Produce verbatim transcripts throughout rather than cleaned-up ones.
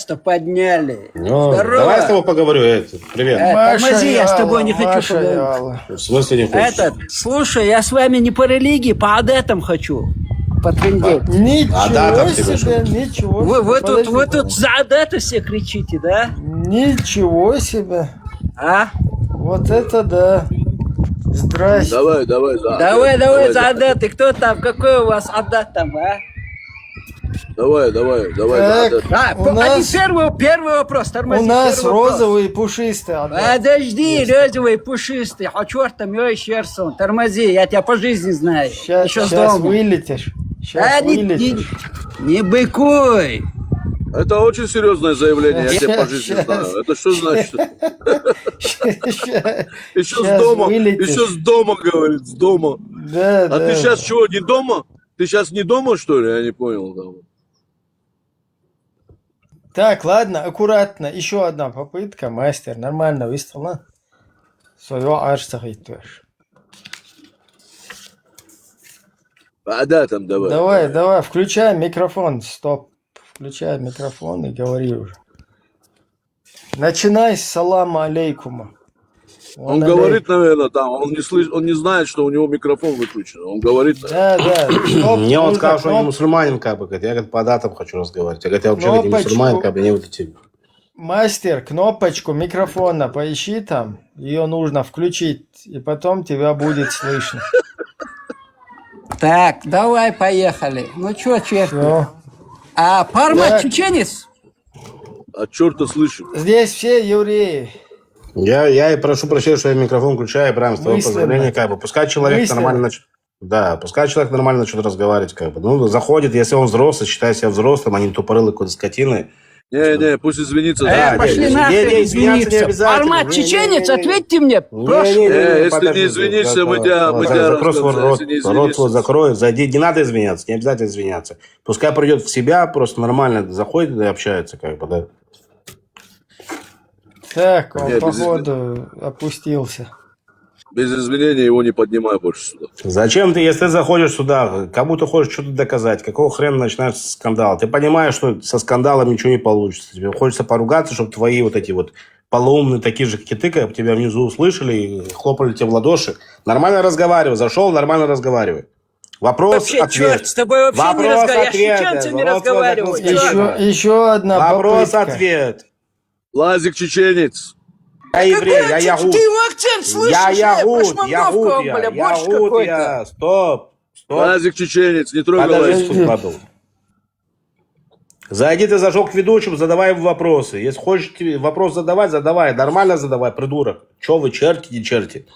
Что подняли? Ну, Здорово. Давай я с тобой поговорю, это, привет. Э, Маша тормози, я с тобой Яла, не хочу Маша поговорить. Яла. В смысле не хочешь? Этот, слушай, я с вами не по религии, по адатам хочу потрындеть. Ничего А да, там тебе себе, что? ничего Вы, себе. вы тут, Подожди. Вы тут за адаты все кричите, да? Ничего себе. А? Вот это да. Здрасте. Давай, давай, да. Давай, давай, за адаты. Кто там? Какой у вас адат там, а? Давай, давай, давай, Так, да, да. А, у по- нас, один первый, первый вопрос, тормози, у нас первый вопрос. Розовый и пушистый адат. Подожди, розовый, пушистый. А чёрт там, ё, Херсон, тормози, я тебя по жизни знаю. Сейчас, Еще с сейчас дома. Вылетишь. Сейчас Да не, не, вылетишь. Не быкуй. Это очень серьезное заявление, я тебя по жизни Щас. Знаю. Это что значит? Щас, Еще с щас дома, вылетишь. Еще с дома, говорит, с дома. Да, А да. Ты сейчас чего, не дома? Ты сейчас не дома, что ли? Я не понял. Там. Так, ладно, аккуратно. Еще одна попытка, мастер. Нормально выставила. Свое аж сахитвеш. А да, там давай. Давай, давай, включай микрофон. Стоп. Включай микрофон и говори уже. Начинай с салама алейкума. Он говорит, наверное, там, он не слышит, он не знает, что у него микрофон выключен. Он говорит, Да, да. Стоп, Мне он нужно сказал, что он не кноп- мусульманин, как бы, говорит, я, говорит, по адатам хочу разговаривать. Я говорю, я вообще говорит, не Кнопочку. Мусульманин, как бы, не вот эти. Мастер, кнопочку микрофона поищи там. Ее нужно включить, и потом тебя будет слышно. Так, давай, поехали. Ну чё, черт? Всё. А Парма Так. Чеченец? А черта слышит. Здесь все евреи. Я, я и прошу прощения, что я микрофон включаю, прям с твоего Мысленно. позволения, как бы. Пускай человек Мысленно. нормально начнет. Да, пускай человек нормально начнет разговаривать, как бы. Ну, заходит, если он взрослый, считает себя взрослым, а не тупорылый какой-то скотины. Не, не, пусть извинится. Э, Да, пошли не, нахер, не, не, извиняться не извиниться. обязательно. Парма Не, не, Чеченец, не, не. Ответьте мне. Не, Прошу. не, не, Э, не, если подожди, не извинишься, за- мы тебя, мы за- тебя за- просто разгоним, рот, если не рот свой извинишься. Закрой, зайди. Не надо извиняться, не обязательно извиняться. Пускай придет в себя, просто нормально заходит и общается, как бы, да. Так, он, Не, без- походу, опустился. Без извинения его не поднимай больше сюда. Зачем ты, если ты заходишь сюда, кому ты хочешь что-то доказать, какого хрена начинаешь скандал? Ты понимаешь, что со скандалом ничего не получится. Тебе хочется поругаться, чтобы твои вот эти вот полоумные, такие же, как и ты, как тебя внизу услышали и хлопали тебе в ладоши. Нормально разговаривай, зашел, нормально разговаривай. Вопрос, Вообще, ответ. черт, с тобой вообще не Вопрос, разговариваю. Я с ответ, чеченцами вопрос, разговариваю. вопрос, Чё? Еще, еще одна Вопрос, попытка. Ответ. Я еврей, я яхуд. Ты его акцент слышишь? Я яхуд, Пошмандовка, яхуд, я, бля, борщ яхуд, какой-то. я. Стоп, стоп. Лазик чеченец, не трогай Подожди, Лазик. Спункбабл. Зайди, ты зашел к ведущему, задавай ему вопросы. Если хочешь тебе вопрос задавать, задавай. Нормально задавай, придурок. Че вы, черти, не черти?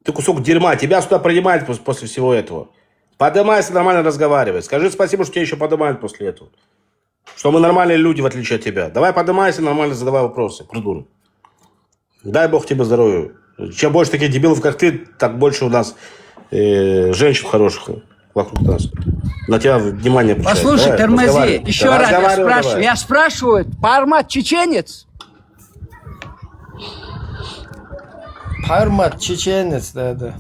Ты кусок дерьма, тебя сюда принимают пос- после всего этого. Поднимайся, нормально разговаривай. Скажи спасибо, что тебя еще поднимают после этого. Что мы нормальные люди, в отличие от тебя. Давай поднимайся, нормально задавай вопросы, придурок. Дай бог тебе здоровья. Чем больше таких дебилов, как ты, так больше у нас э, женщин хороших вокруг нас. На тебя внимание обращают. Послушай, Давай, тормози, разговаривай. Еще раз я Разговаривай спрашиваю. Давай. Я спрашиваю, Пармат чеченец? Пармат чеченец, да, да.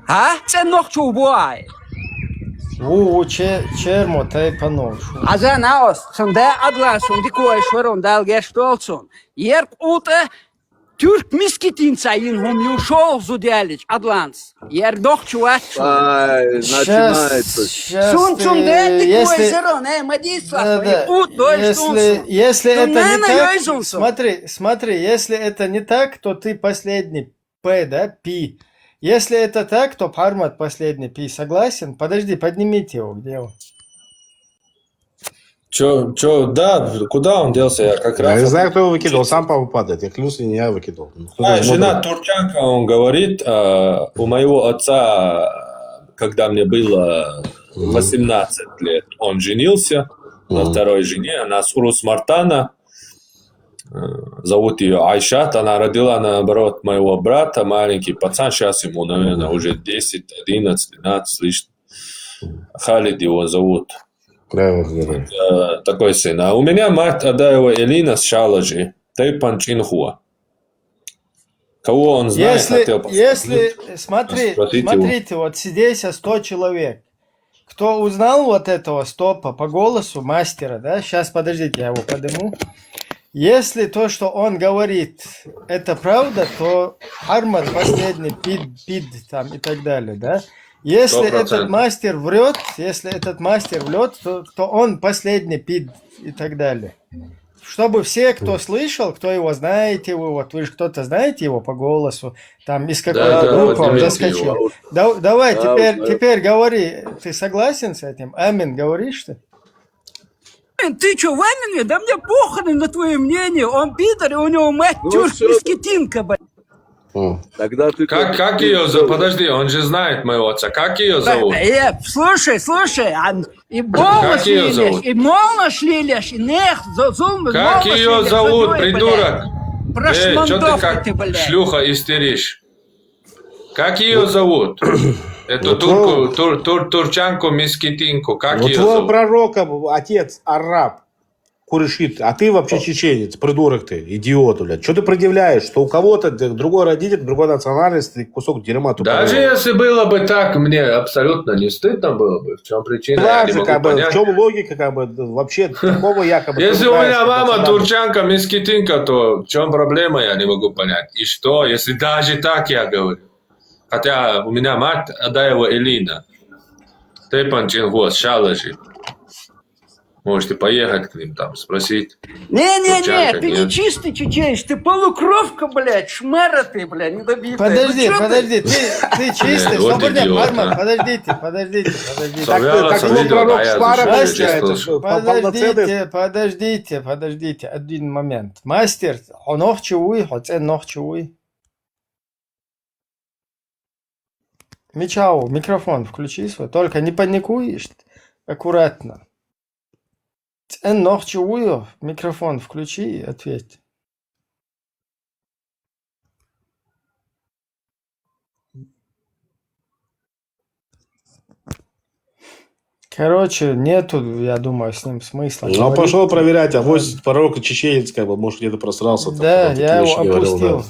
А? Ценох чубуай. Ву, ву, че, чермо, тайпанов. Аза наос, цунде адла, цунди куай шорон, далгеш толцун. Ерк ута, тюрк мискитин цаин хум ю шол зудялич, адланс. Ер дох чувачу. Ай, начинается. Сун цунде, ты куай шорон, э, мадисла, Да, да. ут дой Если, если это не Туннена так, Йойзунсу. Смотри, смотри, если это не так, то ты последний П, да, пи. Если это так, то Пармат последний пи. Согласен? Подожди, поднимите его, где он? Чё, чё, да, куда он делся? Я как Я раз... не знаю, кто его выкидывал, сам, по-моему, падает. Я клянусь, не я выкидывал. Ну, кто А, же жена мог- турчанка, он говорит, а, у моего отца, когда мне было восемнадцать лет, он женился на Мгм. второй жене, она с Урус Мартана, э, зовут ее Айшат, она родила, наоборот, моего брата, маленький пацан, сейчас ему, наверное, уже десять, одиннадцать, двенадцать с лишним. Халид его зовут. Правильно говорю. Э, такой сын. А у меня мать Адаева Элина с Шалажи, Тайпан Чинхуа. Кого он знает, Если, хотел посмотреть. Если, смотри, Спросите его. Смотрите, вот здесь сто человек. кто узнал вот этого стопа по голосу мастера, да? Сейчас, подождите, я его подниму. Если то, что он говорит, это правда, то Арман последний пид, пид там и так далее, да? Если этот мастер врет, если этот мастер врет, то, то он последний пид и так далее. Чтобы все, кто слышал, кто его знаете, вы вот вы же кто-то знаете его по голосу, там из какой-то группы он заскочил. Да, давай, теперь, теперь говори, ты согласен с этим? Амин, говоришь ты? Ты что, в Амине? Да мне похрен на твое мнение. Он пидор, и у него мать ну, тюрк, мискитинка, блядь. Тогда ты как, как ее зовут? Подожди, он же знает моего отца. Как ее зовут? Э, слушай, слушай, а, и молнаш лилеш, и молнаш лилеш, и нех, зулмы. Как ее зовут, придурок? Э, что ты как шлюха истеришь? Как ее зовут? Эту турку, тур, тур, турчанку, мискитинку. Как вот ее зовут? Пророка отец араб. Курешит, а ты вообще чеченец, придурок ты, идиот, блядь. Что ты предъявляешь, что у кого-то другой родитель, другой национальности, кусок дерьма тупой. Даже если было бы так, мне абсолютно не стыдно было бы. В чем причина? Важно, как бы, в чем логика, как бы, вообще такого якобы. Если у меня мама турчанка, мискитинка, то в чем проблема, я не могу понять. И что, если даже так я говорю? Хотя у меня мать Адаева Элина. Степан Чингос, Шалажи. Можете поехать к ним там, спросить. Не-не-не, ты не чистый чеченец, ты полукровка, блядь, шмара ты, блядь, недобитая. Подожди, подожди, ты, ты чистый, свободный, Арман, подождите, подождите, подождите. Так, так его пророк шмара получается, подождите, подождите, подождите, подождите, один момент. Мастер, он нохчевый, хоть он нохчевый. Мичау, микрофон включи свой. Только не паникуй, аккуратно. Эн нохчи уйо, микрофон включи и ответь. Короче, нету, я думаю, с ним смысла. Ну, пошел проверять, а вот пророк чеченец, как бы, может, где-то просрался. Да, я его опустил.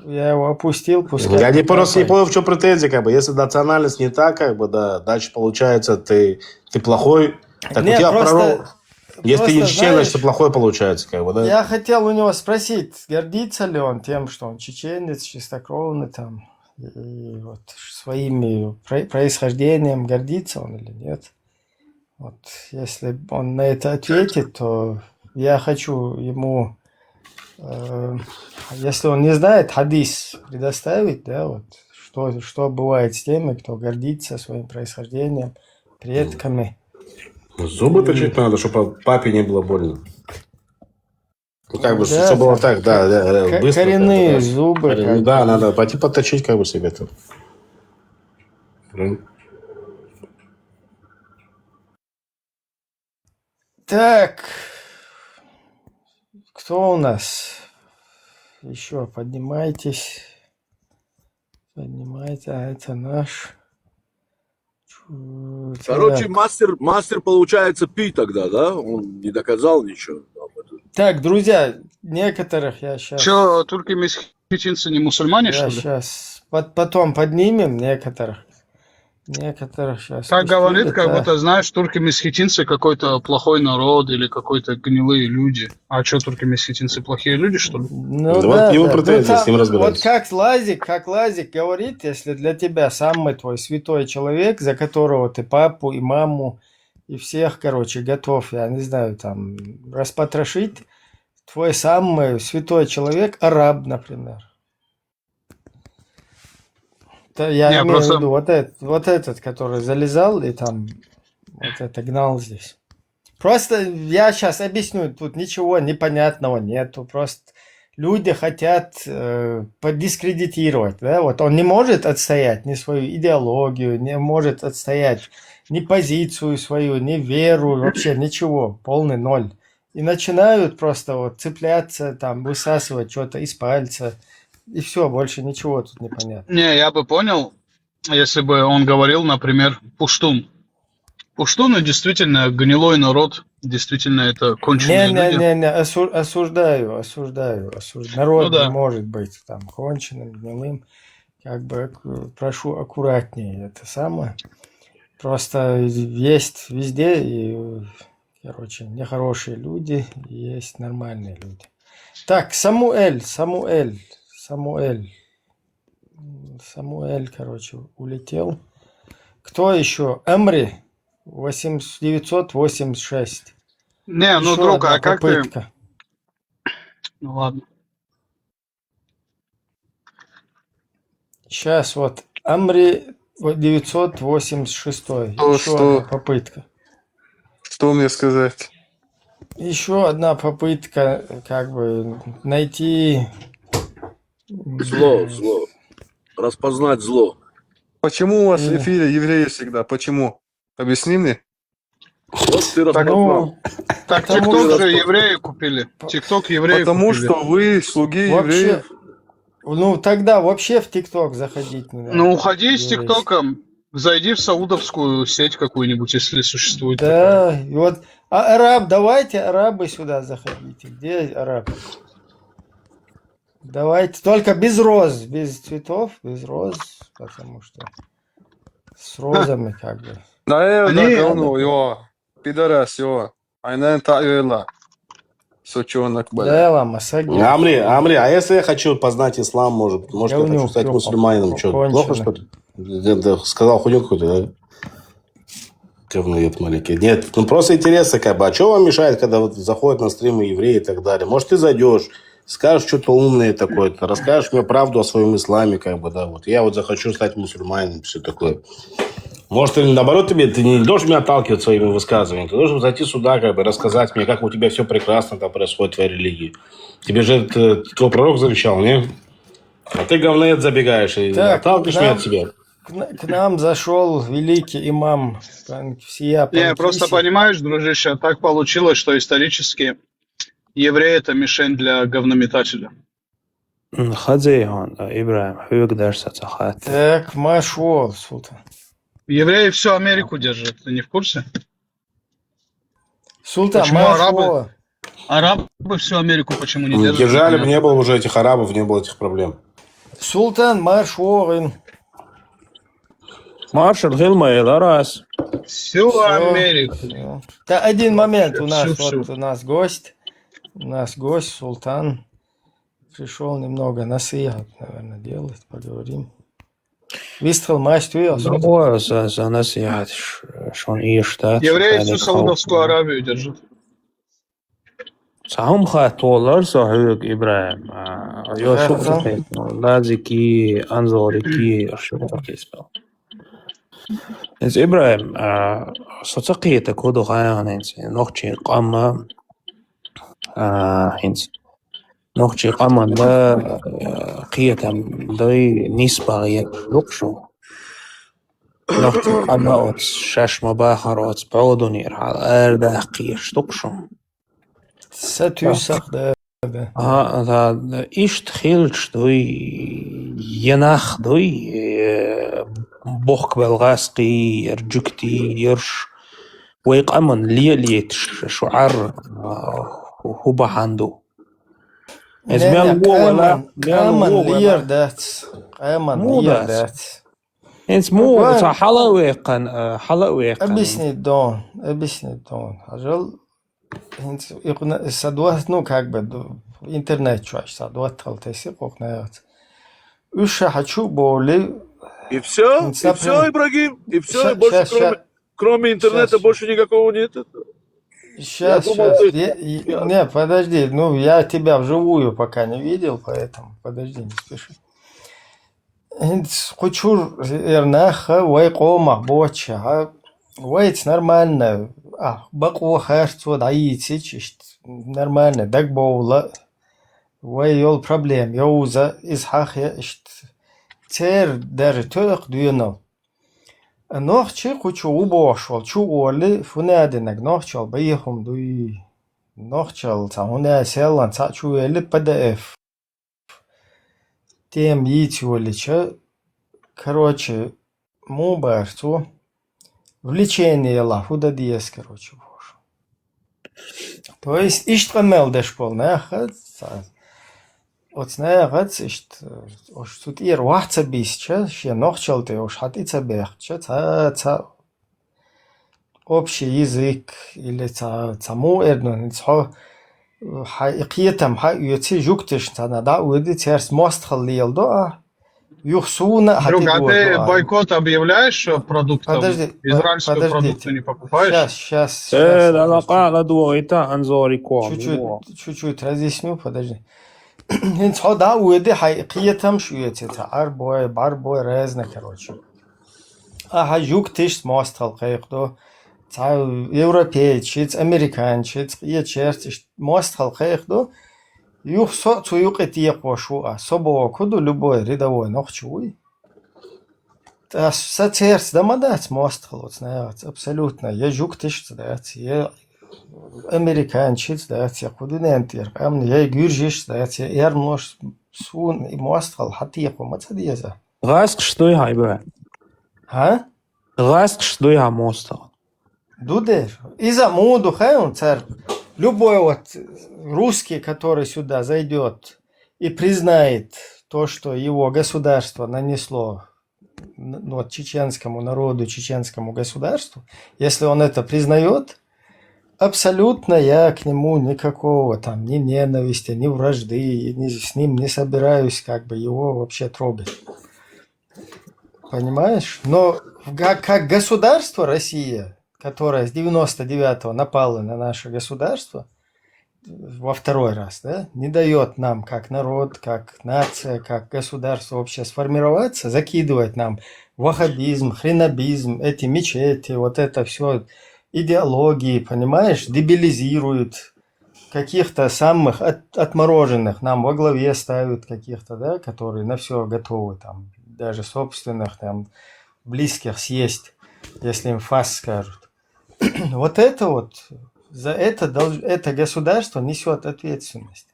Я его опустил, пускай. Я не просто не понял, в чем претензия, как бы, если национальность не так, как бы, да, дальше получается, ты, ты плохой. Так Нет, у тебя просто, пророк, если ты не чеченец, значит, ты плохой получается, как бы, да? Я хотел у него спросить, гордится ли он тем, что он чеченец, чистокровный там, и вот своими происхождением гордится он или нет? Вот, если он на это ответит, то я хочу ему, э, если он не знает, хадис предоставить, да, вот, что, что бывает с теми, кто гордится своим происхождением, предками. Зубы точить надо, чтобы папе не было больно. Ну, как бы, да, чтобы было так, да, да, быстро. Коренные зубы. Да, надо пойти подточить, как бы, себе там. Так, кто у нас? Еще поднимайтесь. Поднимайте, а это наш. Короче, мастер, мастер получается пи тогда, да? Он не доказал ничего. Так, друзья, некоторых я сейчас... Че, турки-месхетинцы не мусульмане, что ли? Сейчас. Под, потом поднимем некоторых. Некоторых сейчас. Так говорит, как будто, знаешь, турки-месхетинцы какой-то плохой народ или какой-то гнилые люди. А что, турки-месхетинцы плохие люди, что ли? Ну, да, вот его претензии, с ним разбираться. Вот как Лазик, как Лазик говорит, если для тебя самый твой святой человек, за которого ты папу и маму и всех, короче, готов, я не знаю, там, распотрошить, твой самый святой человек, араб, например. Я не, имею просто... в виду вот этот, вот этот, который залезал и там вот это гнал здесь. Просто я сейчас объясню, тут ничего непонятного нету, просто люди хотят э, поддискредитировать, да, вот он не может отстоять ни свою идеологию, не может отстоять ни позицию свою, ни веру, вообще ничего, полный ноль. И начинают просто вот цепляться, там, высасывать что-то из пальца, и все, больше ничего тут не понятно. Не, я бы понял, если бы он говорил, например, пуштун. Пуштуны действительно гнилой народ, действительно это конченые не, люди. Не, не, не, осу- осуждаю, осуждаю, осуждаю. Народ ну, да. Не может быть там конченым, гнилым. Как бы прошу аккуратнее это самое. Просто есть везде, и, короче, нехорошие люди, и есть нормальные люди. Так, Самуэль, Самуэль, Самуэль. М, Самуэль, короче, улетел. Кто еще? Эмри, восемь, девятьсот восемьдесят шесть. Не, ну, Ещё друг, одна а как ты? попытка. Ну ладно. Сейчас вот Амри, вот девятьсот восемьдесят шестой. Что, Еще одна что, попытка. Что мне сказать? Еще одна попытка, как бы, найти Зло, зло. Распознать зло. Почему у вас в Э. эфире евреи всегда? Почему? Объясни мне. Вот ты распознал. Ну, Так потому ТикТок что же евреи купили. ТикТок евреи Потому купили. Что вы слуги вообще, евреев. Ну, тогда вообще в ТикТок заходить не надо. Ну, уходи с Еврейский. ТикТоком. Зайди в саудовскую сеть какую-нибудь, если существует такая. Да, и вот, а араб, давайте арабы сюда заходите. Где арабы? Давайте, только без роз, без цветов, без роз, потому что с розами как бы. Да, э, да, Они- говно, ё. Пидорас, ё. Айнен та ё ла. Сучонок, бля. Да, лама, саги. Амри, Амри, а если я хочу познать ислам, может, может, я Говнюк, хочу стать ё, мусульманином, кон- что, плохо, конченый. Что ли? Ты, ты сказал хуйню какую-то, да? Говноед маленький. Нет, ну просто интересно, как бы, а что вам мешает, когда вот заходят на стримы евреи и так далее? Может, ты зайдешь, скажешь что-то умное такое, ты расскажешь мне правду о своем исламе, как бы, да, вот я вот захочу стать мусульманином, все такое. Может, ты наоборот, тебе, ты не должен меня отталкивать своими высказываниями, ты должен зайти сюда, как бы, рассказать мне, как у тебя все прекрасно там происходит в твоей религии. Тебе же это твой пророк завещал, не? А ты, говноед, забегаешь и Так, отталкиваешь к меня нам, от себя. к н- к нам зашел великий имам пан- всея Не, просто Панкиси. Понимаешь, дружище, так получилось, что исторически еврей — это мишень для говнометателя. М, Хазей он, э, Ибрагим, хьюг дашь саца хат. Так, марш вол, Султан. Евреи всю Америку держат, ты не в курсе? Султан, Почему марш арабы? вол. Арабы всю Америку почему не М, держат? Держали бы, Понятно. Не было бы уже этих арабов, не было этих проблем. Султан, марш вол. Маршал хилма эларас. Всю Всё, Америку. всё. Да, один момент, у нас Всю, вот всю. У нас гость, у нас гость Султан пришел немного насыгьат, наверное, делать, поговорим. Вистхал, марш вол, Султан. О, за, за насыгьат ш-, шон иштат. Евреи всю Саудовскую Аравию держат. Сахум хат толар со хьюг, Ибрагим. А, ё, Ага. шух хат, ну, лазики, анзорики, шух хат испел. Эз Ибрагим, а, со ца кхета кодо хаян инц, нохчи къамма, а, инц. Нохчи къаман да, а, кхетам дай нисбагъ я лукшу. Нохчи къамма оц, шаш ма бахар оц, пӀодунир хьал, эр дахкиш лукшу. Са туьсах, да, да. Ага, да, ишт хилч дуй, янах дуй, э, бохк белгас кхийер, жугти ерш, вай къаман ле-, летш, шуар, а, ху-, ху баханду. Эз Не, мел не, во вала, къаман, мел къаман во лиер вала. дац. Къаман Му лиер дац. дац. Эз му Ван- ца хьала векъан, э, хьала векъан. Объяснить дон, объяснить дон. Хьажал, хинц икъна-, са дуат, ну, как бы, ду-, интернет чуаш, са дуат хал теси, къокъна яц. Уьш ша хьачу боли. И все? Хинц И все, напрям- Ибрагим? И все, Ща-, и больше, щас, кроме, ща-, кроме интернета, щас, ща-, больше никакого нет? Сейчас, Я думал, сейчас. ты- Я, и- не, подожди, ну, я тебя вживую пока не видел, поэтому подожди, не спеши. Хинц кхучур эрнаха, вай къомах боча, а, вайц нормально, а, бакъо харцо даицич, ишт, нормально, дагбовла, вай йол проблем, йовза, из хахе, ишт, цер даже тох дуенал. Нохчи кхучу убошвал, чу оли, фунадинаг нохчал баехум дуй. Нохчал ца хуна селлан ца чу вели П Д Ф. Тем йицволича, короче, му барцу, влечение ла худа диес, короче, бош. То есть, ишт къамел деш бол, нахац, оц нахац, ишт, ош цу тир вахца бисча, ше нохчал те ош хат ица бехча, ца, ца, общий язык или ца, ца муэрнун, цхьа, хьай кхетам хьаоьци жугташца, царна дӀаоди, церс мостагӀалла леладу ахь. Юха суна а Друг, а хьатӀадоагӀа ты дуа. Бойкот объявляешь, э, продуктам? Подожди, по- Израильскую подождите. Продукцию не покупаешь? Сейчас, сейчас, Э, сейчас, да, подожди. Лакъа ладугӀита анзори ком, Чуть-чуть, во. Чуть-чуть разъясню, подожди. ХӀинца хьо дӀа а воьди, хьай кхетамаш оьци, ца Ӏарбой, бӀарбой, разно, короче. Ахьа жугташца мостагӀалла кхайкхаду, ца европейцашца, американцашца, кхечерца иштта мостагӀалла кхайкхаду, юха со а цу юкъе текхош ву а, со боху ду любой рядовой нохчо вуй. ТӀаккха сан церца дан ма дац мостагӀалла оцу нахаца, абсолютно. Я жугташца дац, я американцашца дац, я кху дуьнен тӀера къаман, я гуьржашца дац, я эрмалошца, суна и мостагӀалла хьатекхо ма ца деза. ГӀаскхаш дуй хьан, Ибрахим? ХӀа? ГӀаскхаш дуй хьан мостагӀалла? Ду дер. Иза муха ду хаьий хьуна цар? Любой вот русский, который сюда зайдёт и признает то, что его государство нанесло н- ну, вот, чеченскому народу, чеченскому государству, если он это признаёт, абсолютно я к нему никакого там ни ненависти, ни вражды, и ни, с ним не собираюсь как бы его вообще трогать. Понимаешь? Но как, как государство Россия, которая с девяносто девятого напала на наше государство, во второй раз, да, не даёт нам как народ, как нация, как государство вообще сформироваться, закидывает нам ваххабизм, хренобизм, эти мечети, вот это все идеологии, понимаешь, дебилизирует каких-то самых от- отмороженных, нам во главе ставят каких-то, да, которые на все готовы, там, даже собственных, там, близких съесть, если им фас скажут. Вот это вот, за это, долж- это государство несет ответственность.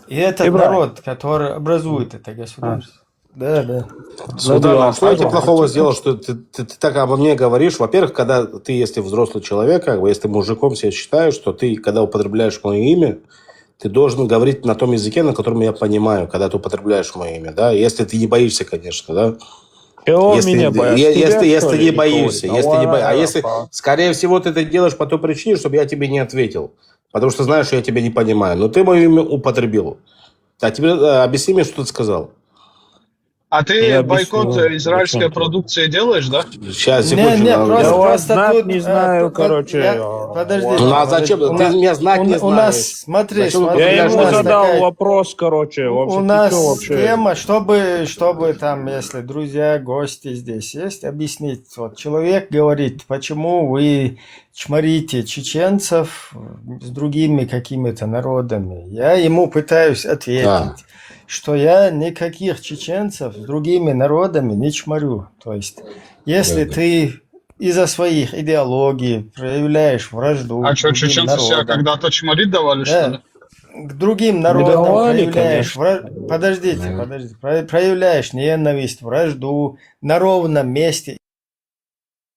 И этот Ибрахим. Народ, который образует это государство. Да, да. Султан, а что я тебе Ладно, плохого ладно. Сделал, что ты, ты, ты так обо мне говоришь? Во-первых, когда ты, если взрослый человек, как бы, если ты мужиком себя считаешь, что ты, когда употребляешь мое имя, ты должен говорить на том языке, на котором я понимаю, когда ты употребляешь мое имя, да? Если ты не боишься, конечно, да? Чего Если, меня бояться? е- Тебя, если, что если ли, не боишься, Николай? если не боишься. А если, Давай, скорее всего, ты это делаешь по той причине, чтобы я тебе не ответил. Потому что знаешь, что я тебе не понимаю. Но ты мое имя употребил. А тебе э, объясни мне, что ты сказал. А ты Я бойкот объясню, израильской зачем ты. Продукции делаешь, да? Сейчас, Не, секундочку. не, надо- просто, Я вас просто знать тут, не э, знаю, под- короче, я- э, подождите, вот. Ну, а подождите. зачем? У Ты нас- меня знать у, не у знаешь. нас, смотри, Зачем смотри, Я ты у ему нас задал такая- вопрос, короче, у- вообще, у ты нас чё вообще? Тема, чтобы, чтобы там, если друзья, гости здесь есть, объяснить. Вот человек говорит, почему вы чморите чеченцев с другими какими-то народами. Я ему пытаюсь ответить, Да. что я никаких чеченцев с другими народами не чморю. То есть, если Да, да. Ты из-за своих идеологий проявляешь вражду А к что, другим чеченцы себя народам. Когда-то чморить давали, что Да. Ли? К другим народам давали, проявляешь конечно. вра- Подождите, Мгм. Подождите. Про- Проявляешь ненависть, вражду на ровном месте.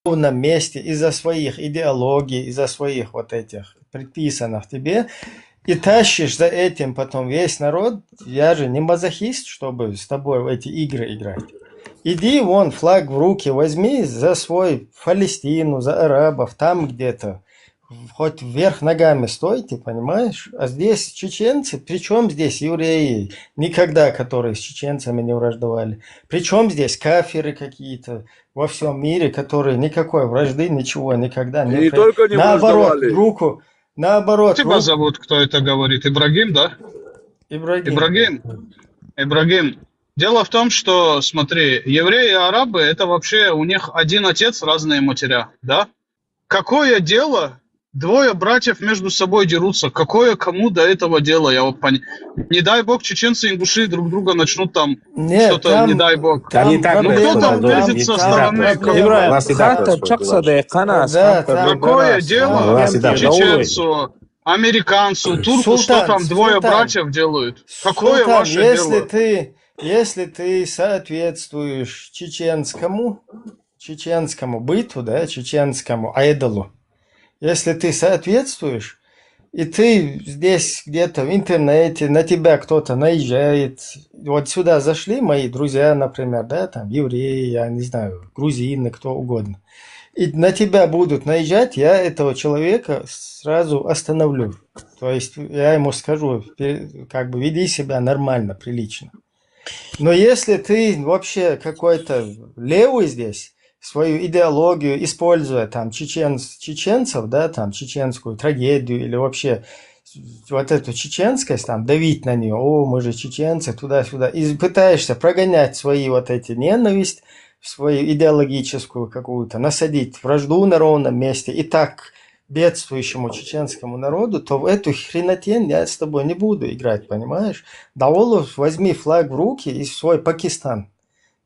На ровном месте из-за своих идеологий, из-за своих вот этих предписанных тебе. И тащишь за этим потом весь народ. Я же не мазохист, чтобы с тобой в эти игры играть. Иди вон, флаг в руки возьми за свой Палестину, за арабов, там где-то. Хоть вверх ногами стойте, понимаешь? А здесь чеченцы, при чем здесь евреи, никогда которые с чеченцами не враждовали? При чем здесь кафиры какие-то во всем мире, которые никакой вражды, ничего никогда не... И не про- только не Наоборот, враждовали. Руку, наоборот, Тебя руку... Зовут, кто это говорит? Ибрагим, да? Ибрагим. Ибрагим. Ибрагим. Дело в том, что, смотри, евреи и арабы, это вообще у них один отец, разные матеря, да? Какое дело, двое братьев между собой дерутся, какое кому до этого дело, я вот пон- Не дай бог, чеченцы и ингуши друг друга начнут там Нет, что-то, там- не дай бог. Там не так проблема, Ну, кто там происходит, да, врезется не со так стороны происходит. кого? Ибрагим, У нас не так хатта происходит, чакса короче. де ханас, Да, хатта там- Какое бибарас, дело У нас не так кем-то происходит. лоури. Чеченцу, американцу, турку, Султан, что там двое Султан, братьев делают? Какое Султан, ваше если дело? Ты, если ты соответствуешь чеченскому, чеченскому быту, да, чеченскому айдолу, если ты соответствуешь, и ты здесь где-то в интернете, на тебя кто-то наезжает, вот сюда зашли мои друзья, например, да, там евреи, я не знаю, грузины, кто угодно. и на тебя будут наезжать, я этого человека сразу остановлю. То есть я ему скажу, пе- как бы веди себя нормально, прилично. Но если ты вообще какой-то левый здесь, свою идеологию используя там чеченц- чеченцев, да, там чеченскую трагедию или вообще вот эту чеченскость, там, давить на нее, о, мы же чеченцы, туда-сюда, и пытаешься прогонять свои вот эти ненависть, свою идеологическую какую-то, насадить вражду на ровном месте и так бедствующему чеченскому народу, то в эту хренотень я с тобой не буду играть, понимаешь? Даулов, возьми флаг в руки и свой Пакистан.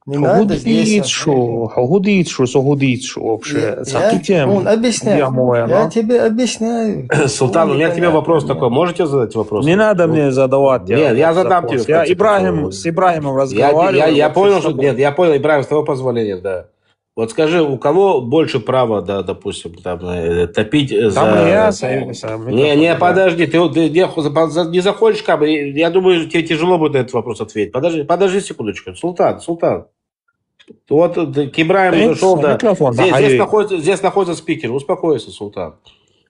Не надо здесь... Худицу, худицу, со худицу вообще. Я, я, он, объясняю. Я тебе объясняю. Султан, у меня к тебе вопрос такой. Можете задать вопрос? Не надо мне задавать. Нет, я задам тебе. Я Ибрахим, с Ибрахимом Я, разговаривал. я, я понял, что нет, я понял, Ибрахим, с твоего позволения, да. Вот скажи, у кого больше права, да, допустим, там, э, топить за... Там и я, сам- сам- Не, не, микрофон, да. Подожди, ты, вот, ты не, не заходишь, как бы, я думаю, тебе тяжело будет на этот вопрос ответить. Подожди, подожди секундочку. Султан, Султан. Вот э, к Ибрахиму Э, зашел, да. микрофон, да, Здесь, здесь алло. Находится, здесь находится спикер. Успокойся, Султан.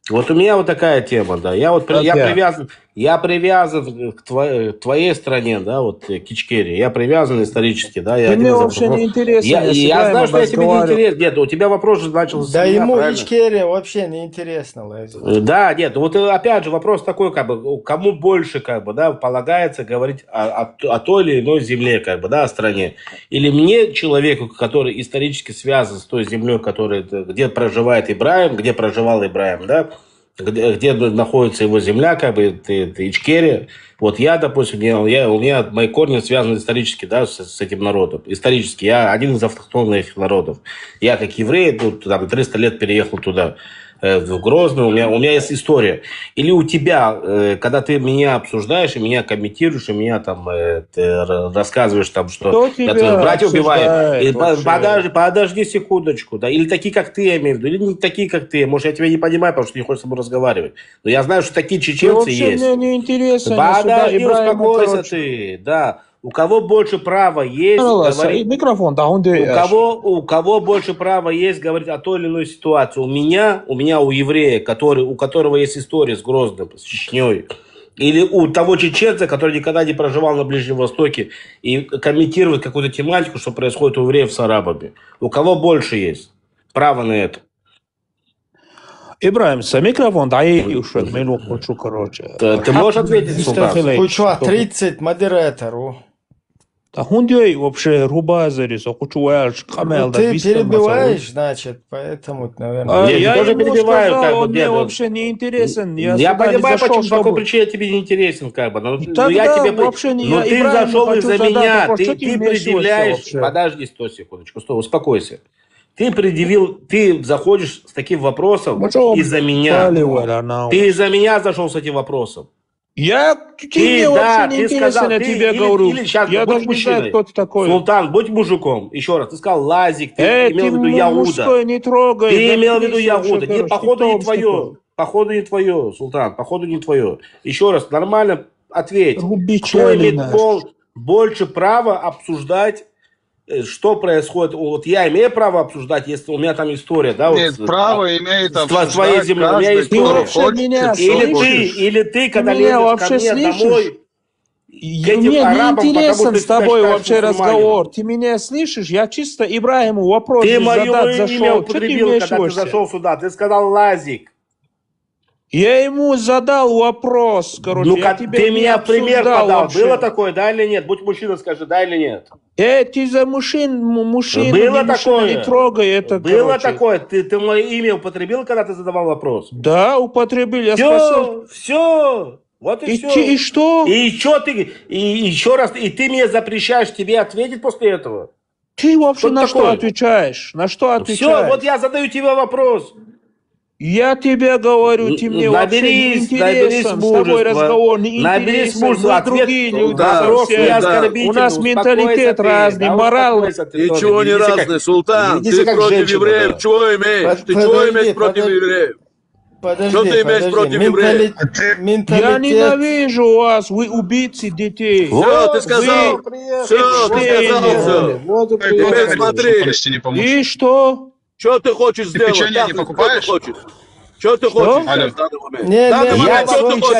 Вот у меня вот такая тема, да. Я вот при- я Окей. Привязан, я привязан к твоей, твоей стране, да, вот э, к Ичкерии. Я привязан исторически, да. Я Ты один мне из вообще авто- не интересен, Я, я с я знаю, Ибрахимом что я тебе не разговаривал. интересен. Нет, у тебя вопрос же начался с Да меня, ему правильно? Ичкерия вообще не интересно, Лазер. Э, Да, нет, вот э, опять же вопрос такой, как бы, кому больше, как бы, да, полагается говорить о, о т- о той или иной земле, как бы, да, о стране. Или мне, человеку, который исторически связан с той землей, которая, где проживает Ибрахим, где проживал Ибрахим, да, где, где находится его земля, как бы, это, это Ичкерия. Вот я, допустим, я, я- у меня мои корни связаны исторически, да, с, с этим народом. Исторически я один из автохтонных народов. Я как еврей, тут там триста лет переехал туда, э, в Грозный, у меня, у меня есть история. Или у тебя, э, когда ты меня обсуждаешь, и меня комментируешь, и меня там э, ты ра- рассказываешь там, что Кто я тебя твоих братьев убиваю. обсуждает И по- вообще? Подожди, подожди секундочку, да. Или такие, как ты, я имею в виду, или не такие, как ты. Может, я тебя не понимаю, потому что не хочешь со мной разговаривать. Но я знаю, что такие Ты чеченцы вообще есть. Мне не интересно. Подожди, Ибрахиму, успокойся короче. Ты, да. У кого больше права есть Алло, говорить... Микрофон, да, он У кого, у кого больше права есть говорить о той или иной ситуации? У меня, у меня, у еврея, который, у которого есть история с Грозным, с Чечней. Или у того чеченца, который никогда не проживал на Ближнем Востоке и комментировать какую-то тематику, что происходит у евреев с арабами. У кого больше есть право на это? Ибрахим, са микрофон, да, и уж минут хочу, короче. Ты, ты можешь ответить, Султан? Кучуа, тридцать модератору. Да хундей вообще рубазери, со кучу ваялш, Ну, камел, да, ты вистер перебиваешь, значит, поэтому, наверное... А, Нет, я тоже ему перебиваю, сказал, как бы, он мне нет, ну, вообще не интересен. Я, Я сюда не понимаю, зашёл, почему, по какой чтобы... причине я тебе не интересен, как бы. Ну, Ну, ну, я тогда тебе... вообще не ну, я, ты Ибрахим, зашел хочу из-за задать меня, вопрос, ты, что ты ты имеешь предъявляешь... вообще? Подожди, сто секундочку, стой, успокойся. Ты предъявил, ты заходишь с таким вопросом Ну, что из-за меня. палевая она? Ты из-за меня зашел с этим вопросом. Я, ты Ты, мне да, вообще не ты интересен, сказал, я ты тебе или, говорю. Или сейчас, Я будь даже не знаю, мужчиной. Кто ты такой. Султан, будь мужиком. Еще раз, ты сказал Лазик, ты Э, имел ты в виду му- Яуда. мужской, не трогай. Ты Я имел в не виду вижу, Яуда. что Не, короче, походу ты не там твое. что-то. Походу не твое, Султан. Походу не твое. Еще раз, нормально ответь. Кто Рубичалина. Имеет пол, больше права обсуждать, э, что происходит? Вот я имею право обсуждать, если у меня там история, да? Нет, Вот, право а, имеет с тво- обсуждать с твоей земли, у меня каждый, есть Ты кто история. вообще хочет меня и кто Или хочет. ты, слышишь? Или ты, Ты когда меня лезешь ко вообще мне слышишь? домой, И к этим мне арабам, не потому что интересен ты с тобой считаешь вообще мусульманином. Разговор. Ты меня слышишь? Я чисто Ибрахиму вопрос Ты здесь мое задать имя зашел. Что ты употребил, имеешь когда ты вообще? Зашел сюда. Ты сказал Лазик. Я ему задал вопрос, короче. Ну, Я как тебя ты не меня пример обсуждал подал. Вообще. Было такое, да или нет? Будь мужчина, скажи, да или нет. Э, ты за мужчин, м- мужчин, Было не мужчина, такое. Не трогай это, Было короче. Такое. Ты, ты мое имя употребил, когда ты задавал вопрос? Да, употребил. Я спросил. Все, все. Вот и И, все. Ты, и что? И что ты, и еще раз, и ты мне запрещаешь тебе ответить после этого? Ты вообще Что на такое? Что отвечаешь? На что отвечаешь? Все, вот я задаю тебе вопрос. Я тебе говорю, ты мне Наберись, вообще не интересен, наберись с тобой мужества. Разговор не Наберись интересен, мужества. Мы Ответ, другие люди. Да, вопрос Совсем. Не оскорбительный. У нас менталитет Ты, разный, да, мораль. Успокойся, ты Ничего тоже. Не разный, Султан. Ты как против женщина, евреев. Да. Чего имеешь? Под, ты подожди, чего имеешь против подожди. Евреев? Подожди, Что ты имеешь подожди. Против Ментали... евреев? Менталитет... Я ненавижу вас, вы убийцы детей. Вот, ты сказал. Вы... Все, ты сказал все. Вот, теперь смотри. И что? Что ты хочешь сделать? Печенье не покупаешь? Что ты хочешь? Что ты хочешь в данный момент? Не, не, не, что ты хочешь?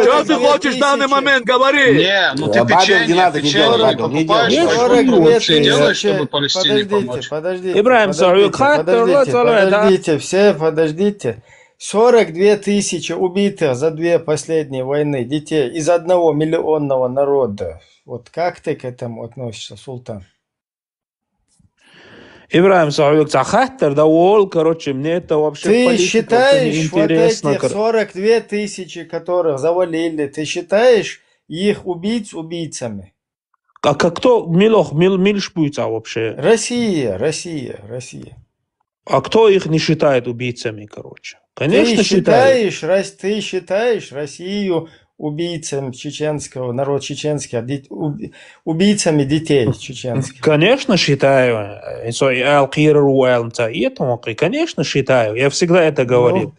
Что ты хочешь в данный момент? Говори. Не, ну ты печенье, печенье не покупаешь? Что ты вообще делаешь, чтобы Палестине помочь? Подождите, подождите. Ибрагим, подождите, подождите, все, подождите. Сорок две тысячи убитых за две последние войны детей из одного миллионного народа. Вот как ты к этому относишься, Султан? Ибрагим, сорок две тысячи, короче, мне это вообще... Ты считаешь вот этих сорок две тысячи, которых завалили, ты считаешь их убийц убийцами? А как кто милох, мил, милш убийца вообще? Россия, Россия, Россия. А кто их не считает убийцами, короче? Конечно, считают. Ты считаешь, ты считаешь Россию убийцами чеченского, народ чеченский, убийцами детей чеченских? Конечно, считаю. Инсо айл кирру айл нца иетон, конечно, считаю. Я всегда это говорил.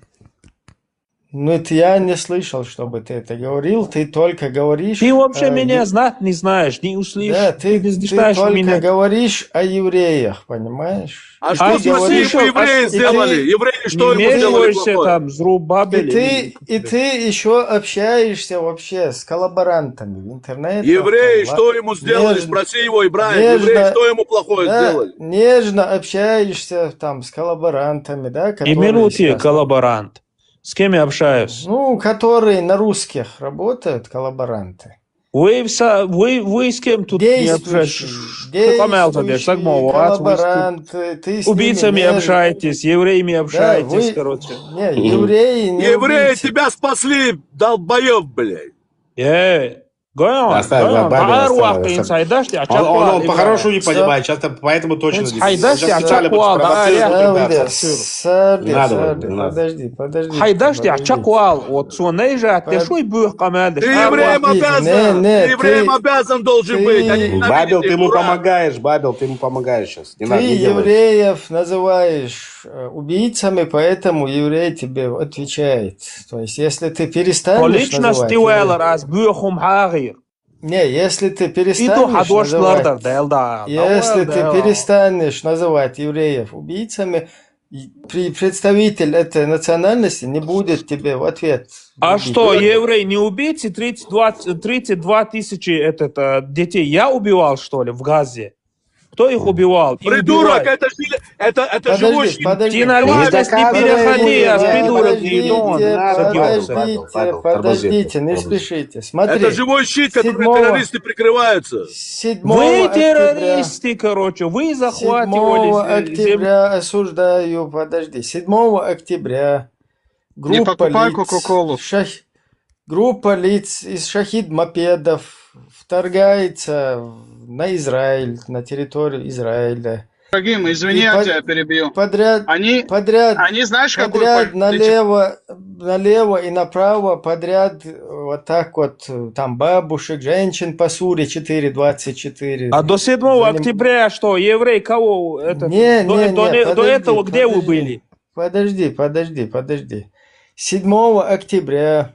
Ну, это я не слышал, чтобы ты это говорил. Ты только говоришь... Ты вообще меня знать не знаешь, не услышишь. Да, ты, ты только говоришь о евреях, понимаешь? А что с евреями сделали? Евреи, что ему сделали плохое? Там, Зрубабель. И ты, и ты еще общаешься вообще с коллаборантами в интернете. Евреи, что ему сделали? Спроси его, Ибрагим. Евреи, что ему плохое сделали? Нежно общаешься там с коллаборантами, да? И минуты коллаборант. С кем я общаюсь? Ну, которые на русских работают, коллаборанты. Вы, вы, вы с кем тут не общаетесь? Действующие коллаборанты. Убийцами общаетесь, евреями общаетесь, короче. Не, евреи не... Евреи тебя спасли, долбоёб, блядь. Э, Оставь, Бабель, оставь, оставь. Он, он по-хорошему не понимает, сейчас поэтому точно не... Специально провоцирует, ребята. Не надо, не надо. Подожди, подожди. Хайдаш я чаквал, вот со нейжа, ты шуй бух камалдыш. Ты евреям обязан, ты евреям обязан должен быть. Бабел, ты ему помогаешь, Бабел, ты ему помогаешь сейчас. Ты евреев называешь убийцами, поэтому еврей тебе отвечает. То есть, если ты перестанешь называть... По личности уэлэр аз бух ум хагыр. Не, если ты перестанешь называть, если ты перестанешь называть евреев убийцами, при, представитель этой национальности не будет тебе в ответ. А что, евреи не убийцы? Тридцать два, тридцать два тысячи этот, детей я убивал, что ли, в Газе? Кто их убивал? Придурок, это, это, это живой щит. Подожди, подожди. Ты на личность не переходи, я придурок, не подождите, подождите, не спешите. Смотри, это живой щит, который террористы прикрываются. Вы террористы, короче, вы захватывали... Седьмого октября осуждаю, подожди, седьмого октября группа лиц... Не покупай Кока-Колу. Группа лиц из шахид-мопедов вторгается на Израиль, на территорию Израиля. Ибрагим, извини, я тебя перебью. Подряд, они, подряд, они, знаешь, какую подряд политику? Налево, налево и направо подряд вот так вот, там бабушек, женщин по Суре четыре двадцать четыре. А до седьмого октября что, еврей кого? Это, не, до, не, до, не, до подожди, этого где вы были? Подожди, подожди, подожди. Седьмого октября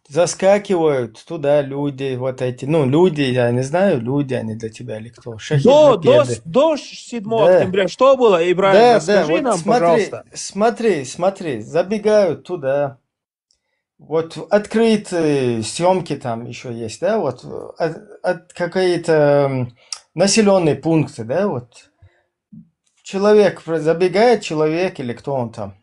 заскакивают туда люди, вот эти, ну, люди, я не знаю, люди они для тебя или кто. До, до, до седьмого октября что было, Ибрагим? Да, да, расскажи вот нам, смотри, пожалуйста. Смотри, смотри, забегают туда. Вот открытые съемки там еще есть, да, вот от, от какие-то населенные пункты, да, вот. Человек, забегает человек или кто он там.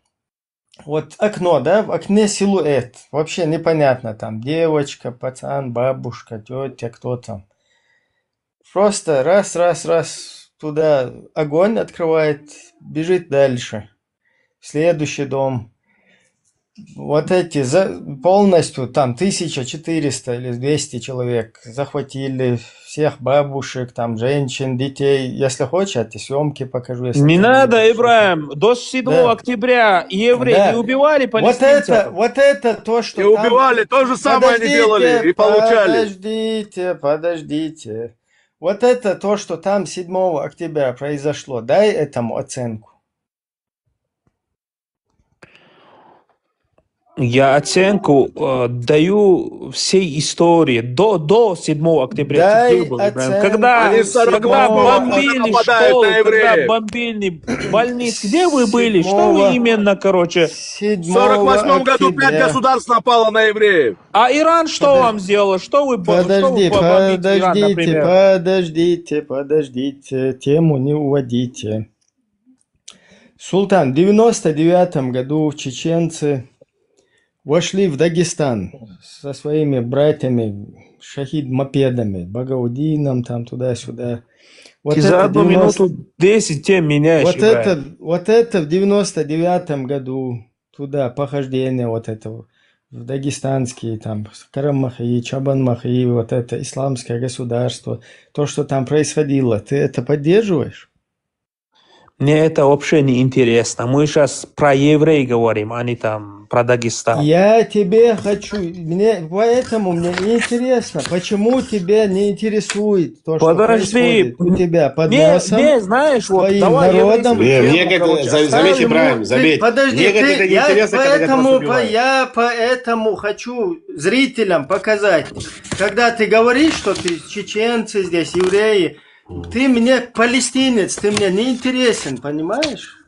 Вот окно, да, в окне силуэт. Вообще непонятно, там девочка, пацан, бабушка, тетя, кто там. Просто раз, раз, раз, туда огонь открывает, бежит дальше. В следующий дом. Вот эти за, полностью там тысяча четыреста или двести человек захватили, всех бабушек, там женщин, детей. Если хочешь, я тебе съемки покажу. Не надо, Ибрагим. До седьмого октября евреи не убивали палестинцев? Вот это, вот это то, что... И убивали, то же самое они делали и получали. Подождите, подождите. Вот это то, что там седьмого октября произошло. Дай этому оценку. Я оценку э, даю всей истории до, до седьмого октября. Дай этих выборов, Ибраим. Когда, Они когда бомбили школы, когда бомбили больницы, где вы были? Что вы именно, короче? В сорок восьмом году пять государств напало на евреев. А Иран что вам сделал? Что вы, Подожди, что вы бомбите Иран, подождите, например? Подождите, подождите, тему не уводите. Султан, в девяносто девятом году чеченцы вошли в Дагестан со своими братьями, шахид-мопедами, Багаудином, там туда-сюда. Вот и за одну 90... минуту десять тем меняешь. Вот это, вот это в девяносто девятом году туда похождение вот этого в дагестанские, там, Карамахи, Чабанмахи, вот это исламское государство, то, что там происходило, ты это поддерживаешь? Мне это вообще не интересно. Мы сейчас про еврей говорим, а не там про Дагестан. Я тебе хочу, мне, поэтому мне не интересно, почему тебя не интересует то, что Подожди. происходит у тебя под Не, носом, не, знаешь, вот, твоим давай народом. еврейскую Мне, тему, мне это, короче, за- заметь, оставим. Ибраим, Ты- заметь. Подожди, Мне это ты- не я интересно, когда тебя поэтому, просто по- убивают. я поэтому хочу зрителям показать, когда ты говоришь, что ты чеченцы здесь, евреи, ты мне палестинец, ты мне не интересен, понимаешь?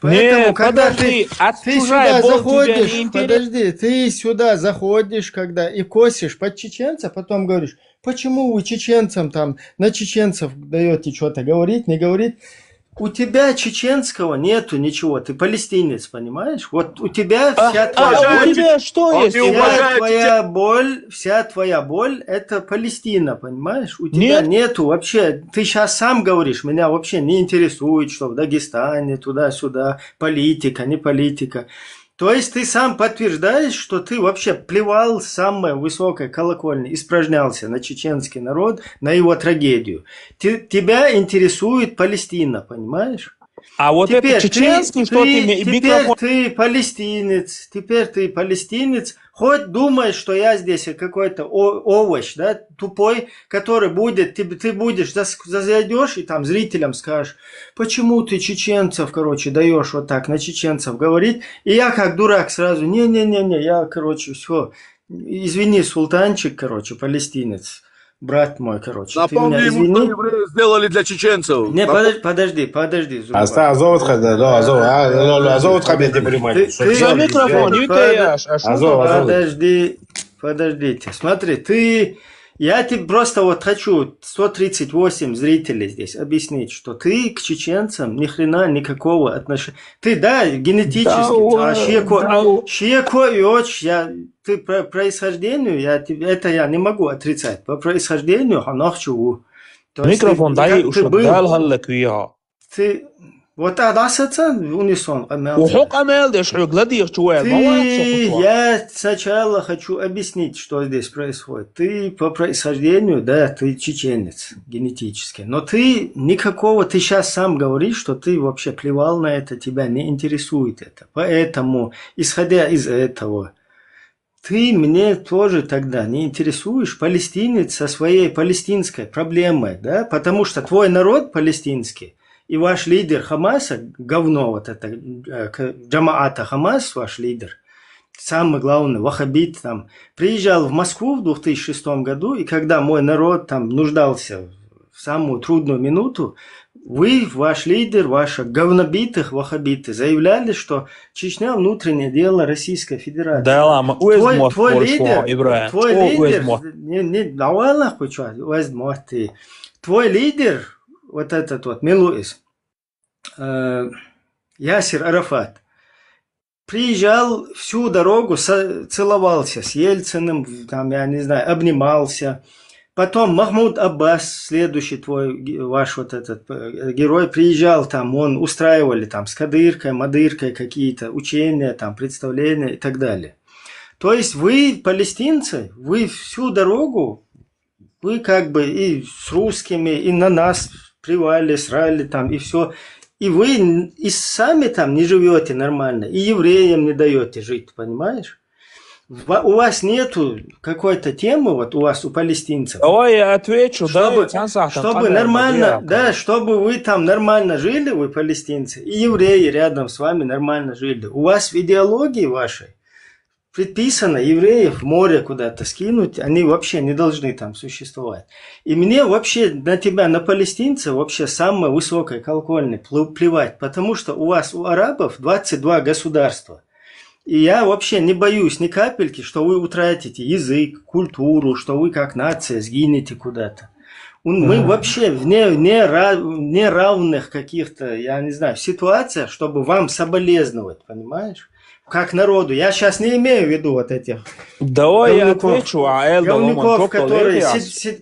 Поэтому, Не, когда подожди, ты, а ты чужая сюда боль тебе заходишь, не интересна? Подожди, ты сюда заходишь, когда и косишь под чеченца, потом говоришь, почему вы чеченцам там, на чеченцев даете что-то говорить, не говорить? У тебя чеченского нету ничего, ты палестинец, понимаешь? Вот у тебя вся А, твоя а у боль, тебя что Он есть? не вся уважает твоя боль, вся твоя боль, это Палестина, понимаешь? У тебя Нет. Нету вообще, ты сейчас сам говоришь, меня вообще не интересует, что в Дагестане, туда-сюда, политика, не политика. То есть ты сам подтверждаешь, что ты вообще плевал с самой высокой колокольни, испражнялся на чеченский народ, на его трагедию. Те- тебя интересует Палестина, понимаешь? А вот это чеченский, что ты мне теперь микрофон... ты палестинец, теперь ты палестинец, хоть думаешь, что я здесь какой-то о- овощ, да, тупой, который будет, ты, ты будешь, зас- зайдешь и там зрителям скажешь, почему ты чеченцев, короче, даешь вот так на чеченцев говорить, и я как дурак сразу, не-не-не-не, я, короче, все, извини, султанчик, короче, палестинец, брат мой, короче, ты Напомни меня ему, что извини. Евреи сделали для чеченцев. Не, Напом- подожди, подожди, подожди, Зурба. Аза, аза אותך, да, да, аза, а, לא, לא, עזוב אותך בלתי Ты- פרימאי. ты- Что сделали, микрофон, сделали. не ты, а ш- а что Аза, ты? аза. Подожди, подождите. Смотри, ты, я тебе просто вот хочу сто тридцать восемь зрителей здесь объяснить, что ты к чеченцам ни хрена никакого отношения. Ты, да, генетически, Да, а, шеко, да. шеко и очень, я, ты по происхождению, я тебе, это я не могу отрицать, по происхождению, оно хочу. То есть Микрофон ты, дай как уж, ты был, дай халлак виха. ты, вот а да саца унисон, а мелца. Ухук амел деш хук ладих чуэл. Ты, я сначала хочу объяснить, что здесь происходит. Ты по происхождению, да, ты чеченец генетически. Но ты никакого, ты сейчас сам говоришь, что ты вообще плевал на это, тебя не интересует это. Поэтому, исходя из этого, ты мне тоже тогда не интересуешь, палестинец со своей палестинской проблемой, да, потому что твой народ палестинский и ваш лидер Хамаса, говно вот это, э, к- джамаата Хамас, ваш лидер, самый главный ваххабит там, приезжал в Москву в две тысячи шестом году, и когда мой народ там нуждался в самую трудную минуту, вы, ваш лидер, ваши говнобитых ваххабиты заявляли, что Чечня — внутреннее дело Российской Федерации. Да ладно, Твой, уэзмот твой больше, лидер, Ибраим. твой О, лидер, уэзмот. не, не, давай нахуй, чё, уэзмот ты. Твой лидер, вот этот вот Милуис, э, Ясир Арафат, приезжал всю дорогу, со- целовался с Ельциным, там, я не знаю, обнимался. Потом Махмуд Аббас, следующий твой, ге- ваш вот этот э, герой, приезжал там, он устраивали там с Кадыркой, Мадыркой какие-то учения, там, представления и так далее. То есть вы, палестинцы, вы всю дорогу, вы как бы и с русскими, и на нас плевали, срали там, и все. И вы н- и сами там не живете нормально, и евреям не даете жить, понимаешь? Ва- У вас нету какой-то темы, вот у вас, у палестинцев. Давай я отвечу, да, Чтобы, и Цансахтан чтобы Камер нормально, Бадьяев, да, короче. Чтобы вы там нормально жили, вы палестинцы, и евреи рядом с вами нормально жили. У вас в идеологии вашей предписано евреев в море куда-то скинуть, они вообще не должны там существовать. И мне вообще на тебя, на палестинца, вообще самой высокой колокольни плю- плевать, потому что у вас, у арабов, двадцать два государства. И я вообще не боюсь ни капельки, что вы утратите язык, культуру, что вы как нация сгинете куда-то. Мы вообще в не, не, неравных каких-то, я не знаю, ситуациях, чтобы вам соболезновать, понимаешь? Как народу. Я сейчас не имею в виду вот этих Давай я отвечу, а Эльдар, говнюков, которые,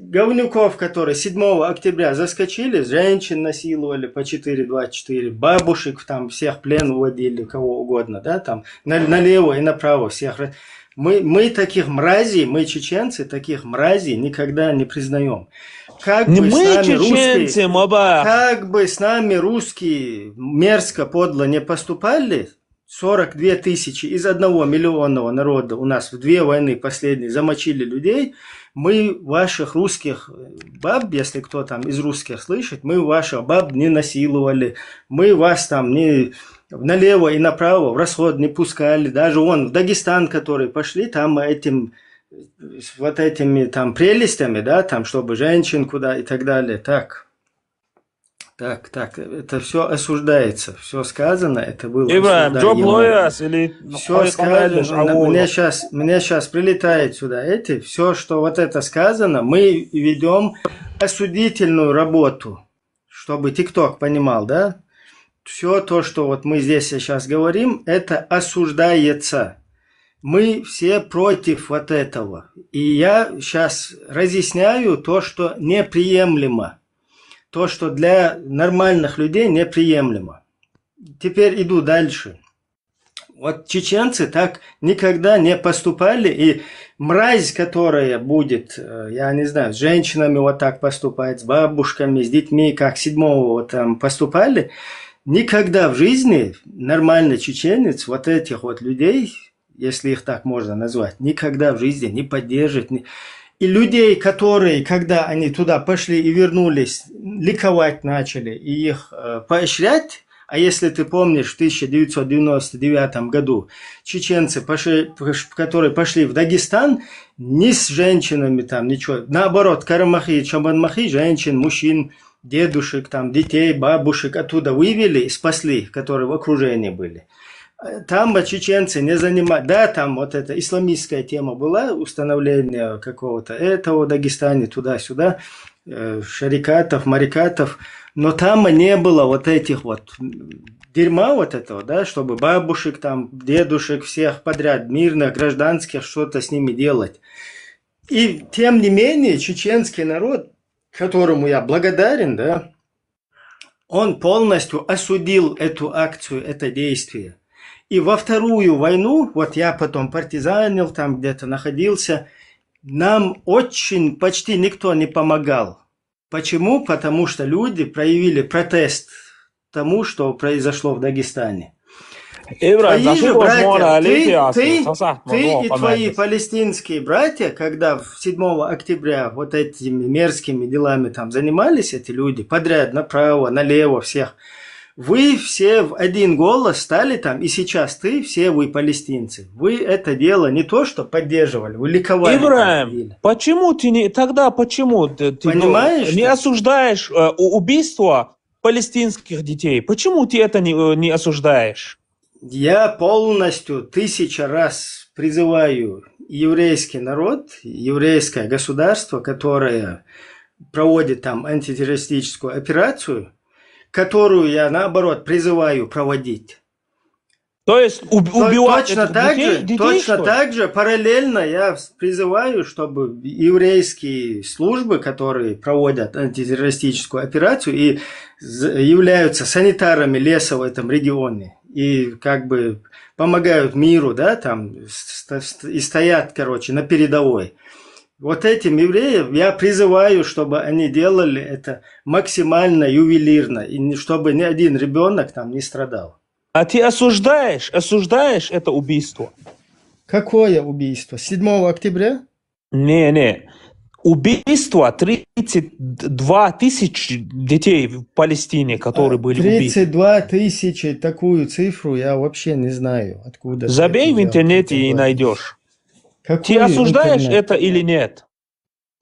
говнюков, которые седьмого октября заскочили, женщин насиловали по четыре двадцать четыре, бабушек там всех в плен уводили, кого угодно, да, там на, налево и направо всех. Мы, мы таких мразей, мы чеченцы, таких мразей никогда не признаем. Как бы мы с нами чеченцы, русские, как бы с нами русские мерзко, подло не поступали, сорок две тысячи из одного миллионного народа у нас в две войны последние замочили людей, мы ваших русских баб, если кто там из русских слышит, мы ваших баб не насиловали, мы вас там не налево и направо в расход не пускали. Даже вон в Дагестан, которые пошли, там этим вот этими там прелестями, да, там, чтобы женщин куда и так далее. Так. Так, так, это все осуждается, все сказано, это было. Ибрагим, джоб лояс или все сказано. Мне сейчас, мне сейчас прилетает сюда эти, все, что вот это сказано, мы ведем осудительную работу, чтобы ТикТок понимал, да? Все то, что вот мы здесь сейчас говорим, это осуждается. Мы все против вот этого. И я сейчас разъясняю то, что неприемлемо. То, что для нормальных людей неприемлемо. Теперь иду дальше. Вот чеченцы так никогда не поступали, и мразь, которая будет, э, я не знаю, с женщинами вот так поступать, с бабушками, с детьми, как седьмого вот там поступали, никогда в жизни нормальный чеченец вот этих вот людей, если их так можно назвать, никогда в жизни не поддержит. И людей, которые, когда они туда пошли и вернулись, ликовать начали и их э, поощрять, а если ты помнишь, в тысяча девятьсот девяносто девятом году чеченцы, пошли, которые пошли в Дагестан, ни с женщинами там ничего. Наоборот, карамахи, чабанмахи, женщин, мужчин, дедушек, там, детей, бабушек оттуда вывели и спасли, которые в окружении были. Там чеченцы не занимают. Да, там вот эта исламистская тема была, установление какого-то этого в Дагестане, туда-сюда, э, шарикатов, марикатов. Но там не было вот этих вот дерьма вот этого, да, чтобы бабушек, там, дедушек, всех подряд, мирных, гражданских, что-то с ними делать. И тем не менее, чеченский народ, которому я благодарен, да, он полностью осудил эту акцию, это действие. И во вторую войну, вот я потом партизанил, там где-то находился, нам очень, почти никто не помогал. Почему? Потому что люди проявили протест тому, что произошло в Дагестане. Твои же братья, ты, ты, ты и твои палестинские братья, когда в седьмого октября вот этими мерзкими делами там занимались эти люди, подряд, направо, налево всех, вы все в один голос стали там, и сейчас ты, все вы палестинцы. Вы это дело не то что поддерживали, вы ликовали. Ибрагим, почему ты не, тогда почему ты, ты понимаешь, не осуждаешь э, убийство палестинских детей? Почему ты это не, э, не осуждаешь? Я полностью тысяча раз призываю еврейский народ, еврейское государство, которое проводит там антитеррористическую операцию, которую я, наоборот, призываю проводить. То есть уб- убивать точно так детей, же, детей, точно так же параллельно я призываю, чтобы еврейские службы, которые проводят антитеррористическую операцию и являются санитарами леса в этом регионе, и как бы помогают миру, да, там, и стоят, короче, на передовой. Вот этим евреев я призываю, чтобы они делали это максимально ювелирно, и чтобы ни один ребенок там не страдал. А ты осуждаешь, осуждаешь это убийство? Какое убийство? Седьмого октября? Не, не. Убийство тридцать два тысяч детей в Палестине, которые были убиты. Тридцать два тысячи, такую цифру я вообще не знаю, откуда ты Забей это в взял, интернете и тридцать два тысячи. Найдешь. Ты Какую осуждаешь интернет? Это или нет?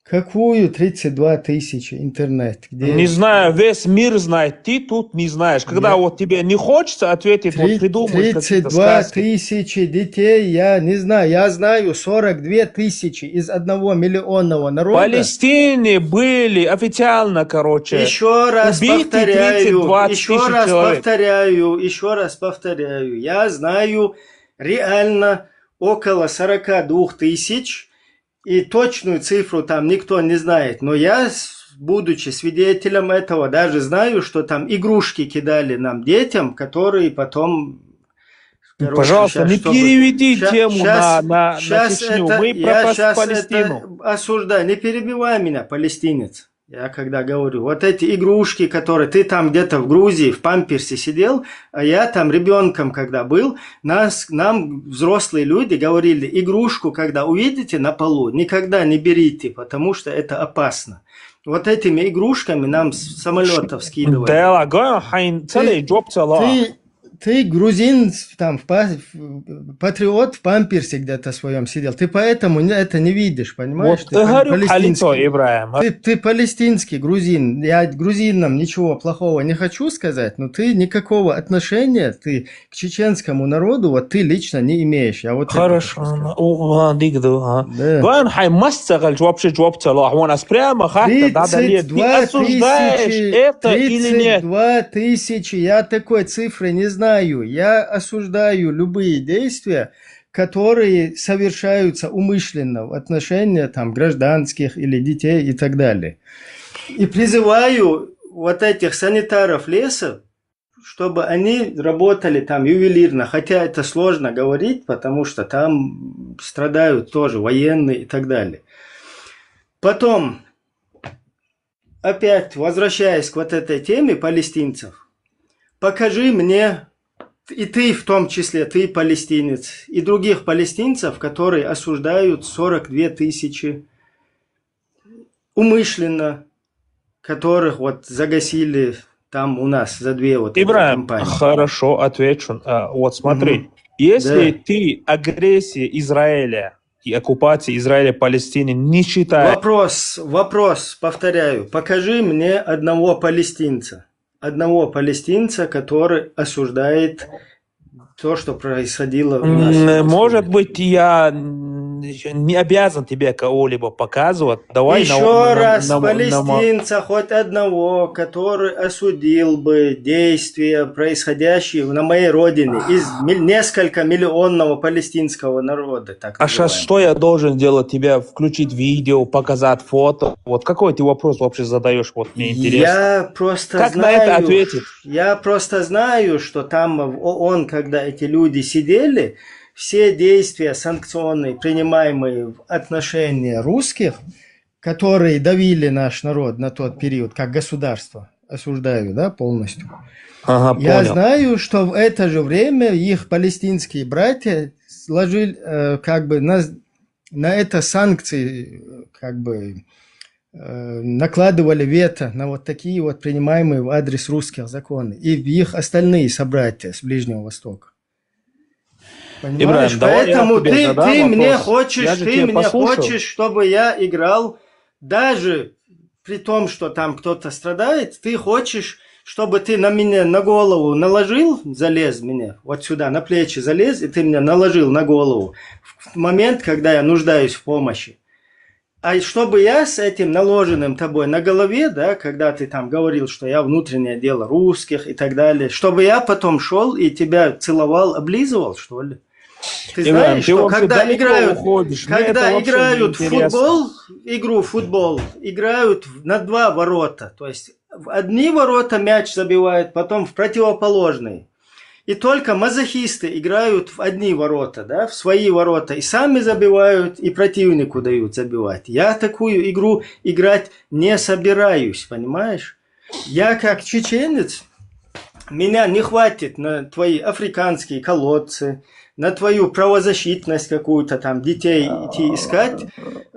Какую тридцать два тысячи интернет? Где? Не знаю, весь мир знает, ты тут не знаешь. Когда Нет. Вот тебе не хочется ответить, вот Три- придумаешь какие-то тридцать два сказки. тысячи детей, я не знаю, я знаю сорок две тысячи из одного миллионного В народа. Палестине были официально, короче, Еще раз убиты повторяю, тридцать два еще тысячи раз человек. Повторяю, еще раз повторяю. Я знаю реально около сорока двух тысяч, и точную цифру там никто не знает, но я, с- будучи свидетелем этого, даже знаю, что там игрушки кидали нам, детям, которые потом... Короче, Пожалуйста, щас, не чтобы- переведи ща- тему щас- на, на, на щас Чечню. это- Мы я про щас Палестину. Это осуждаю, не перебивай меня, палестинец. Я когда говорю, вот эти игрушки, которые ты там где-то в Грузии в памперсе сидел, а я там ребенком когда был, нас, нам взрослые люди говорили: «Игрушку, когда увидите на полу, никогда не берите, потому что это опасно». Вот этими игрушками нам с самолетов скидывали. Дела, гой хайн, целый джоб цела. Ты, ты грузин с- там в па- в- патриот в памперсе где-то своем сидел. Ты поэтому не- это не видишь, понимаешь? Вот Ты там говорю, палестинский. Халито Ибраим. Ты, ты палестинский грузин. Я грузинам ничего плохого не хочу сказать, но ты никакого отношения ты к чеченскому народу, вот ты лично не имеешь. Я вот это хочу Хорошо. сказать. Уладигду, а. Да. Гой хайн, масса галч вообще джоб цела. Вон ас прямо хата, да, да, нет. Ты Тридцать два осуждаешь тысячи, это или нет? тридцать два тысячи, я такой цифры не знаю. Я осуждаю любые действия, которые совершаются умышленно в отношении там гражданских или детей и так далее. И призываю вот этих санитаров леса, чтобы они работали там ювелирно, хотя это сложно говорить, потому что там страдают тоже военные и так далее. Потом, опять возвращаясь к вот этой теме палестинцев, покажи мне, и ты в том числе, ты палестинец, и других палестинцев, которые осуждают сорок две тысячи умышленно, которых вот загасили там у нас за две вот эти Ибраим, кампании. Хорошо, отвечу. А, вот смотри, Мгм. если Да. Ты агрессия Израиля и оккупация Израиля Палестины не считаешь, Вопрос, вопрос, повторяю, покажи мне одного палестинца, одного палестинца, который осуждает то, что происходило у нас. М, в Палестине. Может быть, я м, не обязан тебе кого-либо показывать. Давай на- Еще на- раз, на- на- палестинца, хоть одного, который осудил бы действия, происходящие на моей родине, из миль- несколько миллионного палестинского народа, так А сейчас называемого. Что я должен делать? Тебя включить видео, показать фото? Вот какой ты вопрос вообще задаешь? Вот мне интересно. Я просто Как на знаю, это ответить? Я просто знаю, что там в ООН, когда эти люди сидели, все действия санкционные, принимаемые в отношении русских, которые давили наш народ на тот период как государство, осуждаю, да, полностью. Ага, Я понял. Знаю, что в это же время их палестинские братья сложили, э, как бы на, на это санкции, как бы э, накладывали вето на вот такие вот принимаемые в адрес русских законы и в их остальные собратья с Ближнего Востока. Понимаешь? Ибраим, давай я Поэтому тебе ты, задам ты мне вопрос. Хочешь, Я же ты тебя мне послушал. Хочешь, чтобы я играл, даже при том, что там кто-то страдает, ты хочешь, чтобы ты на меня, на голову наложил, залез мне, вот сюда, на плечи залез, и ты мне наложил на голову в момент, когда я нуждаюсь в помощи. А чтобы я с этим наложенным тобой на голове, да, когда ты там говорил, что я внутреннее дело русских и так далее, чтобы я потом шел и тебя целовал, облизывал, что ли? Ты Иван, знаешь, ты что вообще когда далеко играют, уходишь. Мне это когда вообще играют в неинтересно. Футбол, игру в футбол, играют в- на два ворота, то есть в одни ворота мяч забивают, потом в противоположные. И только мазохисты играют в одни ворота, да, в свои ворота, и сами забивают, и противнику дают забивать. Я такую игру играть не собираюсь, понимаешь? Я как чеченец, меня не хватит на твои африканские колодцы, на твою правозащитность какую-то там, детей идти искать.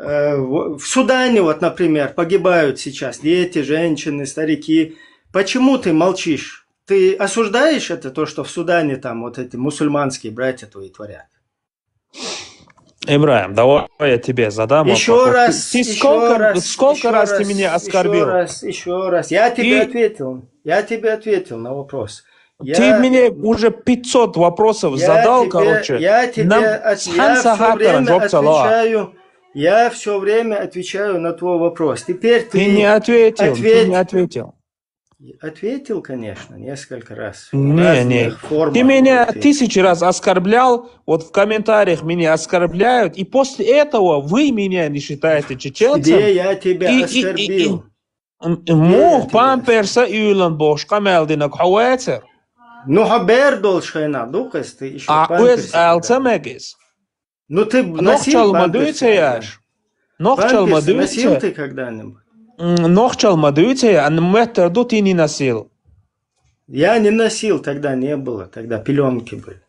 Э, в в Судане, вот, например, погибают сейчас дети, женщины, старики. Почему ты молчишь? Ты осуждаешь это, то, что в Судане там вот эти мусульманские братья твои творят? Ибраим, давай я тебе задам Еще вопрос. раз, Ты еще сколько, раз, сколько еще раз ты раз, меня еще оскорбил? раз, еще раз. Я тебе И ответил. Я тебе ответил на вопрос. Ты Я, мне уже пятьсот вопросов я задал, тебе, короче. я тебе, Нам от- с я Ханса все Хакаром время жопца лоа. Отвечаю. Я все время отвечаю на твой вопрос. Теперь Ты не ты ответил, ты ответь. не ответил. Ответил, конечно, несколько раз. В Не, не. разных формах. Ты меня Вот и- тысячи раз оскорблял, вот в комментариях меня оскорбляют, и после этого вы меня не считаете чеченцем. Где я тебя И- и- и- оскорбил? М, Мух тебе памперса юлан бош камелдинок хавацер. Ну, хабер долш хайна, дукас ты еще А уэз алца мегис. Ну, ты носил Нохчал памперсы мадуйцеяш. когда? Нохчал Памперсы носил мадуйце. Ты когда-нибудь? М, Нохчал мадуйце, а меттер ду ты не носил. Я не носил, тогда не было, тогда пеленки были.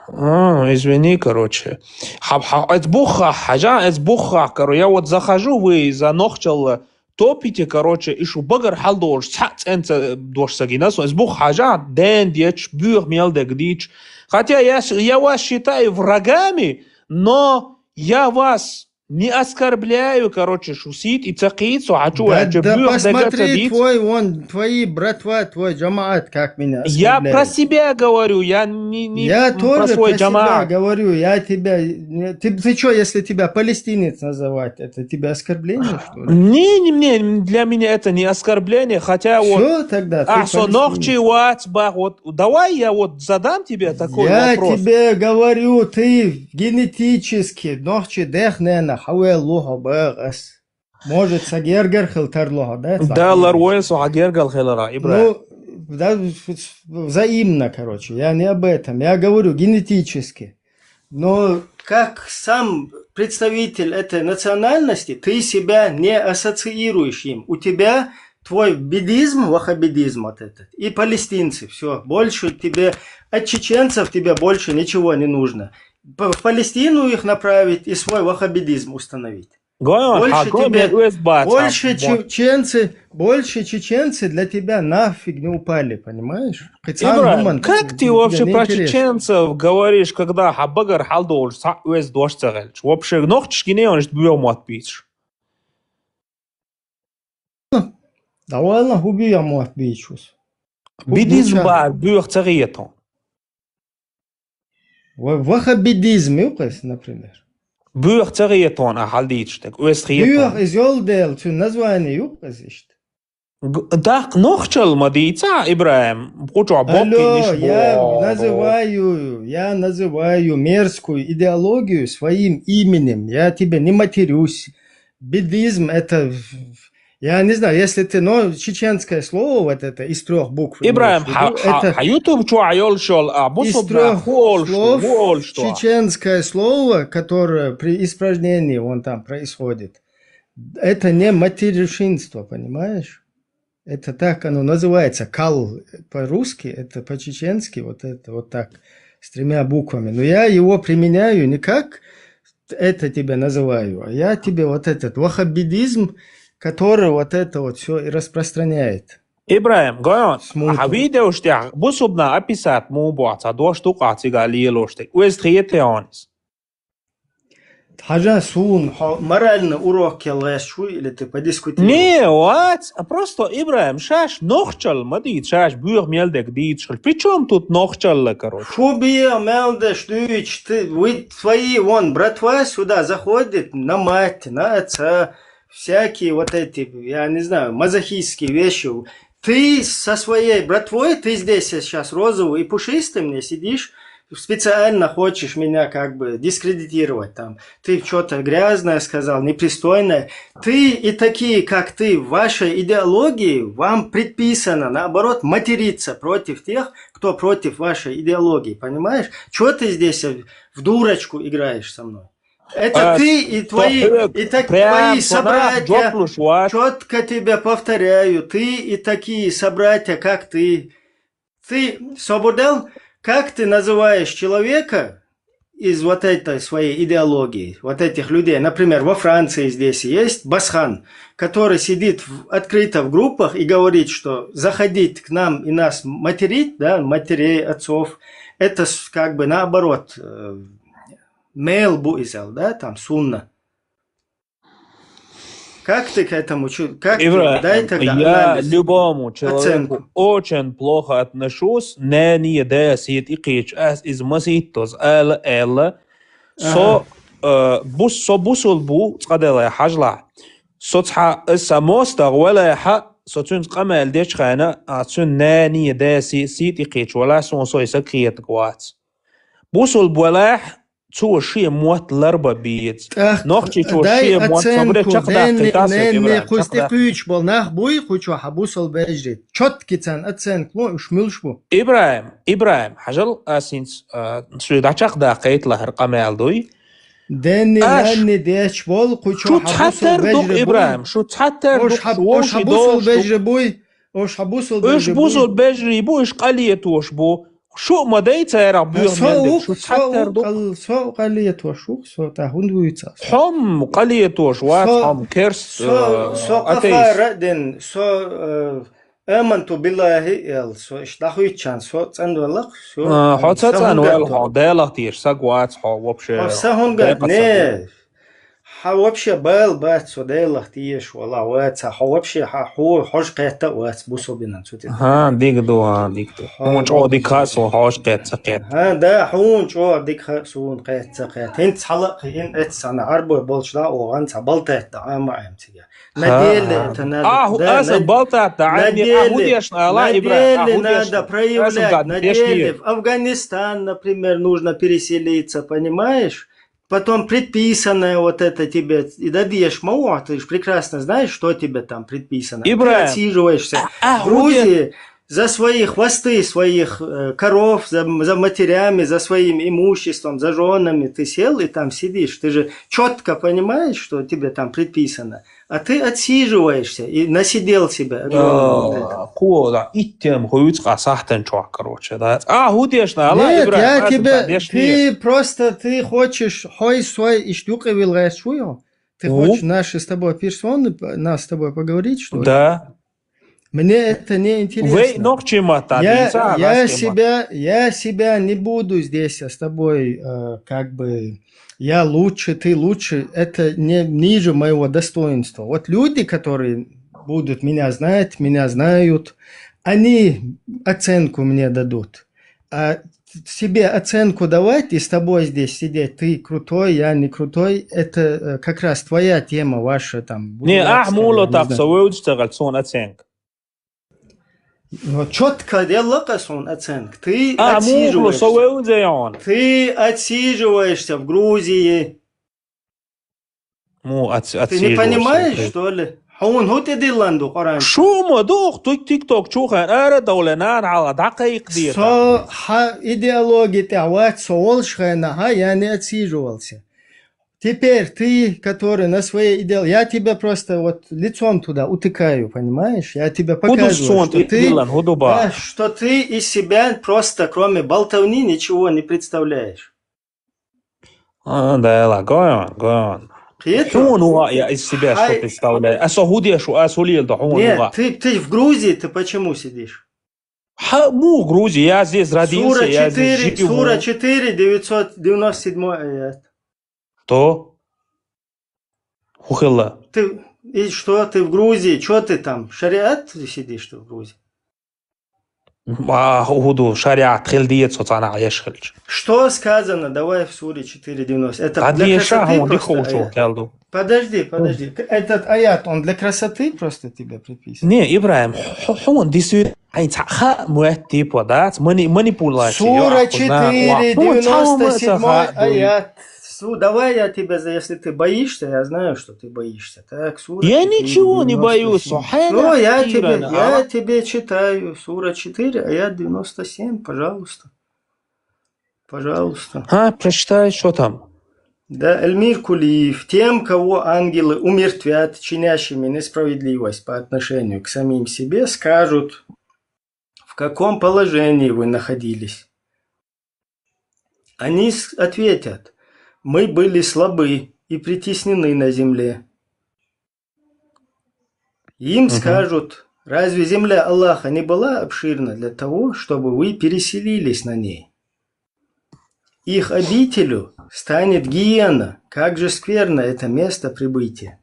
А, извини, короче. Хаб-, ха-, эц буха, хажа, эц буха, короче. Я вот захожу, вы за нохчал топите, короче, и шу багар хал дош, ца ценца дош сагина, со эц бух хажа, дэн дич, бюх мел дэгдич. Хотя я, с- я вас считаю врагами, но я вас не оскорбляю, короче, шусит и цакит, со хочу, Да, я чё, да бюх посмотри, дэгдца дич. Твой, вон, твои братва, твой джамаат, как меня Я оскорбляют. Про себя говорю, я не, не Я про тоже свой про себя джамаат. Говорю, я тебя... не- Ты, ты что, если тебя палестинец называть, это тебе оскорбление, что ли? Не, не, не, для меня это не оскорбление, хотя вот... Все тогда, ты А, со палестинец. Нохчи вац бах, вот, давай я вот задам тебе такой Я вопрос. Тебе говорю, ты генетически нохчи дэх нена хавел луха бэгас. Может, са гергер хил тар луха, да? Да, лар воин со гергал хилара, Ибраим. Ну, да, в- в- взаимно, короче, я не об этом. Я говорю генетически. Но как сам представитель этой национальности, ты себя не ассоциируешь им. У тебя твой бедизм, ваххабидизм вот этот, и палестинцы, все. Больше тебе, от чеченцев тебе больше ничего не нужно. П- В Палестину их направить и свой ваххабидизм установить. Гойон, Больше а гой тебе, мен уэс бац, больше а, чеченцы, больше чеченцы для тебя нафиг не упали, понимаешь? Хоть сам Ибраим, думан, как ты тебе вообще не про интересно. Чеченцев говоришь, когда хабагар халдолш са уэс дош цагалч? Вообще, нохчиш гинеонш бюомот бич. Давай на хуби я мот бичус. Бидизм Муча. Бар бюх цагиетон. Ва- Ваххабидизм, юкъес, например. Бюх цагиетон, а халдич так. Уэс Бюх хиетон. из ёлдел, цу название юкъес ишт. Г- Так, нохчал мадица, Ибраим. Кучо бокки Алло, ниш я бо- называю, я называю мерзкую идеологию своим именем. Я тебе не матерюсь. Бедизм это, в- я не знаю, если ты, но чеченское слово вот это из трех букв Ибраим, имеешь в ха, виду, ха, это ха YouTube чуа ёлшол, а из бусубна трех хуолш, слов хуолш туа. Чеченское слово, которое при испражнении вон там происходит, это не матершинство, понимаешь? Это так оно называется, кал по-русски, это по-чеченски, вот это вот так, с тремя буквами. Но я его применяю не как это тебе называю, а я тебе вот этот ваххабидизм, который вот это вот все и распространяет. Ибраим, гойон, Смутно. ха видео штя, бусубна описать му бо, ца дош тука цига лиелош так. Уэс хиетеонис. Хажа сун, хо- моральный урок келэш шу или ты подискутируешь? Не, вац, а просто Ибраим, шаш нохчал мадит, шаш бюх мелдек дит, шал. При чём тут нохчал, короче? Хуби мелдеш дюйч, ты, вы, твои, вон, братва сюда заходит, на мать, на отца, всякие вот эти, я не знаю, мазохистские вещи. Ты со своей братвой, ты здесь сейчас розовый и пушистый мне сидишь, специально хочешь меня как бы дискредитировать там. Ты что-то грязное сказал, непристойное. Ты и такие, как ты, в вашей идеологии, вам предписано, наоборот, материться против тех, кто против вашей идеологии, понимаешь? Что ты здесь в дурочку играешь со мной? Это А, ты и твои, то, э, и так прям твои фанат собратья. Джоплуш, вот. Четко тебе повторяю, ты и такие собратья, как ты. Ты, Собурдел, как ты называешь человека, из вот этой своей идеологии, вот этих людей. Например, во Франции здесь есть Басхан, который сидит в, открыто в группах и говорит, что заходить к нам и нас материть, да, матерей, отцов, это с- как бы наоборот, э, мел бу изал, да, там сунна. Как ты к этому чу-, как ты, дай тогда Я анализ, любому человеку оценку. Очень плохо отношусь, нани да сит и кич, ас из масит тоз, ала, ала. Со, э, бус, со бусул бу, цкадала хажла. Со цха, э, са моста, вала ха, со цюн цкамал деч хайна, а цюн нани да си, сит и кич, вала сон сой са киет гвац. Бусул була, цу ши мот ларба биец. Нохчи чу ши мот собре чакда Дэнни, кайтас Дэнни, Ибраим, хусти чакда. Куч бол нах буй, хучу ха бусул бежри. Чот кицан оценк лу, уш мюлш бу. Ибраим, Ибраим, хажал асинц, а, су да чакда кайт лахар камал дуй. Дэнни, Аш. Нанни деч бол, кучу Шу ха бусул цатар дук бежри буй. Ибраим, шу цатар Ош дук, ха, шу ош ха ши бусул дол, шу бежри буй. Ош ха бусул Уш бежри буй. бусул бежри бу, уш калиет уш бу. Шу мадай цайрах бюр Со мелдик, ук, шу со цатар ук, дук. ал-, со калиет уш ук, со та хунд буйца. Хом калиет уш, вац Со- хом керс, Со, э, со атеист. кафара дин, со, э, аманту биллахи эл, со иш дахуйчан, со цан валак, со, А, хо со цацан вал хунгату. Хо, Делах тиеш, саг вац Хо, вообще. Хо са хунгат, Декъа не. саг. Ха вообще бал бац, со Делах тиеш, вала вац, ха вообще ха ху, хож кайта вац, бусул бинан цути. Ха, диг ду, ха, диг ду. Ха, Хун чо диг диг ду. Хасу, хож кайт, са кайт. Ха, да, хун чо диг Хасун кайт, са кайт. Хин цхала, хин эт сана, арбой болчда, оган са балтайт да, ама ам цига. На Ха, деле ха. это надо. А, ху-, Да, а, са на, балтайт да, на а, не, а, деле, худешна, ала, на Ибраим, а, деле худешна. надо проявлять, Асун гад, на дешни. деле. В Афганистан, например, нужно переселиться, понимаешь? Потом предписанное вот это тебе, и да дешь мауа, ты же прекрасно знаешь, что тебе там предписано. Ты Ибраим. Отсиживаешься. А, а, В Грузии за свои хвосты, своих э, коров, за, за матерями, за своим имуществом, за женами ты сел и там сидишь. Ты же четко понимаешь, что тебе там предписано. А ты отсиживаешься и насидел себя. Огромное вот это. Ко да, иттем хуйц ка сахтен чо, короче, да. А, худешна, ала, Нет, Ибраим, я а, тебя, дешни. Ты просто, ты хочешь, хой свой, иштюк и вилгайс шуё. Ты О. Хочешь наши с тобой персоны, п- нас с тобой поговорить, что ли? Да. Мне это не интересно. Вей, нохчи мата, Я, динца, я ласки мата. себя, я себя не буду здесь с тобой, э, как бы, я лучше, ты лучше, это не ниже моего достоинства. Вот люди, которые будут меня знать, меня знают, они оценку мне дадут. А себе оценку давать и с тобой здесь сидеть, ты крутой, я не крутой, это э, как раз твоя тема ваша там. Не, бурятская, ах, муло я не так, знаю. со вылучте гальцон оценк. Но четко дело касон оценк. Ты А, муло, отсиживаешься. со вылучте он. Ты отсиживаешься в Грузии. Му, от, Ты не понимаешь, что ли? Хун хут идилланду Коран. Шума дух, тук тикток чухен, ара дауле нан ала, да кайк дир. Со ха идеология те ават, со волшхена, ха, я не отсиживался. Теперь ты, который на своей идеологии, я тебя просто вот лицом туда утыкаю, понимаешь? Я тебе Худу показываю, сон что ты, идиллан, худу ба. да, что ты из себя просто, кроме болтовни, ничего не представляешь. А, да, ла, гон, гон. Приятно. Хун уа, я из себя Хай- что представляю. А со худеш, а сулил да хун Нет, уа. ты, ты в Грузии, ты почему сидишь? Ха, му Грузия, я здесь родился, Сура я здесь четыре, живу. Сура четыре, девятьсот девяносто седьмой аят. То? Хухила. Ты, и что, ты в Грузии, что ты там? Шариат ты сидишь, что в Грузии? А, худу, шариат, хил диет, соцана, ешхилч. Что сказано? Давай в Суре четыре девяносто. Это Кад для еша, красоты хун просто дихучу, аят. келду. Подожди, подожди. К- Этот аят, он для красоты просто тебе приписан. Не, Ибраим, ху-, хун дисует, ай, ца, ха, муэт типа, да, мани-, манипуляция. Сура четыре, девяносто седьмой аят. Су-, давай я тебе, за- если ты боишься, я знаю, что ты боишься. Так, сура Я четыре, ничего не девяносто семь. боюсь, субхана Ну, я Ибраим, тебе, а? Я тебе читаю, сура четыре, аят девяносто семь, пожалуйста. Пожалуйста. А, прочитай, что там. Да, Эльмир Кулиев. Тем, кого ангелы умертвят чинящими несправедливость по отношению к самим себе, скажут: «В каком положении вы находились?» Они с- ответят: «Мы были слабы и притеснены на земле». Им скажут: «Разве земля Аллаха не была обширна для того, чтобы вы переселились на ней?» Их обителю станет гиена. Как же скверно это место прибытия.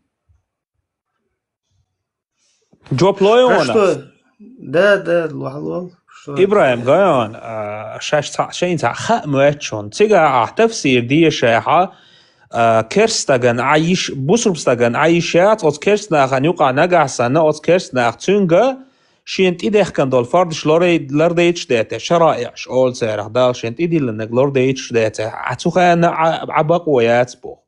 Жоп лой А вайна? Что? Да, да, луалол. Что? ИбрахӀим, гой вайна, а, шаьш цхьа, шайна цхьа хаа моьттуш. Цигахь ахь тафсир дешахь, а, керстаган Ӏайиш, бусурбстаган Ӏайиш яц, оцу керстнахана юкъахь нагахь санна, оцу керстнах цуьнга шен тӀедехкан долу фардаш лорай-, лардайташ дете, шараиӀаш олу царах, Дала шен тӀедиллинарг лордайташ дете, а цу хенна Ӏа, Ӏа бакъо яц боху.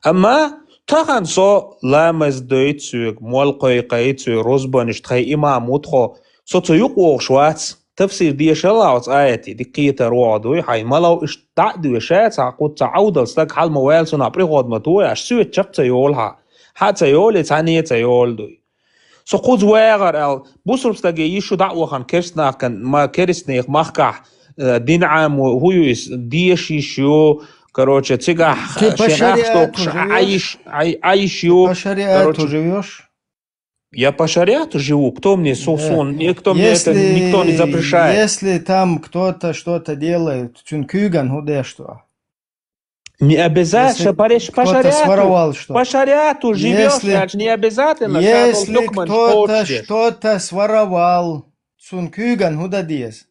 Амма тахана со ламаз дойту соьга, молла кхойкхайта соьга, рузбанаш тхайн имам ву тхо, со цу юкъа вогӀуш вац, тафсир дешал а оцу аятий, дика кхетар вогӀу дуй, хьайн малав иштта дӀа а доьша, цхьа кху цхьа Ӏовдал стаг хьал ма ваьлла, цунах приход ма ту, аш соьца чекх ца йолу хьан, хьан ца йолу, цхьаьна ца йолу дуй. Со кхуза вагӀар аьлла, бусурба стаге йиш ю дӀа а вахана керстнахкан, ма-, керстнех махкахь, э, дин Ӏамо хӀу ю иза, деша йиш ю, короче, цигахь Ты по шен ахча шариату доккхуш живёшь? Ӏайш, Ӏай, Ӏайш ю. По шариату Короче, живёшь? Я по шариату живу, кто мне су-, Да. сун, никто мне это, Если, никто не запрещает. Если там кто-то что-то делает, цуьнан куьйган хӀун деш ду? Не обязательно, Если по реш-, по кто-то шариату, своровал что-то. По шариату живёшь, Если, значит, не обязательно, шаьш долу если хьукманаш кто-то кхочушдеш. Что-то своровал, цуьнан куьйган хӀун дан деза?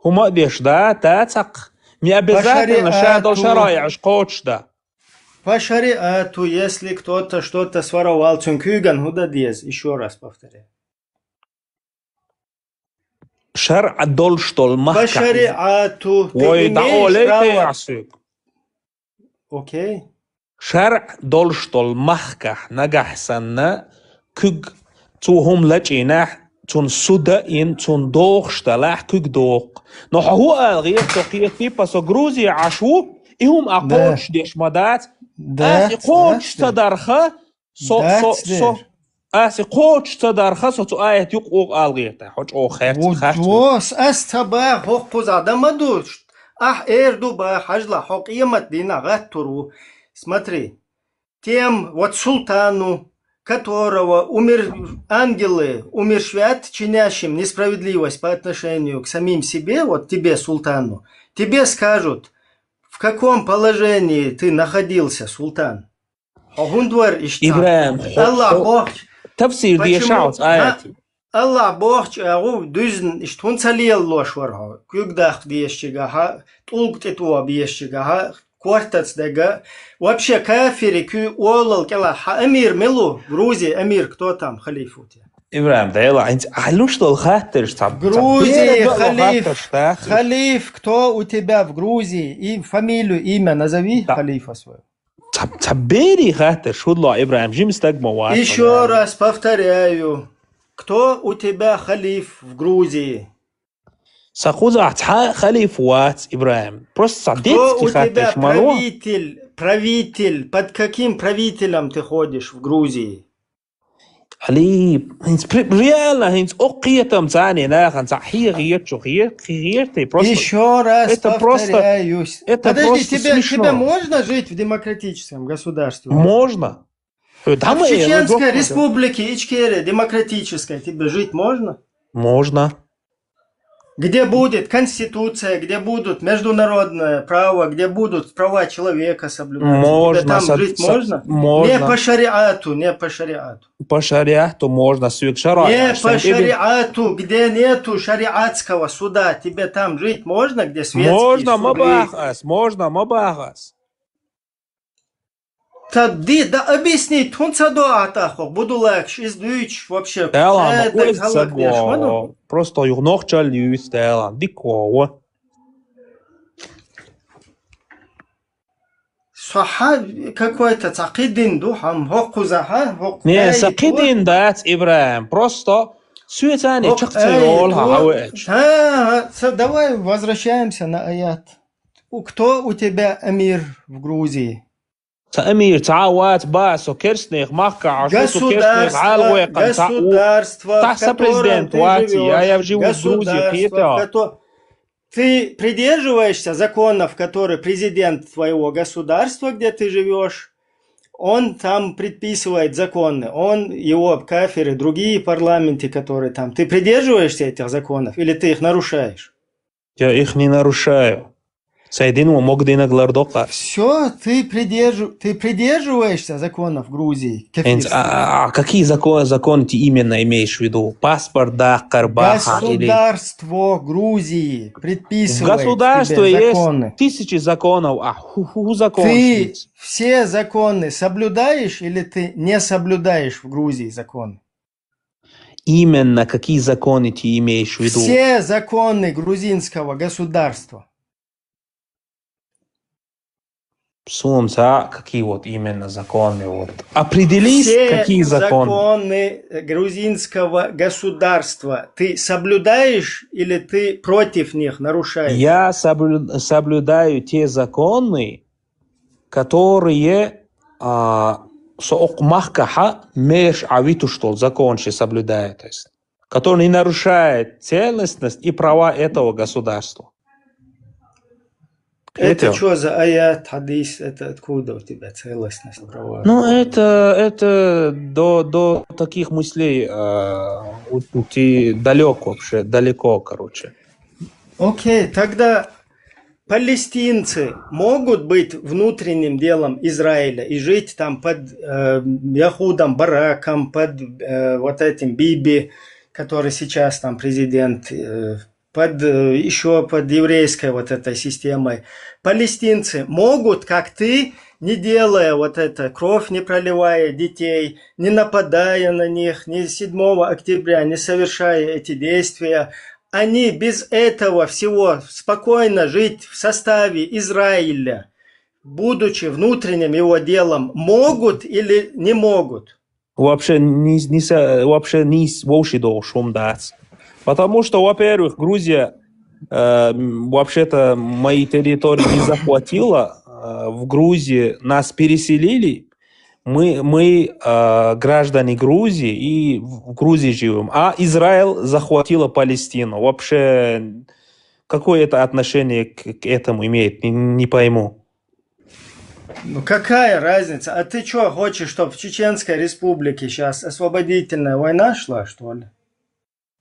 ХӀума а деш, да, да, цхьаккха. Не обязательно, шаьш долу шариату. шараиӀаш кхочушдан. По шариату, если кто-то что-то своровал, цуьнан куьйган хӀун дан деза? Ещё раз повторяю. ШарӀа долуш долу По махкахь. шариату ты Вой, имеешь дӀаолий право. тӀе ахь соьга. Окей. ШарӀа долуш долу махкахь нагахь санна, куьг цо хӀума лачкъийнехь, цунна су даина, цунна дохуш далахь, куьг доху. Но хьо хӀун ала гӀерта, со кхетий, по со Грузия Ӏаш ву, и хӀума а Да. кхочушдеш ма дац. Да, Ас и кхочуш да, ца дарха, со, Дац со, дер. со, ас и кхочуш ца дарха, со цу аят юкъа ала гӀерта. Хьо чӀогӀа хаьрца, Вот, хаьрца. вот. Ас ца баха хӀокхузахь дан ма ду. Ахь эр ду баха, хьажал, хьо къемат дийнахь гӀаттур ву. Смотри. Тем вот султану, которого умер, ангелы умерщвят, чинящим несправедливость по отношению к самим себе, вот тебе, султану, тебе скажут, в каком положении ты находился, султан. Хьо хӀунда вара иштта? ИбрахӀим, хьо, Аллах хьо, бохча. тафсир Почему? дешахь оцу аятий. Аллах бохча агӀу дуьзна иштта хӀунда ца лелалош вара хьо? Куьг дахка дезачигахьа, тӀулг тӀе тоха безачигахьа, кортаца дега. Вообще кафири куь олал кӀелахь. Хьан амир мила ву? Грузия амир кто там, халифа у тебя? ИбрахӀим, Дела, хӀинца хьалуш долу хаттарш цхьа, цхьа Грузия бера долу халиф, хаттарш даха. Халиф кто у тебя в Грузии? И фамилию, имя назови халифа своего. Цхьа, цхьа берийн хаттарш хӀуд ло, ИбрахӀим, жима стаг ма вац. Ещё раз повторяю, кто у тебя халиф в Грузии? Сан кхузахь цхьа а халифа вац, ИбрахӀим. Просто цхьа Кто у детский тебя хаттарш ма ло. Правитель, правитель? Под каким правителем ты ходишь в Грузии? Али, хӀинца при-, реально, хӀинца окху кхетам царна нахана цхьа хьеха гӀертачу хе-, хе-, гӀерти, просто. Ещё раз Это просто, повторяюсь. Это Подожди, просто тебе, смешно. Тебе можно жить в демократическом государстве? Можно. Э, да А в мы, э, Чеченской э, Республике Ичкерия демократической тебе жить можно? Можно. Где будет конституция, где будут международное право, где будут права человека соблюдаться. Можно, Тебе там со-, жить со-, можно? можно. Не по шариату, не по шариату. По шариату можно, сюк шариат. Не по шариату, где нету шариатского суда, тебе там жить можно, где светские Можно, суды? Мабахас, можно, Мабахас. Та ди, да объяснить, хӀун ца до атахо, буду лакш, из дуйч вообще. Тэлам, Э, куэс так халак деш, ма ду. Просто юх нохчал юс тэлам, дикова. Со хьа какой-то ца кхидин ду, хьам хӀокхуза, хьа? ХӀокху Не, ай, са кхидин дац, ИбрахӀим. Просто суьцани хӀокху чакхца ай, йолу хӀо-, хьавеача. ХӀа, хӀа, ца, давай возвращаемся на аят. У-, кто у тебя амир в Грузии? Ца амир, ца вац ба, со керстнех махка, а что со керстнех Государство, гӀалгӀойкъан ца у. государство, Та в са котором президент ты ваци, живёшь, я, я живу в Грузии, государство, хета. в кото-, ты придерживаешься законов, которые президент твоего государства, где ты живешь, он там предписывает законы, он, его кафиры, другие парламенты, которые там. Ты придерживаешься этих законов или ты их нарушаешь? Я их не нарушаю. Сайдин ва мог динаг лардокъар. Все, ты, придерж... ты придерживаешься законов Грузии, Хинц, кафирских. А, а какие закон, законы ты именно имеешь в виду? Паспорт дакъар баха или... Государство Грузии В предписывает государстве тебе есть законы. Тысячи законов, а ху, ху закон Ты есть. Все законы соблюдаешь или ты не соблюдаешь в Грузии законы? Именно какие законы ты имеешь в виду? Все законы грузинского государства. Сумца, какие вот именно законы? Вот. Определись, Все какие законы. законы грузинского государства ты соблюдаешь или ты против них нарушаешь? Я соблю- соблюдаю те законы, которые а, соокъ махкаха меш авитуштол законши соблюдаю, то есть, который не нарушает целостность и права этого государства. Это Это- что за аят, хадис? Это откуда у тебя целостность права? Ну, это, это до, до таких мыслей а, у- ты далек вообще, далеко, короче. Окей, тогда палестинцы могут быть внутренним делом Израиля и жить там под э, Яхудом Бараком, под э, вот этим Биби, который сейчас там президент, э, под э, еще под еврейской вот этой системой. Палестинцы могут, как ты, не делая вот это, кровь не проливая детей, не нападая на них, ни седьмого октября, не совершая эти действия, они без этого всего спокойно жить в составе Израиля, будучи внутренним его делом, могут или не могут? Вообще не, не со- вообще не с- вовши должен дать. Потому что, во-первых, Грузия э, м, вообще-то мои территории не захватила. Э, в Грузии нас переселили. Мы, мы э, граждане Грузии и в Грузии живем. А Израиль захватила Палестину. Вообще, какое это отношение к, к этому имеет? Не, не пойму. Ну какая разница? А ты что, хочешь, чтобы в Чеченской Республике сейчас освободительная война шла, что ли?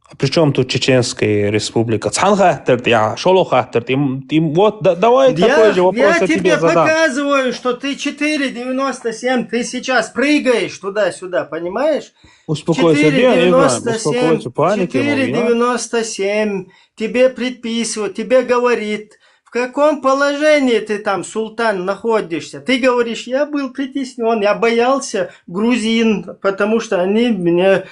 А при чем тут Чеченская Республика? Цхьан хаттар, я, шоло хаттар, ты, ты, вот, да- давай Я, такой же вопрос я я тебе тебе задам. показываю, что ты четыре девяносто семь, ты сейчас прыгаешь туда-сюда, понимаешь? Успокойся, где, Иван? Четыре девяносто семь, Успокойся, паники, четыре девяносто семь тебе предписывают, тебе говорит, в каком положении ты там, султан, находишься. Ты говоришь, я был притеснен, я боялся грузин, потому что они меня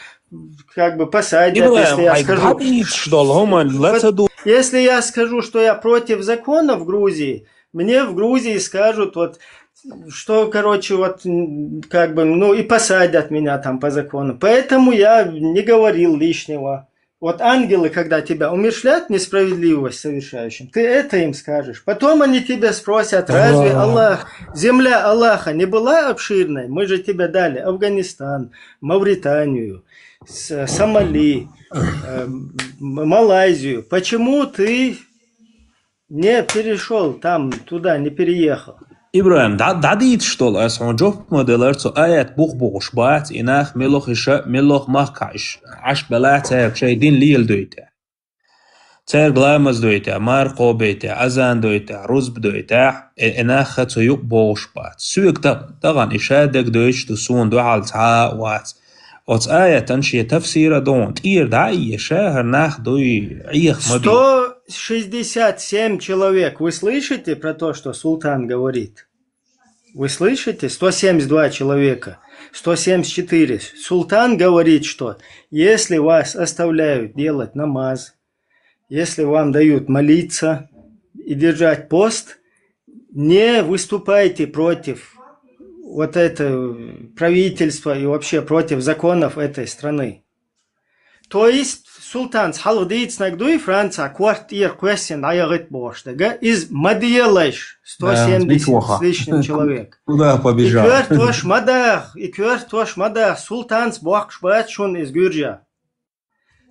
как бы посадят, если я скажу. Что, Ломан, let's do. Если я скажу, что я против законов Грузии, мне в Грузии скажут, вот, что, короче, вот, м, как бы, ну, и посадят меня там по закону. Поэтому я не говорил лишнего. Вот ангелы, когда тебя умерщвлят, несправедливость совершающим, ты это им скажешь. Потом они тебя спросят, разве Аллах. Аллах, земля Аллаха не была обширной? Мы же тебе дали Афганистан, Мавританию, с- Сомали, э, М- Малайзию. Почему ты не перешел там, туда, не переехал? Ибрагьим, да, да дит что, ас хьун жоп ма делар, цу аят бух бугуш бац, и нах мелох иша, мелох махка иш, аш бала цаьр шай дин лиел дуйта. Цаьр ламаз дуйта, маркъо бейта, азан дуйта, рузб дуйта, э, и нах ха цу юк бугуш бац. Суек да, даган иша дег дуйч ду сун дугьал ца вац. Оц аятан ши тафсира дон, тир да и шахар нах дуй, их ма би. Сто шестьдесят семь человек. Вы слышите про то, что султан говорит? Вы слышите? Сто семьдесят два человека. Сто семьдесят четыре. Султан говорит, что если вас оставляют делать намаз, если вам дают молиться и держать пост, не выступайте против вот это правительства и вообще против законов этой страны. То есть султан хьалха дийцинарг дуй, Франция квартир квессин дӀаягӀит бохуш дага, из ма делаш. Да, Сто семьдесят плохо. С лишним человек. Куда И побежал? коьртош ма даха, и коьртош ма даха, султанца бохкуш бац шуна из гуьржа.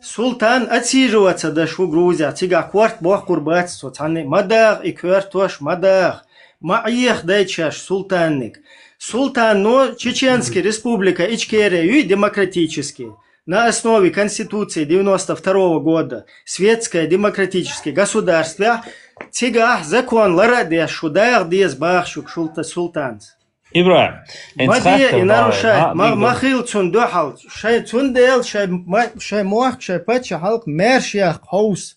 Султан отсиживаться деш ву Грузехь, цигахь корта боккхур бац цо цхьанне. Ма даха и коьртош, ма даха. Ма Ӏеха дайчаш султанниг. Султан, но Чеченский республика Ичкерия юй демократический. На основе Конституции девяносто второго года. Светское демократическое государство. Цигахь закон лара а деш, шу даха деза бахаш ву шулта султанца. ИбрахӀим, хӀинца ма де хаттар и бахьа, нарушать, ма, ма хила цунна дуьхьал. Шайн, цундела шайн ма-, шайн мохк, шайн паччахьалкх маьрша яккха хьовса.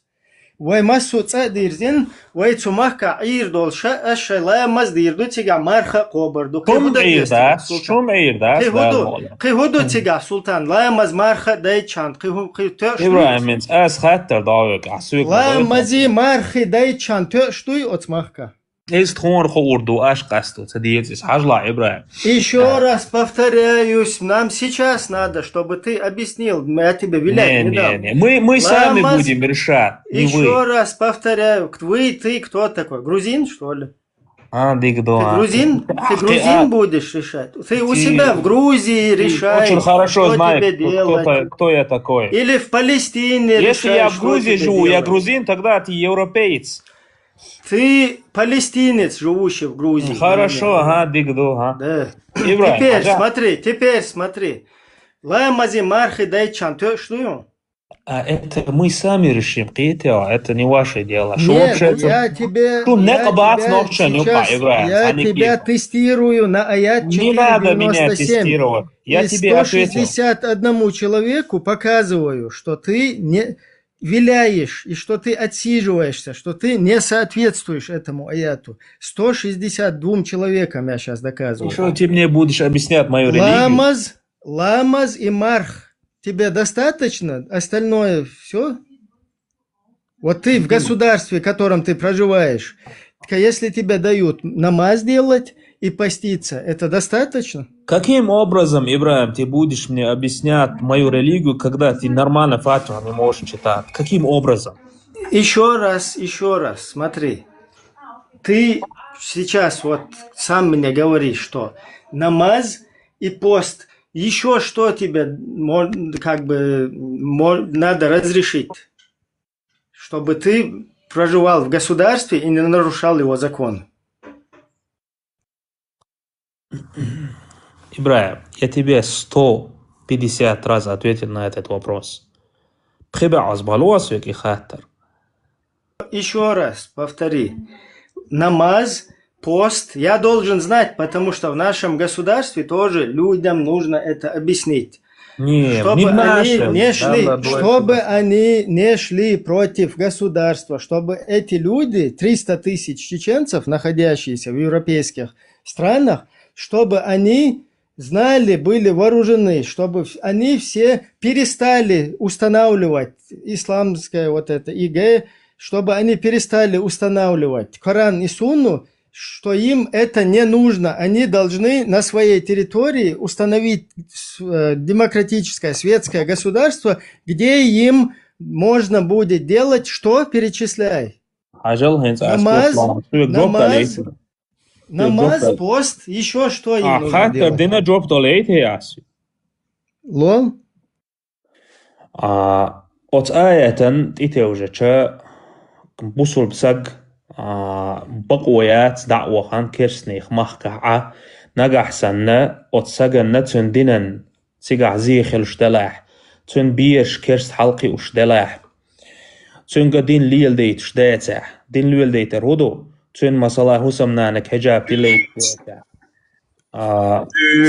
Вай массо а цӀа а дирзина, вай цу махкахь Ӏийр долу ша, аш шайн ламаз дийр ду, цигахь марха а кхобар ду. Кхин хӀун дан деза цигахь, султан? Кхин хӀун ду? Кхин хӀун ду цигахь, султан? Ламаз, марха а дайчхьана, кхин хӀун, кхин тоьаш дуй? ИбрахӀим, хӀинца ас хаттар дӀа а векъахь, соьга ламази, мархи дайчхьана тоьаш дуй оцу махкахь? Иза тхуна хуур ду, аш къасто ца деза иза. Хьажал, ИбрахӀим. Ещё раз повторяюсь, нам сейчас надо, чтобы ты объяснил. Я тебе вилять не дам. Не, не, не. Мы, мы сами будем решать, не вы. Ещё раз повторяю, вы, ты кто такой? Грузин, что ли? А, дика ду, а. Ты грузин? Ты грузин будешь решать? Ты у себя в Грузии решай, что тебе делать. Очень хорошо знаю, кто, кто я такой. Или в Палестине решай, что тебе делать. Если я в Грузии живу, я грузин, тогда ты европеец. Ты палестинец, живущий в Грузии. Хорошо, ага, дика ду, ага. Да. ИбрахӀим, теперь смотри, теперь смотри. Ламази, мархи дайчхьана тоьаш дуй хьуна? А это мы сами решим, кхетий хьо, это не ваше дело. Нет, я тебе, я тебя сейчас, я тебя тестирую на аят четыре девяносто семь. Не надо меня тестировать. Я тебе ответил. И сто шестьдесят одному человеку показываю, что ты не, виляешь, и что ты отсиживаешься, что ты не соответствуешь этому аяту. Сто шестьдесят двум человекам я щас доказываю. И что ты мне будешь объяснять мою религию? Ламаз, ламаз и марх. Тебе достаточно? Остальное всё? Вот ты в государстве, в котором ты проживаешь, так если тебе дают намаз делать и поститься, это достаточно? Каким образом, ИбрахӀим, ты будешь мне объяснять мою религию, когда ты нормально Фатиху не можешь читать? Каким образом? Ещё раз, ещё раз, смотри. Ты сейчас вот сам мне говоришь, что намаз и пост, ещё что тебе мо-, как бы, мо-, надо разрешить, чтобы ты проживал в государстве и не нарушал его закон? ИбрахӀим, я тебе сто пятьдесят раз ответил на этот вопрос. Пхи бӀозза ма ло ас векъа и хаттар. Ещё раз повтори. Намаз, пост я должен знать, потому что в нашем государстве тоже людям нужно это объяснить. Не, чтобы они не шли, чтобы они не шли против государства, чтобы эти люди, триста тысяч чеченцев, находящиеся в европейских странах, чтобы они знали, были вооружены, чтобы в-, они все перестали устанавливать исламское вот это ИГ, чтобы они перестали устанавливать Коран и Сунну, что им это не нужно. Они должны на своей территории установить с-, э, демократическое, светское государство, где им можно будет делать что? Перечисляй. Хьажал, хӀинца ас намаз, намаз, пост, ещё что им нужно делать? А, хаттар дина жоп далийта ас. Лол? А, оцу аятан тӀетевжича бусулба саг, а, бакъо яц дӀа а вахана керстанех махкахь Ӏа, нагахь санна оцу саганна цуьнан динан цигахь зе хилуш делахь, цуьнан бераш керст хьалакхуьуш делахь, цуьнга дин леладайташ дацахь, дин леладайтар хӀун ду? Цуьнан, масала, хӀусамнанаг хьиджаб тиллайташ дацахь. А,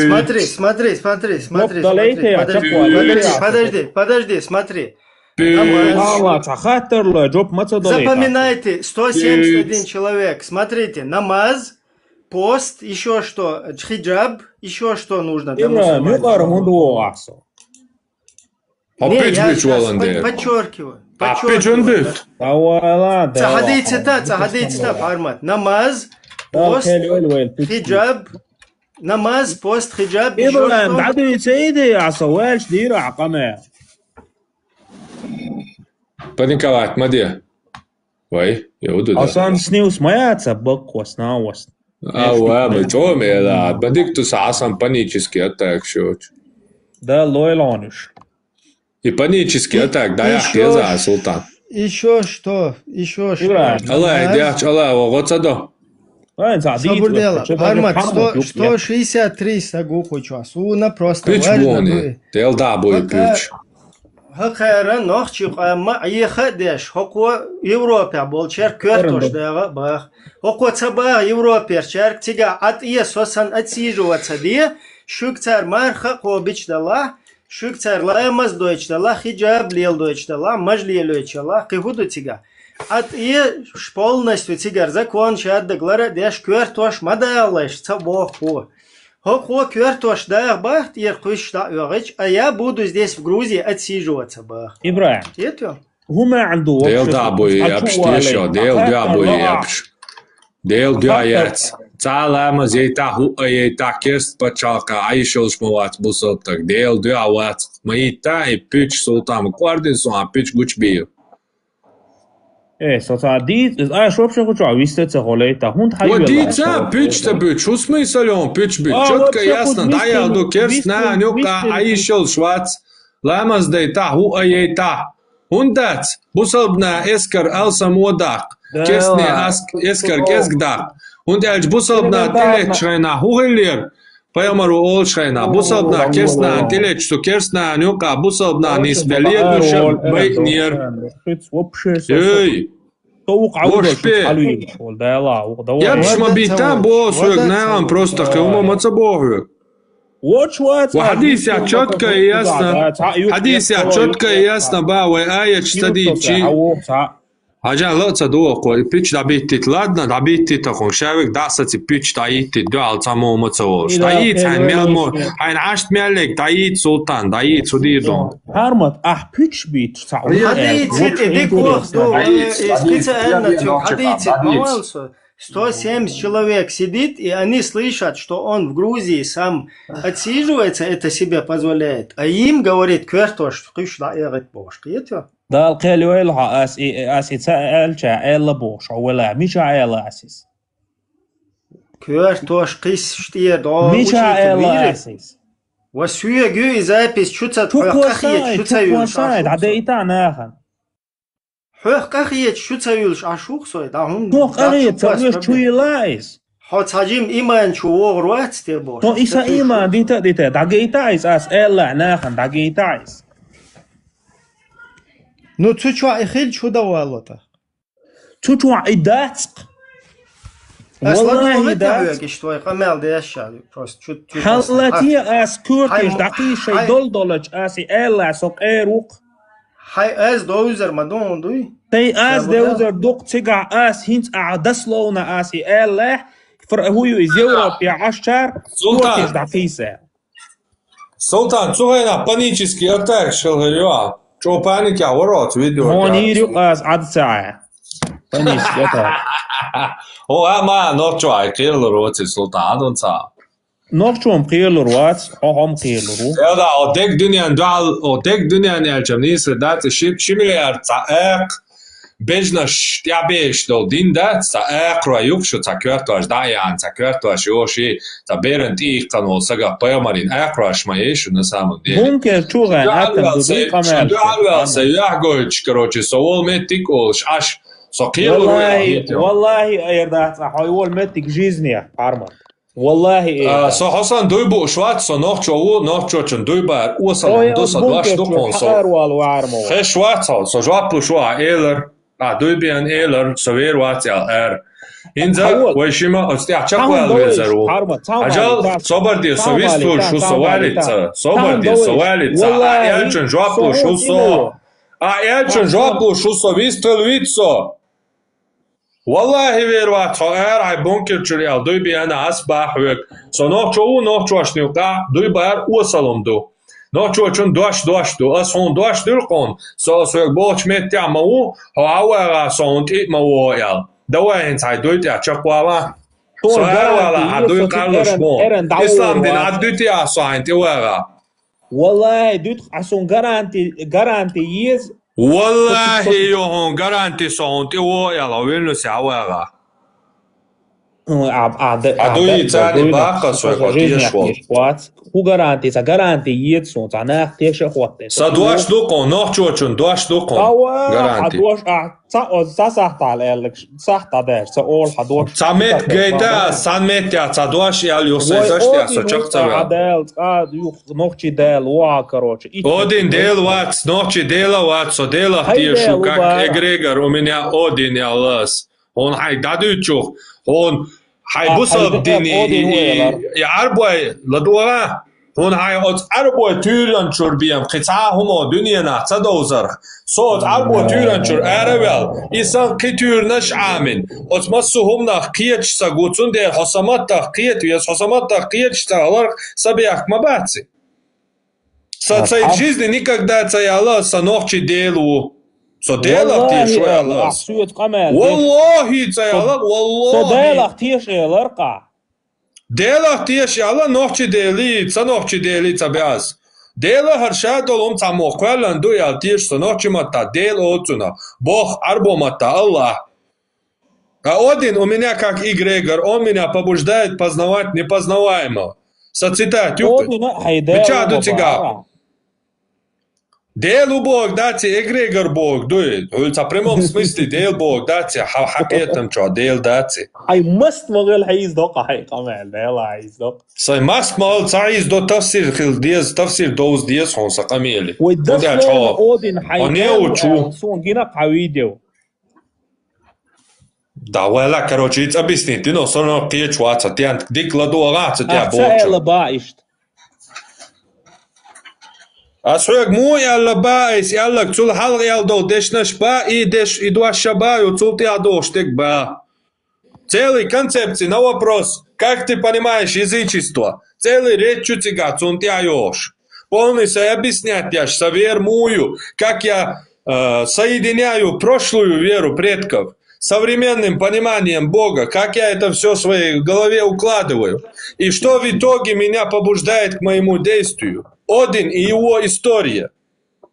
смотри, смотри, смотри, смотри, смотри. Подожди, подожди, подожди, смотри. Алла, цхьа хаттар лой, жоп ма ца далийта. Запоминайте, сто семьдесят один человек. Смотрите, намаз, пост, ещё что? Хиджаб, ещё что нужно для мусульманина? Юкъара хӀунда вогӀу ахь со? Опять я сейчас подчёркиваю. Подчёркиваю, да. Ца хьадийци та, ца хьадийци та, Пхьармат. Намаз, пост, хиджаб. Намаз, пост, хиджаб, ещё что? ДӀадуьйцу иде, ахь со ваьлча дийр ахь къамел. Паниковать ма де. Вай, я буду, да. Асан снилс ма яц, а баккхос навас. А, ва, мы чё, ме, да, бадик ту са асан панически атак шоч. Да, лойлонуш. И панический атак дӀаяхьа деза, Султан. Ещё что? Ещё что? Аллах, дехч Аллах, ва гӀо ца до. Вайн ца дийт, Сабур дела. Армат, сто, сто шестьдесят три сагу кучу. Суна просто пич важно бони. Тел да бой пич. ХӀокхара нохчи къамма Ӏеха а деш, хӀокхо Европе болчер коьртош дагӀа а бах. ХӀокхо ца бах Европерчарг, цига Ӏат е сосан отсиживаться де, шуг цар марха а кхобич далла, шуг цар ламаз дойч далла, хиджаб лел дойч далла, маж лелойч далла, кхи хӀу ду цига. Ӏат е полностью цигар закон шаддаг лара а деш, коьртош ма дагӀалаш, ца боху хӀу. ХӀокхо коьртош дагӀа бах тӀера кхуьш дӀа а оьгӀич, а я буду здесь в Грузии отсиживаться бах. ИбрахӀим. ХӀума Ӏанду Дел да бой, я пиштешо, Дел да бой, я пиш. Дел да яц. Цала ма зейта хӀу а ейта керст пачалка айшолш ма вац бусалтак. Дел да вац. Ма йита и пич Султан, квардин сон а пич гуч бию. Э, со ца дийц, из аш вообще хуча вистеца холейта. ХӀунда хьайвелла? Ва дийца, пич та пич, хӀусмай салён пич бич. Чётко ясно, дӀаял ду керст на нюка айшел швац. Ламаз дайта, хӀу а ейта. ХӀундац, бусалбна эскар алсам одакъ, керстне аск, эскар кеск дакъ. ХӀунда аьлча бусалбна тилет шайна хӀу хиллер? Пайхамар ву олуш хьайна, бусалбнах керстнана тилечу цу керстнана юкъа бусалбнах нисбеллера душа байинера. Эй! Вообще. Ябш ма бийтта, бо соьга нагӀан просто хилма ма ца боху. Ва хьадийсехь чётко и ясно, хьадийсехь чётко и ясно ба вай аяташ ца дийцчи. Хьажа, ла а ца доху, и пич дӀабиттийта. Ладно, дӀабиттийта хьуна. Ша вега дӀа саци пич дӀайиттийта, дуьхьал ца мо ма ца волуш. ДӀайийца хьайн мел мо, хьайн Ӏашт мел лег, дӀайийца, Султан, дӀайийца, хӀу дийр ду? Хьармат, ахь пич бийцаш ца хьуна. Хьадийцит, и дика воху ду, и специально цуьнга хьадийцит, ма вал со. Сто семьдесят человек сидит, и они слышат, что он в Грузии сам отсиживается, это себе позволяет. А им, говорит, коьртош кхуьш дӀаэгӀит бохуш, кхетий? Дала кхел йойла хьо, ас и, ас и ца аьлча, аьлла бохуш, хьо вала, мича аьлла ас иза? Коьртош кхиссаш тӀера догӀу. Мича аьлла ас иза? Ва соьга ю и запись, чу ца хьоьх къахеташ, чу ца юьллуш Ӏаш ву со. ДӀадайта нахана. Хьоьх къахеташ, чу ца юьллуш Ӏаш ву со, дӀа хӀунда? Хьоьх къахеташ, ца юьллуш чу йилла иза? Хьо цхьа жима иман чу вогӀур вац те бохуш. Хьо и сан иман дита а дита, дӀагайта иза ас аьлла нахана, дӀагайта иза. Ну, цу чохь и хилча хӀу дан валло тӀаккха? Цу чохь и дац-кх. Ас ладогӀа дац. Иштта вай къамел деш ша, просто чу, чу хьалла те ас коьртеш дӀакхийша шайн дол долчу ас и аьлла, со къера ву-кх. Хьай аз довзар ма ду хьуна дуй? Тхай аз девзар ду-кх, цигахь ас хӀинца ахьа дословно ас и аьлла, фр-, хӀу ю иза Европе Ӏаш чар, коьртеш дӀакхийса. Султан, цу хенахь панический атакаш хила хир ю ахь. ЧӀо паникехь вара оцу видео. Хьуна йийр ю-кх аса Ӏад ца Ӏа. Панический атака. Хьо а ма нохчо хьай кхералур ваци, Султан, Ӏадун ца. Нохчо-м кхералур вац, хьо хьо-м кхералур ву. Эл да, о дег дуьнен дуьхьал, о дег дуьнен аьлча нийса дац, ши, ши миллиард цхьа акха. Бежнаш тӀаьхьабеш долу дин дац, цхьа акхарой ю-кх шу, цхьа коьртош дӀа а яхьана, цхьа коьртош йош и, цхьа беран тӀе иккхана волу сагах пайхамарийн акхарош ма ю шу, на самом деле. Бункер чу гӀайна атта ду дуй къамел. Дуьхьал ваьлла сан юьхь гойтуш, короче, со волу меттиг а олуш, Ӏаш, со кхело валлахи, валлахи, айр дац, хьо волу меттиг жизни, Хьармат. Валлахи, а, со хьо санна дуй бууш вац, со нохчо ву, нохчочун дуй баар осалла ду, со дош ду хьуна, со хеш вац хьо, со жоп луш ву, а, элар, а, дуй беана элар, со вер вац аьлла ара. ХӀинца вай шима оцу тӀехь чекхваьлла везар ву. Хьажал, собар де, со вистхуьлуш ву со валица, собар де, со валица, а, элчун жоп луш ву со. А, элчун жоп луш ву со, вистхуьлуш виц со. Валлахи, вер вац хьо, ара хьайн бункер чуьра аьлла дуй беана ас боху хьоьга. Со нохчо ву, нохчошна юкъахь дуй баар осалла ду. Нохчочун дош дош ду. Ас хьуна дош дуьллу хьуна, со ас хьоьга бохучу меттехь ма ву, хьо Ӏа вагӀахь со хьуна тӀе а ма вогӀу аьлла. Давай хӀинца хьайн дуй тӀехь чекхвала. Со ара вала хьан дуй кхарлуш мо. Ислам дин Ӏад дуьтий ахь со хьайна тӀе вагӀахь? Валлахи, дуьту ахь суна гаранти, гаранти еза. Валлахи, йо хьуна гаранти со хьуна тӀе вогӀу аьлла, хьо виллусе Ӏа вагӀахь. Хьа дуй царни баккха сой хьо тешаш волу. Ху гаранти, ца гаранти еца суна, ца нах теша а хӀоттина. Са дош ду кху, нохчочун дош ду кху. Ава, хьа дош, а, ца, о, ца сахьтал аьллак, сахьта деш, ца ол хьа дош. Ца мет гайта, сан мет я, ца дош ял ю, сай саш тя, со чакх ца вел. Дел, ца ю, нохчи дел, ва, короче. Один дел вац, нохчи дела вац, со дела тешу, как эгрегор, у меня один я лас. Хьуна хьайн дӀадуьйцучух, хьуна хьайн бусалба дини и, и Ӏарбой ладогӀа, хьуна хьайн оцу Ӏарбой туьйранчуьра бен кхин цхьа а хӀума дуьненахь ца довзарх. Со оцу Ӏарбой туьйранчуьра ара а ваьлла, и сан кхин туьйранаш а Ӏамина, оцу массо а хӀуманах кхеташ ца гу, цундела хьо сан маттах кхета веза, хьо сан маттах кхеташ ца хиларх, сан бехк ма бац и. Сан цай жизни никогда ца яла, сан нохчи Дела ву. Со Делах теша яла. Валлахи, ца яла, валлахи. Со Делах теша ялар къа. Делах теша яла, нохчи Дели, ца нохчи Дели ца бяз. Дела хӀара ша долу хӀума цхьаммо кхоьллан ду ял теша со нохчи матта Дела оцуна. Бог Ӏарбо матта Аллах. А один у меня как эгрегор, он меня побуждает познавать непознаваемое. Са цитат ю. Мича ду цига? Дел у Бог дац и, эгрегор Бог дуй. Хьуьл ца прямом смысле Дел Бог дац и, хьа хьакъетам чо Дел дац и. Хьай маст могал хьайз докъа хьай къамел, Дела хьайз докъа. Сай маст могал ца хьайз до тафсир хил дез, тафсир довз дез хьон са къамели. Вай дас один хьай. Хьо не учу. Сун гина хьа видео. Да, вала, короче, иза объяснить дина, со но кхечу ваца, тен дика ладогӀа, ца тя бохучу. Ах, ца аьлла ба иштта. Ас хьоьга муха аьлла ба, айс аьллаг, цул хьалха аьлла долу дешнаш ба, и деш, и дош ша ба, ю цул тӀаьхьа дохуш дерг ба. Целый концепции на вопрос, как ты понимаешь язычество? Целый речь ю цига, цунна тӀаьхьа йохуш. Полный сай объяснять деш, са вера муха ю, как я, э, соединяю прошлую веру предков с современным пониманием Бога, как я это всё в своей голове укладываю, и что в итоге меня побуждает к моему действию. Один и его история.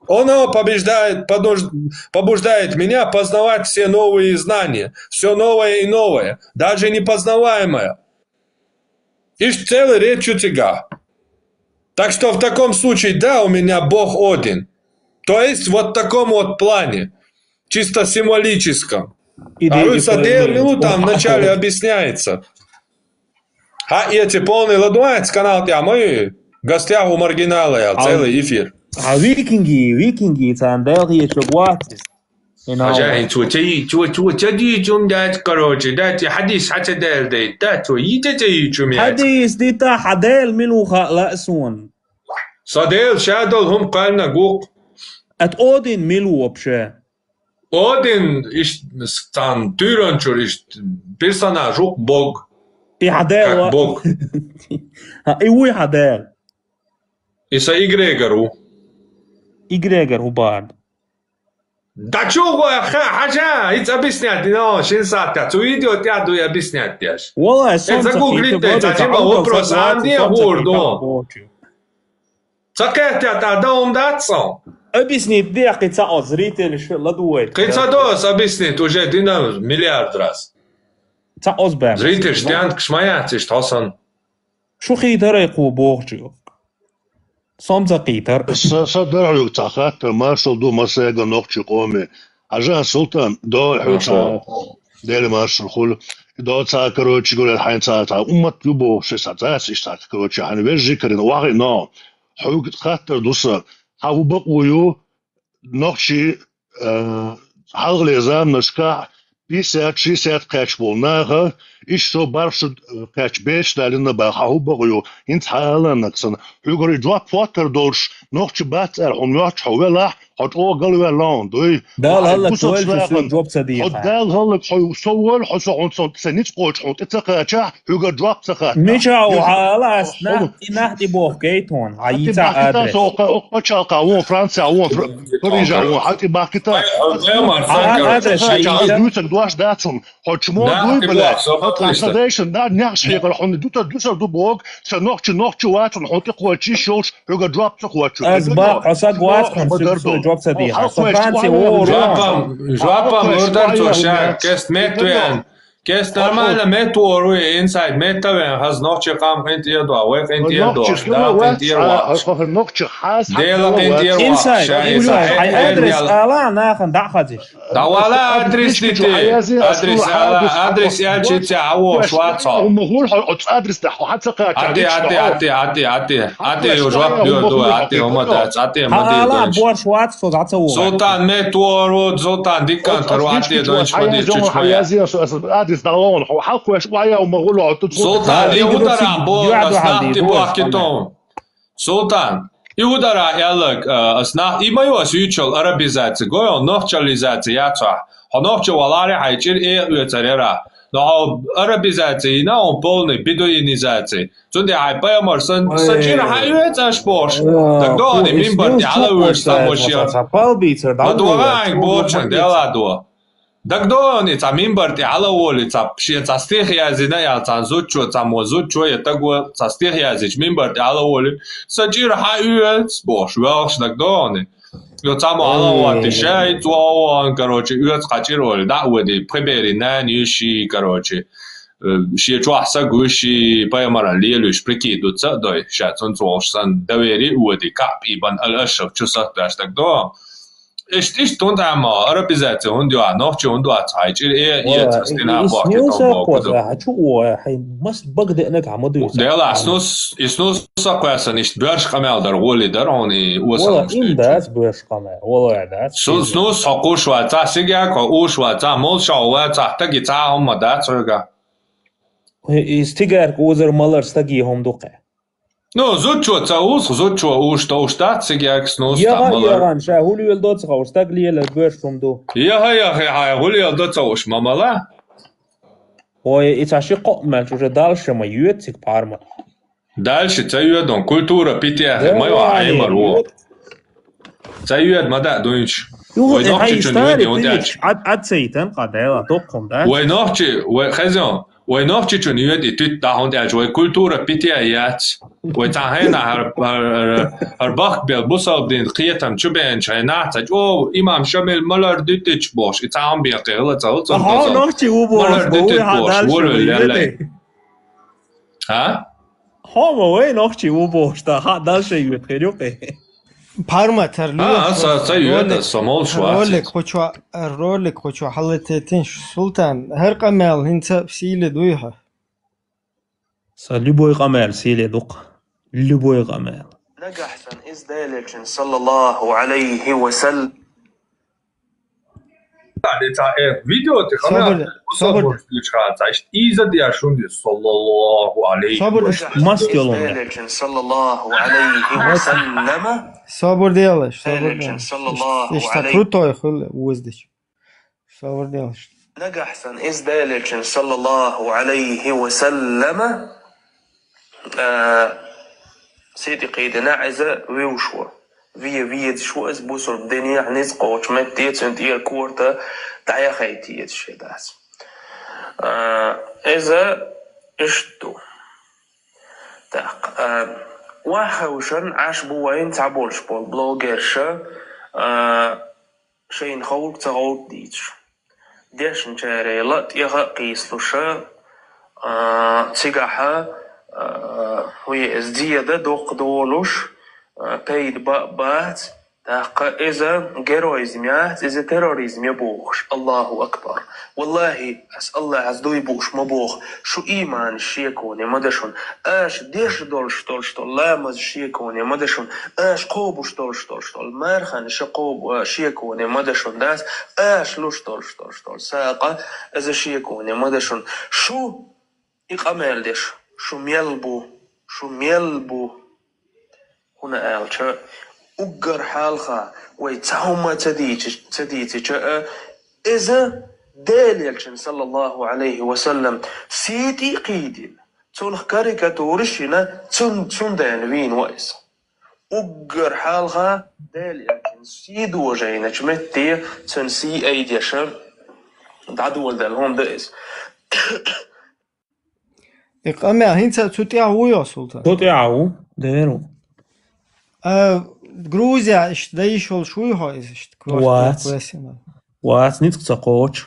Оно побеждает, подуж-, побуждает меня познавать все новые знания, всё новое и новое, даже непознаваемое. Ишт целый речь ю цига. Так что в таком случае, да, у меня Бог один. То есть вот в таком вот плане, чисто символическом. А вы со Дел Милу там вначале объясняется. Ха, эти полный ладуанец канал тя мой, гостях у маргинала я, целый эфир. А викинги, викинги, цан Дел хи чу гуатис. Хьажа, хӀинца цу чаи, цу, цу ца дийцум дац, короче, дац, и хьадис хьа ца дел дайта, цу йита ца йийцум яц. Хьадис дита, хьа Дел мила ву хаала суна. Со Дел ша долу хӀума кхоьллинарг ву-кх. Ат Один мила ву вообще? Один, иш, цан туьйранчур, иш, персонаж ву-кх Бог. И хьа Дел как ва-, Бог. Ха, и вуй хьа Дел. И са эгрегор ву. Эгрегор ву бахьана. Да чу гӀо ха, хьажа, хӀинца объяснять дина, шин сахьтехь. Цу видео тӀехь дуй объяснять деш. Валлай, сон ца загуглить дай, ца жима вопрос, а не гӀур ду. Ца кхетта тӀа даун дац сан. Объяснить дехкъи ца о зритель ш ладугӀайт. Кхин ца дос объяснить уже дина миллиард раз. Ца оз баьм. Зритель штянкаш ма яц иштта хьо сан. Шу хийтарай кху бохучу. Сом ца кхийтар. Са, са дара хьоьга цхьа хаттар, маршалла ду массаьрга нохчийн къоме. Хьажа, Султан, до хьоьца, Дела маршалла хуьлда. До цхьа, короче говоря, хьайн цхьа, цхьа уммат ю бохуш, сан цхьаъ иштта, короче, хьайн вежарий карийна, вахийна. Хьоьга хаттар ду сан, хьан хӀун бакъо ю, нохчий, э, хьалхале заманашкахь пятьдесят, шестьдесят кхаьчна болу наха, иштта бархӀ шу, э, кхаьчна беш далийна бах, хьан хӀун бакъо ю, хӀинца хьан аланнаг санна. Хьоьгара жоп хӀоттар долуш, нохчи бац аьлла, хьуна моьттуш хьо велахь, хьо чӀогӀа галваьлла хьуна, дуй? Дала хӀаллак войла, шу жоп ца дийхьа. Хьо Дала хӀаллак, хьо со войла, хьо со хьуна сан ницкъ кхочуш хьуна тӀе ца кхачахь, хьоьгара жоп ца хатта. Мича ву хьала ас нах, и нах тӀе бохкейта хьуна, хьан йица адрес. Со кху, кху пачхьалкхахь вон, Францехь вон, Фр-, Парижехь вон, хьан тӀе бахкийта? Хьан адрес, хьан йица? Дуьйцург дош дац хьуна. Хьо чмо дуй, бля. Хьо тхан ца дайшан, да, нехаш хьекхар, хьуна дуьтар, дуьсар ду боху, сан нохчи, нохчи вац хьуна, хьуна тӀе кхочуш йиш йолуш, хьоьгара жоп ца кхочуш. Ас бакъ, хьо са гуац хьуна, ма дар ду. Жоп ца дийхьа. Со Франция вон. Жоп ам, жоп ам, урдан цо ша, кест меттавен. Кес нормально мет вор ву, инсайд мет вен хаз нохчи къам къинтӀера дуа, вай къинтӀера дуа, да къинтӀера вац. Нохчи хаз Дела къинтӀера вац. Инсайд, ша, инсайд, хай адрес ала, нахана дӀахазиш. Да вала адрес дити. Адрес ала, адрес ял чи ца аво швацо. Умагур хо адрес да хо хаца ка. Ади, ади, ади, ади, ади. Ади, ю жоп ю ду, ади, ума да, ади, ума ди. Ала борш вац, со заца во. Султан мет вор ву, Султан диккан тар вац, ади, донч мади чуч ма. Адрес да лон, хо хал квеш вая умагур хо тут. Султан, и ударам бо, аснахти бо китон. Султан, и удара яллаг, э, ас нах, и моё ас ючал арабизация, гой он нохчализация яцахь. Хо нохча валаре хьай чӀир э уьцар яра. Но хьо арабизация йина он полный бедуинизация. Цунде хьай пайхамар сан, сан чӀир хьай уьцаш бош. Так дони мимбар тӀе хьала уьш сан мошья. Ладугай бочан, дела дуа. ДагадоагӀий, цхьа минбар тӀе хьалаволий, цхьа шен цхьа стих язйина аьлла, цхьа зудчо, цхьа мо зудчо я таго цхьа стих язйича, минбар тӀе хьалаволий, сан чӀир хьаоьцу бохуш, воьлхуш дагадоагӀий. Йо, цхьа мо хьалавоттий, шай цӀогӀа вахана, короче, оьцу кхачир олий, дӀа а водий, пхи берийн нана йиш йий, короче, э, шен чохь саг вуьш йий, пайхамаран лелуьйш прикидываться а дой, ша цунца волуш санна, доверие а водий, Каъб ибн ал-Ашраф чу сатдеш дагадоагӀий. Иштта, иштта хӀунда аьлла, арабизация хӀунда ю, нохчи хӀунда вац хьай чӀир, э, эца, стина боху, китон боху. Хьачу о, хьай маст бага деанаг хьама дуьйцу. Дела, снус, и снус а кхоьссана, иштта боьрша къамел дар, гӀоли дар хьуна, и осалам. Вала, им дац боьрша къамел, вала дац. Снус хьо кхуш ваца, сигаг хьо уш ваца, молшал ваца, таги ца хӀумма дац хьоьга. И стигарг узар малар стаги хӀума ду кхе. Ну, зудчо ца уьсу, зудчо уьш товш дац, цига яккас нус яха, тамала. Яхан, ша хӀулиел доцахуш, стаг лелар боьш хӀума ду. Яха, яха, хьай хӀулиел доцахуш, ма мала. Ой, и ца ши кхоъ мелча уже дальше ма йоьд цига парма. Дальше ца йоьд он, культура питехи, ма йо, аймар во. Ца йоьд ма да дуйнч. Вай нохчичун йоьд и хӀунда аьлча. Ад, ад цейтан къа дела, тоххум да. Вай нохчи, вай хезон. Вай нохчичун йоьд и туьтта дӀа хӀунда аьлча, вай культура питеа яц. Вай цхьа хьайна хӀар, хӀар, хӀар, хӀар бахк бел бусалба дин кхетам чу беанча хьайна, цхьа чӀо имам Шамил малар дуьтича бохуш, и цхьа хьан бен кхехала ца хӀуцам. Хьо нохчи ву бохуш, ма вай хьа дальше ву йоьд. А? Хьо ма вай нохчи ву бохуш, та хьа дальше йоьд хир юкъе. Парма тар луьйш. А, са, са йоьда, са молш вац. Ролик кхучо, ролик кхучо хьалатетин Султан. ХӀар къамел хӀинца сийле дуй хьа? Са любой къамел сийле дукха. Любой къамел. Нагахь сан из Делачин, саллаллаху алейхи ва саллям. Али ца, э, видео ти хана. Собур, собур. Собур. Иза диа шунди, саллаллаху алейхи ва саллям. Собур. Мас йолун. Саллаллаху алейхи ва саллама. Собур диалаш, собур диалаш. Саллаллаху алейхи. Ишта крутой хул уздич. Собур диалаш. Нагахь сан из Делачин, саллаллаху алейхи ва саллама. А, сиди кхийдина иза вившо. Ве, везаш ву иза бусург динехь ницкъ кхочу метте, цуьнан тӀера корта дӀаяхайта езаш я дац. А, иза иштта ду. Так, а, ваххавшан Ӏаш бу вайн цхьаболуш болу блогерша, а, шайна ховлу ца гӀовтта дийцаш. Дешначарел а тӀеха а кхийсалуша, а, цигахьа, а, хӀуе иза дзеда доккха долуш, а, пайда ба-, бац, тӀаккха иза героизм яц, иза терроризм я бохуш. Аллаху акбар. Валлахи, ас Аллахьас дуй бууш ма боху, шу ийманаш шеконе ма да шун, аша деш долуш долуш долу ламаз шеконе ма да шун, аша кхобуш долуш долуш долу марханаш кхобу, а, шеконе ма да шун дац, аша луш долуш долуш долу сакъа, иза шеконе ма да шун. Шу и къамел деш, шу мел бу, шу мел бу. ХӀуна аьлча, уггар хьалха вай цхьа хӀумма ца дийчи-, ца дийцича а, иза Делаелчан, саллаллаху алейхи ва саллам, сий тӀе а кхийдина, цунах карикатураш йина, цун-, цундела вийна ву иза. Уггар хьалха Делаелчан сий дожийначу метте цуьнан сий айдеша дӀадоладелла хӀума ду иза. И къамел хӀинца а цу тӀехь ву йо, Султан? Цу тӀехь ву, дера ву. А, Грузия иштта дан йиш йолуш вуй хьо иза иштта? Вац. Вац, ницкъ ца кхочу.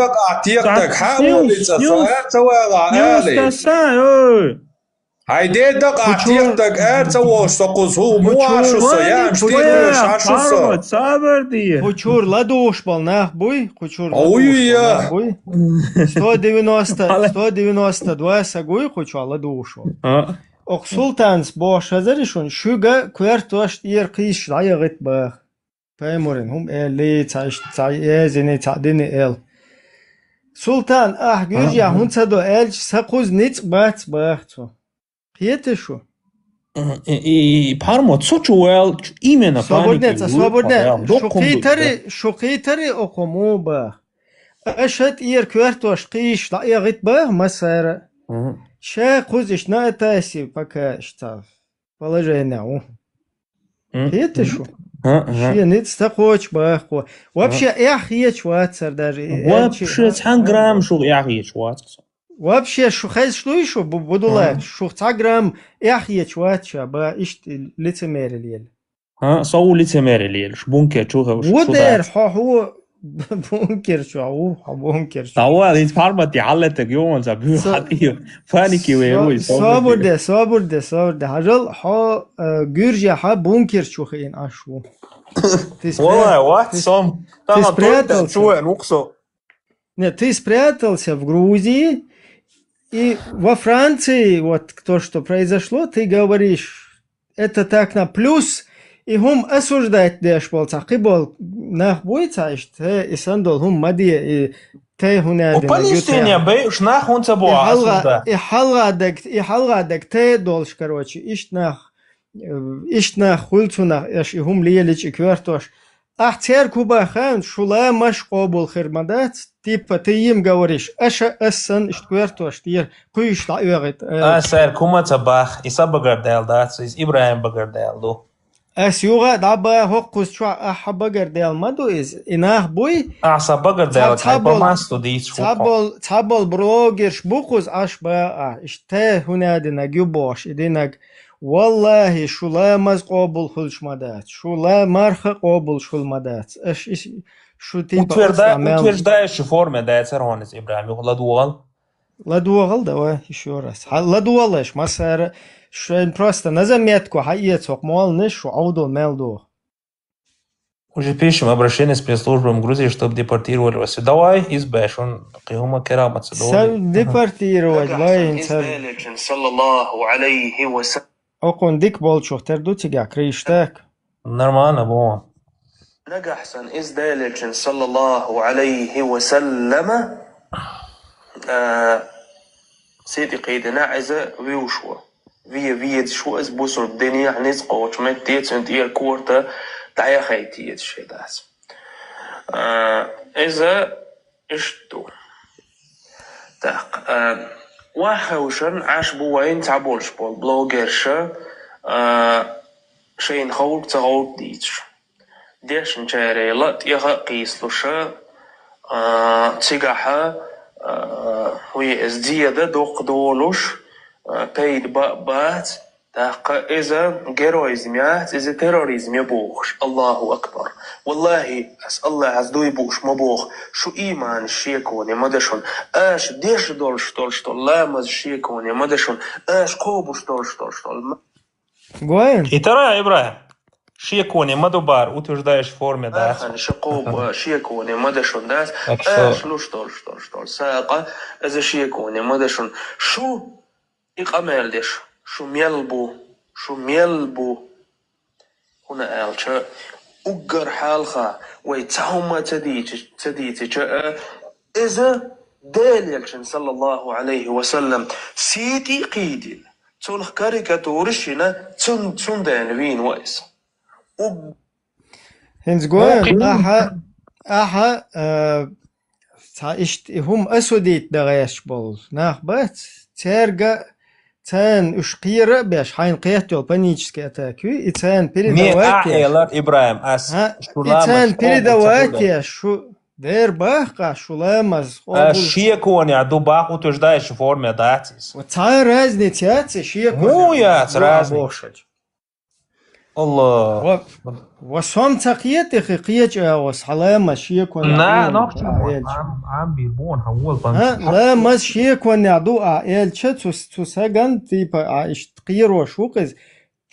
дакъа текътаг, хьа оли ца, со эр ца вала, али. Хай де дакъа текътаг, эр ца волш со кхуз, хӀу му ашу со, ямш тихуш ашу со. Сабар дие. Кхучур ладугӀуш бал нах буй, кхучур ладугӀуш бал нах буй. Сто девяносто, сто девяносто два са гуй, кхучур ладугӀуш. Окх Султанс бохуш хазар шун, шуьга коьртош тӀера кхийсаш дӀаягӀит бах. Паймурин, хӀума элли, ца ишт-, ца эзини, ца дини эл. Султан, ахь гуьржехь хӀун ца до аьлча, са кхуз ницкъ бац бах цо. Кхета шу? И, и, и, Пармо, цу чу ваьл, чу именно паникий вуй, собурне, шу кхетари, шу кхетари окхо му бах. Аша тӀера коьртош кхийсаш дӀаэгӀит бах, массара. Ша кхузиш на атаси, пока иштта положение у. Кхета шу? Шен ницкъ ца кхочу баххо. Вообще, эхь хеташ вацар даже. Вообще, цхьан грамм шух эхь хеташ вац со. Вообще, шу хезаш дуй шу, Будулаев, шух цхьа грамм эхь хеташ вац ша, ба, иштта лицемерие лела. А, со ву лицемерие лелаш, бункер чу хевш. Ву дер, хьо, хьо, бункер чу, ву, хьо бункер чу. Давай, из формате хьаллетаг, ё, он за бу хати, паники ве, ву, собурде, собурде, собурде. Хьажал, хьо, э, гуьржехьа бункер чу хиин аш ву. Валай, вац сом. Ты спрятался. Чу вен, вуксо. Нет, ты спрятался в Грузии, и во Франции, вот то, что произошло, ты говоришь, это так на плюс, и хӀума осуждать деш бол цхьа кхибол нах буй цхьа иштта, и сандол хӀума ма де, и тей хӀуна. Палестине бейуш нах хӀунца бо осуждать? И хьалгӀа даг, и хьалгӀа даг тей долуш, короче, иштта нах, э, иштта нах хуьлу цунах, эш и хӀума лелича и коьртош. Ахь церг хӀу бахан, шу ламаш къобул хир ма дац, типа, ты им говоришь, аша ас санна иштта коьртош тӀера кхуьйш дӀаоьгӀит, э. А, церг хӀума ца бах, и са багар даьлла дац, иза ИбрахӀим багар даьлла ду. Ас юха а дӀаба хӀокхуз чохь ахьа багар даьлла ма ду иза, и нах буй? Ахьа са багар даьлла, цхьа бол, цхьа бол, цхьа бол блогерш бу кхуз Ӏаш ба а, иштта хӀуна динаг ю бохуш, и динаг. Валлахи, шу ламаз къобул хуьлуш ма дац, шу ла марха къобулш хуьлу ма дац. Аша ис-, шу типа утвержда-, утверждающей форме дайцара хьуна иза, ИбрахӀим, юха ладогӀал. ЛадогӀал, давай, ещё раз. Хьа-, ладогӀалаш, массара, шайн просто на заметку хьаэца хӀокху молланаш, шу Ӏовдал мел доху. Уже пишем обращение с пресс-службами Грузии, чтоб депортировали вас. Давай, иза беш, он кхин хӀума керамат ца долу. Депортировать, вай, саллаллаху алейхи ва саллям. Окхун дика болчух тера ду цигахь, криш так? Нормально бу. Нагахь сан иза Делечун, саллаллаху алейхи ва саллама, а, сити кхийдина иза вуьйш ву. Ве-, везаш ву иза бусург динехь ницкъ кхочу метте, цуьнан тӀера корта дӀаяхайта езаш хир дац. А, иза иштта ду. Так, а, охьахевшарна Ӏаш бу вайн цхьаболуш болу блогерша, а, шайна ховлуг ца гӀовтта дийцаш. Дешначарел а тӀеха а кхийсалуша, А, цигахьа, а, хӀуй эс дзеда доккха долуш, а, пайда ба-, бац, тӀаккха иза героизм яц, иза терроризм я бохуш. Аллаху акбар. Валлахи, ас Аллахьас дуй бууш ма боху, шу ийман шеконе ма да шун. Аша деш долуш долуш долу ламаз шеконе ма да шун. Аша кхобуш долуш долуш долу ма- Гоин? И тара, Ибрахим, шеконе ма ду бара, утверждающей форме дац. Ахан, шу кхобу шеконе ма да шун дац. Так что аша луш долуш долуш долу сакъа, иза шеконе ма да шун. Шу и къамел деш, шу мел бу, шу мел бу. ХӀунда аьлча, уггар хьалха вай цхьа хӀумма ца дийци-, ца дийцича, а, иза Делан элчан, саллаллаху алейхи ва саллам, сийти кхийдина, цунах карикатураш йина, цун-, цундела вийна ва иза. Уг- ХӀинца гоьн, ахьа, ахьа, а, цхьа иштта и хӀума осудить дан гӀерташ болу нах бац, цаьрга, царна уьш кхера а беш, хьайна кхетта йолу панический атака ю, и царна передавать еш. Элар, Ибрахим, ас шу и ламаз царна къобал ца передавать еш, шу дер баккха, шу ламаз къобал. Ас шеконехь ду баккха, утверждающей форме дац иза. Вот цхьа разница яц и шеконехь. Муха яц разница? Аллах. Ва, ва сом ца кхета, хи кхеча агӀос, хьаламаз шекон. На, нохчи а, бон, элча. Ам, ам бир бон, хьан вол бан. А, ламаз шеконехь ду а, элча, цу, цу саган, типа, а, иштта кхерош ву кхиз,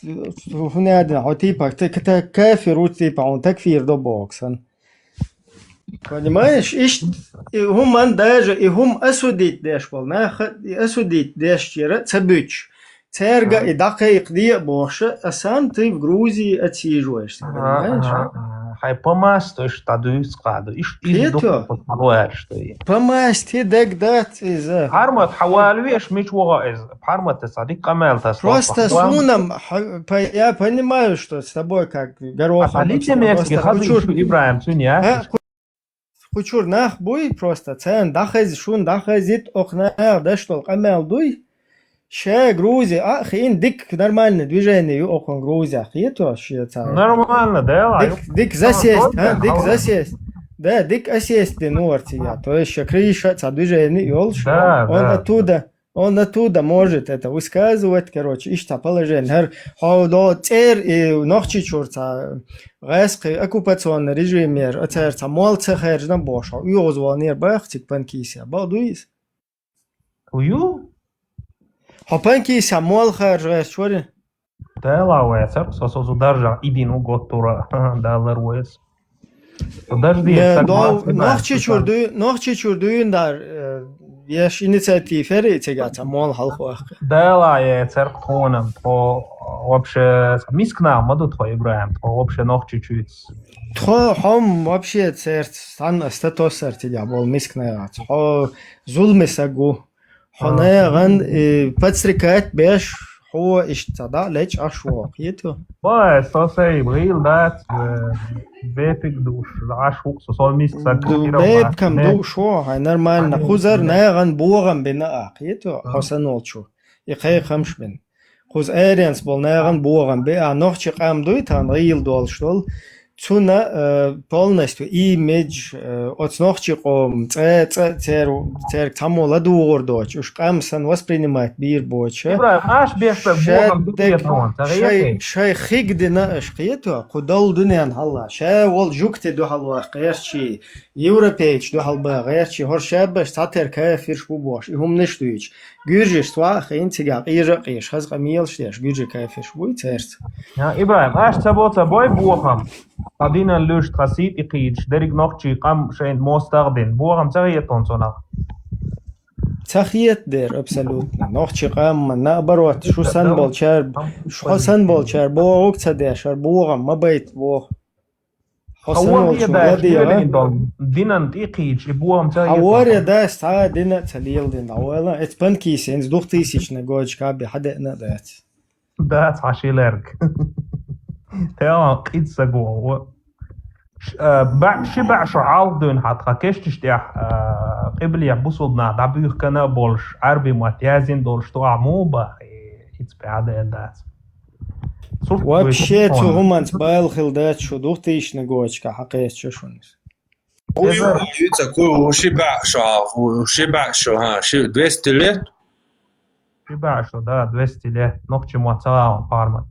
хӀунда аьлла, хьо, типа, т-, т-, кафир ву, типа, хьуна такфир до боху сан. Понимаешь, иштта и хӀуман даже, и хӀума осудить деш болу нах, и осудить деш чера ца буьтуш. Цаьрга и дӀакхайкхаде а бохуша, а сам ты в Грузии отсиживаешься, понимаешь? Ага, ага. Хьайн помаст уьш дӀадуьйцу кхаду. Иш, иш дукха хьалваьллаш ду и. Помаст и дег дац иза. Пхьармат хьан вала веш, мича вогӀа иза? Пхьармат ца дика къамел тас. Просто сунам, ха-, по-, я понимаю, что с тобой как горохом. А лицемерский хаза шу Ибрахим цуьнан яц? Кху чуьра нах буй просто, царна дӀахеза, шуна дӀахезийта, окху наха деш долу къамел дуй. Ша Грузи а хиъна, дика нормальное движение ю окхун Грузия, хеташ шен цара. Нормально, да, дика, дика засесть, а, дика засесть. Да, дика осесть дина вара цига. То есть ша крыша цхьа движение йолуш. Да, он да. Оттуда Он оттуда может это высказывать, короче, иштта положение. ХӀара хьо до цӀер и Нохчийчуьра цхьа гӀаьскхи оккупационный режимера, а цара цхьа молла ца хаьржина бохуш, хьо оьгӀазвахнера баха цига Панкисия. Бакъ дуй иза? Хьо ю? Хьо Панкисия молла харжа гӀерташ вари? Дала вай царх, со, со, со даржа идин у готтура, далар вайс. Подожди, не, так но, Нохчийчуьра дуй-, Нохчийчуьра дуьйна дар, э, еш инициатива хӀара и цига цхьа молла хьалха ваккха. Дала я царх тхонам, тхо вообще, мискна ма ду тхо, Ибрахим, тхо вообще Нохчийчуьйц. Тхо хьом вообще церц, сан статусар цига бол мискна яц. Хьо зулме саг ву. Хьо нагӀан, э, подстрекать беш, хьо иштта цхьа дӀа лечкъаш ву, кхету? Ой, со сай гӀийла дац, э, бепиг душ, Ӏаш вукъ со, со миска саг ду, кутира бепкам ду шо, хьай нормально. Хьай хузар нагӀан богӀам бина а, кхету? Хьо санолчу. И кхайкхамш бина. Кхуза аренца болу нагӀан богӀам бе а, нохчи къам дуй тхан гӀийла долуш долу. Цуна, э, полностью имидж, э, оцу нохчи къоман цӀа, цӀа цер-, церга цхьаммо ладугӀур доцу, уьш къам санна воспринимать бийр боцуша. Ибрахим, аш бехтар ша богӀам ду дек кхетарон, ца шай, гӀертий? Шай хиг дина аш кхето, кху долу дуьнен хьалла. Ша волу жугти дуьхьал ваккха гӀертчий, европейчу дуьхьал бан гӀертчий, хӀора шабаш цхьатера кафирш бу бохуш, и хӀуманаш дуьйцу. Гуьржаш цхьа а хиъна цигахь къежа а къежаш, хаза къамелаш деш, гуьржи кафирш буй церца. Я, Ибрахим, аш ца бо ца бой бохам. Тхан динан луьш, тхан сий тӀе кхийдаш, дерриг нохчий къам шайна мостагӀ дина. Бохам ца хетон цунах? Ца хета дера, абсолютно. Нохчи къамма, наоборот, шу сан болчар, шу хьо сан болчар, бохуг ца деш, хӀара бохам, ма байта боху. Хьо сан волчун ладийгӀа. Динан тӀе кхийдаш, и бохам ца хетон. Хьан варе дас, цхьа а дина а ца леладина, дӀавола. Эцу Панкисия, хӀинца двух тысячных годашка бен хьадеана а дац. Дац хьан ши лерг. Теван кхидза саг ву. Ш-, а, баь-, ши баьӀ шо хьалха дуьйна хьан тхан кешташ тӀехь, а, къиблехь бусулба нах дӀабуьйхкана а болуш, Ӏаьрби мотт яздина долуш ду ахь муха баха, и, хӀинца баьӀ а дена дац. Вообще цу хӀуманца бала хила дац шу, двух тысячных годашка хьакхетачу шуна. Хуй, хуй, ца, хуй, ши баъ шо, ху-, ши баъ шо, ха, ши, двести лет? Ши баъ шо, да, двести лет. Нохчи ма ца пармат.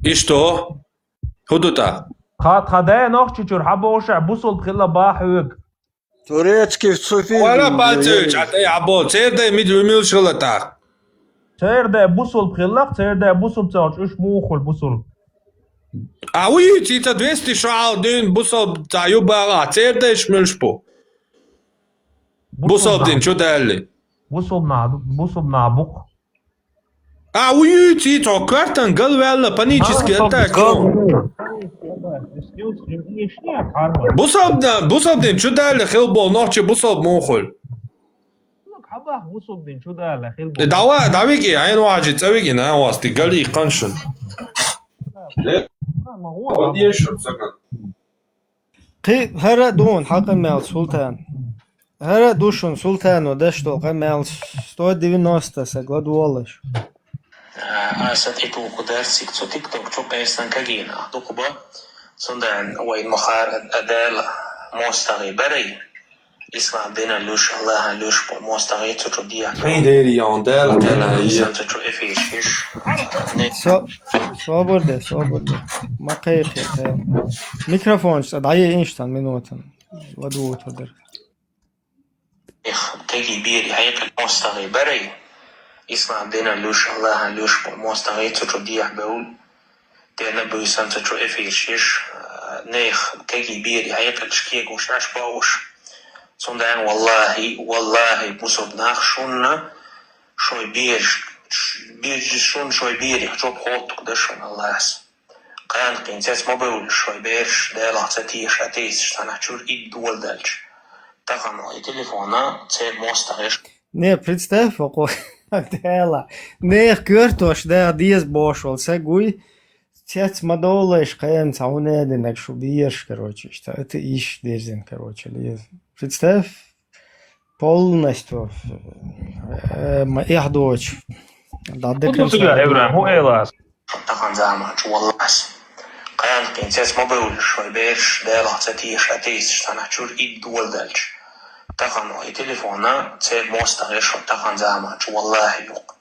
И что? Худута. Ха, ха, да, нохчи чур, хьабоша, бусулб хилла бахьуг. Турецкий суфизм. Вара бацу, чатай або, цердай мид вимил шилатах. Цердай бусулб хиллах, цердай бусулб цалч уш мухул бусулб. А уй, цица двести шо ал дин бусулб ца юбага, цердай шмилш бу. Бусулб дин чу дали. Бусулб на, бусулб на бук. А уй, цица квартан галвелла панически атак. Бусулб да, бусулб дин чу дали хил бол нохчи бусулб мухул. Э, дава, давиги, айн важи, цавиги, на вас, ти гали каншун. Кхи, хӀара дун хьакъа мел, Султан. ХӀара душун Султано даш дол къамаьл сто девяносто саг ладуволаш. Аса тӀетуху дарсик цу тикток чу къерсан кагийна. Дукха ба, цундан вайн махар а Дала мостагӀи барай. Ислам дина луш, Аллаха луш, по мостагӀи цу чу дия. Хай дери яун Дала тала. Сан цу чу эфир шиш. Не. Со-, собур де, собур де. Ма кайхе, кайхе. Микрофон ца дае инштан минутан. Ладуву тадар. Эх, кеги бири хьекъал мостагӀи барай. Ислам дина луш, Аллаха луш, по мостагӀи цу чу дия беул. Дена буйсан цу чу эфир шиш, нех кеги бири хьекъал шкегуш аш бауш. Цундан валлахи, валлахи, бусурб нах шунна, шой бирш, бирш шун шой бири, чоп хоттук да шун Аллахас. Къан къин цец ма беулиш шой берш, Далах ца теш, атеисташ цанах чур ид дуал далч. Тахан и телефона цер мостагӀеш. Не, представь, фокъо. Дала. Нех коьртош, да, дез бош вол сагуй. Цец ма доллайш, кхаьн ца хӀунединаг шу беш, короче, иштта. Это иш дезин, короче, лез. Представь, полностью, э, ма эхь доч. Да, Ху да ду цига, Ибрахим, хӀу элас? Тахан заман чу валлас. Къан къин цец ма беулиш шой берш, Далах ца теш, атеисташ цанах чур ид дуал далч. Тахан и телефона цер мостагӀеш тахан заман чу валлахи юкъ.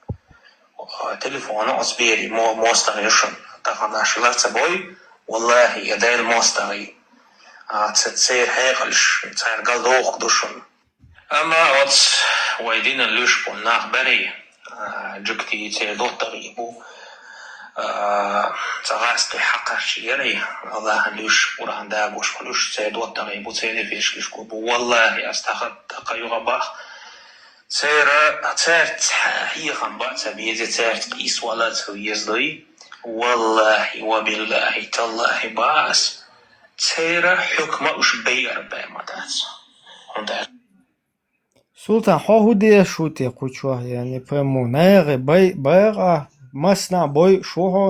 Телефона оцбери мо-, мостагӀешун. Тахан ашила ца бой, валлахи, я Дал мостагӀи. А, ца цер хьекъалш, цар гал дохк душун. Амма оц вай дина луш бу нах бари, а, жукти цер доттагӀи бу, а, ца гӀасти хьакъарчи ярай, Аллаха луш, Къуръан дагуш луш, цер доттагӀи бу, цер фешкиш бу. Валлахи, ас тахат, таха югӀа бах. Цера, церц хьехам ба ца безе, церц къис вала ца вездой. Валлахи, ва биллахи, таллахи баас. Цера хӀукма уш бейар бе ма дац. Хунда. Султан, хьо хӀу деш шу те кхучо, я не пойму. Нагъи бай, байгъа, масна бой шу хьо,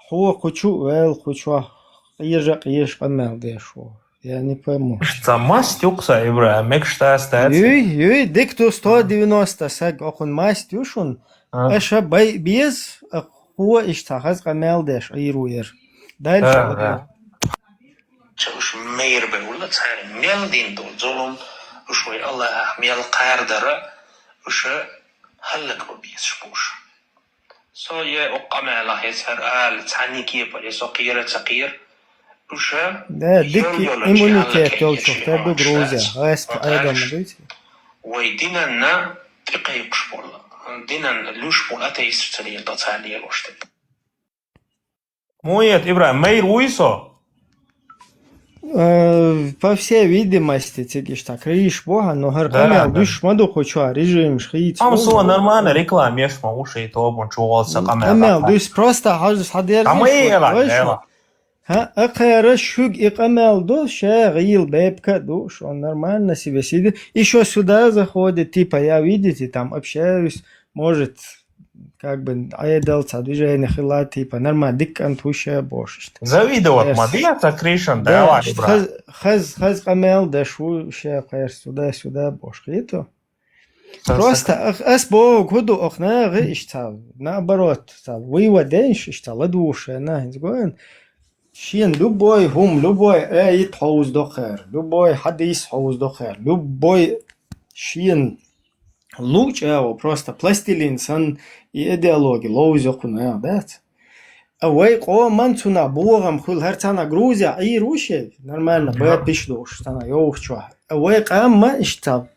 хьо кхучу вел кхучо, къежа, къеш къамел деш шу. Я не пойму. Ца маст юкса, Ибра, мекшта стац. Юй, юй, дикту сто девяносто саг, окхун маст юшун. А. Аша бай без, а хо ишта хаз къамел деш, айру ер. Дальше. А, вот а. Ча уш мейр бе ула цари мел дин дол зулум, уш вай Аллах мел къардара, уш халлак бу бис шпуш. Со е о къамела хесар ал цани кепаре со къира ца къир. Уша Да, дик иммунитет ёлчух, тер ду Грузия. Гайс, айдам дойти. Вай динанна тикъайкуш бола. Динан луш бола атеист цари да цари лошта. Мует, Ибрахим, мейр уйсо? Э, по всей видимости, цигиш так, риш бога, но гар Да, камел да. Душ ма духу чуа, режим шхиц. Ам со нормально реклама еш ма уши то бун чугол са камел. Камел душ просто хаж хадер. Ам и ела, ела. Ха, а кхера шуг и къамел ду, ше гъил бебка ду, что он нормально себе сидит. Ещё сюда заходит, типа, я, видите, там общаюсь, может, как бы, айдал ца движение хила, типа, нормально, диккан туше бош. Завидовать ма, дия ца Кришан, да, Да, ладно, брат. Хаз, хаз, хаз къамел да шу ше кхер сюда, сюда бош хито. Просто ас бог худу охна гы ишта, наоборот, ца, вывод денш ишта, ладушена, инзгоен. Шен любой хӀума, любой аят хьовзадо кхар, любой хьадис хьовзадо кхар, любой шен луъ чӀагӀо, просто пластилин санна и идеологи ловза кхунах, дац? А вай къоман цунах богӀам хуьлу, хӀара цхьана Грузия Ӏийр ву шен, нормально, бат пиш долуш, цхьана йовхачохь. А вай къам ма иштта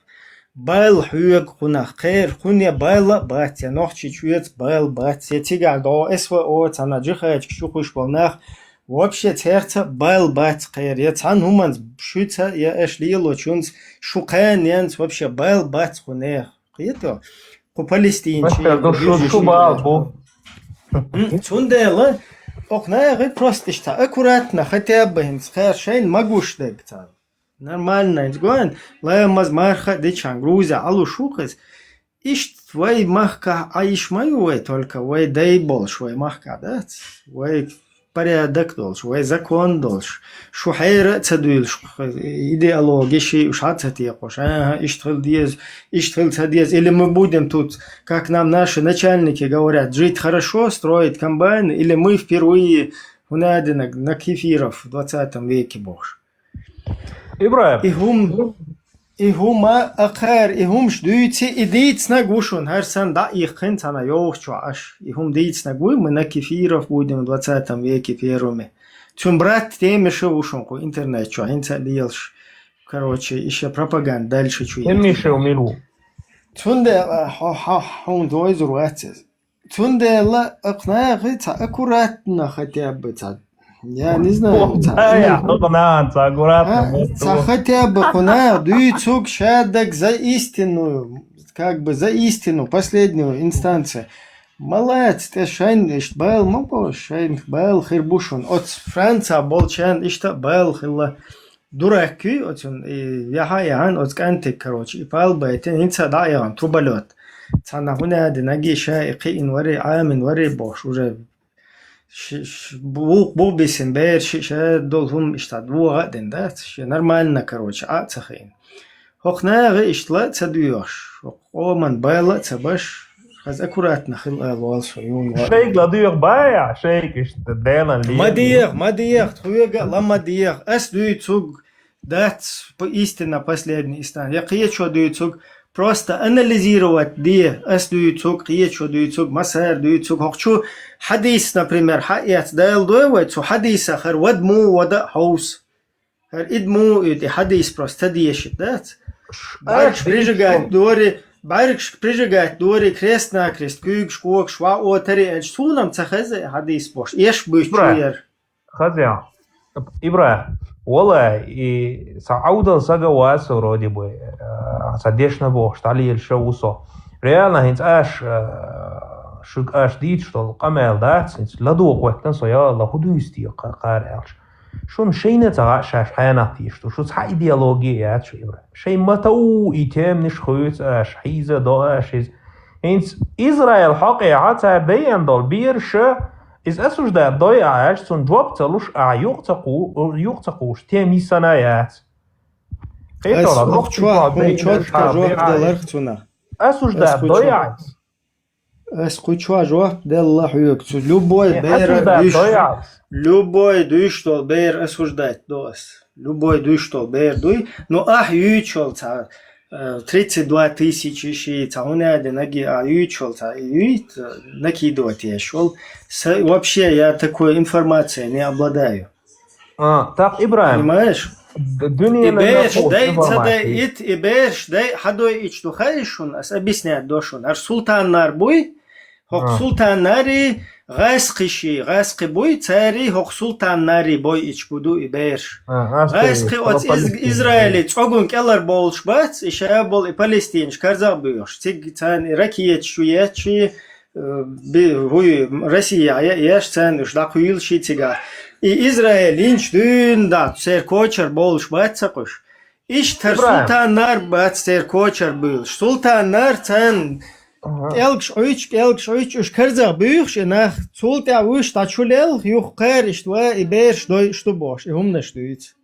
бала хьоьгу кхунах, кхеран кхуьне бала а бац, я нохчий чоьца бала бац, я цигахь догӀу СВО цхьана джихадчикаш чу хуьлуш болу нах, вообще цаьрца бала бац кхеран, я цхьана хӀуманца шуьца, я аша лелочунца, шу кханенца вообще бала бац кхунех. Кхетий? Кху Палестинчий, Мастер, ду шу, шу бала бу. М, цундела, окху нахе просто иштта аккуратно, хотя бы хӀинца кхер шайна ма гуш дерг царна. Нормально, хӀинца гойн, ламаз, марха а дичахьана, Грузия Ӏалуш ву кхуьнца. Иштта вай махкахь Ӏа йиш ма ю вай, только вай дай болуш вай махкахь дац. Вай порядок долуш, вай закон долуш, шу хьера а ца дуьйлуш, идеологи ши уьш хьа ца текхуш, ага, иштта хила деза, иштта хила ца деза, или мы будем тут, как нам наши начальники говорят, жить хорошо, строить комбайны, или мы впервые, хӀунадинаг, на кефиров в двадцатом веке бохуш. ИбрахӀим. И хӀума, и хӀума а кхара, и хӀумаш дуьйци, и дийцинарг ву шуна, хӀара санна дӀа а иккхина цхьана йовхачохь аша. И хӀума дийцинарг вуй, мы на кефиров будем в двадцатом веке первыми. Цуьнан брат Темишев ву шуна кху интернет чохь, хӀинца а лелаш. Короче, и шен пропаганда дальше чу Темишев мила ву? Цундела хьо-, хьо-, хьуна дойзур вац иза. Цундела кху нахе цхьа аккуратно хотя бы цхьа, я не знаю, цхьа, а, цхьа хотя бы кху наха дуьйцург ша даг за истинную, как бы за истину, последнюю инстанцию. Ма лаца тӀе шайна иштта бала ма бо, шайна бала хир бу шуна. Оцу Франца болчарна иштта а бала хилла. Дурак куьй оцунна, и яхьа а яхьана оцу кӀантиг, короче, и пал байтина, хӀинца а дӀа а яхана, труболёт. Цхьана хӀунадинаг и ша и кхиъна вари, Ӏамина вари бохуш, уже ши-, ши-, бух-, бух бисина бераш ши ша долу хӀума иштта догӀа а дина дац, шен нормально, короче, Ӏа а ца хиъна. ХӀокху наха иштта ла а ца доьхуш, хӀокху къоман бала а ца баш, хаза аккуратно хила ала волу со, юна ваъ. Шайга ладоьгӀу бая, шайга иштта Делан ле. Ма дегӀа, ма дегӀа, тхоьга а ла ма дегӀа. Ас дуьйцург дац, п-, истина последний истина. Я кхечо дуьйцург, просто анализировать де, ас дуьйцург, кхечо дуьйцург, массара дуьйцург. ХӀокху чу хьадис, например, хьаэц Дала дой вай, цу хьадисах хӀара вада муха вада а хьовса. ХӀара ида муха уьйту, и хьадис просто ца дешийта дац. Ш-, бӀаьргаш аш прижигать дийцо. Дори, бӀаьргаш прижигать дори, крест-накрест, куьйгаш, когаш, ваӀ отари аьлча, суна-м ца хеза и хьадис бохуш, эш буьйцу Ибрахим, яра. Хаза. Ибрахим, валлахи, и сан Ӏовдал сага вац со вроде бы, а, сан дешна бохуш, дӀалелаш а ву со. Реально, хӀинца аш, а, шуьга аш дийцуш долу къамел дац, хӀинца ладогӀа хӀоьттина со, я АллахӀ, хӀун дуьйцу те кха-, кхара аьлча. Шуна шайна ца хаьа шаьш хьенах тийша ду. Шу цхьа идеология яц шу, Ибрахим. Шайн ма-тов и теманаш хуьйцу аша, хьийза а до аша иза. ХӀинца Израил хьокъехьа цара дайина долу бераша, иза осуждать дой ахьа аьлча, цунна жоп ца луш, ахьа юкъа ца кху-, юкъа ца кхуш, тема йисана яц. Ас хӀокху чохь, хӀума чотта жоп даларх цунах. Осуждать дой ахьа иза? Ас кху чохь жоп делла хьоьга. Цу любой бер осуждать дуьйш-, дой ахьа иза? Любой дуьйш долу бер осуждать до ас. Любой дуьйш долу бер дуй. Но ахьа юьйчул цхьа, э, тридцать два тысячи ши, цхьа хӀунадинаг и ахьа юьйчул цхьа, и юьйт, э, накидывать еш волу. Са-, вообще, я такой информацией не обладаю. А, так, Ибрахим. Понимаешь? Д-, дуьненан и бераш дай ца дай ит, и бераш дай хьадой ич ду хаьий шуна, ас объяснять до шуна. ХӀара султаннар буй, хӀокху султаннари гӀаскхи ши, гӀаскхи буй, цари хӀокху султаннари бой ич бу ду и бераш. А, гӀаскхи оцу Из-, Израиле цӀогун кӀелар болуш бац, и ша болу и Палестинаш карзах буьйхуш. Цига царна и ракеташ ю етташ, э, би-, хӀуй, Россия я еш, царна уьш дӀакхуьйлуш и цигахь. И Израиль йинчу дуьйна дац, церан кочар болуш бац ца кхуьш. Иштта хӀара султаннар бац церан кочар буьйлуш. Султаннар царна кӀелгаш Ӏуьйчу, кӀелгаш Ӏуьйчу уьш карзах буьйхуш и нах, цул тӀаьхьа вуьш дӀачу лелха, юха кхара иштта ва и бераш дой иштта бохуш, и хӀуманаш дуьйцу.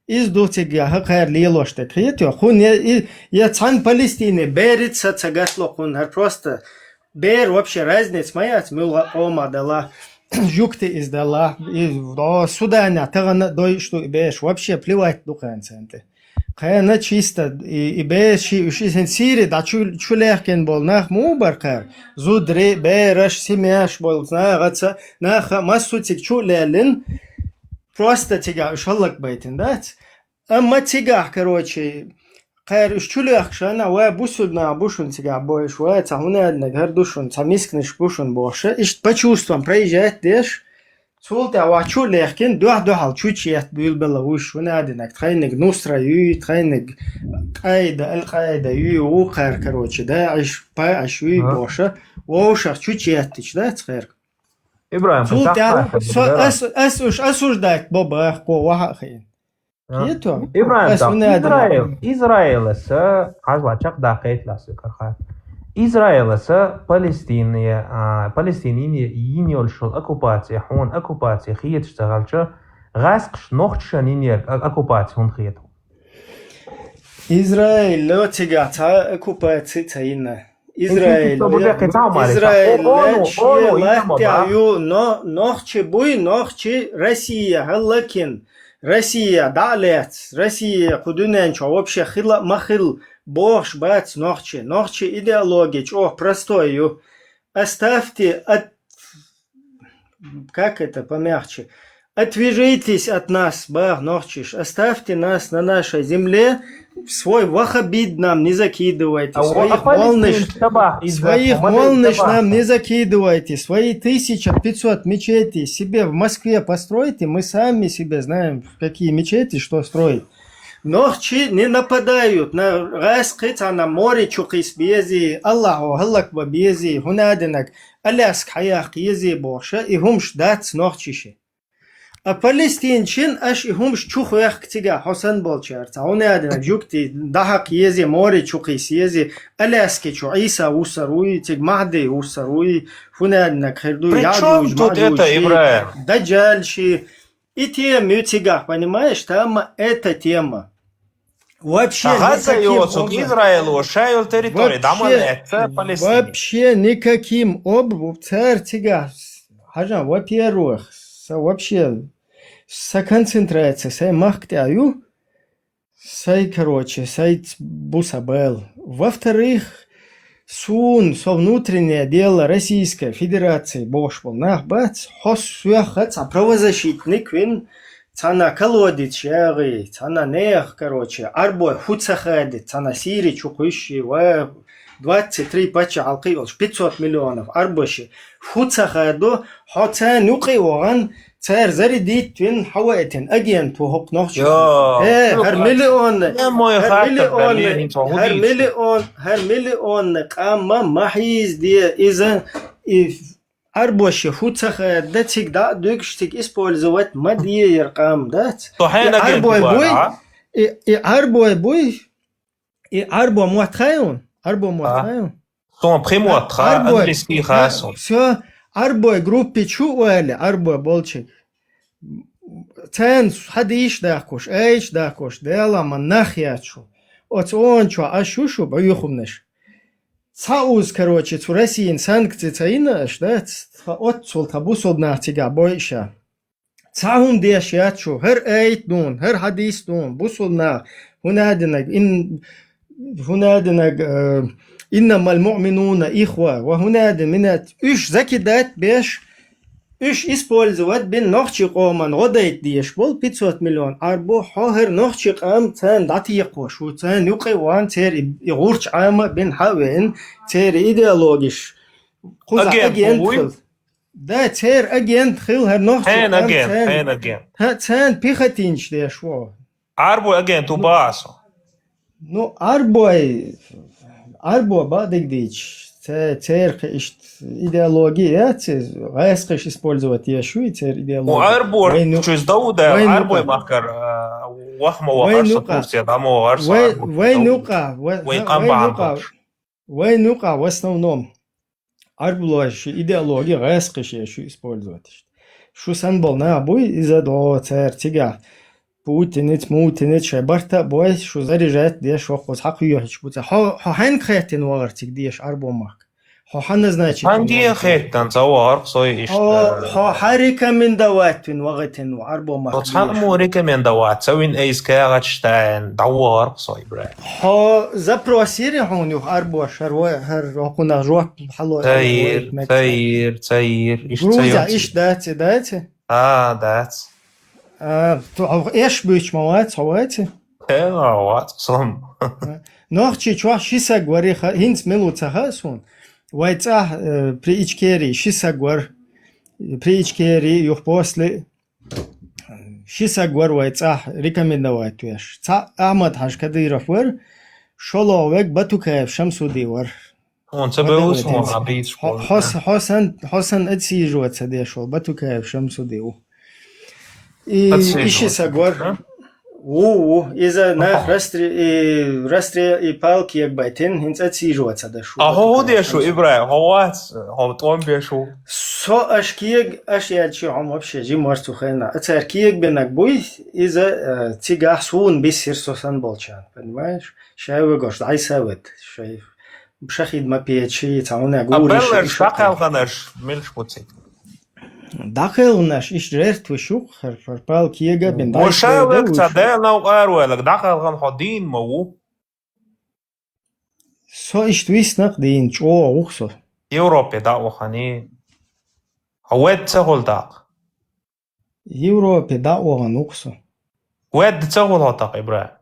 Иза ду цига яха кхара лелош тӀе, кхетий? Кхунна я, и, я цхьана Палестине берица ца гатло кхунна, хӀара просто бер вообще разница ма яц, муьлгӀа къомах дала. жугтий из делахь, и, о, Судане тахана а дойуш ду и бераш, вообще плевать ду кхарна царна тӀе. Кхарна чисто и, и бераш, и уж, и сан Сири дӀа чу, чу лехкина болу нах муха бара кхара? Зударий, бераш, семьяш болу нахаца, наха массо а цига чу а леллина, просто цига уж хӀаллакбайтина дац. Амма цигахь, короче, кхара уьш чу лоьхкуш, ана, ва бусулба нах бу шуна цигахь бойуш, ва цхьа хӀунадинарг хӀара ду шуна, цхьа мисканаш бу шуна бохуш, иштта по чувствам проезжать деш, цул тӀаьхьа ваьхьа чу а лехкина, дуьхь-дуьхьал чу чу етта буьйлабелла уьш, хӀунадинарг, тхайниг Нусра юй, тхайниг Къайда, Аль-Къайда юй, вукхара, короче, ДАИШ, ПАИШ юй бохуш, вовшах чу чу еттича, дац кхерга? ИбрахӀим, цул тӀаьхьа со, ас, ас уьш осуждать бо баха, кхо ваха а хиъна. А? Кхетий? ИбрахӀим, ас так, хӀунда аьлла? Израил, Израиласа, хьажал, чекхдаккхийталахь соьга хӀара хаттар. Израиласа Палестине, а, Палестине йина йолуш йолу оккупаци, хьуна оккупаци хеташ ца хилча, гӀаскхаша нохчашна йина йолу а-, оккупаци хӀунда хета хьуна? Израило цигахь цхьа оккупаци ца йина. Израиль, Израиль шен лаьттахь ю, но, нохчи буй, нохчи Россия хӀаллакйина, Россия дӀа а лаьцна, Россия кху дуьнен чохь вообще хила а ма хилла бохуш бац нохчи. Нохчи идеология чӀогӀа простой ю. Оставьте от как это помягче? Отвяжитесь от нас, бах нохчиш. Оставьте нас на нашей земле. Свой ваххабизм нам не закидывайте. А своих молниш, своих молниш нам не закидывайте. Свои тысяча пятьсот мечетей себе в Москве постройте. Мы сами себе знаем, в какие мечети что строить. Нохчи не нападают на гӀаскхи, цхьана море чу кхийса безий, Аллахьо хӀаллакбан безий, хӀунадинарг Аляска хьаяккха езий бохуш, и хӀумаш дац нохчи ши. А палестинчин аша и хӀумаш чу хоьхку цигахь хьо санна болчара, цхьа хӀунадинарг жугтий дӀахьаккха езий, море чу кхийса езий, Аляски чу Ӏийса вуссар вуй, цига Махьди вуссар вуй, хӀунадинарг хир дуй, Яъжуж, Маъжуж ши, Даджал ши. И тема ю цигахь, понимаешь, там эта тема. Вообще никаким образом. Израило ша йолу территори дӀа ма лаьцна Палестине. Вообще никаким об-, цара цигахь, хьажа, во-первых, са вообще, са концентрация, сайн махка тӀехь ю, сайн, короче, сайн ц-, бу сан бала. Во-вторых, суна, со внутреннее дело Российской Федерации бохуш болу нах бац, хьо соьх цхьа правозащитник вина, цхьана колодец яхий, цхьана нех, короче, Ӏарбой хӀу ца хадийта, цхьана Сири чу кхуьссий, ва двадцать три паччахьалкхе йолуш, пятьсот миллионов Ӏарбаши хӀу ца хадо, хьо царна юкъе а вахана, цара зарядить вина, хьаваийтина агент ву хӀокху нохчо. Э, хӀара миллионна, хӀара миллионна, хӀара миллион, хӀара миллионна къам ма хьийзаде иза, и Ӏарбоша хӀу ца хадда, цига дӀа а дуьгуш, цига использовать ма де яра къам, дац? И Ӏарбой буй, и, и Ӏарбой буй, и Ӏарбо мотт хаьий хьуна? Ӏарбо мотт хаьий хьуна? Суна пхи мотт хаьа, английский хаьа суна. Всё, Ӏарбой группе чу а ваьлла, Ӏарбой болчиг. Царна хьадийш дахкош, айш дахкош, Дала ма нах яц шу. Оцу онан чохь аш ю шу бӀуьйхамнаш. Цхьа уз, короче, цу Россиян санкци ца йина аша, да? Тха оццул тха бусулба нах цигахь бойуша. Цхьа хӀума деш яц шу, хӀара айта дуна, хӀара хьадийс дуна, бусулба нах, хӀунадинаг, ин-, хӀунадинаг, э, иннамал муъминуна ихва, ва хӀунадин минат, уьш закидать беш, уьш использовать бина нохчи къоман гӀо дайта дезаш болу пятьсот миллион Ӏарбо, хьо хӀара нохчи къам царна дӀатекхош ву, царна юкъе а ван, церан и, и гӀурч Ӏама а бина хьа а веана, церан идеологиш кхуза агент хила. Да, церан агент хила хӀара нохчи къам, царна, хьа, царна пехотинцаш деш ву. Ӏарбой агент ву баха со. Ну, Ӏарбой, Ӏарбо бакъдерг дийцча, ца-, церан кхин иштта идеология яц иза, гӀаскхиш использовать еш ю и церан идеология. Ӏарбо чуьза дов даьлла, Ӏарбой махкара, а, ваха ма вахара со, Турция дӀа ма вахара со, вайн юкъа, вайн юкъа, вайн юкъа в основном. Ӏарбоша идеология гӀаскхиш еш ю использовать иштта. Шу санна болу нах буй, иза догӀу цара цигахь Путиница, Мутиница шайн барта а бой, шу заряжать деш воккхуза хьакхоьхьуш бу цара. Хьо, хьо хьаьнга хаьттина вахара цига деша Ӏарбо махка? Хьо хьанна, значит, Хьанге хеттан, ца вахарх сой иштта. Хьо, хьо хьа рекомендовать вин вагӀитин ву, Ӏарбо мах. Хьо цхьа мо рекомендовать, ца вин эйс кагӀачтайн, дӀавахарх сой, бра. Хьо запрос йири хьуна юх Ӏарбо шар вай, хар хьунах жоп хьало. Цаир, цаир, цаир, иш Грузия, цаир. Иш дац, дац? А, дац. А, ту хьо эш буч ма вац, хьо вац? Э, вац, сом. Нохчи чух ши саг вари ха, хинц милу ца ха сун. Вай цӀа, э, при Ичкери ши саг вар. При Ичкери юх после ши саг вар вай цӀа рекомендовать веш. Ца Ахмад Хаж Кадыров вар, шоло век Батукаев Шамсуди вар. Он ца бевус, он абийц школа. Хос-, хосан, хосан отсиживаться дешул, Батукаев Шамсуди ву. И иши саг вар. Ву, ву, иза нах растре, и растре, и палки як байтин, хинц отсиживаться дешу. А хо дешу, Ибрай, хо вац, хо тон бешу. Со аш киег, аш ячи хом вообще жим варцу хена. А цар киег бенак буй, иза, э, цигах сун бисир сосан болчан, понимаешь? Шайвы гош, дай совет, шайв. Шахид ма печи, цауна гури. А беллаш, шахид. Дахелганаш, милш буцик. Дахелганаш, иш жертвы шух, хар, хар пал киега бен. Мо шавек ца дел нау арвелак, дахелган хо дин ма ву. Со ишт виснак дин, чо ух со. Европе да ухани. А вед ца гол дак. Европе да уган ух со. Вед ца гол хо так, Ибра.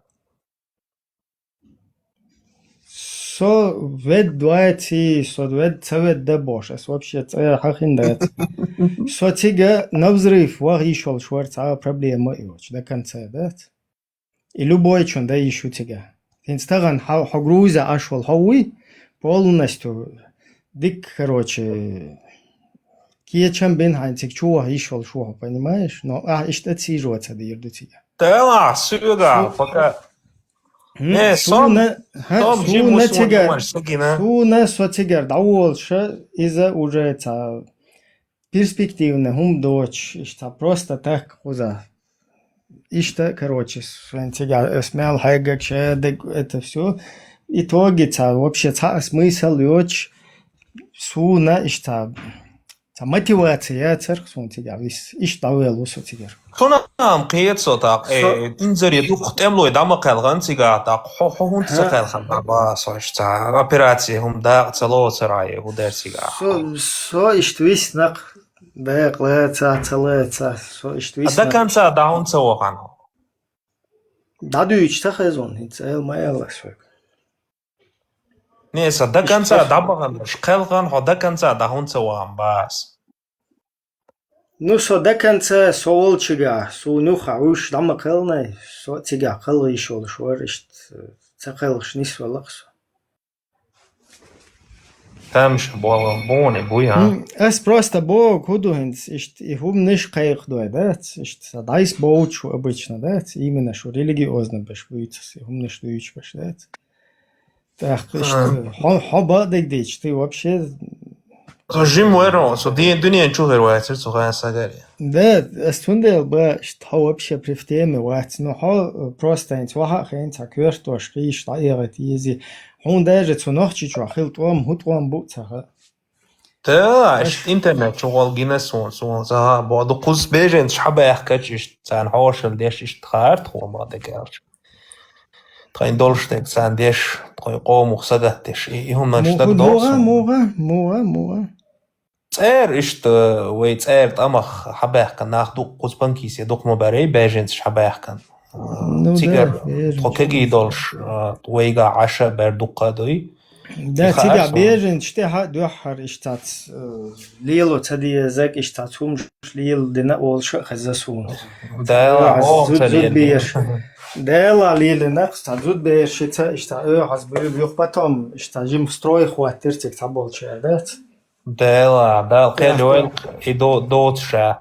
Со вед дуайци, со вед ца вед да бош, ас вообще ца хахин дац. Со цига на взрыв вах ишол шварц, а проблема и воч, до конца дац. И любой чон да ишу цига. Тин стаган хо, хо Грузия ашвал хо уй, полностью дик, короче, киечам бен хайн цик чуа ишол шуа, понимаешь? Но, а, ишт отсиживаться дирду цига. Тела, сюга, пока. Не, сом, суна, ха, сом суна жимус цигар, вон сагина. Суна со цигар, да волша, иза уже ца перспективный, хум доч, ишта просто так хуза. Ишта, короче, свен цига, смел хайгак, шедек, это всё. Итоге ца, вообще ца смысл йоч, суна, ишта, Ца мотивация царх сун цига вис. Иш давел усу цигар. Сунам киет со так, э, инзари дух темлой дама калган цига так, хо, хо хун ца калган ба, со иш ца операция хум да, ца ло царай, ху дер цига. Со, со ишт вис нак, да, кла ца, ца ле ца, со ишт вис. А до конца да хун ца вахано. Да дуич та хезон, ца эл маялас. Не, со до конца дабаган, шкелган хо до конца да хунца ваам бас. Ну, со до конца, со волчига, со нюха уж дама калнай, со цига калгы ишол швар, ишт, ца калгыш нис валаксо. Тамш бола, боне, буя. М, ас просто бо, куду хинц, ишт, и хум ниш кайх дуай, да? Ишт, са дайс боучу обычно, да? Именно шу религиозно беш буйцас, и хум ниш дуйч беш, да? Так, ишт, хо, хо ба дегдич, ты вообще. Со жим веро, со дин, дунен чухер вайцер, со хая сагари. Да, ас тундел ба, ишт, хо вообще при в теме вайц, но хо, э, просто инц, ваха хенц, а кверт ваш, киш, та егет, ези. Хун даже цу нохчи чуа хил туам, ху туам бу цаха. Та, аш интернет чугъал гина сун, сун, за, бо, ду куз бежен, шабах кач иш, цан хошел деш иш тхарт, хо ма де калч. Тхайн долш де цан деш, тхайн къомух сагат деш. И, и хум наш так дол. Муга, муга, муга, муга. Цер ишт, вай цер тамах хабах кан нах ду куз панкисе, дук ма барей бежен шабах кан. Ну, цигар, да, бежен тхо кеги долш, а, вайга аша бер дукка дуй. Да, цига бежен, ште ха духар иштац, э, лило цадия зак иштац хумш лил дина олша хазасун. Да, о, зуд, зуд беш. Да, ла лилина, ста зуд беш, ица, ишта, э, хаз бу, юх потом, ишта жим строй хватир цик цабол чер, да? Дела, да, кел вел и до, доцша.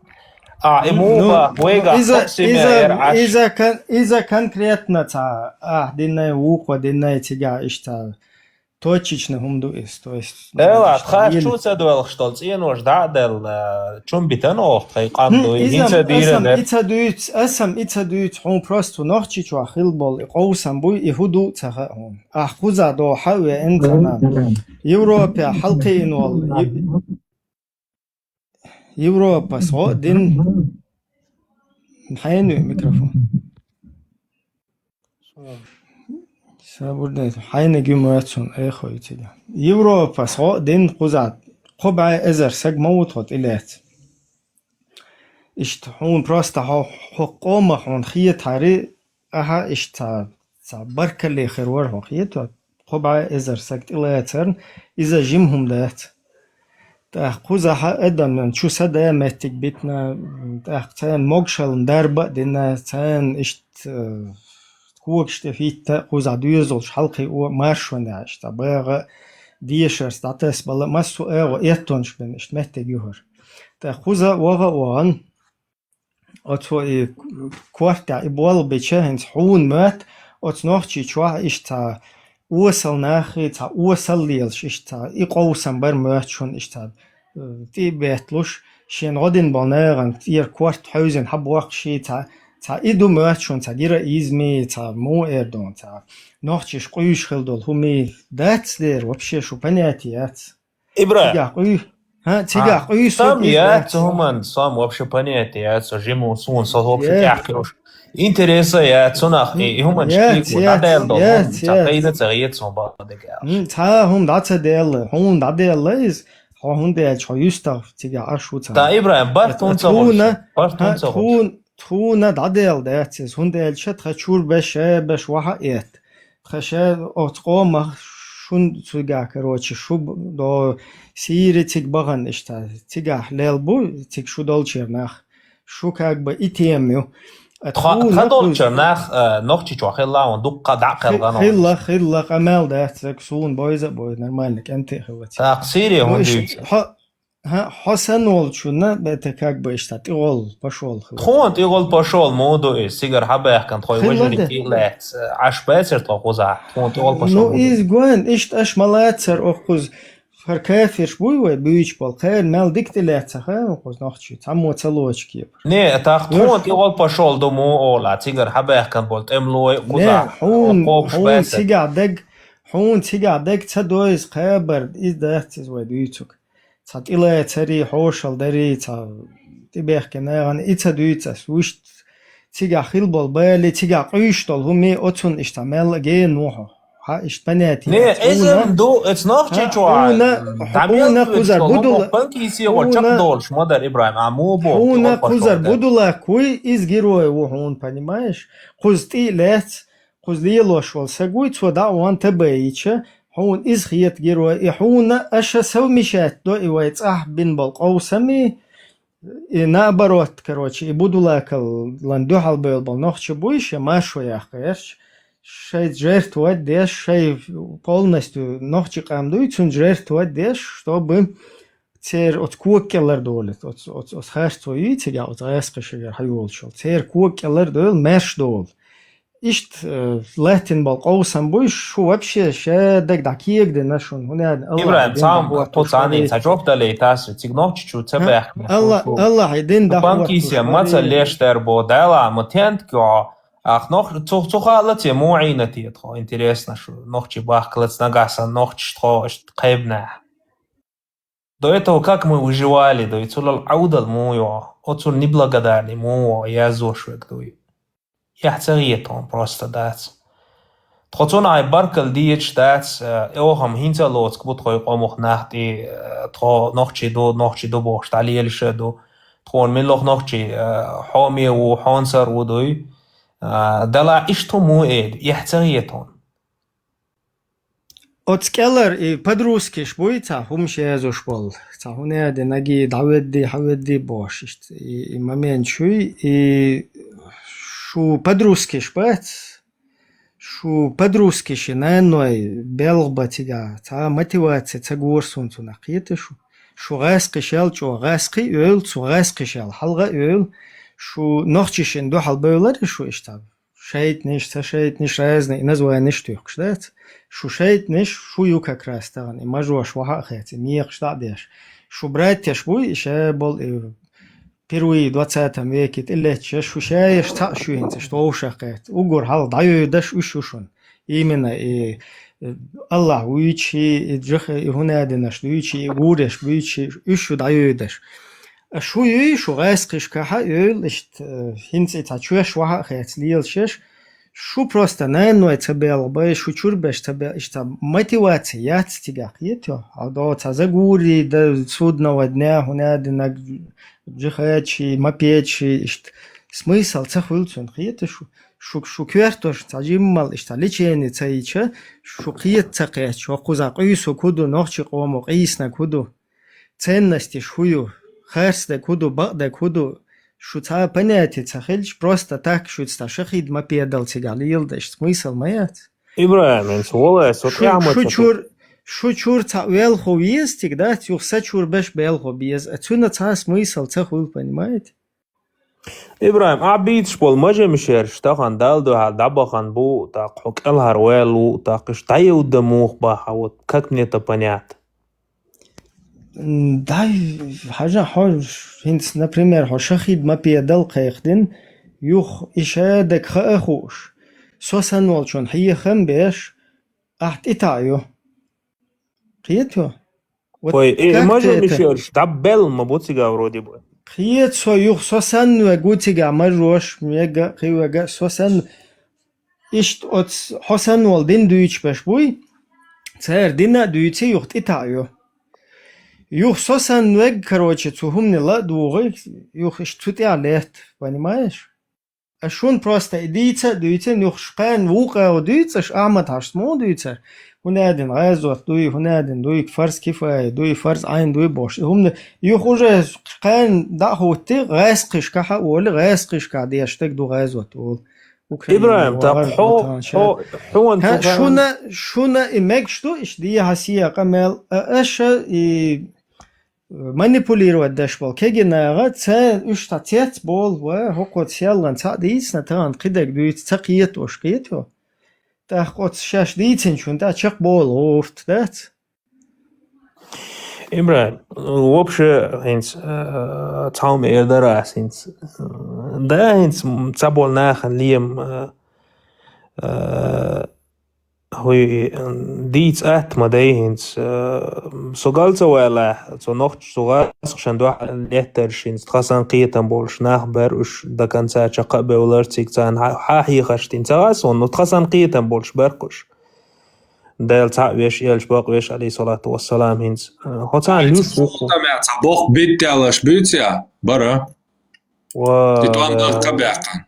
А, и муба, вега, иза, иза, иза кон-, иза конкретно ца, а, динай ухо, динай цига, ишта. точечный хӀума ду иза. То есть, ну, Эла, иштта тхаьш ели. Чу ца доьлхуш долу цӀенош дӀа а делла, чум битан оха тхайн къам Хм, ду, иза хӀинца ам, дийра асам дер. И ца дуьйцу, асам и ца дуьйцу, хьуна просто Нохчийчохь хилла болу и къовсам буй, и хӀун ду а ца хаьа хьуна. Ахь кхузахь дохьа а веана цӀена. Европехь хьалкхиъна волу, Ю-, Европас гӀо а дина. Хьенан ю микрофон? Сабур дай, хьайниг ю моьцун, эхо ю цига. Европас гӀо а дина кхузахь, кхо бӀе эзар саг ма ву тхо тӀелаьцна. Иштта хьуна просто хьо, хьо къомах хьуна хетахьари, ахьа иштта ца, ца баркалле хир вара хьо хетахь. Кхо бӀе эзар саг тӀелацарна, иза жима хӀума дац. ТӀаккха кхузахьа адамна чу са да меттиг битина, тӀаккха царна могушаллин дарба а дина, царна иштта, э, когаш тӀе хӀитта, кхузахь доьзалш хьалкхио, маршонехь иштта багӀа, дешарца дӀатасабала, массо а агӀо эттонаш бина, иштта меттиг ю хӀара. ТӀаккха кхуза ваха а вахана, оцу и кортехь и болх бича, хӀинца хьуна моьтту, оцу Нохчийчохь иштта цхьа осал нахе, цхьа осал лелаш, иштта цхьа и къовсам бар моьтту шуна, иштта цхьа, э, тӀе а бетталуш, шена гӀо дина болу нахана тӀера корта хьевзина хьабоккхуш, цхьа, цхьа и ду моьтту шуна, цхьа гира изми, цхьа муха эр ду, цхьа нохчаш къуьйсуш хила долу хӀума дац дера, вообще шу понятие яц. ИбрахӀим. Цигахь къуьй-, хӀа, цигахь къуьйсург сам иза яц, дац. Цу хӀуман сам вообще понятие яц, со жиму суна, со вообще тӀаьхкхуьуш. Интереса яц, цунах и, и хӀуманаш яц, кхийко, яц, дӀадаьлла долу яц, хӀума, ца яц. Тайна ца гӀеца хӀума бакъдерг аьлла. М, цхьа хӀума дӀа ца даьлла, хьуна дӀадаьлла иза, хьо хӀунда аьлча хьо юьстах цигахь Ӏаш ву ца. Та, ИбрахӀим, барт хӀунда ца хуьлуш? Тхуна, барт хӀунда ца хуьлуш? Тхуна, тхуна дӀадаьлла дац иза, хӀунда аьлча тхан чуьра беш, ша беш ваха а этта. Тхан ша оцу къомах шун цигахь, короче, шу б-, до Сири цига бахана иштта. Цигахь лел бу, цига шу долчернах. Шу как бы и тема ю. А тхо-, тхуна тхан кхуза долчернах, э, Нохчийчохь хилла ван дуккха дӀа а хи-, кхелгана хилла, хилла, къамел дац, зак суна бойза а бой, нормально, кӀентий хилла цига. ТӀаккха Сири хӀунда ю цига? ХӀа, хӀа, хьо санна волчунна, это как бы иштта тӀегӀолла пошёл хилла. Тхуна тӀегӀолла пошёл муха ду иза, цигара хьабаьхкина тхой хилла вежарий да. ТӀе а лаьцна, Ӏаш бацара тхо кхузахь, тхуна тӀегӀолла пошёл муха ду? Ну, иза гон, иштта аш ма лацара окхуза, хӀара кафирш буй вай буьйцуш болу, кхеран мел дика тӀелаьцна ца хаьа окхуза нохчий, цхьаммо ца лочу кепара. Не, тӀаккха тхуна тӀегӀолла пошёл ду муха олу, цигара хьабаьхкина болу тӀемалой а кхузахь, не, хьуна, кхобуш хьуна бацара. Цигахь даг, хьуна цигахь даг ца дойза кхабар, иза дац иза вай дуьйцург. Цхьа тӀелацарий, хьошалла дарий, цхьа тӀебехкина нахана и ца дуьйцу ас, вуьшта цигахь хила болу балий, цигахь къуьйсуш долу хӀумий, оцунна иштта мел а гена ву хьо. Хьан иштта понятие яц. Не, иза ду, эца нохчий чохь хьуна, дӀа мел хьуна кхузар будула, панкий сего хьуна чекхдолуш ма дара, ИбрахӀим, а муха боху, хьуна кхузар будула куй, иза герой ву хьуна, понимаешь? Кхуза тӀе а лаьцна, кхуза лелош волу саг вуй, цо дӀа а ван табайича, хьуна иза хета герой, и хьуна аша совмещать до и вай цӀахь бина болу къовсамий, и наоборот, короче, и будулакаллан дуьхьал бевлла болу нохчий буй, шен маршо яккха гӀерташ, шайн жертва деш, шайн полностью нохчий къам дуй, цуьнан жертва деш, чтобы церан оцу кога кӀелара долу, оцу, оцу, оцу харцо йий цигахь, оцу гӀаскхи шигара хьайолуш йолу. Церан кога кӀелара долу, маьрша долу. Иштта, э, лаьттина болу къовсам буй, шу вообще ша даг дӀа кегадина шуна, хӀунда аьлла ИбрахӀим, цхьа хӀума, кху цхьанний цхьа жоп дале, тасса, цига нохчичу ца баьхкина. Алла, Аллахьи дин дахур. Панкисе маца леш дер бо, Дала ма тент кё, ах нох-, цу, цу хаалаце муӀийна те тхо, интересно, шу нохчи бахкалац нагахь сан нохчиш тхо, иштта кхайбина. До этого как мы выживали, до и цулал Ӏовдал муха йо, оцул неблагодарный муха йо, яззош век дуй. Эхь ца гӀетон просто дац. Тхо цунах баркалла дечаш дац, э, охам хӀинца а лоцук бу тхой къомах нах тӀе, э, тхо нохчий ду, нохчий ду бохуш, дӀалелаш а ду. Тхуна миллах нохчий, э, хьоме ву, хьонсар ву дуй. Э, дала иштта хӀу муха эду, эхь ца гӀетон. Оцу кӀелара и подрузкиш буй, цхьа хӀумаш язуш болу, цхьа хӀун аьлла, наги дӀаведди, хьаведди бохуш, иштта и, и момент шуй, и шу подрузкиш бац, шу подрузкиш и наной белгӀа ба цигахь, цхьа мотивация ца гора суна цунах кхета шу. Шу гӀаскхиш ял чӀогӀа, гӀаскхий а вевла, цу гӀаскхиш ял хьалха а вевла, шу нохчишна дуьхьал бевлара шу иштта. шайтӀанаш, ца шайтӀанаш, разные и названеш туьйхкаш дац. Шу шайтӀанаш, шу ю как раз тахан, и мажош вахьа а хеций, мекхаш дӀа а деш. Шу братьяш буй, и ша бол и впервые в двадцатом веке тӀелетташ, шу шаеш цхьаъ шу хӀинца, шу вовшах кхет. Уггар хьалха дӀайодаш уьш ю шуна. Именно и, э, Аллахь вуьйчий, и жаха, и хӀунадинаш дуьйчий, и гуреш буьйчий, уьш ю дӀайодаш. А шу юй, шу гӀаскхишкахьа а йойла, иштта, э, хӀинца и цхьа чоьш вахьа а хец лелаш еш, шу просто наной ца белгӀа бай, шу чуьрбеш ца бе-, иштта мотивация яц цигахь, кхетий? Хьал до цхьа загури, да судного дня, хӀунадинаг, жихачи, мапечи, иштта смысл ца хуьлу цуьнан, кхетий шу? Шу, шу коьртош цхьа жиммал иштта лечение ца йича, шу кхета ца кхетча, хӀокхуза къуьйсу хӀу ду, нохчи къомо къийсанаг хӀу ду? Ценностеш хӀу ю, харцдерг хӀу ду, бакъдерг хӀу ду, шу цхьа понятие ца хилча, просто так шуьца цхьа шахид ма педал цигахь леладеш, смысл ма яц. ИбрахӀим, хӀинца валай, со шу, тӀаьхьа ма шу ца чур, шу чур цхьа велхо веза цига, дац, юха са чур беш белхо беза, а цуьнан цхьа смысл ца хуьлу, понимаете? ИбрахӀим, ахь бийцаш болу мажемашерш тахана Далла дуьхьал дӀабахана бу, тӀаккха хьо кӀелхьарваьлла ву, тӀаккха иштта дӀайовда муха баха, вот как мне это понять? М, дай, хьажа, хьо хӀинца, например, хьо шахид ма педал кхайкхадина, юха и ша дага хаа а хууш, со санна волчун хьеха а беш, ахь тӀетаӀа ю. Кхетий? Вот. Ой, э, как ты это? Мажемашерш дӀабелла ма бу цигахь вроде бы. Кхета со юха, со санна вега ву цигахь мажош, мега а, кхин вега а, со санна. Иштта оцу хьо санна волу дин дуьйцуш берш буй, цара дина а дуьйций, юха тӀетаӀа ю. Юха со санна вега, короче, цу хӀумане ла а дугӀий, юха иштта цу тӀехь летта, понимаешь? Ас шуна просто и дийца а дуьйцина, юха шу кхаьнна вукху агӀо дуьйцу аш, Ахьмад-Хьаьжас муха дуьйцура? ХӀунадина гӀазот дуй, хӀунадина дуй, фарз кифая дуй, фарз Ӏайн дуй бохуш. И хӀумана юха уже кхаьнна дӀа а хӀуттий, гӀаскхишкахьа а волий, гӀаскхишкахь деш дерг ду гӀазот волу. Украина, ИбрахӀим, тӀаккха хьо, хьо, хьуна цу кхаьнна шуна, шуна и мегаш ду, иштта дехьа сехьа къамел, а аша и манипулировать деш болу кегий нагӀа, ца уьш цхьа цец болу, ва хӀокхо селлан цхьаъ дийцина, тахана кхидерг дуьйцу ца кхета уьш, кхетий? ТӀаккха оцу шаьш дийцинчунна тӀехь чекхболу гӀурт, дац? ИбрахӀим, вообще, хӀинца, э, цхьа хӀума эр дара ас хӀинца. Да, хӀинца цхьаболу нахана лема, э, э, ХӀуй, дийца атта ма дай хӀинца. Со гал ца валахь, цу нохча, цу гӀазкхашна дуьхьа леттарш хӀинца тхан санна кхетам болуш нах бара уьш до конца чекх а бевллар цига царна хьа-, хьан хьехарш дина ца гӀа суна, ну тхан санна кхетам болуш бара уьш. Дела цхьаъ веш, элча бакъ веш, алейхиссалату вассалам, хӀинца. ХӀо царна луьйш ву-кх. Цхьа боккха битта аьлларш буьйцу я? Бара. Ва- И тӀом дан кхабаьккхина.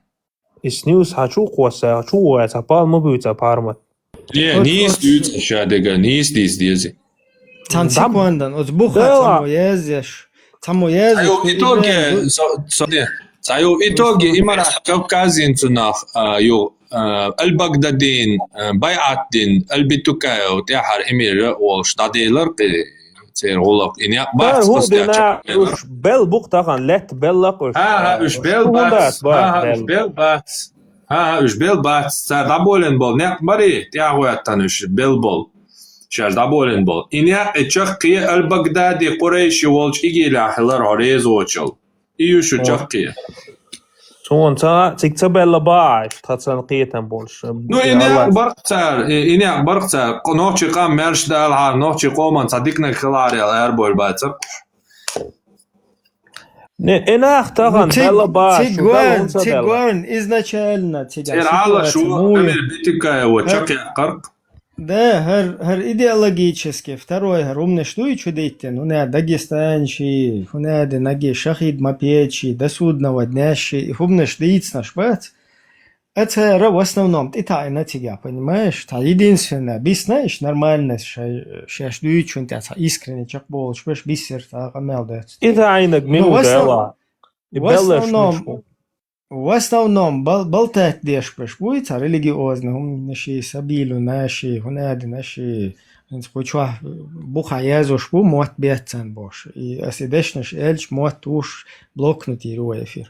И снюс хьан чу кхоссай, чу ву вай, цхьа пал ма буьйцу, цхьа пармат. Не, нийса дуьйцу ша деган, нийса дийца деза. Цхьана секундан, оцу буха цхьаммо язъеш, цхьаммо язъеш. Цхьа йолу итоге, со, со, не, цхьа йолу итоге, имарахь Кавказин цунах, а, йолу, а, Аль-Багдадин, а, байӀат дин, Аль-Битукаев, тӀаьхьара эмир а волуш, дӀаделар кхи. Церан гӀуллакх. И некъ бац, хӀун дина, уьш бел бу-кх тахана, летта белла-кх уьш. ХӀан-хӀа, уьш бел бац. ХӀан-хӀа, уьш бел бац. ХӀан-хӀа, уьш бел бац. Цара дӀаболийна болу некъ барий, тӀаьхьа гӀоьттина уьш, бел болу. Шаьш дӀаболийна болу. И некъ и чаккхе Аль-Багдади Къурайши волчу игийлахь хилар хьо реза воцчул. И ю шу чаккхе. Суна ца, цига ца белла бахьа, тхан санна кхетам болуш. Ну, и некъ баркъ цара, и, и некъ баркъ цара. Нохчи къам маьрша далахьара, нохчи къоман цхьа диканиг хилахьара аьлла, арабойла бацара. Не, и нах тахана белла бахьа, цига ван, цига ван, изначально цига. Церан Алла шу, Амир Битикаева, чаккхе къаркъ. Да, хӀара, хӀара идеологически, второй хӀара хӀуманаш дуй чу диттина, хӀуна Дагестанчий, хӀуна де наге шахид ма печий, досудного днящий, и хӀуманаш дийцинаш бац. А цара в основном тӀетаӀийна цига, понимаешь? Цхьа единственное, бисна иш нормально ша-, шаьш дуьйцучун тӀе цхьа искренне чекхболуш беш, биссер цхьа къамел дац. И таӀийнаг мила ву Дела? И в беллаш основном, муьлш бу? В основном бал-, балтат деш беш буй, цхьа религиозный хӀуманаши, сабилунаши, хӀунадинаши, хӀинца кху чохь бухахь язуш бу, мотт беццан бош. И аса и дешнаш элча, мотт вуш блокнут йир вай эфир.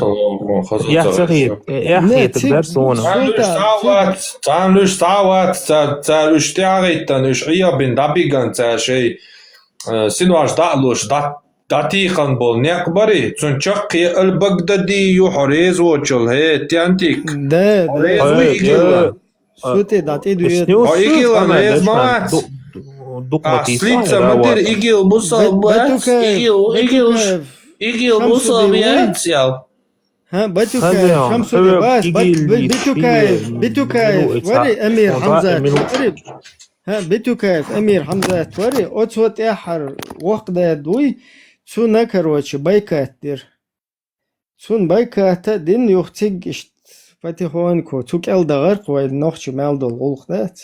Масала, хаза Яхь ца хет, яхь Не, хет циг дар сона. Царна уьш султан, циг цхьа а вац, царна уьш схьа а вац, цар, цар уьш тӀаьхьахӀиттан, уьш Ӏийабина дӀабиган цар шай, э, синош дӀа а луш, дӀа, дӀатийхан болу некъ бари, цунна чаккхе аль-Багдади ю хьо реза воцчул, хӀе, Тянтик. Да, Хьо да. реза вуй Хьо, игилла? я. Су тӀе дӀа тӀе дуьйцу. Хьо игилан реза ма вац? Ду-, ду-, дукха Ахь тӀе слица ма дира, игил бусалба яц, Батукаев, игил, игил, Батукаев, игил бусалба Шамсудин вуй? яц, ял. ХӀа, Батукаев, Хаза, Шамсудин хӀа, бац, Бат-, игил Б-, Битукаев, игил, Битукаев, игил, вари, Амир игил, Хьамзат, игил. вари. ХӀа, Битукаев, Амир Хьамзат, вари. Оцо тӀаьххьара воккха дада вуй, цунна, короче, байкат дира. Цунна байкат а дина, юха цигга иштта потихоньку цу кӀел дахара-кх вай нохчийн мел долу гӀуллакх дац.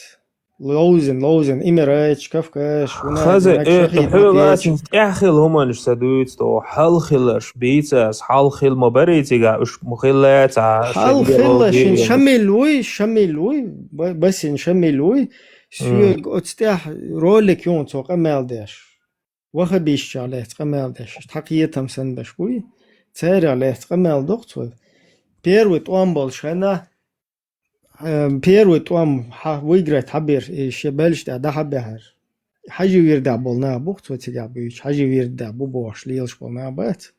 Ловзина, ловзина, Эмираташ, Кавказаш, хӀуна Хаза, динарг э, шахӀид хьоьга латийча. Лацинчу тӀаьхьа хилла хӀуманаш ца дуьйцу тхо, хьалха хилларш бийца аса, хьалха хилла ма барий цигахь, уьш ма хилла цхьа Хьалха шайн хилла шин идеология. Шамил вуй, Шамил вуй, ба-, Басин Шамил вуй, М. соьга оцу тӀехь ролик юн цо къамел деш. Вахабистчех лаьцна къамел деш, тхан кхетам санна беш буй, царех лаьцна къамел доккху цо. Первый тӀом болуш хенахь, э, первый тӀом хьа-, выиграть хьабира, и шен белш тӀехь дӀахьабаьхьара. Хьажи вирдахь болу нах бу-кх цо цигахь буьйцу, хьажи вирдахь бу бохуш лелаш болу нах бац.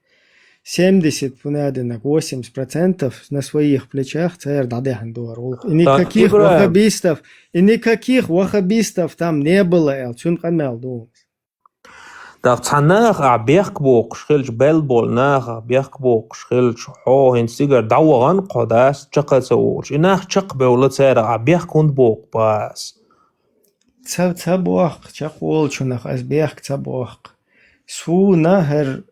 Семьдесят пунадинаг, восемьдесят процентов на своих плечах цара дӀадаьхьна ду хӀара гӀуллакх. И никаких вахабистов, и никаких вахабистов там не было, аьлла, цуьнан къамел ду. ТӀаккха цхьа нахах бехк боккхуш хилча, бел болу нахах бехк боккхуш хилча, хьо хӀинца цигара дӀавахана хьо дас чакха ца волуш. И нах чекхбевлла царах бехк хӀунда боккху боху ас? Ца, ца бохку, чекхволчунах ас бехк ца бохку. Суна хӀара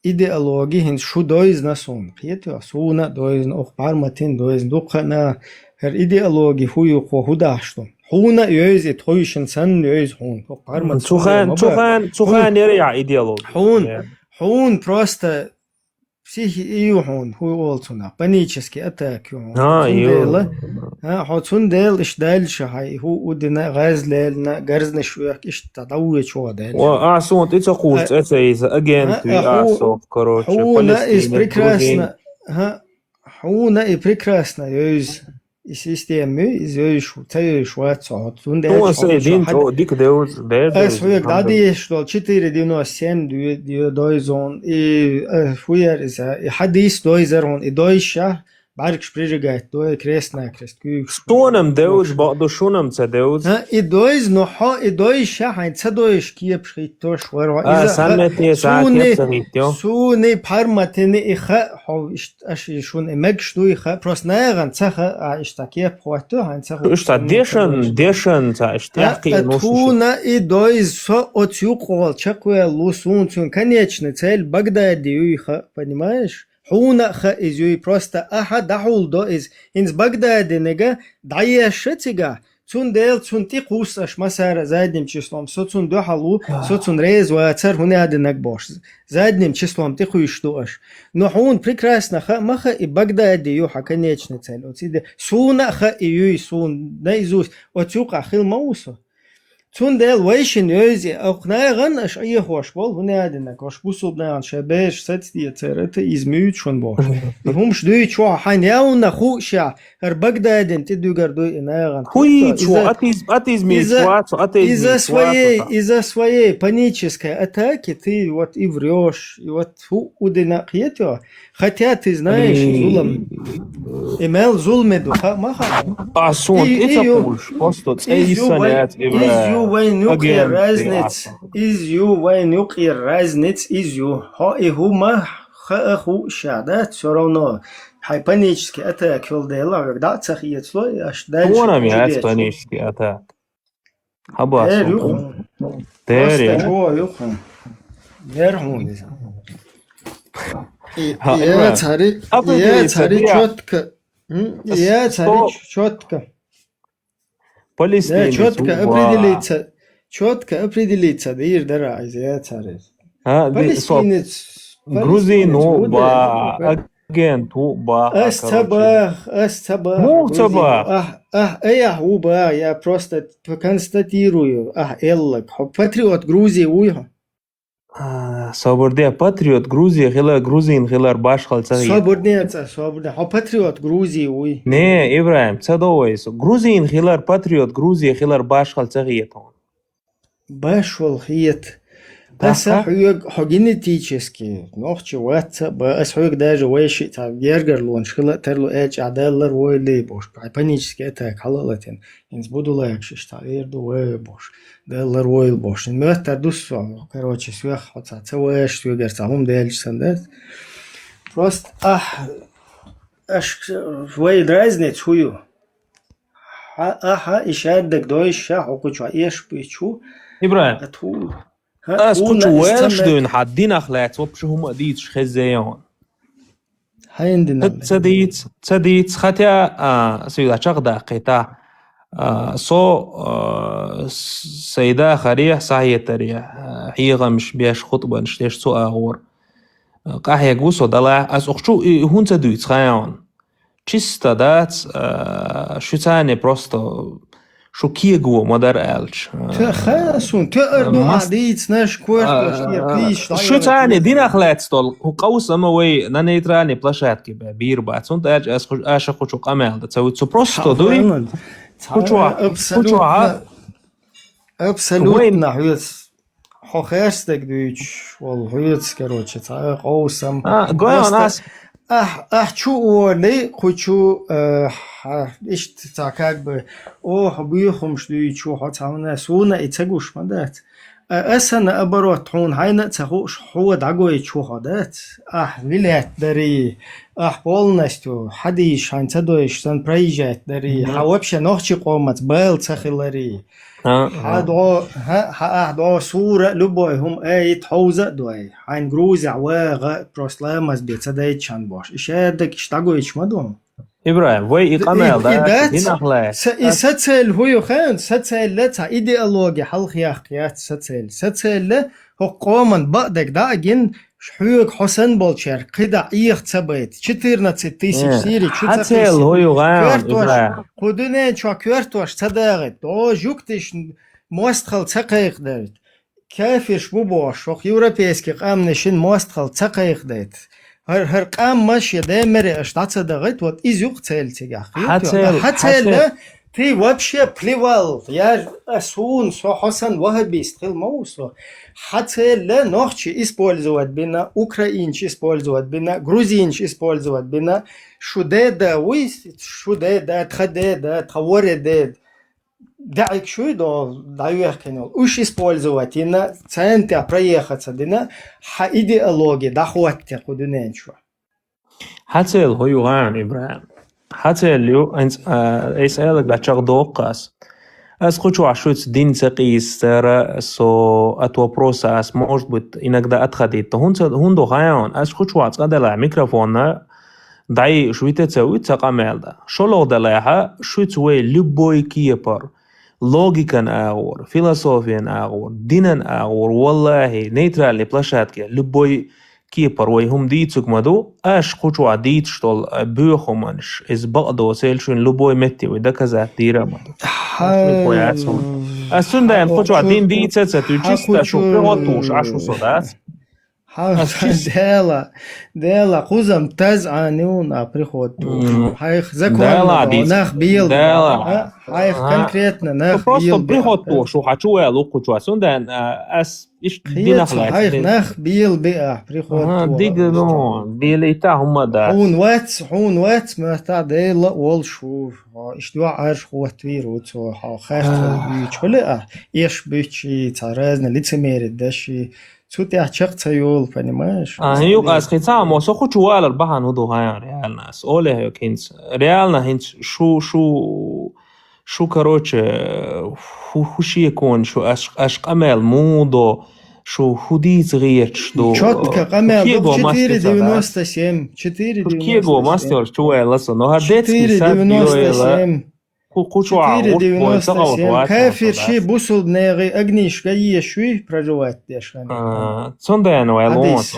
идеологи хӀинца шу дойзна суна. Кхетий, суна а дойзна, окху Пхьарматин дойзна, дукха а, хӀара идеологи хӀун ю, кхо хӀун дахьаш ду. Хьуна а йойза и тхойшина санна йойза хьуна. Окху Пхьармат Цу хан, цу хан, цу хан яра я идеологи. Хьуна, хьуна просто психи и ю хьуна, хӀун олу цунах, панический атака ю хьуна. А, ю. Цундела, а, хьо цундела иштта даьлла ша хьай, хӀу удина, гӀаз лелна, гарзнаш вехк, иштта дӀавоьчу ваха даьлла. Ва, а, суна тӀе ца кхуш, а, цӀе ца йиза, агент а, ви, а, а, хӀу, со, короче, хьуна из Палестина, прекрасно, Грузин. А, хьуна и прекрасно йойза. И система ю, иза йойзуш, ца йойзуш вац со, хьо цундела. Ну, аса дин чӀо дика девза, дер девза, ас хьоьга дӀадийшаш долу четыре девяносто семь ду-, ду-, дойза хьуна, и, э, хӀун яра иза, и хьадис дойзара хьуна, и дойша, бӀаргаш прижигать дой, крест-накрест куьйгаш. Шуна-м девза, бакъду, шуна-м ца девза. А, и девза, но хьо и девзаш, хьайн ца девзаш кепаш хийтташ вара. А, иза сан ха-, метте сан суни, кеп ца хийттайо. Суни пхьарматини и ха, хьо иш-, аш и шуна и мегаш дуй ха, просто нагӀан ца ха, а, иштта кеп хӀотто, хьайн ца ха. Иштта дешан, дешан ца иштта. А, тӀехкхийна а, ну, шу-, шу. Тхуна и девза, со оцу юкъагӀолла чекхваьлла ву, суна цуьнан конечный цель Багдади юй ха, понимаешь? Хьуна а ха иза юй, просто ахьа дӀахьулдо иза. ХӀинца Багдадинага дӀаешша цигахь, цундела цунна тӀекхуссу аш массара а задним числом. Со цунна дуьхьал ву, со цунна реза вацара, хӀун аьдинаг бохуш. Задним числом тӀекхуьйсуш ду аш. Но хьуна прекрасно ха а ма ха и Багдади ю хьан конечный цель. Оцу и де-, суна а ха и юй, суна наизусть оцу юкъахь хила ма ву со. Цундела вайшин йойзи, оха нагӀан аша Ӏехош болу, хӀун аьдинаг, аша бусулба нагӀан шайн бераш сацадецара, атеизм юьйцу шуна бохуш. И хӀумаш дуьйцу хьо, хьайн явна хууш я, хӀара Багдадин тӀе дуьгар дуй и нагӀан. ХӀун йийцу хьо? Атеизм, атеизм йийцу хьо, цо атеизм йийцу хьо. Иза своей, иза своей панической атаки, ты вот и врёшь, и вот хӀу удина кхетё. Хотя, ты знаешь, зулам. И мел зуламе ду, ха, ма ха. А суна тӀе ца кхуллуш, просто цӀе йисан яц, Ибрай. Из ю вайн юкъера разница. Из ю вайн юкъера разница, из ю. Хьо и хӀума хаа хууш ша, да, всё равно. Хьайн панический атака йолу дела, хьоьга дӀа а ца хецало, аш дальше. Хьуна-м яц панический атака. Хьаба, дер ю хьуна. Дер я. Чо ю хьуна. Дер хьуна иза. И, и яцари, и яцари чётко. М? И яцари чётко. Палестинец чётко определиться, чётко определиться дийр дара иза яцари. А, ди-, со палестинец, грузин палестинец ву ба, агент ву ба, ас ца бах, ас ца бах. Муха ца бах? Ах, ах, ай, ах, ву ба, я просто констатирую, ах, эллаг. Хьо патриот Грузии вуй хьо? А, собар де, патриот Грузии хилар, грузин хилар башхал ца хета. Собар де, ца, собар де. Хьо патриот Грузии вуй? Не, Ибрахим, ца до вай со. Грузин хилар, патриот Грузии хилар башхал ца хета. Башхал хета. Аса хьоьга, хьо генетически нохчи вац а, ба, ас хьоьга даже вайши цхьа гергарлонаш хила а тарлу, аьлча, а, Далла лар войли бохуш, хьайн панически атака хьала а латина. ХӀинца будулайгаш иштта эр ду вай бохуш. Далла лар войла бохуш. Моьттар ду со, короче, соьх хьо цхьа ца вайша, соьгара цхьа хӀума даьлча санна дац. Просто ахь, аш, вай разница хӀу ю? Хьа, ахьа, и шаддаг дойша, хьо кху чу эш буьйцу. Ибрахим, а тху-, ас кху чу вайша дуьйна хьан динах лаьцна вообще хӀума а дийцаш хезза яхьуна. Хьайна дина. Ца, ца дийца, ца дийца, хотя, а, ас вуьла чекхдаккхийта, а, со, а, с-, сайда харе, сахьетаре, а, хьехамаш беш, хутбанаш деш цу агӀор. А, къахьега ву со далахь, ас укх чу и хӀун ца дуьйцу хаьа хьуна. Чисто дац, а, шу царне просто шу кегаво ма дара аьлча. Т-, ха, сун, т-, ар ду мас-, а, дийцинаш, коьрташ, а, тӀера кийча, шу царне динах лаьцна долу, хӀу къовсама вай на нейтральной площадке бе, бийр бац. ХӀунда аьлча ас ху-, аша кху чу къамел дан ца вуьту. Цу просто дуй. Ца, кху чу, кху чу, абсолютно, абсолютно вайн хьоьца. Хьо хестаг дуьйцуш волу хьоьца, короче, цхьа къовсам. А, гой, просто ас ахь, ахь чу олий, кху чу, э, хьа, иштта цхьа как бы, о, хьо боьхамаш дуьйцу, хьо цхьа хӀуна, суна и ца гуш ма дац. А, аса наоборот, хьуна хьайна а ца хууш, хьо дӀагойтуш ву хьо дац. Ахь вилет дарий, ахь полностью хьадийш хьайн ца дойш, сан проезжать дарий, хьан вообще нохчи къомаца бала ца хиларий. А, хьан а. ДӀо, хьа, хьан ахь дӀо сура а, любой хӀума айта хьовза а дой. Хьайн Грузехь вагӀа, просто ламаз бе ца дайта шан бош. И шаьрдагаш дӀагойтуш ма ду. Ибрахим, вай и къамел дац, динах лаьцна. И дац. Са, и сан цель хӀу ю хаьа, сан цель цхьа идеологи хьалхаяккха яц сан цель. Сан цель хӀокху къоман бакъдерг дӀа а гина, хьоьга хьо санна болчаьрга кхидӀа Ӏеха ца байта. Четырнадцать тысяч сири чу ца кхийсина. Хьан цель хӀу ю хаьа, Ибрахим? Кху дуьнен чохь коьртош ца дагӀийта. ДӀо жуьгтиш мостагӀалла ца кхайкхадайта. Кафирш бу бохуш, хӀокху европейский къаьмнашна мостагӀалла ца кхайкхадайта. ХӀара, хӀара къам ма шен ден мере аша дӀа ца дахийта, вот иза юкъа цель цигахь. Хьан цель, хьан цель, Ты вообще плевал. Я ж, а, суна, со хьо санна ваххабист хила ма ву со. Хьа цель нохчий использовать бина, украинцаш использовать бина, грузинцаш использовать бина. Шу деда вуй, шу деда, тха деда, тха воре деда. ДаьӀик шуй до дӀавехкина йолу. Уьш использовать йина, царна тӀехь проехаться дина, хьан идеология дӀахӀотта кху дуьнен чу. Хьан цел хӀу ю гӀан, Ибрахим? Хьан цел ю, хӀинца, а, айса аьлларг дӀа чекхдоккху ас. Ас кху чохь шуьца дин ца къийсара, со от вопроса ас, может быть, иногда отходить. ХӀунца, хӀунда хьан, ас кху чохь цкъа делахь микрофонна, дӀайиъаш вита ца вуьту ца къамел дан. ШолгӀа делахь, шуьца вай любой кепар, логикан агӀор, философиян агӀор, динан агӀор, валлахӀи, нейтральный площадке, любой кепара вай хӀума дийцург ма ду, аш кху чохь дийцуш долу, а, боьха хӀуманаш, иза бакъдоцийла шуна любой метте вай доказать дийр а ма ду. Ас цундела кху чохь дин дийца а ца туьйцу, чисто шу пригӀоттуш, аш ву со дац. Хьан Ас чисто Дела, Дела, кхузам таз Ӏанивна а приход ту. М. Хьайх законно Дела а дийца. Нах биел Дела. А? Хьайх Ага. конкретно Ну, нах просто биел приход ту, шу хьан чу ваьлла ву кху чохь. Цундела, а, ас Иштта динах лаьцна. Хьайх нах биел биа, приход Ага, дига, ну, биелийта хӀумма дац. Хьуна вац, хьуна вац, моьттахь Дела а волуш ву. Иштта йоӀ Ӏарш хӀоттавийр ву цо, хьо хаьрта буьйцу хьули а, эш буьйцу и, цхьа разный лицемерие даши, цу тӀехь чекх ца йолу, понимаешь? А, юкъа ас хи ца, мо со кху чу валар бахьана хӀу ду хьан, реально, ас оле хьоьга хӀинца. Реально, хӀинца шу, шу, Шу, короче, хӀу, хӀу шеконаш ю, аш, аш къамел муха до, шу хӀу дийца гӀерташ ду. Чётко къамел ду, четыре девяносто семь, четыре девяносто семь. Кего мастер чу ваьлла со, но хӀара детский сад йойла. Ху, ху чу а четыре девяносто семь. Кафир ши бусулб негӀи огниш га еш шуй проживать деш хани. А, цундела вай лон, хьадис.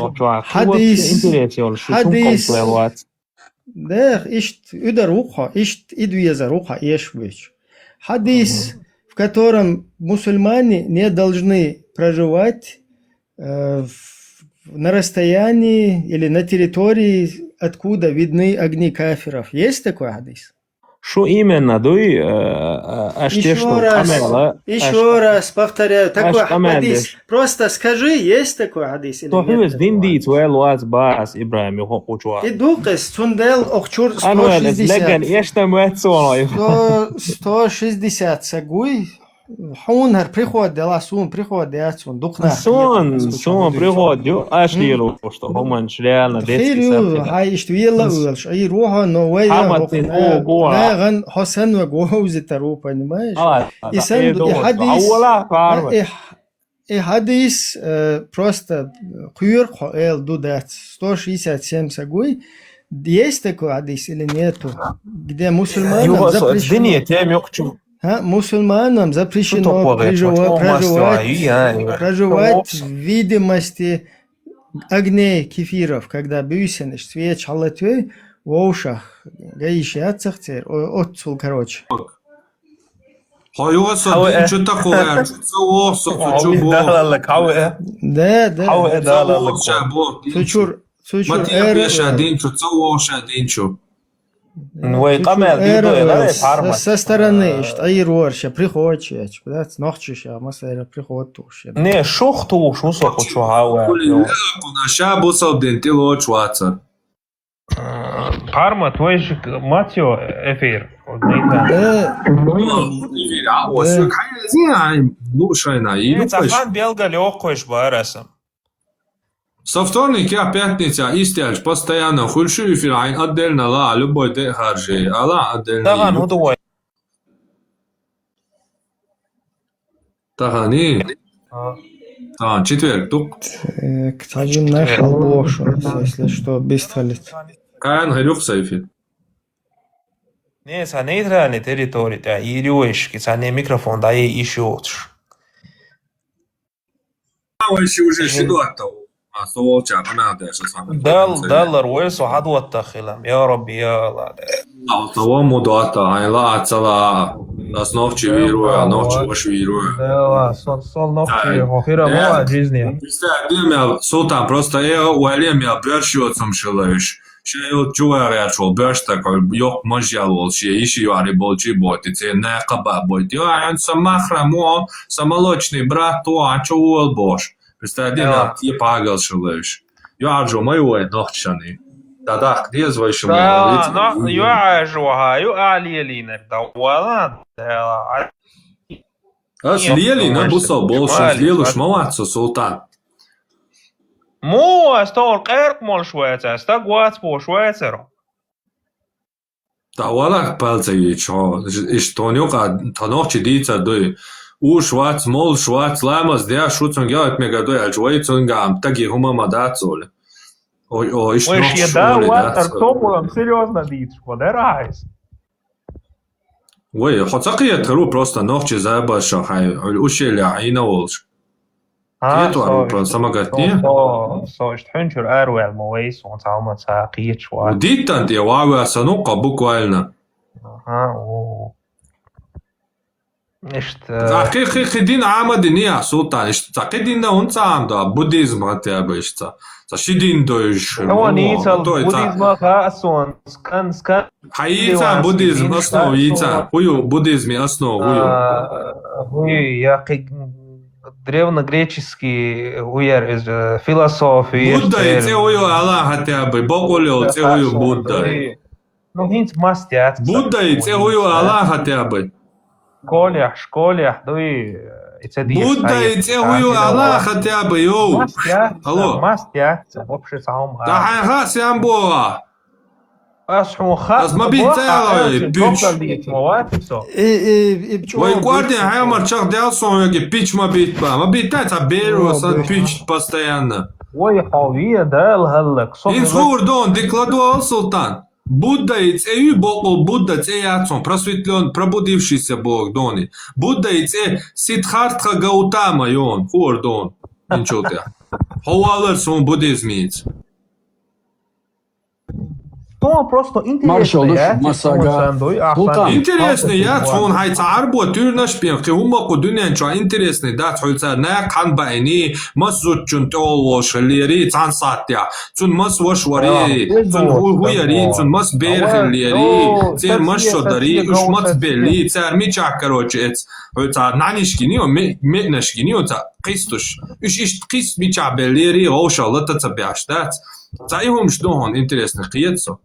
Хьадис. Интерес йолуш, шу хьадис. Дех, иштта уьдар ву хьо, иштта идвезар ву хьо эш буьйцу. Хьадис, в котором мусульмане не должны проживать, э, в, на расстоянии или на территории, откуда видны огни кафиров. Есть такой хьадис? Шу именно дуй, э, э, аш деш ду къамела, аш Ещё раз повторяю, такой хьадис. Просто скажи, есть такой хьадис или нет такого хьадис? Со хьуьвас дин дийца ваьлла вац бац, Ибрахим, юха кху чу а. И дукъис, цундел охчур сто шестьдесят. Леган, эш там вац со. Сто, сто шестьдесят сагуй, хьуна хӀара приход дела, суна приход яц, суна дукха нах. Суна, суна приход ю, аш лело, что хӀуманаш реально детский сад. Хир ю, хьай иштта вела а велаш, Ӏийр ву хьо, но вай а хӀокху нагӀан хьо санна ваг вовзитар ву, понимаешь? И сан ду, и хьадис, и И хьадис, э, просто кхоьру хьо эла ду дац. Сто шестьдесят семь сагуй. Есть такой хьадис или нету? Где мусульманам запрещено. Дине тем юкъ чу. А, мусульманам запрещено проживать в видимости огней кефиров, когда буьйсанаш, свечи хьалатвей, вовшах, гаиш яцах цер, о-, оццул, короче. Хьо юха со дин чу такхо ваьлча, ца воху со, цу чу боху. Да, да. Хьо далаллаг. Цу чур, цу чур эр ша дин чу, ца воху ша дин чу. Вай къамел дидо, да, вай парма. Со стороны, иштта Ӏийр вора ша, приход ша, да, нохчи ша, масайра приход туш ша. Не, шух туш, ву со кху чу хьава. Ша бусал дин тилоч вацар. Парма, твой же Матио эфир. Э, эфир, а, вот, э. Хан белгале оккхойш барасам. Со вторник я пятница истяч постоянно хуьлуш ю эфир, айн отдельно ла, любой де харжи, ала отдельно. Тахана хӀун ду вай? Тахана? А. Тахана четверг ду. Так, цхьа жимма нах хьалабохуш, если что, бистхалит. Кхана хир юкъа сайфи. Не, сан нейтральный территори тӀа йийр ю вайшки, сан не микрофон дӀа е йиш йоцуш. Вайши уже ши доттав. А, со волча, къамел деш, сан. Дал, даллар вай со хьадоттах хилам. Я Рабби, я Аллах. Алтава мудата, айла ацала. Ас нохчи вируя, нохчи ваш вируя. Да, сол, сол нохчи, хо хира мо жизни. Иста дем я, султан, просто эго, уалем я, бёрш йоцум шилаеш. Ше йолчу варячо бёрштаг, йокъ мажал вол, ше иши юари болчи боти, це не къаба боти. Йо, ан са махрам во, са молочный брат во, а чо вол бош. Представь, дина, е пагал шулеш. Йо, аржо май вой нохчани. Да, да, где звай шумел? Да, но, йо, аржо, ха, йо, али, али, не, да, вала, да, а, Ас лелина бусал болшас, лелуш ма вац со, Султан. Му, ас товр къеркъ молш вац, ас стаг вац бош вацаро. Та валак палца ич, хо, иш тон юкъа, та нохчи дийца дуй. Уш вац, молш вац, ламаз дя, шуцун гяват мега дуй, ач вай цун гам, таги хума ма дацоли. Ой, ой, иш нохчи шули дацоли. Ой, еш е да, ватар томурам серьёзно дийц, хо, дерайс. Вай, хо ца кхетару просто нохчи забаша хай, ушеля айна волш. А, кхетару просто, самагатни? Со, со, ишт хунчур арвел ма вай, сон цалма ца кхетшва. Диттан те вавя сану ка буквально. Ага, о. Ишт, э, ца хи, хи, хи дин амади не, а, Султан, ишт ца хи дин на он ца ам да, буддизм хотя бы ишт ца. Ца ши дин дойш. Ава, ну, ницал то и ца. Буддизма ха сон, скан, скан. Хай ицан буддизм основ ицан. Хую буддизми основ хую. А, хую, я хи-, древнегреческий уяр из, э, философия. Будда и це хую ала хотя бы, бокъоле це хую Будда. Ну, хинц мастяц. Будда и це хую ала хотя бы. Школях, школях, дуй, э, и це диш. Будда и це хую ала хотя бы, йоу. Мастяц, алло. Мастяц, вообще саум. Да хай ха сям бога. Ас хун ха. Ас ма бит ца ала, пич. Вай кварди хай мар чах дял сон яги пич ма бит ба. Ма бит та ца беру сан пич постоянно. Вай хавия дал халлак. Ин сур дон, дикладу ал, Султан. Будда и це ю бокъол Будда це яцун, просветлён, пробудившийся Бог дони. Будда и це Сиддхартха Гаутама ён, хур дон. Инчо те. Ховалар сон буддизмиц. То просто интересно, Маршал, я, душ, масага. Султан. Интересно, я, сон хай ца арбо тюрнаш пен, хи хумма ку дунен чо интересный, да, хулца на кан ба ини, мас зутчун тол вош лери, цан сатя. Цун мас ваш вари, цун ху-, хуяри, цун мас берхилери, цер мас шодари, уш мас бели, цер мича, короче, эц. Ой, ца нанишкини, о, ме-, менашкини, о, ца кистуш. Уш ишт кис мича белери, оша лата ца бяш, да? Ца и хумш дохон интересный киецо.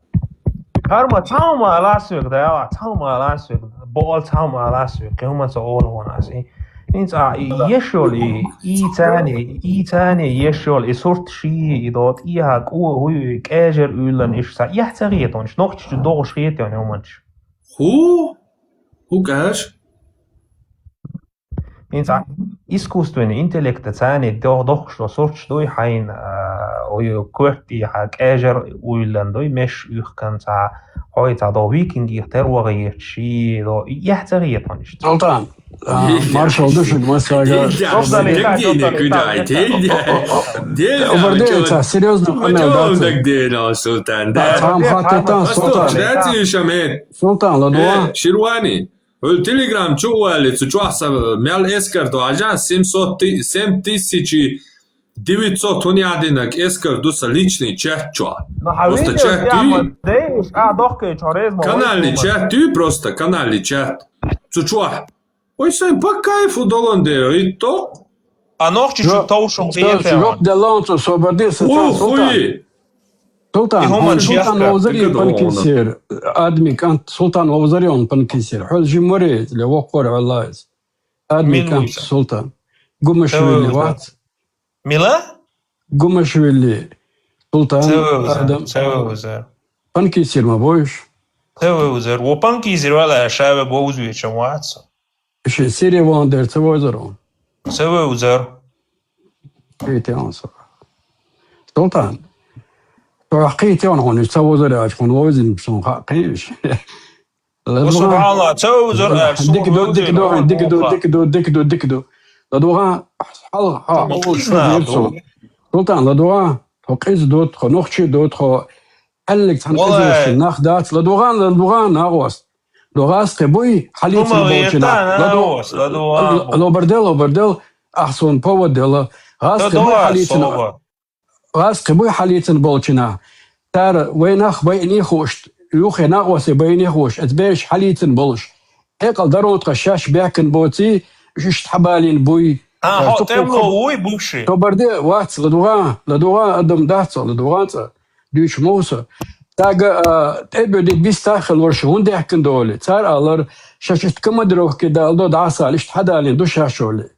Карма, цаума ласвиг, да, цаума ласвиг, бол цаума ласвиг, кема ца оргонаси. Инц а, и ешёл, и, и цани, и цани ешёл, и сурт ши, и дот, и ха, ку, хуй, кежер уйлан, иш са, я цариетон, ш нохч дош хетон, уманч. Ху? Ху каш? Инц а, искусственный интеллект цани, дох, дох, что сурт, что и хайн, а, ой, кверт, и ха, кежер уйлан, дой, меш, ух, кан ца, хой, ца, до викинги, тер, ваги, ши, до, я цариетон, ш. Султан. А, Маршал, душик, масага. Обердеца, серьёзно, так дена, Султан, да? Там хататан, Султан. Султан, ладуа. Ширвани. Ул Telegram чу вали, цу чу аса, мял эскар до, ажа семьсот, семь тысяч девятьсот, он ядинак эскар дуса личный чат чу. Просто чат ты. Каналный чат ты, просто каналный чат. Цу чу. Ой, сай, по кайфу долан дер, и то. А нохчи чу тау шум, чу рок делон, цу собади, са, Султан. Султан, Султан Овзари панкисир, адми кант, Султан Овзари он панкисир. Хол жимори, ле вокор аллайс. Адми кант, Султан. Гумашвили вац. Мила? Гумашвили. Султан, Адам. Панкисир ма бойш. Цеве узар. Во панкисир вала шаве бо узвечам вацо. Иши Сирия вон дер цеве узар он. Цеве узар. Ките он со. Султан. То ките он хониш цеве узар ач хониш сон хакиш. Субханалла, цеве узар ач. Дикдо, дикдо, дикдо, дикдо, дикдо, дикдо. Ладуга, хал, ха, Султан, ладуга, хо къиз дот, хо нохчи дот, хо Аллик цан къизилши нах дац, ладугъан, ладугъан, агъвас. Дугъас къебуй, хьалицин болчина. Ладу-, ладугъан. Лобардел, лобардел, ахсун поводела. Гъас къебуй, хьалицин. Гъас къебуй, хьалицин болчина. Цара вай нах байъине хууш, юххе накъосте байъине хууш, эцу бераш хьалийцина болуш, хьекъал даронтха шаьш баьхкина боций, уьш иштта хьабалийна буй. А, хьо тӀемло вуй, бувши? Собар де, вац, ладугӀан, ладугӀан адам дац, ладугӀан цӀа. Дуьйцуш муса. Тага, а, тӀебеде биста хилла вара шу, хӀунда даьхкина долу? Цара алара, шаьш иштта командировке дала до, дӀасала, иштта хьадалийна ду шаьш олий.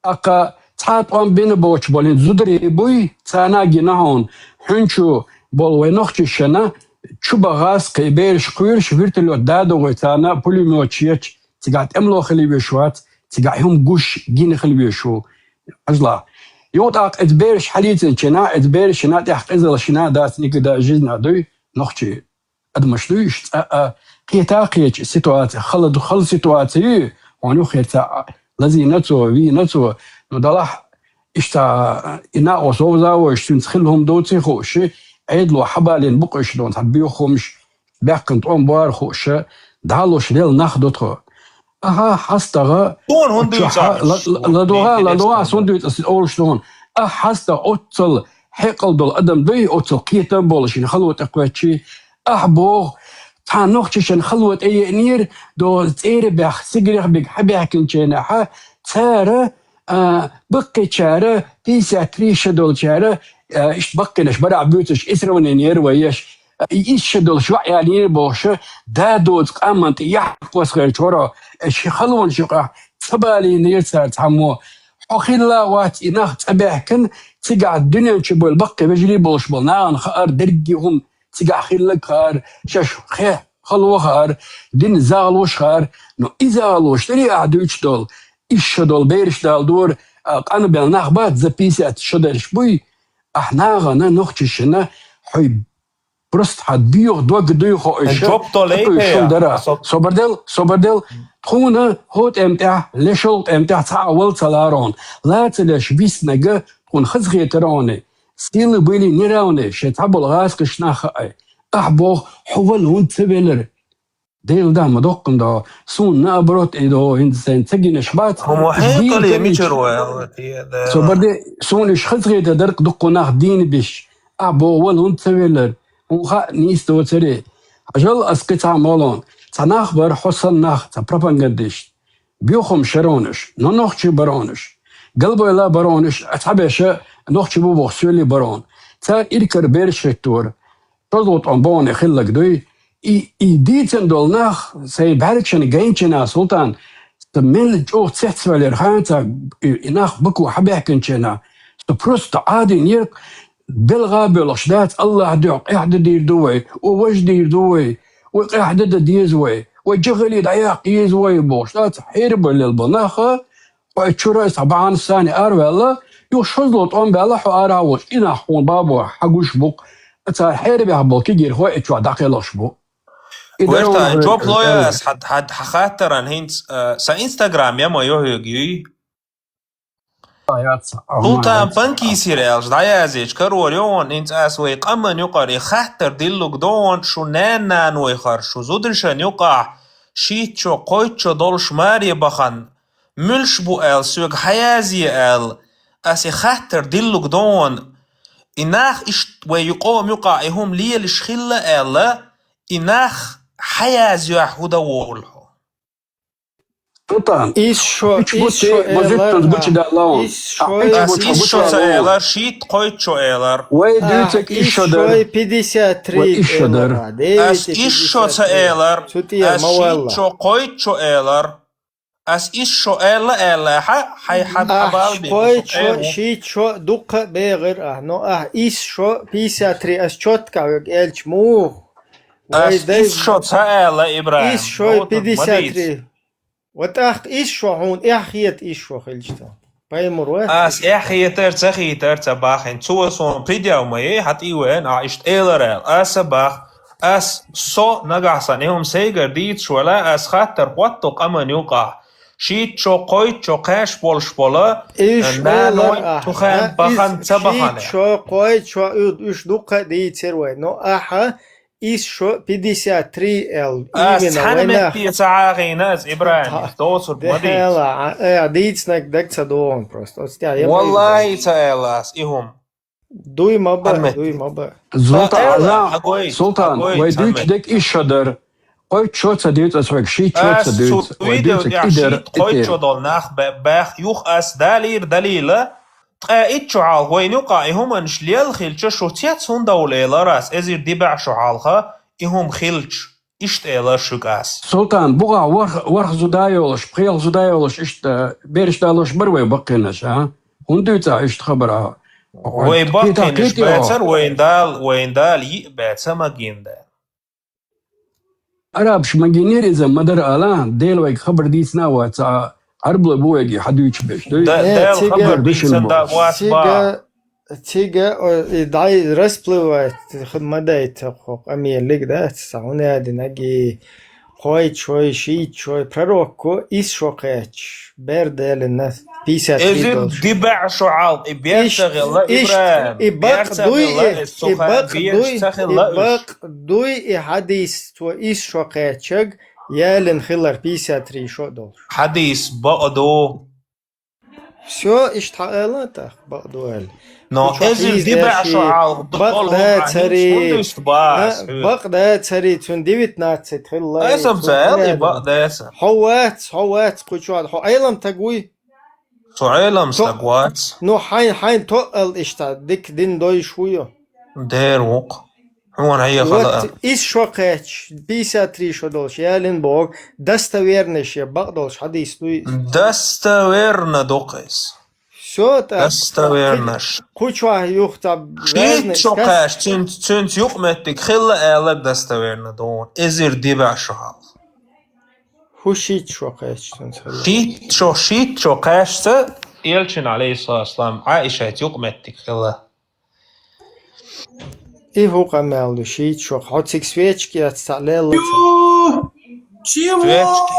ТӀаккха цхьа тӀом бина боцуш болу зударий буй, царна гина хьуна, хӀинца болу вай нохчашна чу бахас кхин бераш кхоьруш, вертолёт дадо вай царна, пулемёт шеча, цигахь тӀемло хила веш вац, цигахь хӀума гуш гина хила веш ву. Хьажалахь. Юха тӀаккха эцу бераш хьалийцинчу хенахь, эцу берашна тӀехь къизалла шина дац никогда жизни дуй, нохчий. Адамаш дуй уьш, цкъа а кхета а кхеча ситуаци, хала ду, хала ситуаци ю, хьуна юххера ца лазийна цо, вийна цо, ну, далахь, иштта и накъо совза войш, цуьнца хилла хӀума доций хууш, Ӏедало хьабалийна бу-кх уьш, дон цхьа боьха хӀумаш, баьхкина тӀом бара хууш, дӀалуш лела нах ду тхо. Аха, хьастагӀа, Суна хӀунда чохь дуьйцу ахь ла-, уьш? ла-, ладугӀа, Интересно. ЛадугӀа, суна дуьйцу, аса олуш ду хьуна. Ахь хьастагӀа оццал хьекъал долу адам дуй, оццал кхетам болуш, шина хало тӀекхоьччий. Ахь боху, цхьа нохчашна хало тӀееънера, до цӀера баьхна, сигарех биг хьабаьхкинчу хенахь, цара, а, баккхийчара, пятьдесят три шо долчара, а, иштта баккхийнаш барахь буьйцуш, и сравнение яра вай еш. И исс шо долуш ваъ ялийна бохуш, да доцу къаман тӀе яхь кхосхерчу воро, ши халонаш юкъахь ца балийнера цара цхьаммо. Хьо хилла а вац и нах цӀа баьхкина, цигахь дуьнен чу бойла баккхий вежарий болуш болу нахана хаара дерриге хӀума, цигахь хилларг хаара, шаьш хе-, хало хаара, дин загӀалуш хаара, но и загӀалуш дарий ахь дуьйцуш долу, исс шо долу бераш дала дора, а, къанбелла нах бац, за пятьдесят шо дерш буй, ахь нахана, нохчашна, хьой Просто хьан доьху дог дуй хо иша. Жоп то лей хьан шум дара. Собар дел, собар дел. Тхуна хӀо тӀем тӀехь, лешол тӀем тӀехь цхьа а вал ца ларон. Ла ца леш виснага тхуна хаза хетара хьуна. Сила были неравны, шен цхьа болу гӀаскхаш нах хаай. Ахь боху, хьо вал хӀунда ца велар? Дела да ма доккхун до. Суна наоборот и до, хӀинца сайн ца гинаш бац. ХӀума хьекъале мичара вай, Алла, те, да. Собар де, суна иш хаза хетар дарк дуккху нах дийна биш. Ахь боху вал хӀунда ца велар? Хьуна хаьа нийса доцаре. Хьажал ас кхин цхьа молон. Цхьа нах бара хьо санна нах, цхьа пропагандист. Боьхам шаронаш, но нохчий баронаш. Галбойла баронаш, а цхьабеша нохчий бу боху соьли барон. Цара иркара бераш хӀиттора. ШозлагӀа тӀом бохуне хиллаг дуй. И, и дийцина долу нах, сайн бӀаьргашна гайначина Султан, сан мел чӀогӀа цецвелира ханца, и, и нах Баку хьабаьхкинчина, со просто Ӏадийна ерг, белгӀа а боьлхуш дац, Аллахь дуьхьа къаьхьа дан дийр ду вай, о важа дийр ду вай, вай къаьхьа дан дан деза вай, вай жагали дӀаяккха еза вай бохуш дац, хьерабаллел бо наха, вай чура аса бахьана сани араваьлла, юха шозлагӀа тӀом баьлла хьо арахь волчу, и нах хьуна бабо хьагуш бу-кх, цара хьерабехь болу кегийрхой и чохь дӀакхелхаш бу. И Вешта, даро жоп лой ас, хьан, хьан, хьан хаттаран хӀинца, э, сан Instagram я ма йохьуьг юй? А, яц, а, Султан ма яц. Панкисир аьлча, дӀаязъечу карор йогӀун, хӀинца ас вай къаман юкъара и хаттар диллуг догӀун, шу нан-нан вайхар, шу зударшан юкъахь, шийтта шо, кхойтта шо долуш маре бахан, муьлш бу аьлла, соьга хьаязъе аьлла, ас и хаттар диллуг догӀун, и нах иштта вай ю-, къоман юкъахь и хӀума лелаш хилла аьлла, и нах хьаязъяхь хӀу дан волу хьо? Султан, исс шо, исс шо элар, исс шо, исс шо ца элар, шийтта кхойтта шо элар. Вай дуьйцург исс шо дар. Пятьдесят три исс шо дар. Ас исс шо ца элар, ас шийтта шо, кхойтта шо элар. Ас исс шо аьлла, аьлла, хьа, хьай хьан хьабалбе. Кхойтта шо, шийтта шо дуккха а бегӀира ахь, но ахь исс шо, пятьдесят три, ас чоткахь вега элча муха? Ас исс шо ца аьлла, Ибрахим. Исс шо, пятьдесят три. Ва тӀаккха исс шо хьуна эхь хета исс шо хилча. Паймур вац? Ас эхь хетар, ца хетар, ца бахина. Цо суна предъяв ма яй, хьан тӀе вен, а иштта элар аьлла. Аса бах, ас со нагахь сан, и хӀума сайгара дийцаш вала, ас хаттар хӀотто къаман юкъахь. Шийтта шо, кхойтта шо кхаьш болуш бола, исс шо элар ахь, тухан бахан, ца бахан. Шийтта шо, кхойтта шо, уьш дуккха а дийцира вай. Но ахьа исс шо, пятьдесят три аьлла. Ас именно цхьана метте ца хьагӀийна ас, Ибрахим, доцург ма дийца. Дела, а, э, дийцинарг даг ца догӀун просто. Оцу тӀехь я валлахи, ца аьлла ас и хӀума. Дуй ма ба, Хьаммат. Дуй ма ба. Зултан, Хьагой, Азан, хьагой, Султан, хьагой, вай дуьйцу Хьаммат. Дек исс шо дара. Кхойтта шо ца дивца ас вайга, шийтта шо ца Ас дивца, цу вай видео дуьйцу, тӀехь и дара, шийтта, и кхойтта дара. Шо долу нах бе-, бех юха ас далийра далийла, ткъа итт шо хьалха вайна юкъа и хӀуманаш лелла хилча, шу цец хӀунда ву элира ас, эзир дибаьӀ шо хьалха и хӀума хилча, иштта элира шуьга ас. Султан, букъа ворх, ворх зуда йолуш, пхелагӀа зуда йолуш, иштта бераш далош бара вай баккхийнаш, а? ХӀунда дуьйцу ахь иштта хабар, а? Вай кхета, баккхийнаш кхета йо. Бацара, вайна Дала, вайна Дала йиъ баьца ма гина дара. Арабаш ма гинера иза, ма дара ала, Дела вайга хабар дийцина а вац, а Ӏарбалой бу вайга хьадуьйцуш берш, дуй? Да, Э, Дела цига, хабар дийцина да вац цига, ба. Цига, о, и дай расплывает, х-, ма дайта хо, къамелиг дац, са хӀунда аьдинаг и кхойтта шой, шийтта шой, пророкко исс шо кхаьчча, бер делина, пятьдесят три Эзир долуш. ДибаьӀ шо хьалха, и бер Ишт, ца хилла ишт, Ибрахим, и бер бакъ ца дуй, хилла, и, эс цу и хана бакъ бераш дуй, ца и хилла уьш. Бакъ дуй, и хьадис цо исс шо кхаьччаг, ялин хилар пятьдесят три шо долуш. Хьадис бакъ ду. Всё, иштта хьаала тӀаккха, бакъ ду аьлла. Но Кху чохь эзир дибаьӀ шо хьалха бакъ долу хӀума дацари, хӀунда иштта бац, а, хьуьйра? Бакъ дацари, цуьнан девятнадцать хилла, Айсам цуьнан ца аьлла, и хӀунда бакъ дацара. Хьо вац, хьо вац, кху чохь, хьо Ӏелам таг вуй? Со Ӏелам стаг вац. Ну, хьайн, хьайн тоъал иштта, дика дин дойш вуй? Дера ву-кх. Хьуна хьехала. Вот исс шо кхаьчча, пятьдесят три шо долуш, ялин боху, достоверный ше, бакъ долуш хьадис дуй. Достоверно ду-кх иза. Всё, так. Достоверно ш. Кху чохь юха ца шийтта шо кхаьчча, цуьнца, цуьнца юкъаметтиг хилла аьлларг достоверно ду. Эзир дибаьӀ шо хьалха. ХӀун шийтта шо кхаьчча цуьнца хилла? Шийтта шо, шийтта шо кхаьчча, Элчанна, алейхиссалату вассалам, Ӏаишайца юкъаметтиг хилла. И хӀун къамел ду, шийтта шо, хьо цига свечки яц, цхьаъ лелла ца? Ё, чего? Свечки?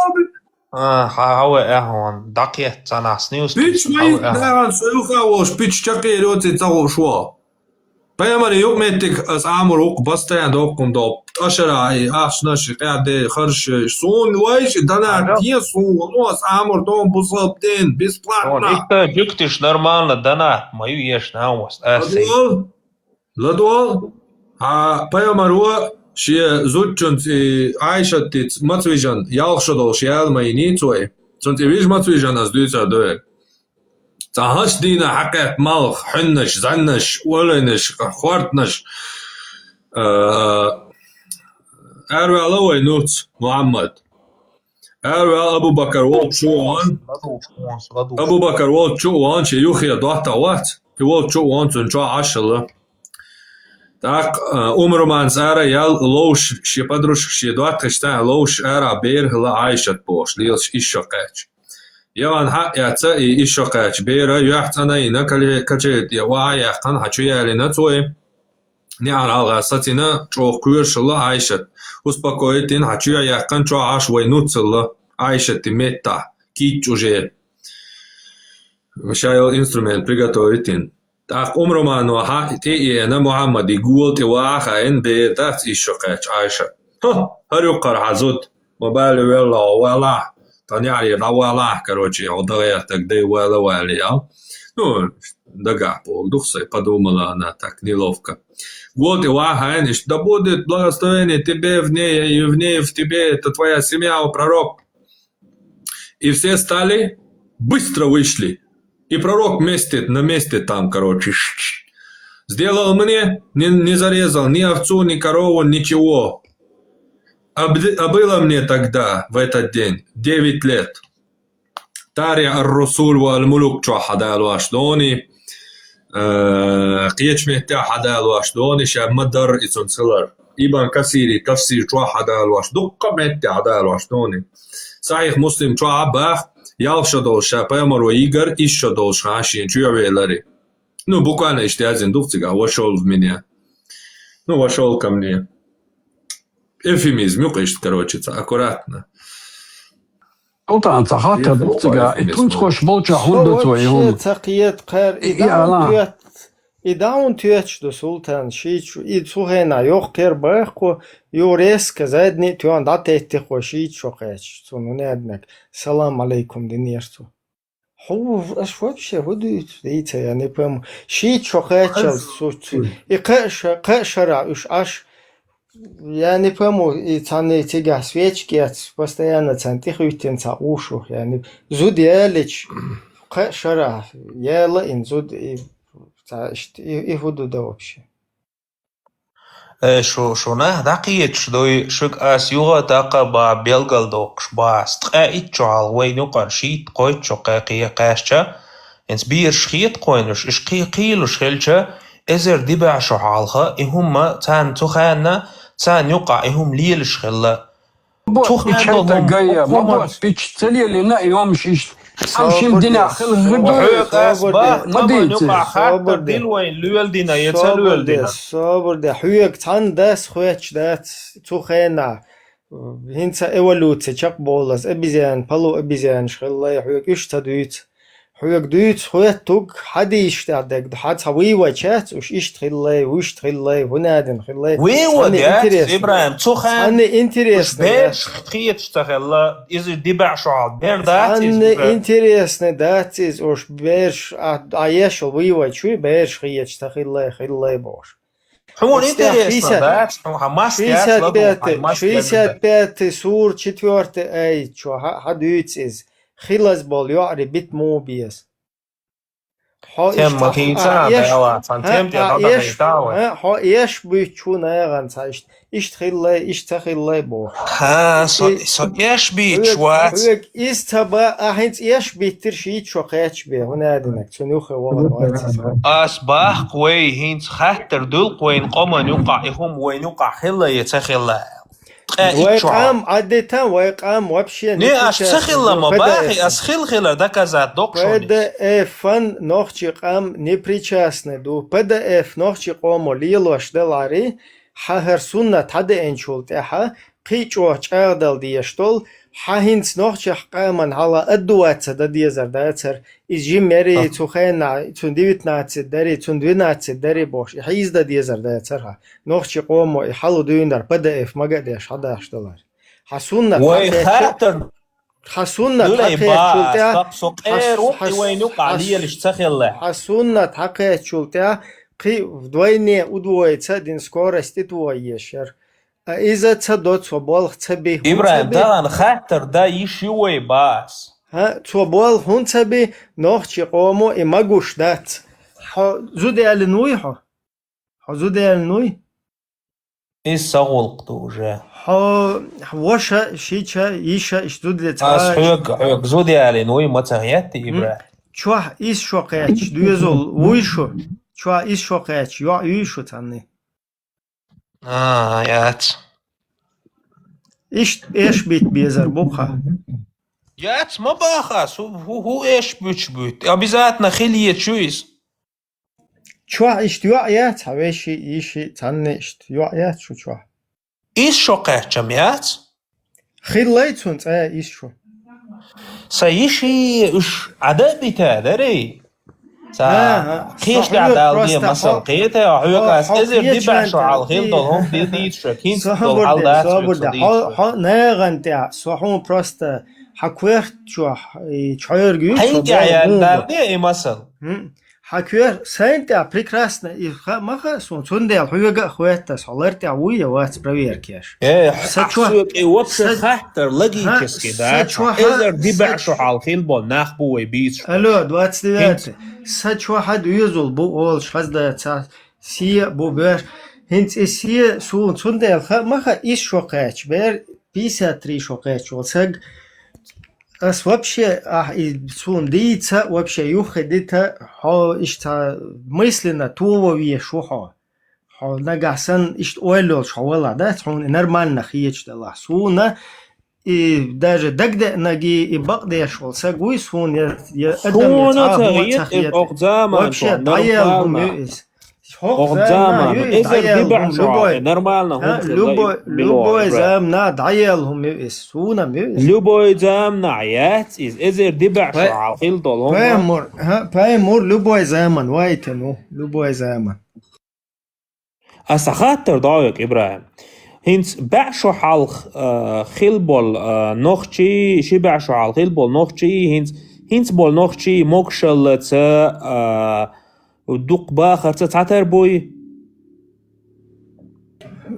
А, хьа, хьа вай ахьон, дӀакхетта ца нахь, снюс Пич пиш, хьа вай майит ахьон. Наган, со юха волуш, пич чакхе йоций ца хууш ву. Пайхамаре юкъаметтиг ас Ӏамур ву-кх, постоянно доккхун до. ТӀашара и ахчанаш, и къаьхьа де, харш, суна вайча дана Ага. Те суна, ну, ас Ӏамур дон бусалба ден, бесплатно. Вон, итта жуьгтиш нормально дана, ма ю еш, на, у вас, ас сей. ЛадугӀал, ладугӀал, а, пайхамаро шен зудчунца и Ӏайшатица мацвижан ялх шо долуш яла ма йиний цо и. Цунца и вижа мацвижан ас дуьйцар ду вай. Цхьа хӀанз дийна хьакхетта малх, хьуьннаш, зӀаьннаш, олайнаш, хортанаш, а, араваьлла вай нуц, Мухьаммад. Араваьлла Абу-Бакар волчу а ван. Абу-Бакар волчу а ван, шен юххе доттагӀа вац. И волчу а ван, цуьнан чохь Ӏаш хилла. ТӀаккха, а, Умруманца ара ял ловш, шен подружка, шен доттагӀашца ловш ара бер хилла Ӏайшат бохуш, лелаш исс шо кхаьчча. Яхана хьаъ яьцца и исс шо кхаьчча бера, юьхь цӀанйина кале-, качели тӀе охьа а яьккхина, хьа чу ялийна цо и. НеӀар хьалха сацийна, чӀогӀа кхоьруш хилла Ӏайшат. Успокоить йина, хьа чоь яьккхина, чохь Ӏаш вай нуц хилла Ӏайшатан меттахь, кийча уже. Ша йолу инструмент приготовить йина. ТӀаккха Умрумано хьаъ тӀе а еана, Мухьаммад и гола тӀе ваха а хаийна, бер дац исс шо кхаьчча Ӏайшат. ХӀа, хӀара юккъара хьан зуда. Ма бали велла, валахь, тхан яхье дӀавалахь, короче, хьо дагӀертаг дай вала вали, а? Ну, дагахь боху дух сай, подумала она так неловко. Гола тӀе ваха а хаийна, иштта: «Да будет благословение тебе в ней, и в ней, в тебе, это твоя семья, о пророк». И все стали, быстро вышли. И пророк вместе, на месте там, короче, ш-, ш-, сделал мне, не, не зарезал ни овцу, ни корову, ничего. А б-, а было мне тогда, в этот день, девять лет. Тари ар-Русул ва аль-Мулук чохь хьадалош дони, э, кхечу меттехь хьадалош дони, ша ма-дарра и цунна хилар. Ибн Касири тафсир чохь хьадалош, дуккха а меттехь хьадалош дони. Сахьих Муслим чохь а баха, ялх шо долуш ша пайхамаро йигар, исс шо долуш хан шен чоь велари. Ну, буквально иштта яздина ду-кх цигахь: «Вошёл в меня». Ну, «вошёл ко мне». Эвфемизм ю-кх иштта, короче, ца аккуратно. Султан, ца хаттар ду-кх цигахь, и тунцхош болчохь хӀунда ду цо и хӀума? Ца кхета кхара, и дӀа хӀунда тоьттуш, и дӀа хӀунда тоьттуш ду, Султан, шийтта шо, и цу хенахь йоккха кхера баха кхо, ю резко задний тоьхна дӀатеттира кхо шийтта шо кхаьчча, цунна хӀун аьлла, салам алейкум динера цо. Хьо, аш вообще хӀу дуьйцу, дийца, я не пойму. Шийтта шо кхаччалц, су-, су-, и кхаъ ша-, кхаъ шарахь уьш Ӏаш, я не пойму, и цхьанна цигахь свечки яц, постоянно цхьанна тӀехуьттина цхьа къушух, я не, зуда ялича, кхаъ шарахь, яла ин зуда, и, цхьа, ишт-, и, и хӀу ду дан вообще. Э, шу, шуна дӀакхеташ дуй, шуьга ас юха а такха а ба белгалдоккхуш бац. Ткъаь итт шо хьалха вайна юкъара шийтта-кхойтта шо кхе-, кхе-, кхаьчча, хӀинца бераш хета кхойнаш, уьш кхе-, кхийлуш хилча, эзар дибаьхь шо хьалха, и хӀума царна цу ханна, царна юкъахь и хӀума лелаш хилла. Бо, цу хенахь долу хӀума, гая, ма бо, пич ца лелийна, и хӀумаш иштта. Ам шим динехь хила хир ду. Хьоьга ас бах, ма дийца. Юкъахь хаттар дила вайн, лоьла дина я ца лоьла дина. Собар де, собар де. Хьоьга цхьанна дас хоьттуш дац цу хенахь. ХӀинца эволюци чекхболаза, обезьян, полуобезьянаш хилла, хьоьга уьш ца дуьйцу. Хьоьга дуьйцу хоьттуг, хьан дийшта тӀехь дерг ду, хьан цхьа вывод яц, уьш иштта хилла, вуьшта хилла, хӀун аьлла хилла. Вывод яц, Ибрахим, цу ханна цхьанна интересно уьш бераш хеташ ца хилла, иза дибаьхь шо хьалха бер дац иза. Цхьанна интересно дац иза, уьш бераш, а, а, ешал вывод шу, бераш хеташ ца хилла, хилла бохуш. Хьуна интересно дац, хьуна хьан мас яц ладугӀу, хьан мас яц. Шестьдесят пятый сура, четвёртый аят чу, хьан, хьан дуьйцу иза. Хилаза болу йоӀарий бита муха беза. Хьо тем иштта ма хийца, а, эш-, Дала, цхьана а, тем тӀе а, дӀадахийтахьа вай. А, хьо эш буьйцу нагӀана цхьа иштта, иштта хилла, иштта ца хилла боху. Хьа, со, и, со эш буьйцуш вац. Хьоьга иза ца ба, а хӀинца эш биттира шийтта шо кхаьчча бен, хӀун аьлла динарг, цуьнан юххе вахана вац иза. Ас баккха вай, хӀинца хаттар дуьллу вайна къоман юкъахь, и хӀума вайна юкъахь хилла я ца хилла аьлла. Ткъа итт шо хьалха. Вай къам Ӏадита, вай къам вообще не причастный ду. Не, аш ца хилла ма бахи, ас хила-хила доказать доккхуш ву. П Д Ф-н нохчий къам не причастный ду. П Д Ф нохчий къомо лелош даларе, хьан хӀара суннат хьадеанчул тӀаьхьа, кхин чӀогӀа чӀагӀдала дезаш долу, хьан хӀинца нохчех къаман хьала аддуват ца дан дезар дацара, иза жима яри, цу хенахь, цунна девятнадцать дари, цунна двенадцать дари бохуш, и хьийза дан дезар дацара хьан. Нохчий къомо и хьалу дуьйнар П Д Ф мага а деш хьадахьаш далар. Хьан суннат хьакхаьчча, хьан суннат хьакхаьччул тӀаьхьа, хьан, хьан, хьан суннат хьакхаьччул тӀаьхьа кхин вдвойне, удвоиться дина скорость тӀетоха езаш яра. А иза ца до, цо болх ца би, хӀун ца би? Ибрахим, тахана хаттар дан йиш ю вай, бах ас. ХӀа, цо болх хӀун ца би, нохчий къомо и магуш дац. Хьо зуда ялина вуй хьо? Хьо зуда ялина вуй? Иза сан гӀуллакх ду уже. Хьо ваша, шича, йиша, иштта зуда де ца. Ас хьоьга, хьоьга зуда ялина вуй ма ца хетти, Ибрахим. Чохь исс шо кхаьчча доьзал вуй шу? Чохь исс шо кхаьчча йоӀ юй шу цхьанний? А, яц. Иштта эш битта безар бу-кх хьан. Яц, ма баха, су-, хӀу, хӀу эш буьтуш буьту. Обязательно хила езаш ю иза. Чохь иштта йоӀ яц, хьан веши, йиши, цхьанна иштта йоӀ яц шу чохь? Исс шо кхаьчча-м яц. Хиллай цунна цкъа исс шо. Сан йиши уьш Ӏада а бита дарий? Ца, кхечу тӀехь дала де масал кхета, хьоьга ас эзар дибаьхь шо хьалха хила долу хӀума дийца шо, хӀинца долу хьал дац хьоьга со дийца шо. Хьо нагӀана тӀехь, со хьуна просто хьан коьрта чохь, и чхьоьрга ю, хьайна тӀехь яьлла дала де и масал. Хьан коьрта, сайна тӀехь прекрасно, и ха-, ма хаьа суна, цундела хьоьга а хоьтту ас, хьо лар тӀехь вуй я вац проверка еш. Э, сан чохь, и вообще хаттар логически дац. Эзар дибаьхь шо хьалха хила болу нах бу вай бийцаш. Алло, двадцать девятый. Сан чохь хьан доьзал бу олуш хаза дац, сен а бу беш. ХӀинца и сен суна цундела ха-, ма хаьа, исс шо кхаьчча, бер пятьдесят три шо кхаьчча волу саг. Ас вообще, ахь и суна дийца, вообще юххе дита, хьо иштта мысленно тово веш ву хьо. Хьо нагахь санна иштта ойла йолуш хьо валахь, дац хьуна и нормально хеташ далахь. Суна и даже дагадеанарг и бакъдеш волу саг вуй суна, я, я адам, я цхьа а хӀума ца хета. Вообще дӀаяла хӀума ю иза. ХӀокху замана ю иза, эзар дибаьхь шо хьалха, нормально хӀума хилла, любой, любой замана дӀаяла хӀума ю иза, суна-м ю иза. Любой замана яц иза, эзар дибаьхь шо хьалха хила долу хӀума. Пайхамар, хӀа, пайхамар любой заман вайтина ву, любой заман. Аса хаттар дӀа хьоьга, Ибрахим. ХӀинца баьхь шо хьалха, а, хила болу, а, нохчий, ши баьхь шо хьалха хила болу нохчий, хӀинца ХӀинца болу нохчий могушаллаца, а, дукха бахарца цхьатарбуй?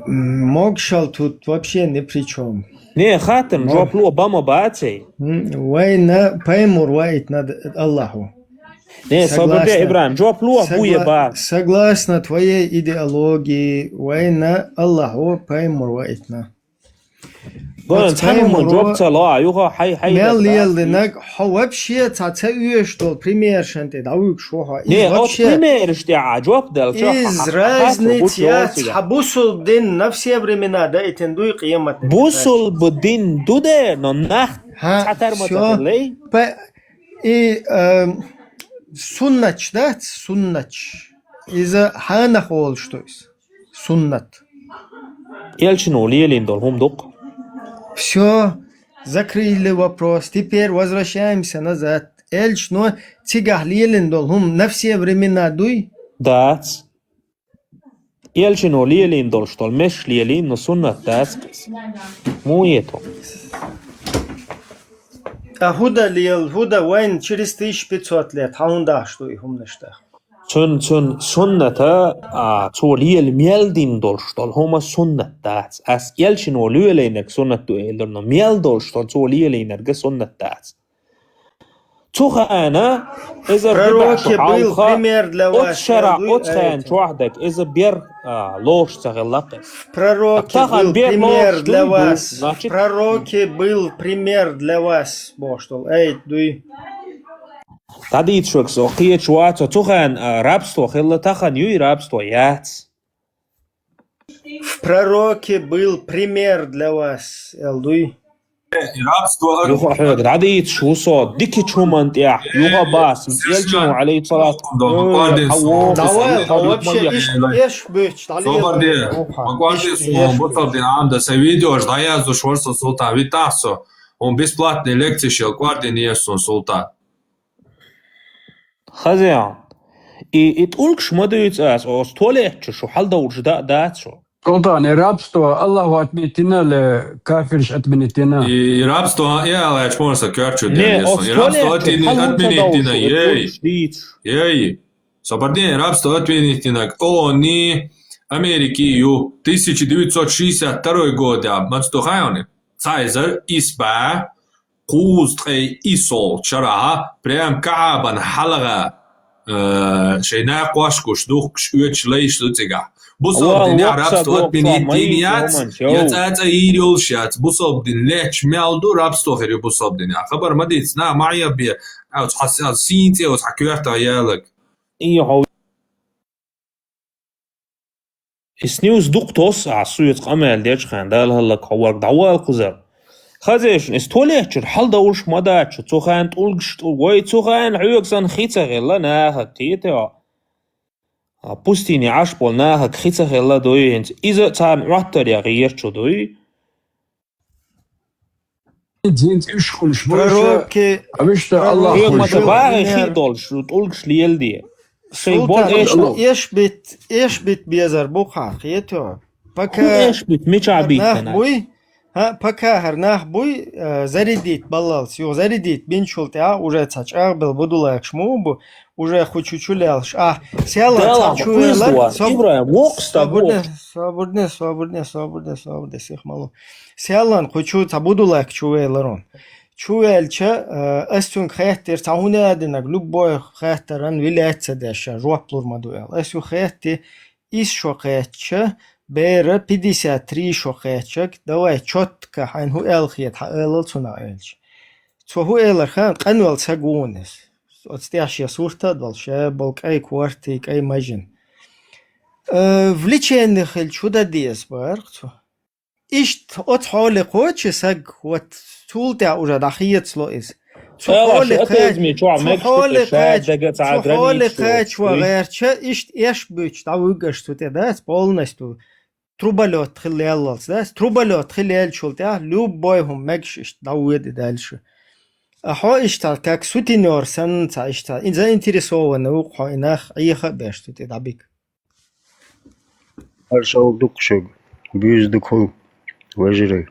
М, могушалла тут вообще ни при чём. Не, хаттарна жоп ло, бан ма баций. М, вайна пайхамар ваийтина д-, Аллахьо. Не, собар де, Ибрахим, жоп ло, хӀун е ба? Согласно твоей идеологии, вайна Аллахьо пайхамар ваийтина. Гой, цхьамма жоп ца ло, юха хьай, хьай мел лелдинарг, хьо вообще цхьа ца оьшуш долу примершан тӀе дӀавуьгуш ву хьо. Не, оцу примерш тӀехь а жоп делча, из разница яц, хьан бусулба дин на все времена даийтина дуй, къематдийнахь? Бусулба дин ду де, но нах цхьатарма ца хилла. И, э, суннаташ дац, суннаташ. Иза хьанах волуш ду иза? Суннат. Элчано лелийна долу хӀума ду-кх. Всё, закрыли вопрос. Теперь возвращаемся назад. Элчано цигахь лелийна долу хӀума на все времена дуй? Дац. Элчано лелийна долуш долу меш лелийна, но суннат дац-кх иза. Муха ду? А хӀун дан лела, хӀун дан вайна через тысяча пятьсот лет, хьан хӀунда ахь ду и хӀуманаш тӀехь? Цуьнан, цуьнан сунната, а, цо лела мел дина долуш долу хӀума суннат дац. Ас элчано лелийнарг суннат ду элира, но мел долуш долу цо лелийнарг суннат дац. Цу хана иза пророке был пример для вас, оцу шара, оцу хана чохь дерг иза бер, а, лоруш ца хилла-кх иза. В пророке был пример для вас. В пророке был пример для вас, бохуш долу аят дуй. ДӀадийца шуьга со, кхечу вацо. Цу хана, а, рабство хилла, тахана юй рабство? Яц. В пророке был пример для вас, аьлла дуй. Юха хьоьга дӀадийцаш ву со, дикачу хӀуманна тӀехь, юха бац, элчано, алейхиссалату, ой, хьан вогӀу, хьан вогӀу, вообще, иш, иш буьйцуш, дӀалела. Собар де, ма кӀорде суна, бусалба дин Ӏамда, сан видеош дӀаяздеш вара со, Султан, витахь со, хӀун бесплатный лекцеш яла кӀордийна еза суна, Султан. Хаза. И, и тӀулгаш ма дуьйцу ас, оцу туалетчу шу хьалдовлуш да а дац шу. Султан, и рабство Аллахо отменить дина, или кафирш отменить дина? И, и рабство, я, Аллах, помню, со коьртачу. Не, дернеса. Оцу и рабство туалетчу отменить, хьал хӀунда отменить дина, ей. Ей. Собар де, и рабство отменить дина. О, не, Америки ю, тысяча девятьсот шестьдесят второй год, я, мацту хайони. Цайзар, исба, кхузткъе исолчу шарахь прям Каъбан хьалха, э, шайн накхош гуш, духкуш, оьцуш лайш ду цигахь. Бусалба динехь рабство отменить дина яц, я цӀа-цӀа йийр йолуш яц. Бусалба дин лаьтташ мел ду, рабство хир ю бусалба динехь. Хабар ма дийца, нах ма Ӏебе, оцу хьан сийна цӀе оцу хьан коьртах ялаг. И хьо И снюс дукха тосу ахь соьца къамел дечу хенахь, Дала хӀаллак хьо варг дӀавала кхузара. Хазешна, иза туалетчуьра хьалдовлуш ма дац шу, цу хенахь тӀулгаш тӀу-, вай цу хенахь хьоьга санна хи ца хилла нахага, кхетий хьо? А пустыне Ӏаш болу нахага хи ца хилла дуй хӀинца? Иза царна Ӏоттаре гӀерташ ду дуй? ХӀинца уьш хӀуманаш бу, пророке, а вуьшта пророке Аллах хьоьга ма ца багӀий хи долуш, тӀулгаш леладе. Шайн бо эшна. Эшбит, эшбит безар бу хьан, кхетий хьо? Пока хӀун эшбит, мичахь бийтина? Нах буй? ХӀа, пока хӀара нах буй, э, зарядить баллалц. Юха зарядить бинчул тӀаьхьа уже цхьа чӀагӀбелла будулакаш ма бу, уже кху чу чу лелаш. Ахь, сел а цхьа чу велар, соб-, Ибрахим, воккха стаг, собарде, воккха. Собарде, собарде, собарде, собарде, сих ма ло. Селлан кху чу цхьа будулак чу велар он. Чу ваьлча, э, ас цуьнга хаьттира, цхьа хӀун а динарг, любой хаттаран вилаьцца деш, ша жоп лур ма ду аьлла. Ас ю хаьтти, исс шо кхаьчча, бера пятьдесят три шо кхаьччаг, давай чётко хьайна хӀун аьлла хета, хьан алал цунах аьлча. Цо хӀун элар хаьа, къанвелла саг ву иза. Оцу тӀехь шен сурт а долуш, ша болу кӀай корта, кӀай мажин. Э, влечение хилча хӀун дан деза боху цо. Иштта оцу хьоле кхочу саг, вот цул тӀаьхьа уже дӀахецало иза. Цу хьоле кхач-, цу хьоле кхач-, цу хьоле кхача ван гӀертача, иштта эш буьйцуш дӀавуьгу аша цу тӀе, дац, полностью. Труболёт хила леллалц, дац? Труболёт хила леллачул тӀаьхьа любой хӀума мегаш иштта дӀавоьду дальше. А хьо иштта, как сутенёр санна, цхьа иштта, и заинтересованный ву-кх хьо и нах Ӏеха а беш цу тӀе дӀабига. Маршалла ду-кх шуьга, буьйса ду-кх хӀу, вежарий.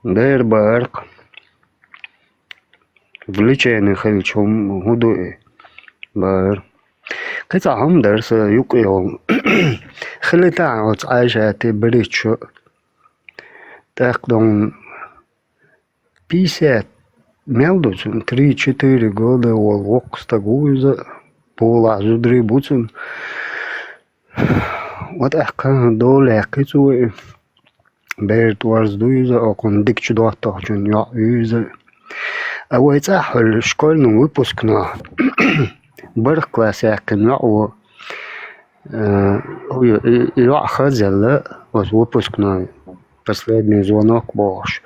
Бер баьркъа. Влечение хилча хӀума хӀун ду и? Бар. Кхин цхьа хӀума дара са юкъе йолу. Хилийтахьа оцу Ӏайшатий, Берритта шо. ТӀаккха дон пятьдесят мел ду цуьнан, три-четыре года волу воккха стаг ву иза, болахь зударий бу цуьнан. Вот аьхка дола яьккхи цо и. Бер тӀорза ду иза, окхунна дикачу доттагӀчун йоӀ ю иза. А вай цӀахь хьуьлла школьный выпускной. БархӀ класс яьккхина йоӀ ву. Э, и, и, и йоӀ хазъелла, оцу выпускной, последний звонок бохуш.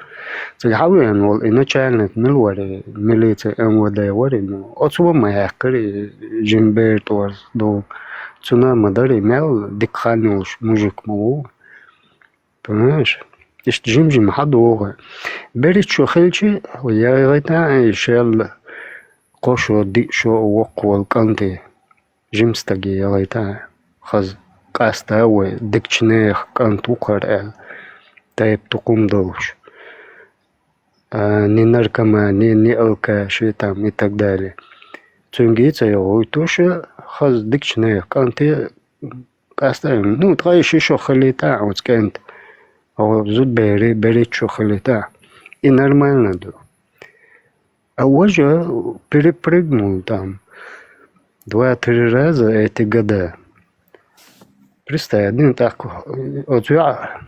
Цига хьан веана волу и начальник мила вара, милици, МВД вара, ну, оцо ма яьккхира и жима бер тӀорза ду. Цунна ма дарий, мел дика хан йолуш мужик ма ву. Понимаешь? Иштта жим-жима хьан догӀу. Берритта шо хилча, яйгӀайта и шел кхо шо, диъ шо воккха волу кӀанте. Жима стаге яйгӀайта, хаза къаста вай, дикачу нехан кӀант ву хӀара аьлла, тайпа тукхум долуш. А, ни наркоман, ни, ни алкаш, и там, и так далее. Цуьнга и ца йогӀуьйтуш, хаза дикачу нехан кӀанте къаста, ну, ткъе ши шо хилийта оцу кӀанта, оха зудабери, Берритта шо хилийта. И нормально ду. А важа перепрыгнул там два-три раза эти года. Представь, один так, оцу йоӀа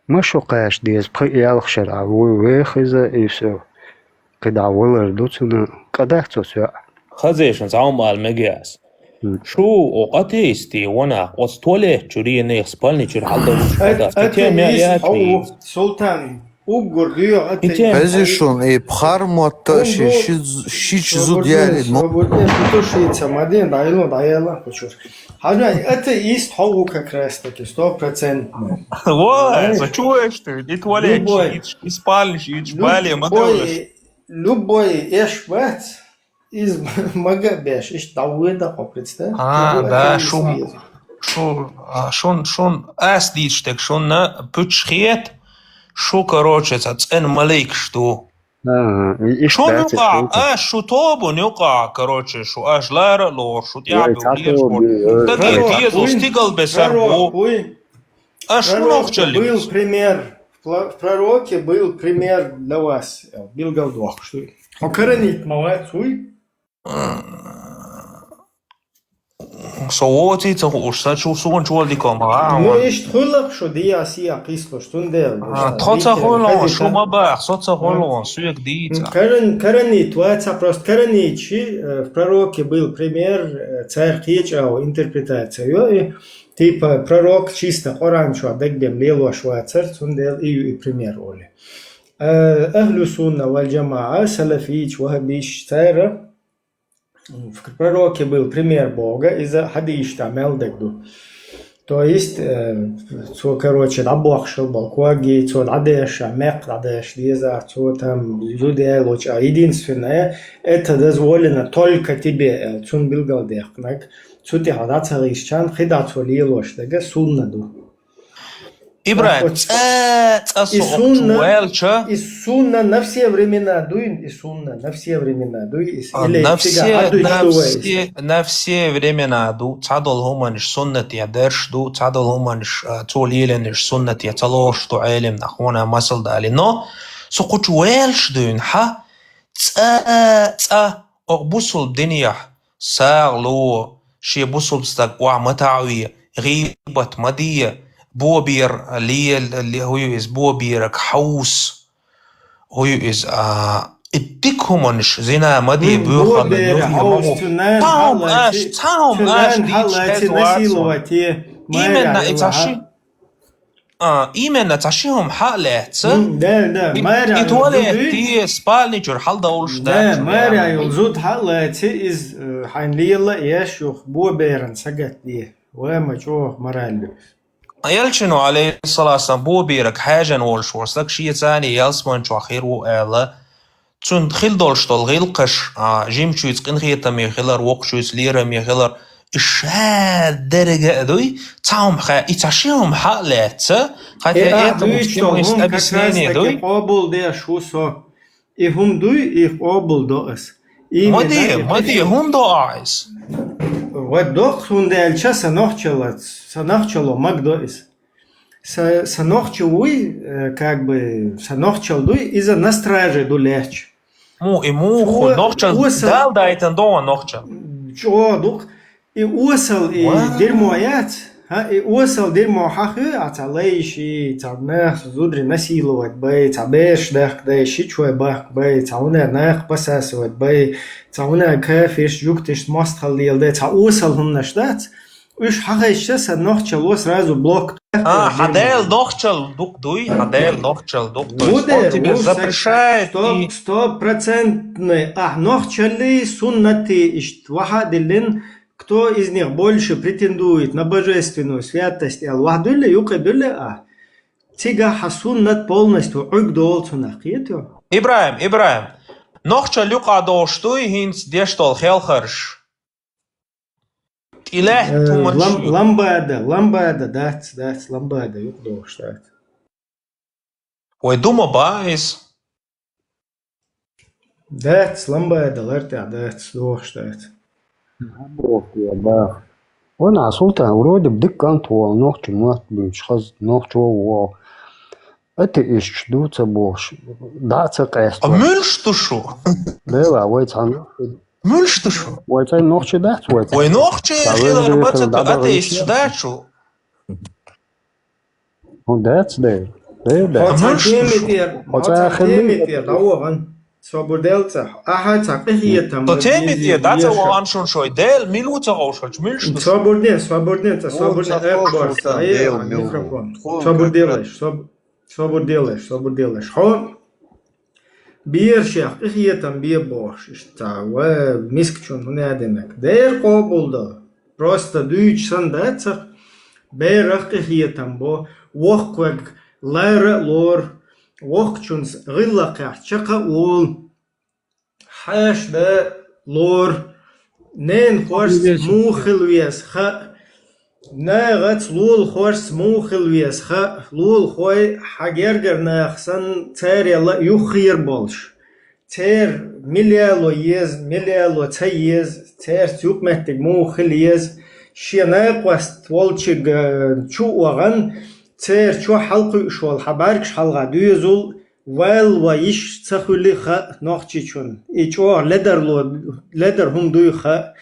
ма шо кхаьчна деза, пхи-ялх шарахь ву веха иза, и всё. КхидӀа валар ду цунна, къа дац оцу йоӀа. Хазешан цхьа хӀума ала мегаш. М. Шу, о, атеисти, ванах, оцу туалет чуьра, нехан спальни чуьра хьалдалуш хӀада. Атеист хьо ву, Султан. Уггар доьгӀу атеист. Хезий шуна, и пхьармотта ши, ши, шича зуда яьлла ма. Свободнее, петушица, ма ден, дӀайла, дӀаяла, кхучур. Хьажа, атеист хьо ву как раз таки, стопроцентно. Ой, за чего ж ты? И туалет шийташ, и спальни шийташ, бале ма далаш. Любой эш бац. Иза мага а беш, иштта дӀавоьду хьо, представь. А, да, шу, шу, а, шун, шун ас дийцуш дерг шуна пуьчаш хета, шу, короче, цхьа цӀена малайкаш ду. А, и, и шун юкъахь, аш шу тобанна юкъахь, короче, шу аш лара а лору, шу тӀаьхьа буьгу лераш бу. Стаге дезо стигал бесар бу. Аш шу нохчалли. Был пример. В пла-, в пророке был пример для вас. Билгал дохуш ду. Хьо каранийта ма вац, вуй? Со воций ца хууш, сан чу суна чула дика ма гӀа. Ну, иштта хуьлу-кх шу дия-сия кхийслуш, цундела. А, тхо ца хуьлу, шу ма баха, со ца хуьлу, соьга дийца. Каран-, каранийта вац, просто каранийта ши, э, в пророке был пример, э, цара кхечу а интерпретация йо, и, типа, пророк чисто Къуръан чохь дагабен лелош вацара, цундела и ю и пример олу. Э, ахлу сунна вал джамаа, салафийча, ваххабийча, цара, в пророке был пример Бога, иза хьадийшта мел дерг ду. То есть, э, цо, короче, дӀабохуш хила болу ког, цо дӀадеш, а, мекх дӀадеш деза, цо там зуда яьллачу, а, единственное, это дозволено только тебе, э, цунна билгалдаьккхинарг, цу тӀехь дӀа ца гӀийсчарна, кхидӀа цо лелош дерг сунна ду. ИбрахӀим, цӀа, цӀа со окху чу ваьлча. И сунна на все времена дуй, и сунна на все времена дуй, и с-, а, или на все, на все, на все времена ду, цхьадолу хӀуманаш суннате дарш ду, цхьадолу хӀуманаш, а, цо лелийнарш суннате ца лоруш ду Ӏелам нах, хьуна масал дали. Но со кху чу ваьлча дуьйна, хьа, цӀа, цӀа, окху бусулба динехь, сагӀа ло, шен бусулба стаг охьа ма таӀаве, гӀийбат ма де, бобер ле-, ле-, хӀу ю иза, бобераг хьовса, хӀу ю иза, а, и дика хӀуманаш, зина ма де, боьхалла, бобера юхьа ма хьовса, гӀо. Цхьа хӀума аш, цхьа хӀума аш дийцаш хеза вац. Именно и цхьа ши. А, именно цхьа ши хӀума хьа а лаьцна. М, да, да, и, мара и туалет, зуд ю. И спальни чуьра хьалдовлуш дац. Да, мара йолу зуда хьа а лаьцна, иза, э, хьайна лела а еш, юха боберан сагатде. Ва ма чӀогӀа мораль ю. Элчано, алейхиссалату вассалам, бобераг хьаьжжина волуш волу стаг шен цӀарна ялсаман чохь хир ву аьлла, цуьнан хила долуш долу гӀиллакхаш, а, жимачуьнца къинхетаме хилар, воккхачуьнца лераме хилар, и ша дерриге а дуй, цхьа хӀума хьа-, и цхьа ши хӀума хьа а лаьцна, хотя этому всему есть объяснение дуй. Къобалдеш ву со. И хӀума дуй, и къобал до ас. Именно ма де, ма де, хӀума до ас. Вот доккха, хӀунда аьлча са нохчалац, са нохчало маг до иза. Са, са нохча вуй, э, как бы, са нохчал дуй, иза на страже ду лаьтташ. Му, и му, ху, нохчал, дал дайтан до нохчал. ЧӀоагӀа дукха. И осал, и дерьмо яц, хӀа, и осал дерьмо хьахьу, а цхьа лайши, цхьа нах зударий насиловать бай, цхьа бераш дахка дай, ши чой бахка бай, цхьа хӀуна нах посасывать бай, цхьа хӀуна кафеш, жугтеш мостхал леладай, цхьа осал хӀуманаш дац. Уж хьахайча са нохчало сразу блок. А, хьа Дела нохчал дукха дуй, хьа Дела нохчал дукха дуй. Он тебе запрещает. Сто, стопроцентный, а нохчалли суннати ишт ваха диллин, кто из них больше претендует на божественную святость, аьл ваха дуйла, юкъе дуйла а. Цига хьа суннат полностью Ӏуг долу цунах кхету. Ибрахим, Ибрахим, нохчал юкъа долуш дуй, хӀинца деш долу хелхарш? ТӀилаьхьа, э, туманаш лам-, ю. Ламбада, ламбада, дац, дац, ламбада, юкъа дохуш дац. Вай дума ба иза? Дац, ламбада, лартӀехь дац, дохуш дац. Боху я, бах. Вон а Султан, вроде бы дика кӀант вон, нохча мотт буьйцуш хаза, нохчо вон. Атеисташ ду ца бохуш, дӀа а ца къаьста. А муьлш ду шу? Дела, вай цхьана. Муьлш ду шу? Вай цхьана нохчий дац вай? Вай нохчий хилар ма ца ду, атеисташ дац шу? ХӀун дац, дела? Дела дац. Хьо цхьа теме тӀера, хьо цхьа теме тӀера дӀавахана. Собар дел цӀа. Ахьа цхьа къинхетам. Со теме тӀера дӀа ца вахана шун шой. Дела мила ву ца ховшалч, муьлш ду шу? Собар де, собар де цӀа, собар де, эх, борса, э, микрофон. Собар делаш, соб-, собар делаш, собар делаш. Хьо берашех къинхетам бе бохуш, иштта ва мискачун хӀун а динарг. Дера къобал до. Просто дуьйцуш санна дац цхьа, берах къинхетам бо, воккхавег лара а лору, воккхачунца гӀиллакхехь чекх а волу, хьаша дан лору, ненахошца муха хила веза хаьа, нахаца лулахошца муха хила веза хаьа, лулахой хьан гергара нах санна царел а юххера болуш. Церан мила яло еза, мила яло ца еза, цаьрца юкъаметтиг муха хила еза, шен накъост волчуьнга чу а вахана, церан чохь хьалакхуьуш волу хьан бӀаьргаш хьалха доьзал валла ван йиш ца хуьлу хаьа нохчичун. И чӀогӀа ледарло, ледар хӀума дуй хаьа.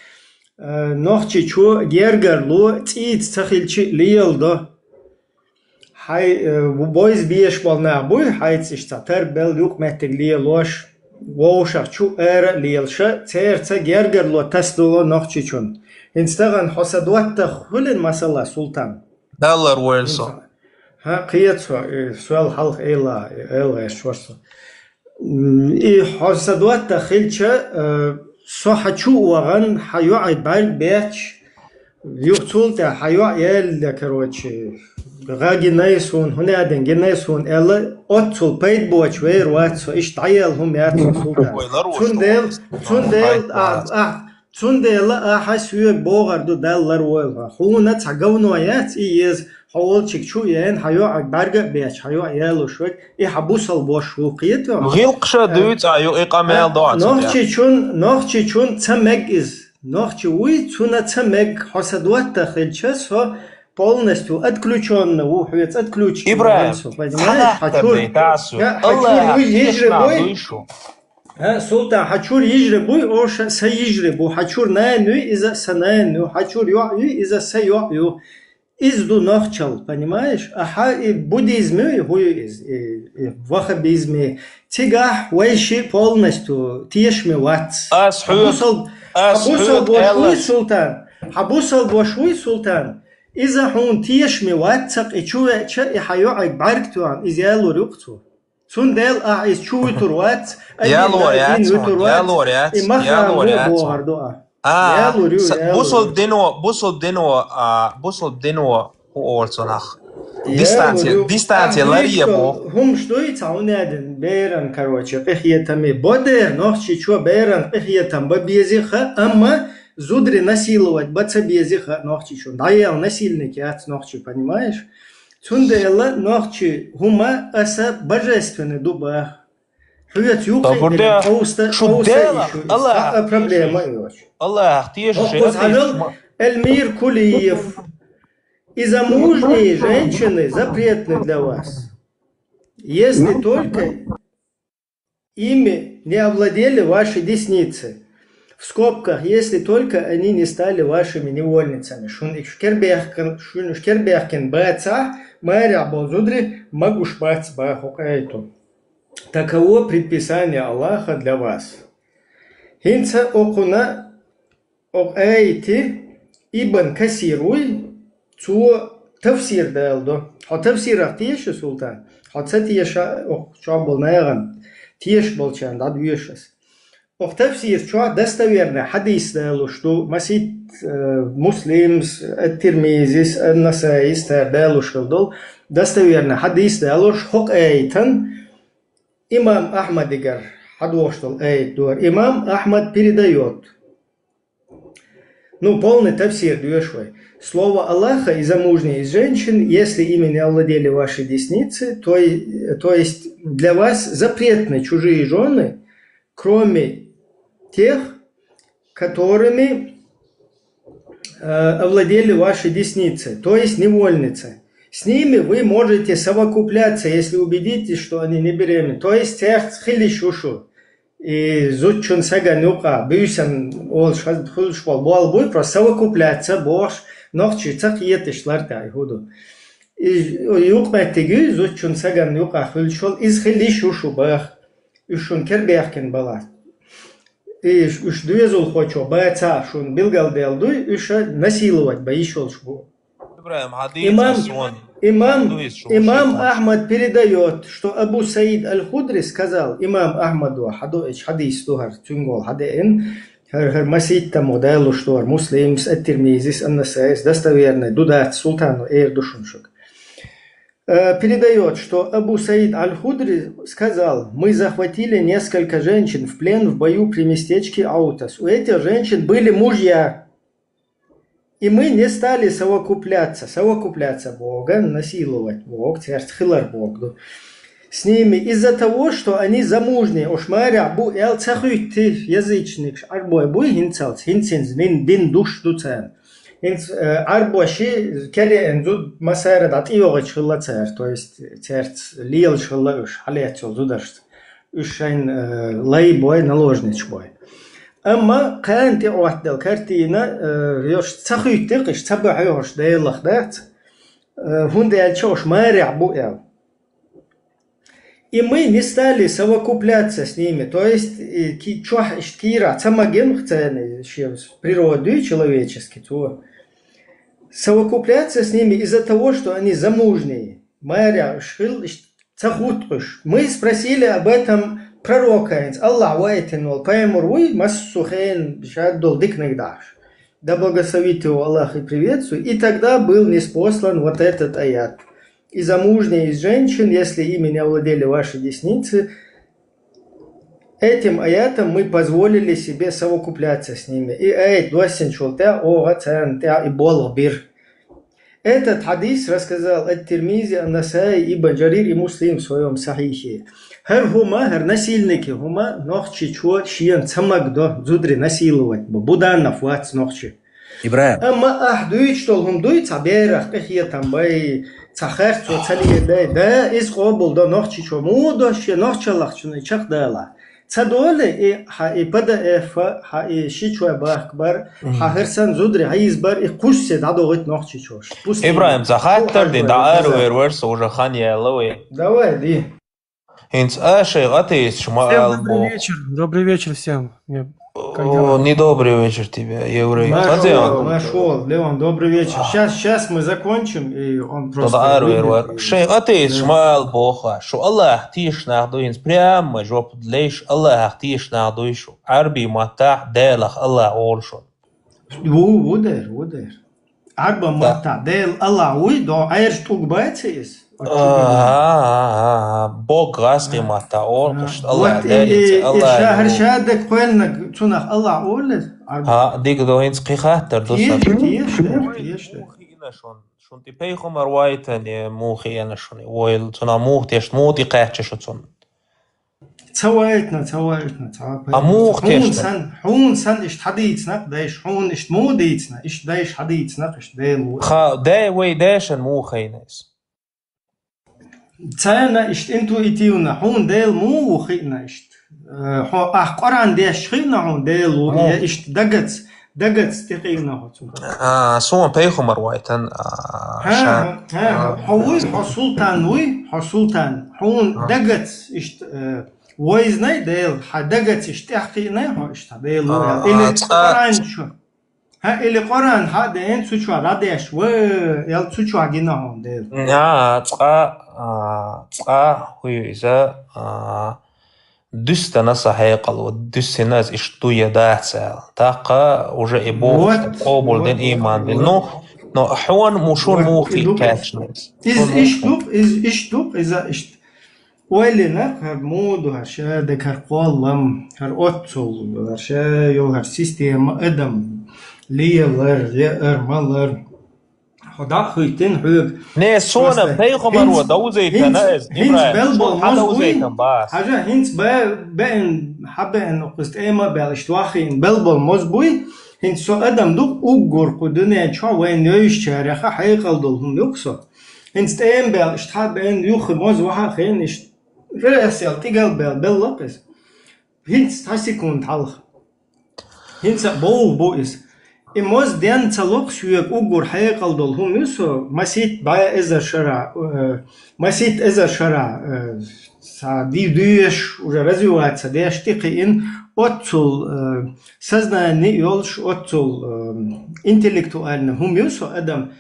Э, нохчичо гергарло цӀийца ца хилча а леладо. Хьай, э, ву-, бойза беш болу нах буй, хьайца иштта цхьа тарбелла юкъаметтиг лелош, вовшах чу ара а лелаша, церца гергарло тасадало нохчичун. ХӀинца тахана хьо сан доттагӀа хуьлин масала, Султан. Даллар войла со. ХӀа, кхета со, э, сол хьалха эла, эла гӀерташ вара со. М, и хьо сан доттагӀа хилча, э, со хьан чу а вахана, хьан йоӀе бӀаьрг бетташ, юха цул тӀаьхьа хьан йоӀ ялла, короче, гӀа гинай суна, хӀун а дина гинай суна аьлла, оццул пайда боцуш вер вац со, иштта дӀаяьлла хӀума яц со, Султан. Цундела, цундела, а, а, цундела ахьа соьга бохур ду, Далла лар войла. Хьуна цхьа говно яц и еза, хьо волчуьнга чу а яьна, хьан йоӀе бӀаьрга а бетташ, хьан йоӀ ялош верг, и хьан бусалба воша ву, кхета хьуна? ГӀиллакхаш а дуьйцу, а, ю, и къамел а до цунна. Нохчичун, нохчичун ца мег иза. Нохчи вуй, цунна ца мег, хьо сан доттагӀа хилча, со полностью отключённый ву, хьоьца отключить ву со, понимаешь? Хьан чур, хьан чур йижарий буй? А, Султан, хьан чур йижарий буй, оша сан йижарий бу, хьан чур нана юй, иза сан нана ю, хьан чур йоӀ юй, иза сан йоӀ ю. Иза ду нохчалла, понимаешь? Ахьа и буддизм ю, и хӀу ю иза, и, и ваххабизм ю. Цигахь вайши полностью тешаме вац. Ас хьоьга, бусал-, ас хьоьга бусалба воша вуй, Султан? Хьан бусалба воша вуй, Султан? Иза хьуна тешаме вац, цхьа и чу веача, и хьан йоӀе бӀаьрг тоьхна, иза ялор ю-кх цо. Цундела ахьа иза чу вуьтур вац, ялор яц, вуьтур вац, ялор яц, и махам ялор яц бохур ду ахьа. А, ялор ю, са-, ялор ю. Бусалба дино, бусалба дино, а, бусалба дино хӀу олу цунах? Ялор ю. Дистанция, дистанция ларъе боху. ХӀумаш дуй, цхьа хӀун а дина, беран, короче, къинхетаме бо дера, нохчичо беран къинхетам бан беза хаьа, амма зударий насиловать бан ца беза хаьа нохчичун. ДӀаяьлла насильник яц нохчи, понимаешь? Цундела нохчи хӀума аса божественный ду баха. Хьоьца юкъе а Тобурде, дилла, къовста, шу къовса Дела, шу, Аллах, а, проблема йоч. Аллах, тешаш, Хоккуз хьанал Эльмир Кулиев. И замужние женщины запретны для вас. Если только ими не овладели ваши десницы. В скобках, если только они не стали вашими невольницами. Шун иш кербехкин, шун иш кербехкин баца, маря бо зудри, магуш бац баху кайту. Таково предписание Аллаха для вас. Хинца окуна Окъ айти Ибн Касир вуй, цо тафсир далдо. Хьо тафсирах теша, Султан? Хьо ца теша, окъ чо бол наган теша болчан дад вешас. Окъ тафсир чо достоверный хадис далуш ду, масит, э, Муслимс, Ат-Тирмизис, Ан-Насаис тар далуш хил дол. Достоверный хадис далуш хокъ айтан имам Ахмадигар хадвоштал айт дуар. Имам Ахмад передает. Ну, полный тафсир дуешь вай. Слово Аллаха и замужние из женщин, если ими не овладели ваши десницы, то, е- то есть для вас запретны чужие жены, кроме тех, которыми э, овладели ваши десницы, то есть невольницы. С ними вы можете совокупляться, если убедитесь, что они не беременны. То есть церц хили шушу. И зудчун саган юкъа, бюсан олш хулш бол, бол буй, просто совокупляться бош, нохчи цак етиш ларта, и худу. И юкъ меттиги, зудчун саган юкъа хулшол, из хили шушу бах. Уж шун кербехкин бала. И уж дуезул хочо, баца шун билгал дел дуй, уж насиловать ба ишолш бу. Ибрагим, хадис Имам, сон. Имам, Хадис шун имам шеклаш. Ахмад передает, что Абу Саид Аль-Худри сказал, имам Ахмаду хадо эч хадис дугар цунгол хадеэн, хар, хар масит тамо дайлуш дугар, Муслимс, Ат-Тирмизис, Ан-Насаис, достоверный, дудат Султану эр душуншук. Э, передает, что Абу Саид Аль-Худри сказал: «Мы захватили несколько женщин в плен в бою при местечке Аутас. У этих женщин были мужья, и мы не стали совокупляться». Совокупляться Бога, насиловать Бог, церц хилар Бог. С ними из-за того, что они замужние, уж маря бу эл цахуйти язычник, арбой бу хинцалц, хинцинз, нин дин душ дуцен. Хинц, э, арбоши кере эн зуд масайра да тиёгыч хилла цер, то есть церц лиел шилла уж, халецо зударш. Уж шайн, э, лай бой, наложнич бой. Амма каан ти оттел картина, э, ёш цахуйти кыш, цаба хёш дейлах дац. Э, хунде эл чош маря бу эл. И мы не стали совокупляться с ними. То есть, э, ки чух иштира, цамагем хцены, шевс, природой человеческий, то совокупляться с ними из-за того, что они замужние. Маря, шхил, ишт-, цахуткуш. Мы спросили об этом пророка, инц, Аллах вайтин вол, паймур вуй, массу хейн, шаддул дикныг даш. Да благословит его Аллах и приветствует. И тогда был ниспослан вот этот аят. И замужние из женщин, если ими не овладели ваши десницы, этим аятом мы позволили себе совокупляться с ними. И аят двадцать шулта, о, цан, та, и болг бир. Этот хадис рассказал Ат-Тирмизи, Ан-Насаи, Ибн Джарир и Муслим в своём Сахихе. Хар хума, хар насильники хума, нохчи чур шиен цамагдо, зудри насиловать бу, Буданов вац нохчи. Ибрагим. Амма ах дуйч тол хум дуй, ца берах, къихье там бай, ца харцо, ца лие дай, да, из къобул до нохчи чо, му до ше нохчалах чуны чакъ дала. Ца доле, и ха и П Д Ф, ха и ши чо бахк бар, ха херсан зудри, ха из бар, и куссе да догыт нохчи чош. Пусти. Ибрагим, за хаттар дин, да ар вер вер, со уже хан я лови. Давай, ди. Хинц а шей атеист шма Всем ал добрый бо. Вечер. Добрый вечер всем. О, не добрый вечер тебе, еврей. Нашёл, нашёл. Леон, добрый вечер. Сейчас, сейчас мы закончим, и он просто выйдет. Шей атеист шма ал боха. Шу Аллах тиш нах дуинц прямо жоп лейш Аллах тиш нах дуйшу. Арби матах делах Аллах олшун. Ву, ву дер, ву дер. Арба матах дел Аллах уй, до айрш туг байцис. Бог газ къиматта ол, кышт Аллах. Вот и, и, и шахар шадак хуэльнаг цунах Аллах олез. Ха, диг до хинц къихаттар дуса. Тиеш, тиеш, тиеш. Мухи ина шун. Шун ти пейхумар вайтане, мухи ина шун. Войл цуна мух теш, мути къачча шу цун. Ца вайтна, ца вайтна, ца вайтна. А муха хьуна тешна? Сан, хьуна сан ишт хьадийцнакъ дайш, хьуна ишт му дийцна, ишт дайш хьадийцнакъ, ишт Дела ву. Ха, дай вай дайшан му хайна из? Цана ишт интуитивна, хьуна Дела му ву хиъна ишт. Э, хьо, ах, Къуран деш хиъна хьуна Дела ву, я ишт дагац, дагац тикъина хьо цу. А, сон пайхамар вайтан, а, ха, ша. Ха, ха, хьо вуй, хьо султан вуй, хьо султан. Хьуна дагац ишт, э, войзнай Дела, хьа дагац ишт тӀехкъинай хьо ишт Дела ву. А, или цкъа Къуран чу. Ха, или Къуран хьа ден цу чу радеш, ва, ял цу чу гина хьуна Дела. А, цкъа, а, цкъа хӀу иза, а, дуьстана са хьекъал, вот дуьссина аз ишт ду я дац аьлла. ТӀаккха уже и бохуш, вот, къобалдина, вот, иман дина. Вот. Ну, но хьуна му, шуна муха хиъ кхаьчна из? Из ишт ду-кх, из ишт ду-кх, иза ишт. Ойла йина, хӀара му ду, хӀара ша дагахь кхоллам, хӀара оццул, хӀара ша йолу хӀара система адам лелар, леар, малар. Хьо дӀа а хӀиттина хьоьга. Не, суна пайхамаро довзийтина иза, ИбрахӀим, суна хьан довзийтина бац. Хьажа, хӀинца беана, хьан беана, кхуза тӀема а баьлла, иштта вахийна белла болу моз буй, хӀинца со адам ду, уггар кху дуьнен чохь вайна йовзучарех хьекъал долу хӀума ю-кх со. ХӀинца тӀема баьлла, иштта хьан беана юххе моз вахьа а хиъна, иштта ресел тӀигал баьлла, белла-кх иза. ХӀинца цхьа секунд хьалха. ХӀинца а бовгӀа бу иза. И моз ден ца локху соьга уггар хьекъал долу хӀума ю со, масийтта бӀе эзар шара, э, масийтта эзар шара, э, ца ди-, дуьйш, уже развиваться деш тӀекхиъна, оццул, э, сознание йолуш, оццул, э, интеллектуальный хӀума ю со адам.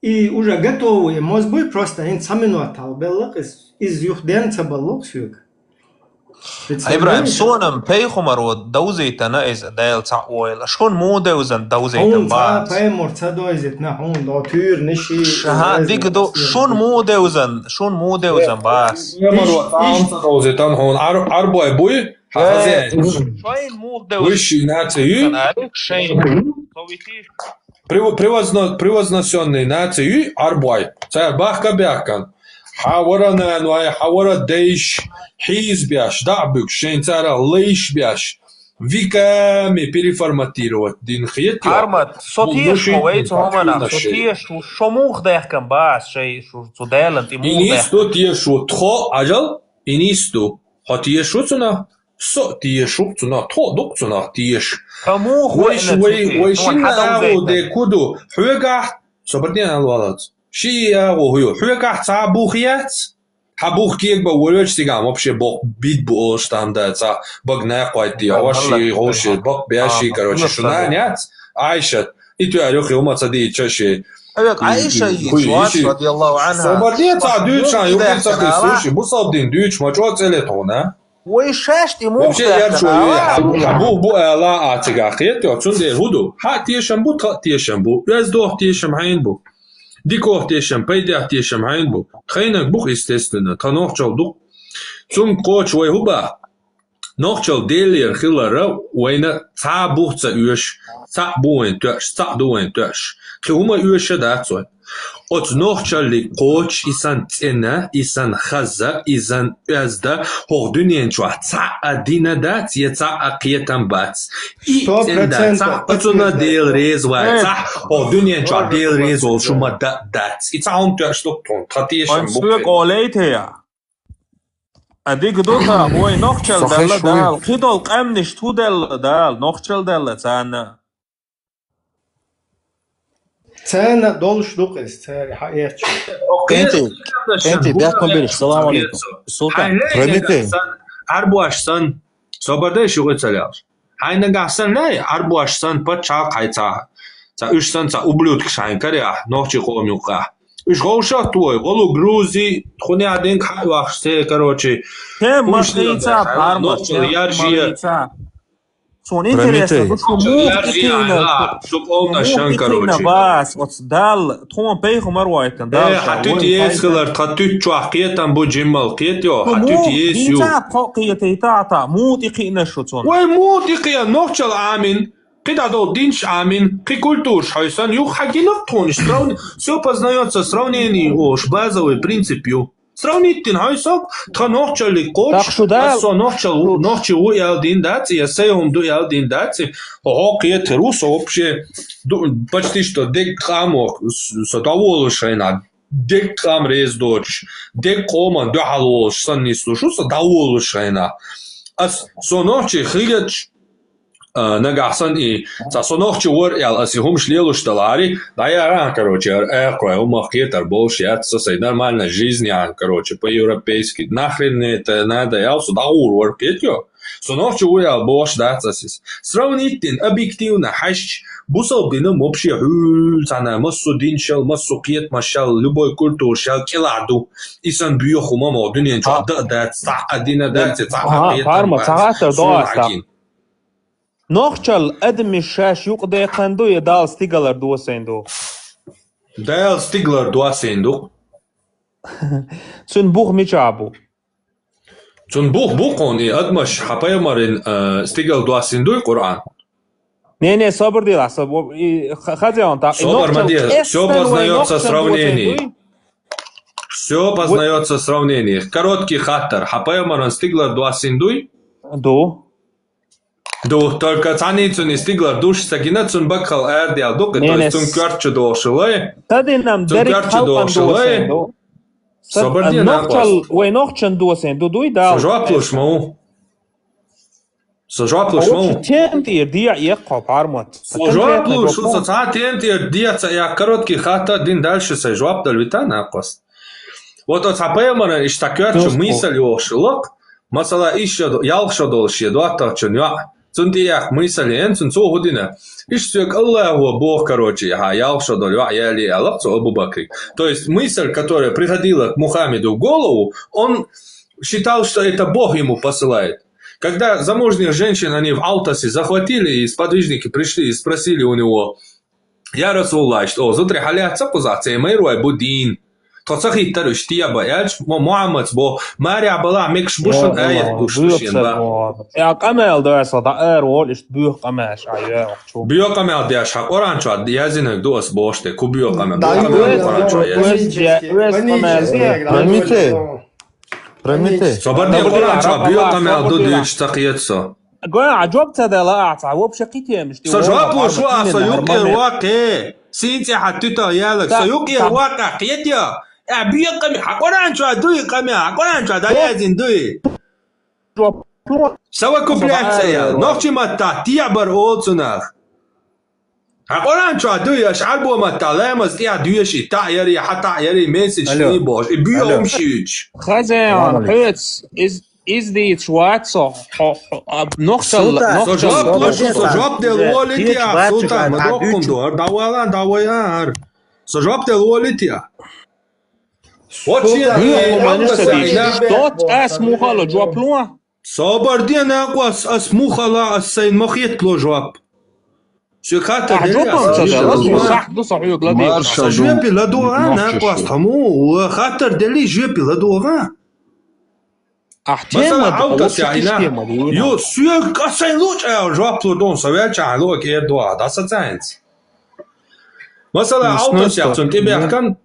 И уже готовый моз буй, просто хӀинца цхьа минот хьалха белла-кх иза. Иза юха ден ца балло-кх соьга. ИбрахӀим, суна-м пайхамаро довзийтина иза, Дела цхьаъ войла. Шуна му девзан довзийтина бац? Хьуна цхьа пайхамар ца довзийтина, хьуна до туьйранаш. Ша, хӀа, дика ду, шуна му девзан, шуна му девзан бац? Пайхамаро цхьа ца довзийтина хьуна, Ӏар-, Ӏарбой буй? Хьан хаза? Шайн муха девзан? Высший наций юй? Шайн. Прево-, превозно-, превознесённый наций юй Ӏарбой. Цара бахка баьхкан. Хьан вара наной, хьан вара дайш, хьийза беш, дӀа а буьгуш, шайн царах лайш беш, веками переформатировать дина хета. Армат, со теша ма вай цу хӀуманах, со теша ву, шо муха даьхкан бац шай, шу, цу Делан тӀе муха даьхкан? И нийса ду теша ву, тхо, Ӏажал, и нийса ду. Хьо теша ву цунах? Со а теша ву цунах, тхо а ду-кх цунах теша. Хьо муха вайш, веана вай, цу вай тӀе? Шина агӀо де ку ду? Хьоьгахь, со барден аьлла валац. Ши агӀо хӀу ю. Хьоьгахь цхьа а бух яц? Хьан бух кега бан волавелча цигахь вообще боккха бид бу олуш там да, цхьа бага накхойттий, хьо ши, хьо ши, бакъ беш ши, короче, шу нана яц? Айшат. И тоьар юххе хӀума ца дийча ши. Хьоьга Айша йийцаш вац, радияллаху анхьа. Со барден цхьа дуьйцу сан юкъе ца хир, слушай, бусалба дин дуьйцуш ма чӀогӀа цӀе ле тхуна. Вай шаьш тӀе муха даьхкан, хьан бух бу ала а цигахь кхета, цундела хӀу ду? Хьан а тешам бу, тхан а тешам бу, оьздох тешам хьайна бу, дикох тешам, пайдех тешам хьайна бу. Тхайнаг бу-кх, естественно, тхан нохчалла ду-кх. Цунга кхочуш вай хӀу баха? Нохчалла Делера хиларна вайна цхьа а бух ца оьшу, цхьаъ бу вайн тоьаш, цхьаъ ду вайн тоьаш. Кхин хӀума оьшуш дац вайн. Оцу нохчаллиг кхочуш и санна цӀена, и санна хаза, и санна оьзда хӀокху дуьнен чохь цхьаъ а дин дац, я цхьаъ а кхетам бац. И цӀена дац, цхьаъ а цунна Дела реза вац, цхьаъ хӀокху дуьнен чохь Дела реза волуш хӀума дан а дац. И цхьа хӀума тоьаш ду-кх тхуна, тхан тешам бу-кх. А дика ду-кх, вай нохчалла делла Дала, кхидолу къаьмнашна хӀу делла Дала, нохчалла делла царна. Царна долуш ду-кх иза, цара хьаэцча. КӀентий, кӀентий, бехкам бираш, салам алейкум. Султан. Прометей. Ӏарбош санна, собар дай ши гӀой ца лелаш. Хьайн нагахь санна лай, Ӏарбош санна, пачхьалкх хьайн цхьа, цхьа уьш санна цхьа ублюдкаш хьайн карехь, нохчийн къоман юккъехь. Уьш вовшах а тохий, гӀолу грузи, тхунехь динга хьа а вахча, церан, короче, тема ма хийца, Ӏарбош, тема ма хийца. Суна интересно, шу муха тӀекхиъна, шу къоман шан, короче, бац, оцу Далла, тхуна пайхамар вайтина, Далла. Э, хьан туьта еза хилар, тхан туьта чохь кхетам бу, Джиммал, кхета йо, хьан туьта еза ю. Муха, хӀинца а тхо кхетийта а, муха тӀекхиъна шу цунна? Вай муха тӀекхиъна, нохчалла Ӏамийна. КхидӀа долу динаш Ӏамийна, кхин культураш хьойсана, юха хьан гина-кх тхуна, срав-, всё познаётся сравнением олуш базовый принцип ю. Сравнить дина хьай со, тха нохчаллиг кхочуш, ас со нохчал, нохчи ву аьл дина дац, я сай хӀума ду аьл дина дац, хьо кхетар ву со вообще, почти что дег къамо, со дӀаволуш хьайна, дег къам реза доцуш, дег къоман дуьхьал волуш санна нислуш ву, со дӀаволуш хьайна. Ас со нохчи хилча, а, нагахь санна и, цхьа со нохчи вара аьлла, ас и хӀумаш лелуш далари, дӀаяра, короче, ара, аьккхой, хӀумах кхетар болуш яц, со сай нормально жизнь, короче, по-европейски, нахрен мне это надо, аьлла, со дӀагӀур вара, кхетайо? Со нохчи ву аьлла бохуш дац ас иза. Сравнить дина, объективно хьаьжча, бусалба дин вообще хьуьлла цхьана, массо а динашал, массо а кхетамашал, любой культурашал кӀелахь ду. И санна боьха хӀума ма ву дуьнен чохь дан а дац, цхьа а дин а дац, цхьа а кхетам а дац. Парма, цхьа хаттар до аса. Нохчалла адамаш шаьш юкъадекхна ду я Дала стигалара досийна ду? Дала стигалара досийна ду. Цуьнан бух мичахь бу? Цуьнан бух бу кхунна и адамаш хьан пайхамаран, а, стигала досийна дуй Къуръан? Не-не, собар делахь, собар, и, ха-, хаза он так. Собар ма де, всё познаётся в сравнении. Всё познаётся в сравнении. Короткий хаттар, хьан пайхамаран стигалара досийна дуй? Ду. Ду, только цхьаьннийцунна и стигалара душ ца гина, цунна бакхал арадаьлла ду-кх, то есть цунна коьрта чу дохуш лай. Цунна коьрта чу дохуш лай. Собар де, нохчал, вай нохчан досийна ду, дуй Дала? Со жоп луш ма ву. Со жоп луш ма ву. Тема тӀера дехьа эккхо пармат. Со жоп луш ву, со цхьа тема тӀера дехьа ца эккха, короткий хаттар дина дальше сайн жоп дала вита накъост. Вот оцу хьан пайхамаран иштта коьрта чу мисал йохуш лакх, масала, иш шо, ялх шо долуш шен доттагӀчун йоӀ. Цунна тӀеэхна мисал ян, цунна цо хӀу дина. Иштта соьга Аллахо боху, короче, хьан ялх шо долу йоӀ яли аьлла цо Абу Бакрига. То есть мысль, которая приходила к Мухаммеду в голову, он считал, что это Бог ему посылает. Когда замужних женщин они в Алтасе захватили, и сподвижники пришли и спросили у него: «Я Расулаллах, иштта, о, зударий, хьан лаьцна кхузахь, церан майрой бу дийна. Тхо ца хӀиттара уьш тебан», аьлча, мо Мухьаммадс боху: «Марехь балахь, мекаш бу шуна, аят ду шуна шен ба». Я къамел ду аса, дӀа ара волу, иштта боьха къамелаш а йоьхучу. Боьха къамел деш, хьан Къуръан чохь яздинарг ду ас бохуш те, ку боьха къамел? Боьха къамел Къуръан чохь яздинарг. Прометей. Прометей. Со бан де Къуръан чохь боьха къамел ду дуьйцуш ца кхета со. Гой, а жоп ца дала, а ца вообще кхитемаш. Со жоп луш ву, а со юкъера ваккхе. Син цӀе хьан туьтах ялаг. Со юкъера ваккха кхетайо. А боьха къамел, хьан Къуръан чохь дуй къамел, хьан Къуръан чохь дӀаяздина дуй? Жоп. Совокупляться ял. Нохчи маттахь тӀебар олу цунах. Хьан Къуръан чохь дуй аша Ӏарбо маттахь ламаз тӀехь доьшу и таӀ яри, хьа таӀ яри, месячный бохуш, и боьха хӀумаш юьйцуш. Хаза, хьоьца, из, из дийцаш вац со, хьо, хьо, а, нохчалла, нохчалла. Со жоп луш ву, со жоп дела волуьйтехь, Султан, ма доккхун ду, хӀара дӀавала, дӀавайа хӀара. Со жоп дела волуьйтехь. Вот шен, Султан, ас мухала жоп луа? Собар де, накъост, ас мухала, ас сайна ма хетало жоп. Соьга хаттар делли, ас жоп ладугӀа, накъост, хьан му, хаттар делли, жоьпе ладугӀа. Масала, Ӏовтас яхьина, ю, соьга кӀа сайн луъчӀа аьлла жоп лур ду, со ваьлча хьан луъа кӀера дугӀа, дӀа са цӀаьнца. Масала, Ӏовтас яхь цунна тӀебехкан,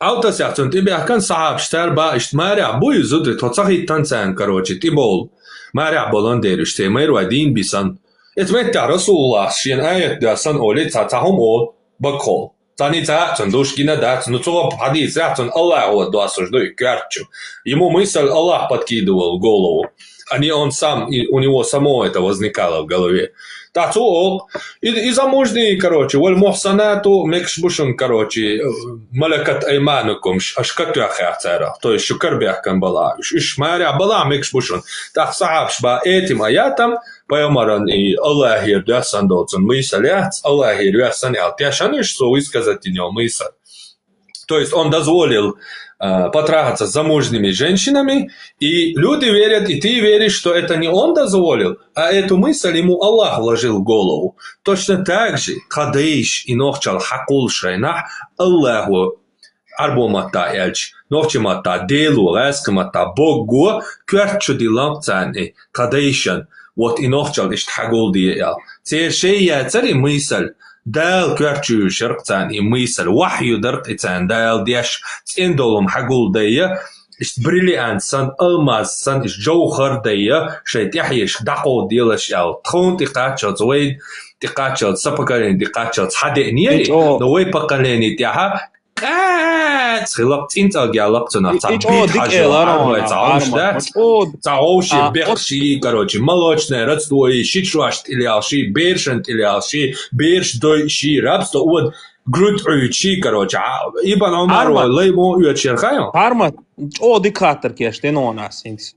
Ӏовтасехь цунна тӀебехкан сахьабаш цара баа иштта марехь буй, зударий, тхо ца хӀиттан царна, короче, тӀебовла. Марехь болан дерриш, церан майрой дийна би санна. Эцу меттехь Расулуллахс шена аят доьссан олий, цхьа, цхьа хӀума олу, бакхол. Цхьаьний цхьа а цунна душ гина дац, ну цо хьадийцарехь цунна Аллахо доссуш ду и коьртачу. Ему мысль Аллах подкидывал в голову, а не он сам, и у него самого это возникало в голове. ТӀаккха цо олу, и, и замужний, короче, валь мухсанату, мекаш бу шуна, короче, малакат айманукум, ш-, аша катоьххехь царах, то есть шу карабехкан балахь, уьш, уьш марехь балахь мекаш бу шуна. ТӀаккха сахьабаш баа этим аятам, пайхамаран и Аллахера доьссан долу цунна мийсал яц, Аллахера йоьссан аьлла, тешан уьш цо высказать йина йолу мийсал. То есть он дозволил, а, потрахаться с замужними женщинами, и люди верят, и ты веришь, что это не он дозволил, а эту мысль ему Аллах вложил в голову. Точно так же тхан дайша и нохчалла хьакхуллуш хенахь, Аллахо, Ӏарбо маттахь аьлча, нохчи маттахь Дело, гӀаьскхи маттахь Богго коьртачу диллина царна и тхан дайшан, вот и нохчалла иштта хьагулде аьлла. Церан шайн яцара и мийсал, Дала коьрта чу йолуш яра-кх царна и мысаль, вахью дара-кх и царна Дала деш, цӀена долу хӀума хьагулдайа, иштта бриллиант санна, алмаз санна, иштта жовхӀар дайа, шайн тӀаьхьенашка дӀакховдаделаш аьлла. Тхуна тӀекхаччалц, вайна тӀекхаччалц, сан поколени тӀекхаччалц хьадеънера, но вай поколени тӀехь къаьццӀа хилла-кх, цӀинцӀалгӀа яьлла-кх цунах, цхьа битхьажо, Ӏарбой цхьа хӀума дац, да? Цхьа вовшийн бехк ший, короче, молочная родство и, ши чӀош тӀелаьлла ший, берашна тӀелаьлла ший, бераш дойъуш ший, рабство, вот, грудь Ӏуьйчу ший, короче, а, Ибн Ӏумар вай лай мо оьцуш яра хаьий? Хьармат, чӀогӀа дика хаттар кечдина хьуна ас хӀинца.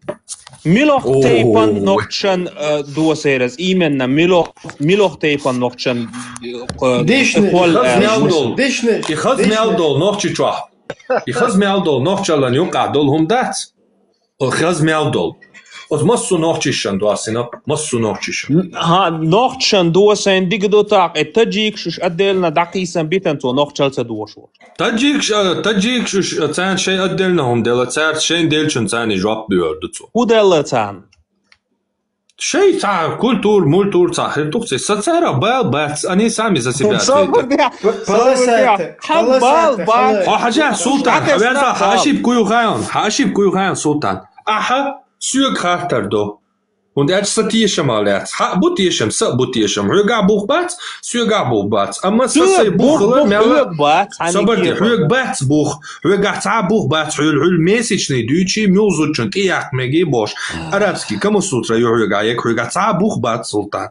Муьлха тайпана нохчашна, э, досийра иза, именно муьлха, муьлха тайпана нохчашна, э, дишни, хӀолла хаза аьлла. Мел долу. Дишни, и хаза мел долу нохчи чохь. И хаза мел долу нохчаллан юкъахь долу хӀума дац? О, хаза мел долу. Оцу массо нохчишна досийна, массо нохчишна. Н-, ха, нохчашна досийна дика ду тӀаккха, и таджикаш уьш отдельно дӀакхийсан битина цо нохчалла ца дошуш. Таджикаш, а, таджикаш уьш, а, царна шайн отдельно хӀума делла, цаьрца шайн деллачун царна жоп доьр ду цо. ХӀун делла царна? Шайн цхьа культура, мультура цхьа хир ду-кх церан. Сан царах бала бац, они сами за себя ответят. Полосатая, хьан бала бац? Хьо хьажахь, Султан, хьан верзахь, хьан ошибка ю хаьий, хьан ошибка ю хаьий, Султан. Ахьа соьга хаттар до. ХӀунда аьлча сан тешамах лаьцна. Хьан а бу тешам, сан а бу тешам. Хьоьгахь бух бац, соьгахь бух бац. Амма сан сай бух хилар мел а, хьоьга бац, хьан собар де, хьоьга бац бух. Хьоьгахь цхьа а бух бац, хьуьлла, хьуьлла месячный дуьйций, муьлхха зудчун тӀеяккха мегий бохуш. Арабский Камасутра ю хьоьгахь, яга хьоьгахь цхьа а бух бац, Султан.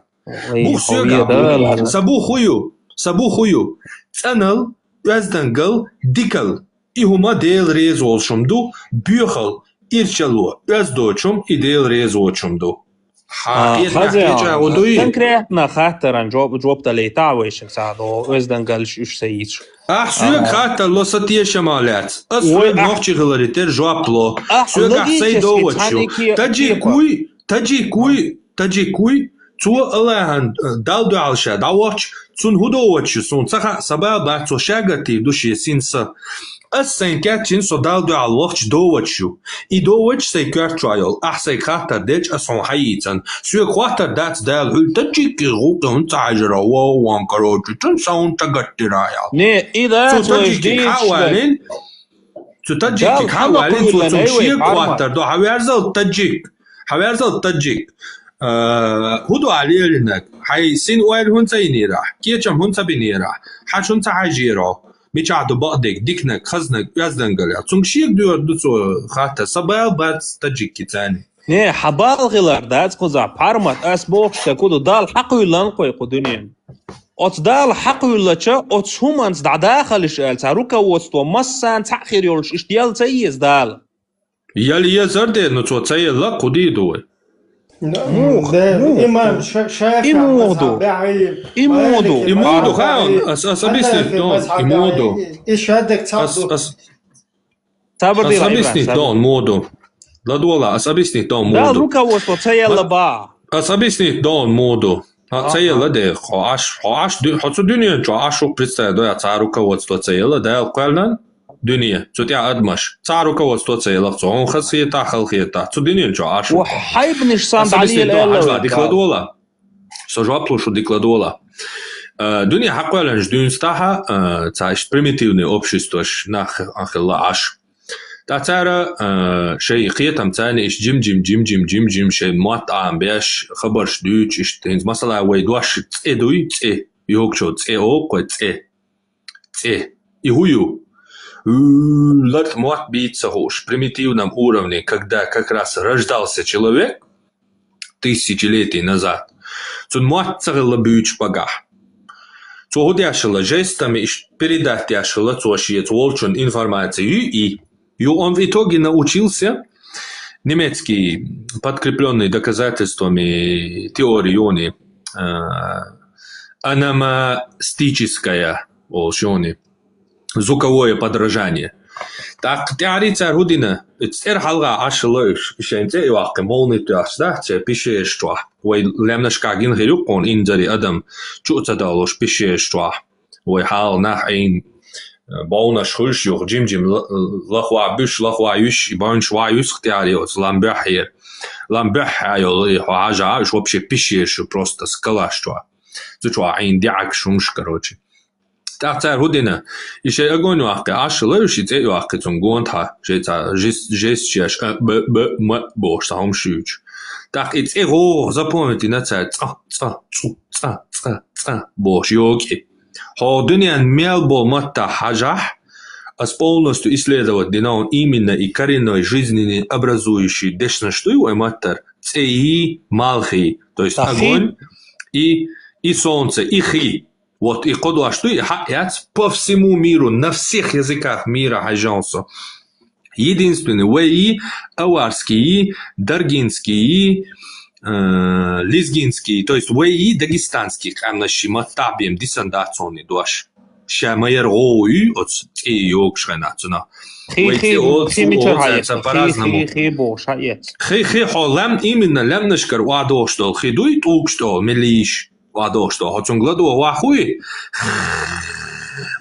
Бух соьгахь бу. Сан бух хӀун ю? Сан бух хӀун ю? ЦӀаналла, оьздангалла, дикалла. И хӀума Дела реза волуш хӀума ду, боьхалла, ирчалло, оьзда доцу хӀума и Дела реза воцу хӀума ду. Хьан кхетамехь кхеча хӀун дуй? Конкретно хаттаран жоп, жоп далийта вайшинна цхьа до, оьздангаллаш уьш ца йийцуш. Ахь соьга хаттар ло сан тешамах лаьцна. Ас хьоьга нохчи хиларе терра жоп ло. Соьгахь сай довач ю. Таджик вуй, таджик вуй, таджик вуй. Цо Аллахьан, э, Далла дуьхьал ша дӀавахча, цунна хӀун довач ю, суна ца хаьа, сан бала бац, цо шагаттийр ду шен син са. Ас сайн кечйина со Далла дуьхьал вахча довач ю. И довач сайн коьрта чохь йолу. Ахь сайга хаттар делча, ас хьуна хьайийцан. Соьга хаттар дац Дала, хьуьлла таджикки гӀуллакхе хӀунда ца хьаьжира, вон, вон, короче, цунна сан хӀунда ца гаттира аьлла. Не, и дац вайша дийцаш дерг. Цу таджикки хьа а валийна, цо цунна шега хаттар до, хьан верзал таджик. Хьан верзал таджик. Э, хӀун ду ахь лелийнарг? Хьайн син ойла хӀунда ца йинера ахь? Кечам хӀунда ца бинера ахь? Хьан шун ца хьаьжийра хьо? Мичахь ду бакъдерг, диканиг, хазниг, оьздангалла? Цуьнга шега доьрзур ду цо хаттар. Сан бала бац таджикки царна. Не, хьан бала хилар дац кхузахь, Пармат, ас бохуш сан ку ду, Далла хьакхуьйллан кхой кху дуьненан. Оцу Далла хьакхуьйллача, оцу хӀуманца дӀадахалаш аьлла, цхьа руководство массарна цхьаъ хир йолуш, иштта яла ца еза Дала. Яла езар де, ну цо ца елла, кху дийр ду вай. Муха, муха. Имам Ша-, Шафи, и муха ду. И муха ду. И муха ду, хаьий, ас, ас объяснить дон, и муха ду. И шадак цхьаъ ду. Ас, ас, Сабр дила, Ибрахим, сабр. Ас объяснить дон муха ду. ЛадогӀал, ас объяснить дон муха ду. Дала руководство ца елла ба. Ас объяснить дон муха ду. Хьан ца елла де, хьо Ӏаш, хьо Ӏаш ду-, хьо цу дуьнен чу Ӏаш ву-кх, представь, доя, цхьа руководство ца елла, Дала кхоьллина дуьне, цу тӀехь адамаш. Цхьа руководство ца елла-кх цо, хьуна хазахетахь, халахетахь, цу дуьнен чу Ӏаш ву-кх. Ва хьайбанаш сан Ас объяснить дон, дӀалела хьажал, дика ладогӀал. Со жоп луш ву, дика ладогӀал. Э, дуьне хьакхоьллинчу дуьйна стахьа, э, цхьа иштта примитивный обществаш нах хилла Ӏаш. Ткъа цара, э, шайн кхетам царна иштта жим-жим, жим-жим, жим-жим шайн мотт Ӏамбеш, хабарш дуьйцуш, иштта хӀинца масала вай дош цӀе дуй, цӀе, йохучо цӀе олу-кх вай, цӀе. ЦӀе. И хӀун ю? Ларт мотт бийца ца хууш, примитивном уровне, когда как раз рождался человек, тысячелетий назад. Цунна мотт ца хилла буьйцуш багахь. Цо хӀун деш хилла, жестами иштта передать деш хилла цо шеца волчун информацию, и, и он в итоге научился немецкий, подкреплённый доказательствами теории юни, э, ономастическая, олуш юни. Звуковое подражание. ТӀаккха тӀаьхьарий цара хӀун дина? Оцу цӀера хьалха Ӏаш хилла уьш, шайн цӀе а йоккхий, молнит йоккхуш, да, церан пещераш чохь. Вай лаьмнашкахь гина хир ю-кх хьуна инзаре адам чу а ца далуш пещераш чохь. Вай хьалха нах Ӏийна, бовнаш хуьлуш юха, жим-жим ла-, лахвахь буьш, лахвахь юьсуш, и бовнаш вахь юьсу-кх тӀаьхьарий оцу лам буьххьера. Лам буьххьехь йолу, и хьо хьажахь, уьш вообще пещераш ю, просто скалаш чохь. Цу чу Ӏийна диӀаг шумш, короче. ТӀаккха цара хӀу дина? И шай огонь ваккхи, Ӏаш ловш, и цӀе йоккхи цун гонтха, шай ца жест, жест чеш, а, б, б, м, бохуш, ца хӀумаш юьйцу. ТӀаккха и цӀе гӀо запомнить йина цара, цӀа, цӀа, цӀу, цӀа, цӀа, цӀа, бохуш, йоккхи. Хьо дуьнен мел болу маттахь хьажахь, ас полностью исследовать дина вон именно и коренной жизненный образующий дешнаш дуй вай маттар, цӀе и, малх и, то есть огонь и, и солнце, и хи. Вот и кхо дош дуй, и хьаъ яц по всему миру, на всех языках мира хьажал со. Единственный, вай и, аварский и, даргинский и, э, лезгинский, то есть вай и дагестанский къаьмнаш ши маттахь бен дисан дац хьуна и дош. Ша ма яра гӀо ю оцу цӀе йогуш хенахь цунах. Хи, вай хи, цӀе оцу хи мичара оцу хьаэца? Ца по-разному. Хи, хи, хи бохуш хьаэца. Хи, хи хьо лам, именно лаьмнашкара охьадохуш долу хи дуй, тӀулгаш долу, меллиш охьадохуш долу. Хьо цунга ладогӀа вахуй?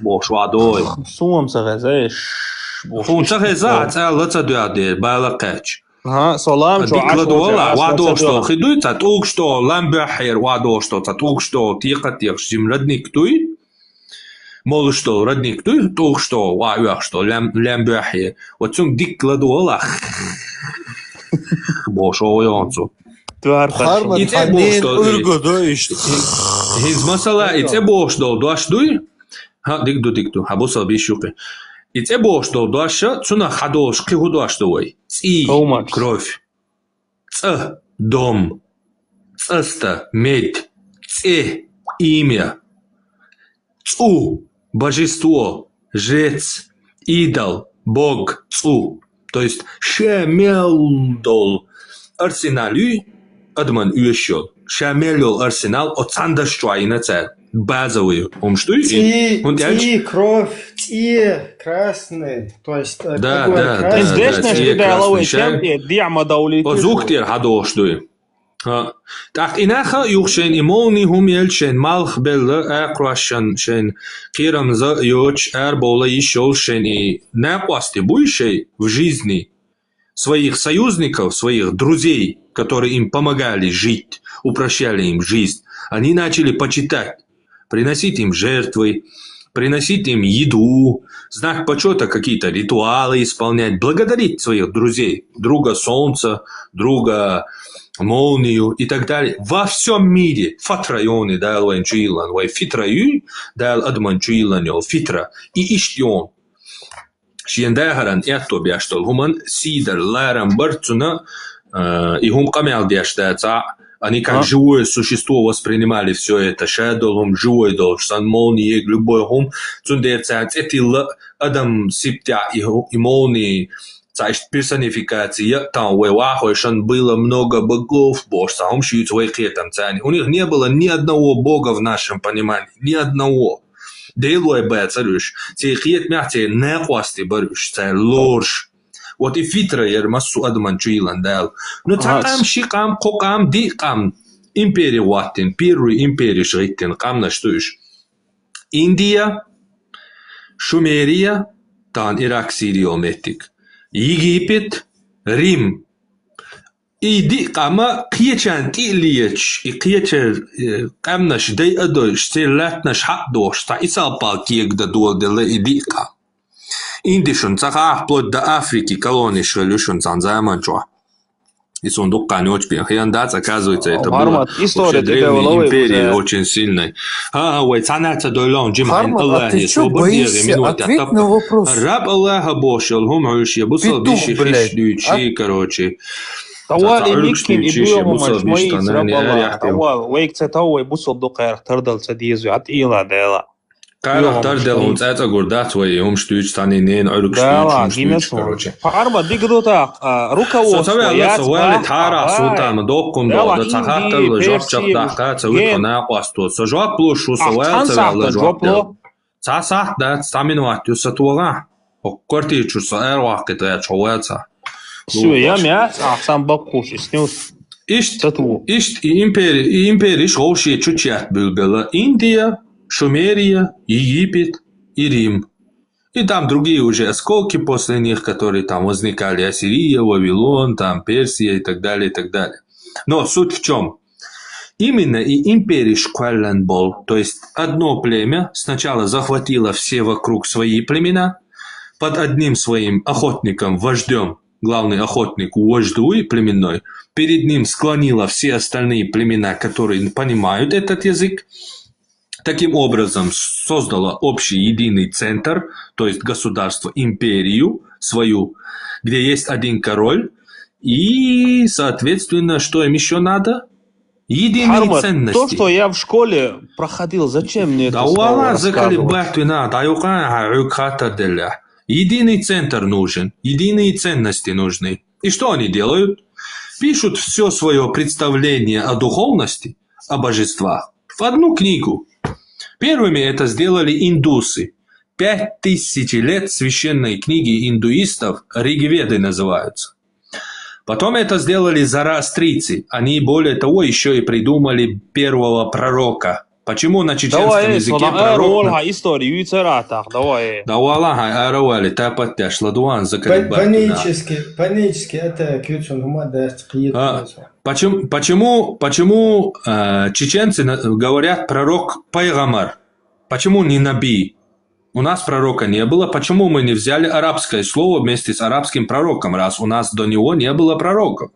Бохуш охьадогӀий. Суна ца хеза, ш-, бохуш. Хьуна ца хеза, хьан цӀа ла ца доьгӀу дера, бала кхаьчча. Ага, салам, а, чу дика ладогӀа, охьадохуш долу хи дуй, цхьа тӀулгаш долу, лам баьхьера охьадохуш долу, цхьа тӀулгаш долу, текха а текхаш, жим родник дуй. Молуш долу родник дуй, тӀулгаш долу, охьа оьхуш долу, лам, лам баьхьера. Вот цунга дика ладогӀа ла. Бохуш охьа йогӀу цо. Хармат, и цӀе бохуш долу, урго до иштта. ХӀинца масала, и цӀе бохуш долу дош дуй? ХӀаъ, дика ду, дика ду. Хьан бусалба йиш ю кхин. И цӀе бохуш долу дош, цунах хьадолуш кхин хӀу дош ду вай? ЦӀий, кровь. ЦӀа, дом. ЦӀаста, медь. ЦӀе, имя. ЦӀу, божество, жрец, идол, бог, цӀу. То есть ша мел долу арсенал юй, адаман оьшуш йолу. Ша мел йолу арсенал оцу цхьана дашна чохь йина цара. Базовый хӀумаш дуй и? ЦӀий, хӀунда аьлча? ЦӀий, кровь, цӀе, красный. То есть, э, да, да, да, красный. Дешнаш да, дала вай красный шай. Чем те диъ ма довлийта. Оцу звук тӀера хьадохуш дуй. ХӀаъ. ТӀаккха и нах а юха шайна и молни хӀума елча, шайна малх белла, акхрошшан шайна кхерамза йоцуш, арабовла йиш йолуш шайна и накъости буй шай в жизни своих союзников, своих друзей, которые им помогали жить, упрощали им жизнь. Они начали почитать, приносить им жертвы, приносить им еду, знак почёта, какие-то ритуалы исполнять, благодарить своих друзей, друга солнца, друга молнию и так далее. Во всём мире фатра йону Дала вайна чу йиллина, вай фитра ю, Дала адаман чу йиллина йолу фитра, и иштта йону. Шен дахаран аьтто беш долу хӀуман сий дар, ларам бар цунна, а, и хӀума къамел деш дацахь, они как живое существо воспринимали всё это, ша долу хӀума живой долуш, сан молни ег любой хӀума, цундела царна цӀе тилла адам сиптехь и хӀу-, и молни, цхьа иштта персонификация, я там вай вахойшан было много богов, бохуш, цхьа хӀума шуьйца вай кхетам царна. У них не было ни одного бога в нашем понимании, ни одного. Делой бацара уьш, церан кхетамехь церан накъости бара уьш, церан лоруш. Вот и фитра яра массо а адаман чу йиллина Дала. Ну, цхьа къам, ши къам, кхо къам, диъ къам импери гӀоттина, первый империш гӀиттина къамнаш ду уьш. Индия, Шумерия, тахана Ирак, Сирия йолу меттиг, Египет, Рим. И диъ къам а кхечарна тӀе а леташ, и кхечара, э, къаьмнаш дайа а дойуш, церан лаьттанаш хьа а дохуш, цхьа исалпал кега дан доладелла и диъ къам. Инди шуна ца хаьа, вплоть до Африки колониш хилла ю шуна цхьана заман чохь. И суна дуккха ночпен хиан дац, оказывается, это было вообще древней империей, очень сильной. ХӀа-хӀа, вай цхьана а ца дойлон, Джим, хьайн Аллахе собар дегӀе минута тап. Раб Аллаха бохуш йолу хӀума хьуьйш, я бусалба йиш, хиш дуьйцу, короче. Давай, и Миккин, и дуьйцу хӀумаш, ма йийца, раб Аллаха. Давай, вайга ца тов, вай бусалба ду кхарах тардала ца деза, хьан тӀела дела. Кхарах тардала хӀума цӀа-цӀа гур дац вай, и хӀумаш дуьйцу, цхьана нена Ӏуьргаш дуьйцу, хӀумаш дуьйцу, короче. Хьарма дика ду тахь, а, руководство яц, со ваьлла, со ваьлла, тхьара сун тахана доккхум долу, ца хатталла жоп чекхдаккха, ца вуьтхьу накъосто. Со жоп луш ву, со ваьлла, ца ваьлла жоп лу. Цхьа сахьт дац, цхьа минот ю, са тогӀахь. ХӀокху квартира чуьра со араваккхийта гӀерташ хьо ваьлла цхьа. Всё, я мясо, а сам баккхуш, и снюс. Иштта, иштта и импери-, и империш вовшийн чу чет буьлбелла. Индия, Шумерия, Египет и Рим. И там другие уже осколки после них, которые там возникали, Ассирия, Вавилон, там Персия и так далее, и так далее. Но суть в чём? именно и империш кваллан бол. То есть одно племя сначала захватило все вокруг свои племена, под одним своим охотником, вождем, главный охотник, вождуй племенной, перед ним склонило все остальные племена, которые понимают этот язык. Таким образом, создала общий единый центр, то есть государство, империю свою, где есть один король, и, соответственно, что им еще надо? Единые Хармат, ценности. То, что я в школе проходил, зачем мне это Да снова вала, рассказывать? заколебать не надо, аюкан, аюк хатадыля. Единый центр нужен, единые ценности нужны. И что они делают? Пишут все свое представление о духовности, о божествах в одну книгу. Первыми это сделали индусы. Пять тысяч лет священной книги индуистов, Ригведы называются. Потом это сделали зороастрийцы. Они, более того, еще и придумали первого пророка. Почему на чеченском Давай, языке сона пророк... на- эролха историю царатах, давай. Да вала, хай, ара вали, тапат дяш, ладуан, заколебать не надо. Панически, панически, это кюцун хумадас. А, почему, почему, почему э, чеченцы на- говорят пророк пайгамбар? Почему не наби? У нас пророка не было. Почему мы не взяли арабское слово вместе с арабским пророком, раз у нас до него не было пророков?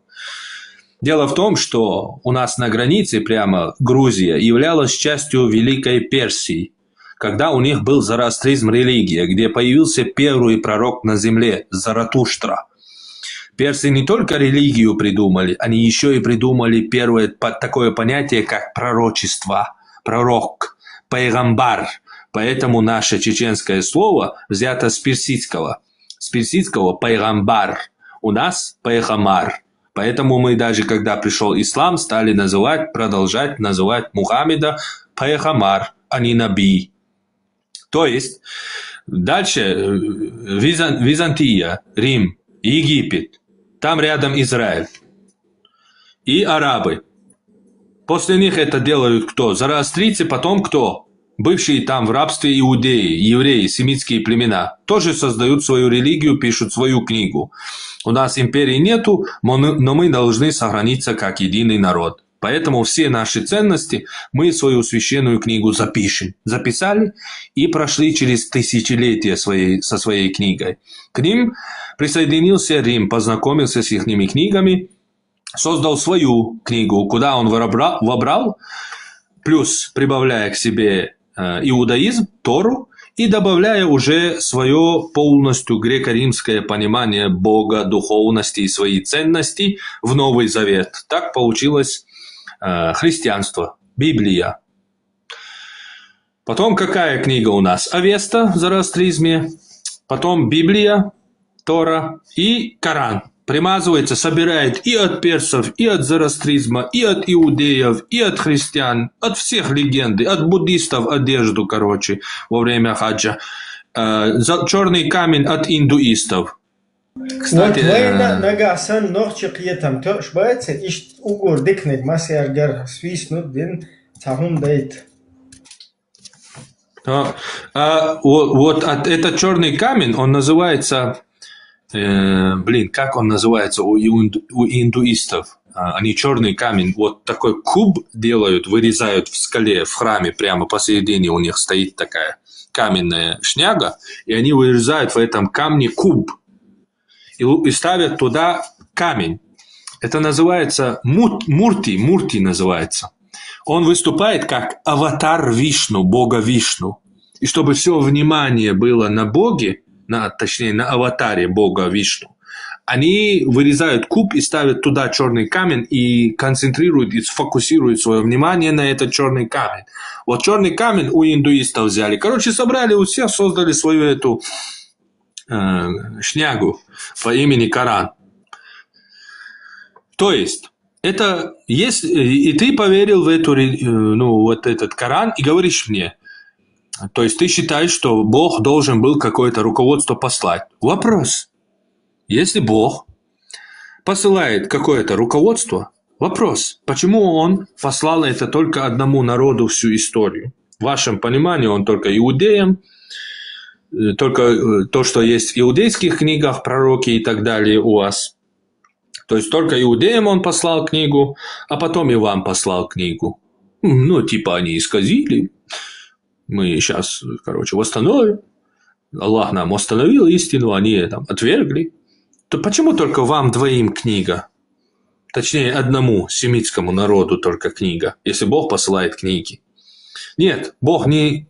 Дело в том, что у нас на границе прямо Грузия являлась частью Великой Персии, когда у них был зороастризм, религия, где появился первый пророк на земле, Заратуштра. Персы не только религию придумали, они еще и придумали первое по- такое понятие, как пророчество, пророк, пайгамбар. Поэтому наше чеченское слово взято с персидского. С персидского пайгамбар. У нас пайгамар. Поэтому мы даже, когда пришел ислам, стали называть, продолжать называть Мухаммеда пайгамар, а не наби. То есть, дальше э, Визан- Византия, Рим, Египет, там рядом Израиль и арабы. После них это делают кто? Зороастрийцы, потом кто? Бывшие там в рабстве иудеи, евреи, семитские племена. Тоже создают свою религию, пишут свою книгу. У нас империи нету, но мы но мы должны сохраниться как единый народ. Поэтому все наши ценности мы в свою священную книгу запишем. Записали и прошли через тысячелетия своей, со своей книгой. К ним присоединился Рим, познакомился с их книгами, создал свою книгу, куда он вобрал, плюс прибавляя к себе э, иудаизм, Тору, и добавляя уже свое полностью греко-римское понимание Бога, духовности и свои ценности в Новый Завет. Так получилось э, христианство, Библия. Потом какая книга у нас? Авеста в зороастризме, потом Библия, Тора и Коран. Примазывается, собирает и от персов, и от зороастризма, и от иудеев, и от христиан, от всех легенды, от буддистов одежду, короче, во время хаджа. Э, за- черный камень от индуистов. Вот Кстати, вайна э, нагасан нохчи кьетам тош байца, ишт угур дикнек масяргар свиснут дин цахун дайт. А, а, вот, вот от- этот черный камень, он называется, э, блин, как он называется у, инду- у индуистов? А, они черный камень, вот такой куб делают, вырезают в скале, в храме, прямо посередине у них стоит такая каменная шняга, и они вырезают в этом камне куб и, лу- и ставят туда камень. Это называется мут- мурти, мурти называется. Он выступает как аватар Вишну, бога Вишну. И чтобы все внимание было на боге, на, точнее, на аватаре бога Вишну, они вырезают куб и ставят туда черный камень и концентрируют и сфокусируют свое внимание на этот черный камень. Вот черный камень у индуистов взяли. Короче, собрали у всех, создали свою эту э, шнягу по имени Коран. То есть, это есть, и ты поверил в эту, ре- э, ну, вот этот Коран и говоришь мне, то есть ты считаешь, что Бог должен был какое-то руководство послать. Вопрос. Если Бог посылает какое-то руководство, вопрос, почему он послал это только одному народу всю историю? В вашем понимании он только иудеям, э, только э, то, что есть в иудейских книгах, пророки и так далее у вас. То есть только иудеям он послал книгу, а потом и вам послал книгу. М, Ну, типа они исказили. Мы сейчас, короче, восстановим. Аллах нам восстановил истину, они там отвергли. То почему только вам двоим книга? Точнее, одному семитскому народу только книга, если Бог посылает книги. Нет, Бог не,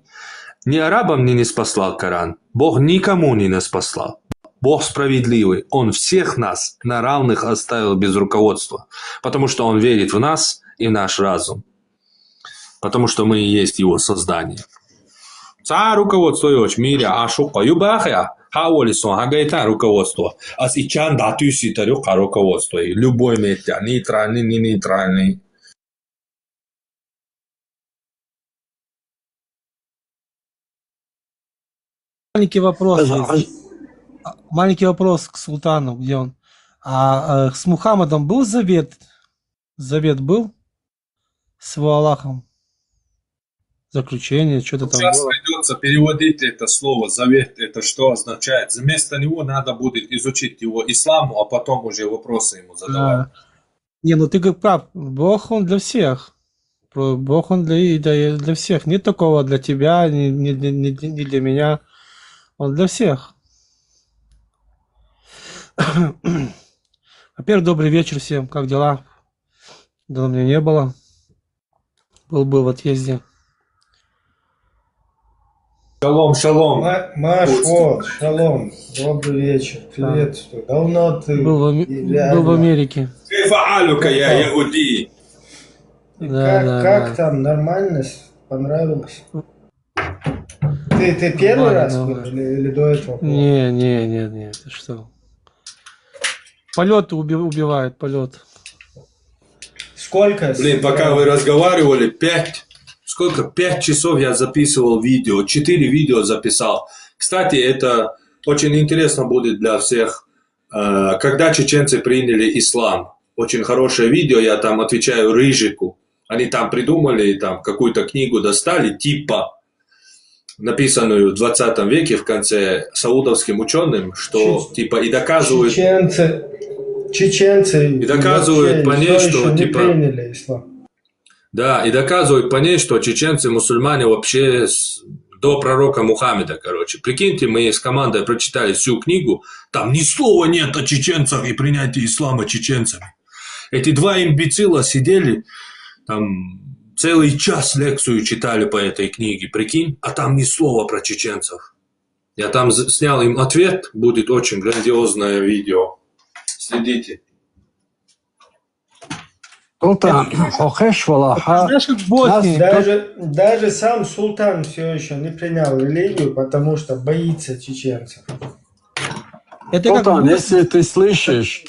не арабам не ниспослал Коран. Бог никому не ниспослал. Бог справедливый. Он всех нас на равных оставил без руководства, потому что Он верит в нас и наш разум. Потому что мы и есть Его создание. Цар руководство йоч мире ашука юбахя. Хавали сон хагайта руководство. Аз ичан датуси тарюка руководство. Любой метя. Нейтральный, не нейтральный. Маленький вопрос есть. А, маленький вопрос к султану, где он? А э, с Мухаммадом был завет? Завет был с его Аллахом? Заключение, что-то там Сейчас было. Придется переводить это слово завет. Это что означает? Вместо него надо будет изучить его исламу, а потом уже вопросы ему задавать. А, Не, ну ты как прав. Бог, он для всех. Про- Бог, он для, и для, для всех. Нет такого для тебя, ни, ни для- ни для- ни для меня. Он для всех. Во-первых, добрый вечер всем. Как дела? Давно меня не было. Был бы в отъезде. Шалом, шалом. Ма- Маш, Пусть. вот, шалом, добрый вечер, приветствую. Давно ты Был в, Ами- и реально. Был в Америке. كيف حالك يا يهودي؟ И Да, как, да, как да. Там, нормально? С- Понравилось? Ты, ты первый Нормально, раз был нормально. Или, или до этого был? Не, не, не, не, ты что? Полеты уби- убивают, полет. Сколько? Блин, пока вы разговаривали, пять, сколько, пять часов я записывал видео, четыре видео записал. Кстати, это очень интересно будет для всех. Э, Когда чеченцы приняли ислам, очень хорошее видео, я там отвечаю Рыжику. Они там придумали, там какую-то книгу достали, типа, написанную в двадцатом веке в конце саудовским ученым, что Чеч- типа и доказывают, Чеченцы, чеченцы И доказывают вообще по ней, всё что, ещё не типа, приняли ислам. Да, и доказывают по ней, что чеченцы мусульмане вообще с- до пророка Мухаммеда, короче. Прикиньте, мы с командой прочитали всю книгу, там ни слова нет о чеченцах и принятии ислама чеченцами. Эти два имбецила сидели, там целый час лекцию читали по этой книге, прикинь, а там ни слова про чеченцев. Я там з- снял им ответ, будет очень грандиозное видео. Следите. Султан, хохеш вала, ха? Знаешь, как в Боснии. Даже, даже сам султан все еще не принял религию, потому что боится чеченцев. Это как в Султан, Боснии. Если ты слышишь,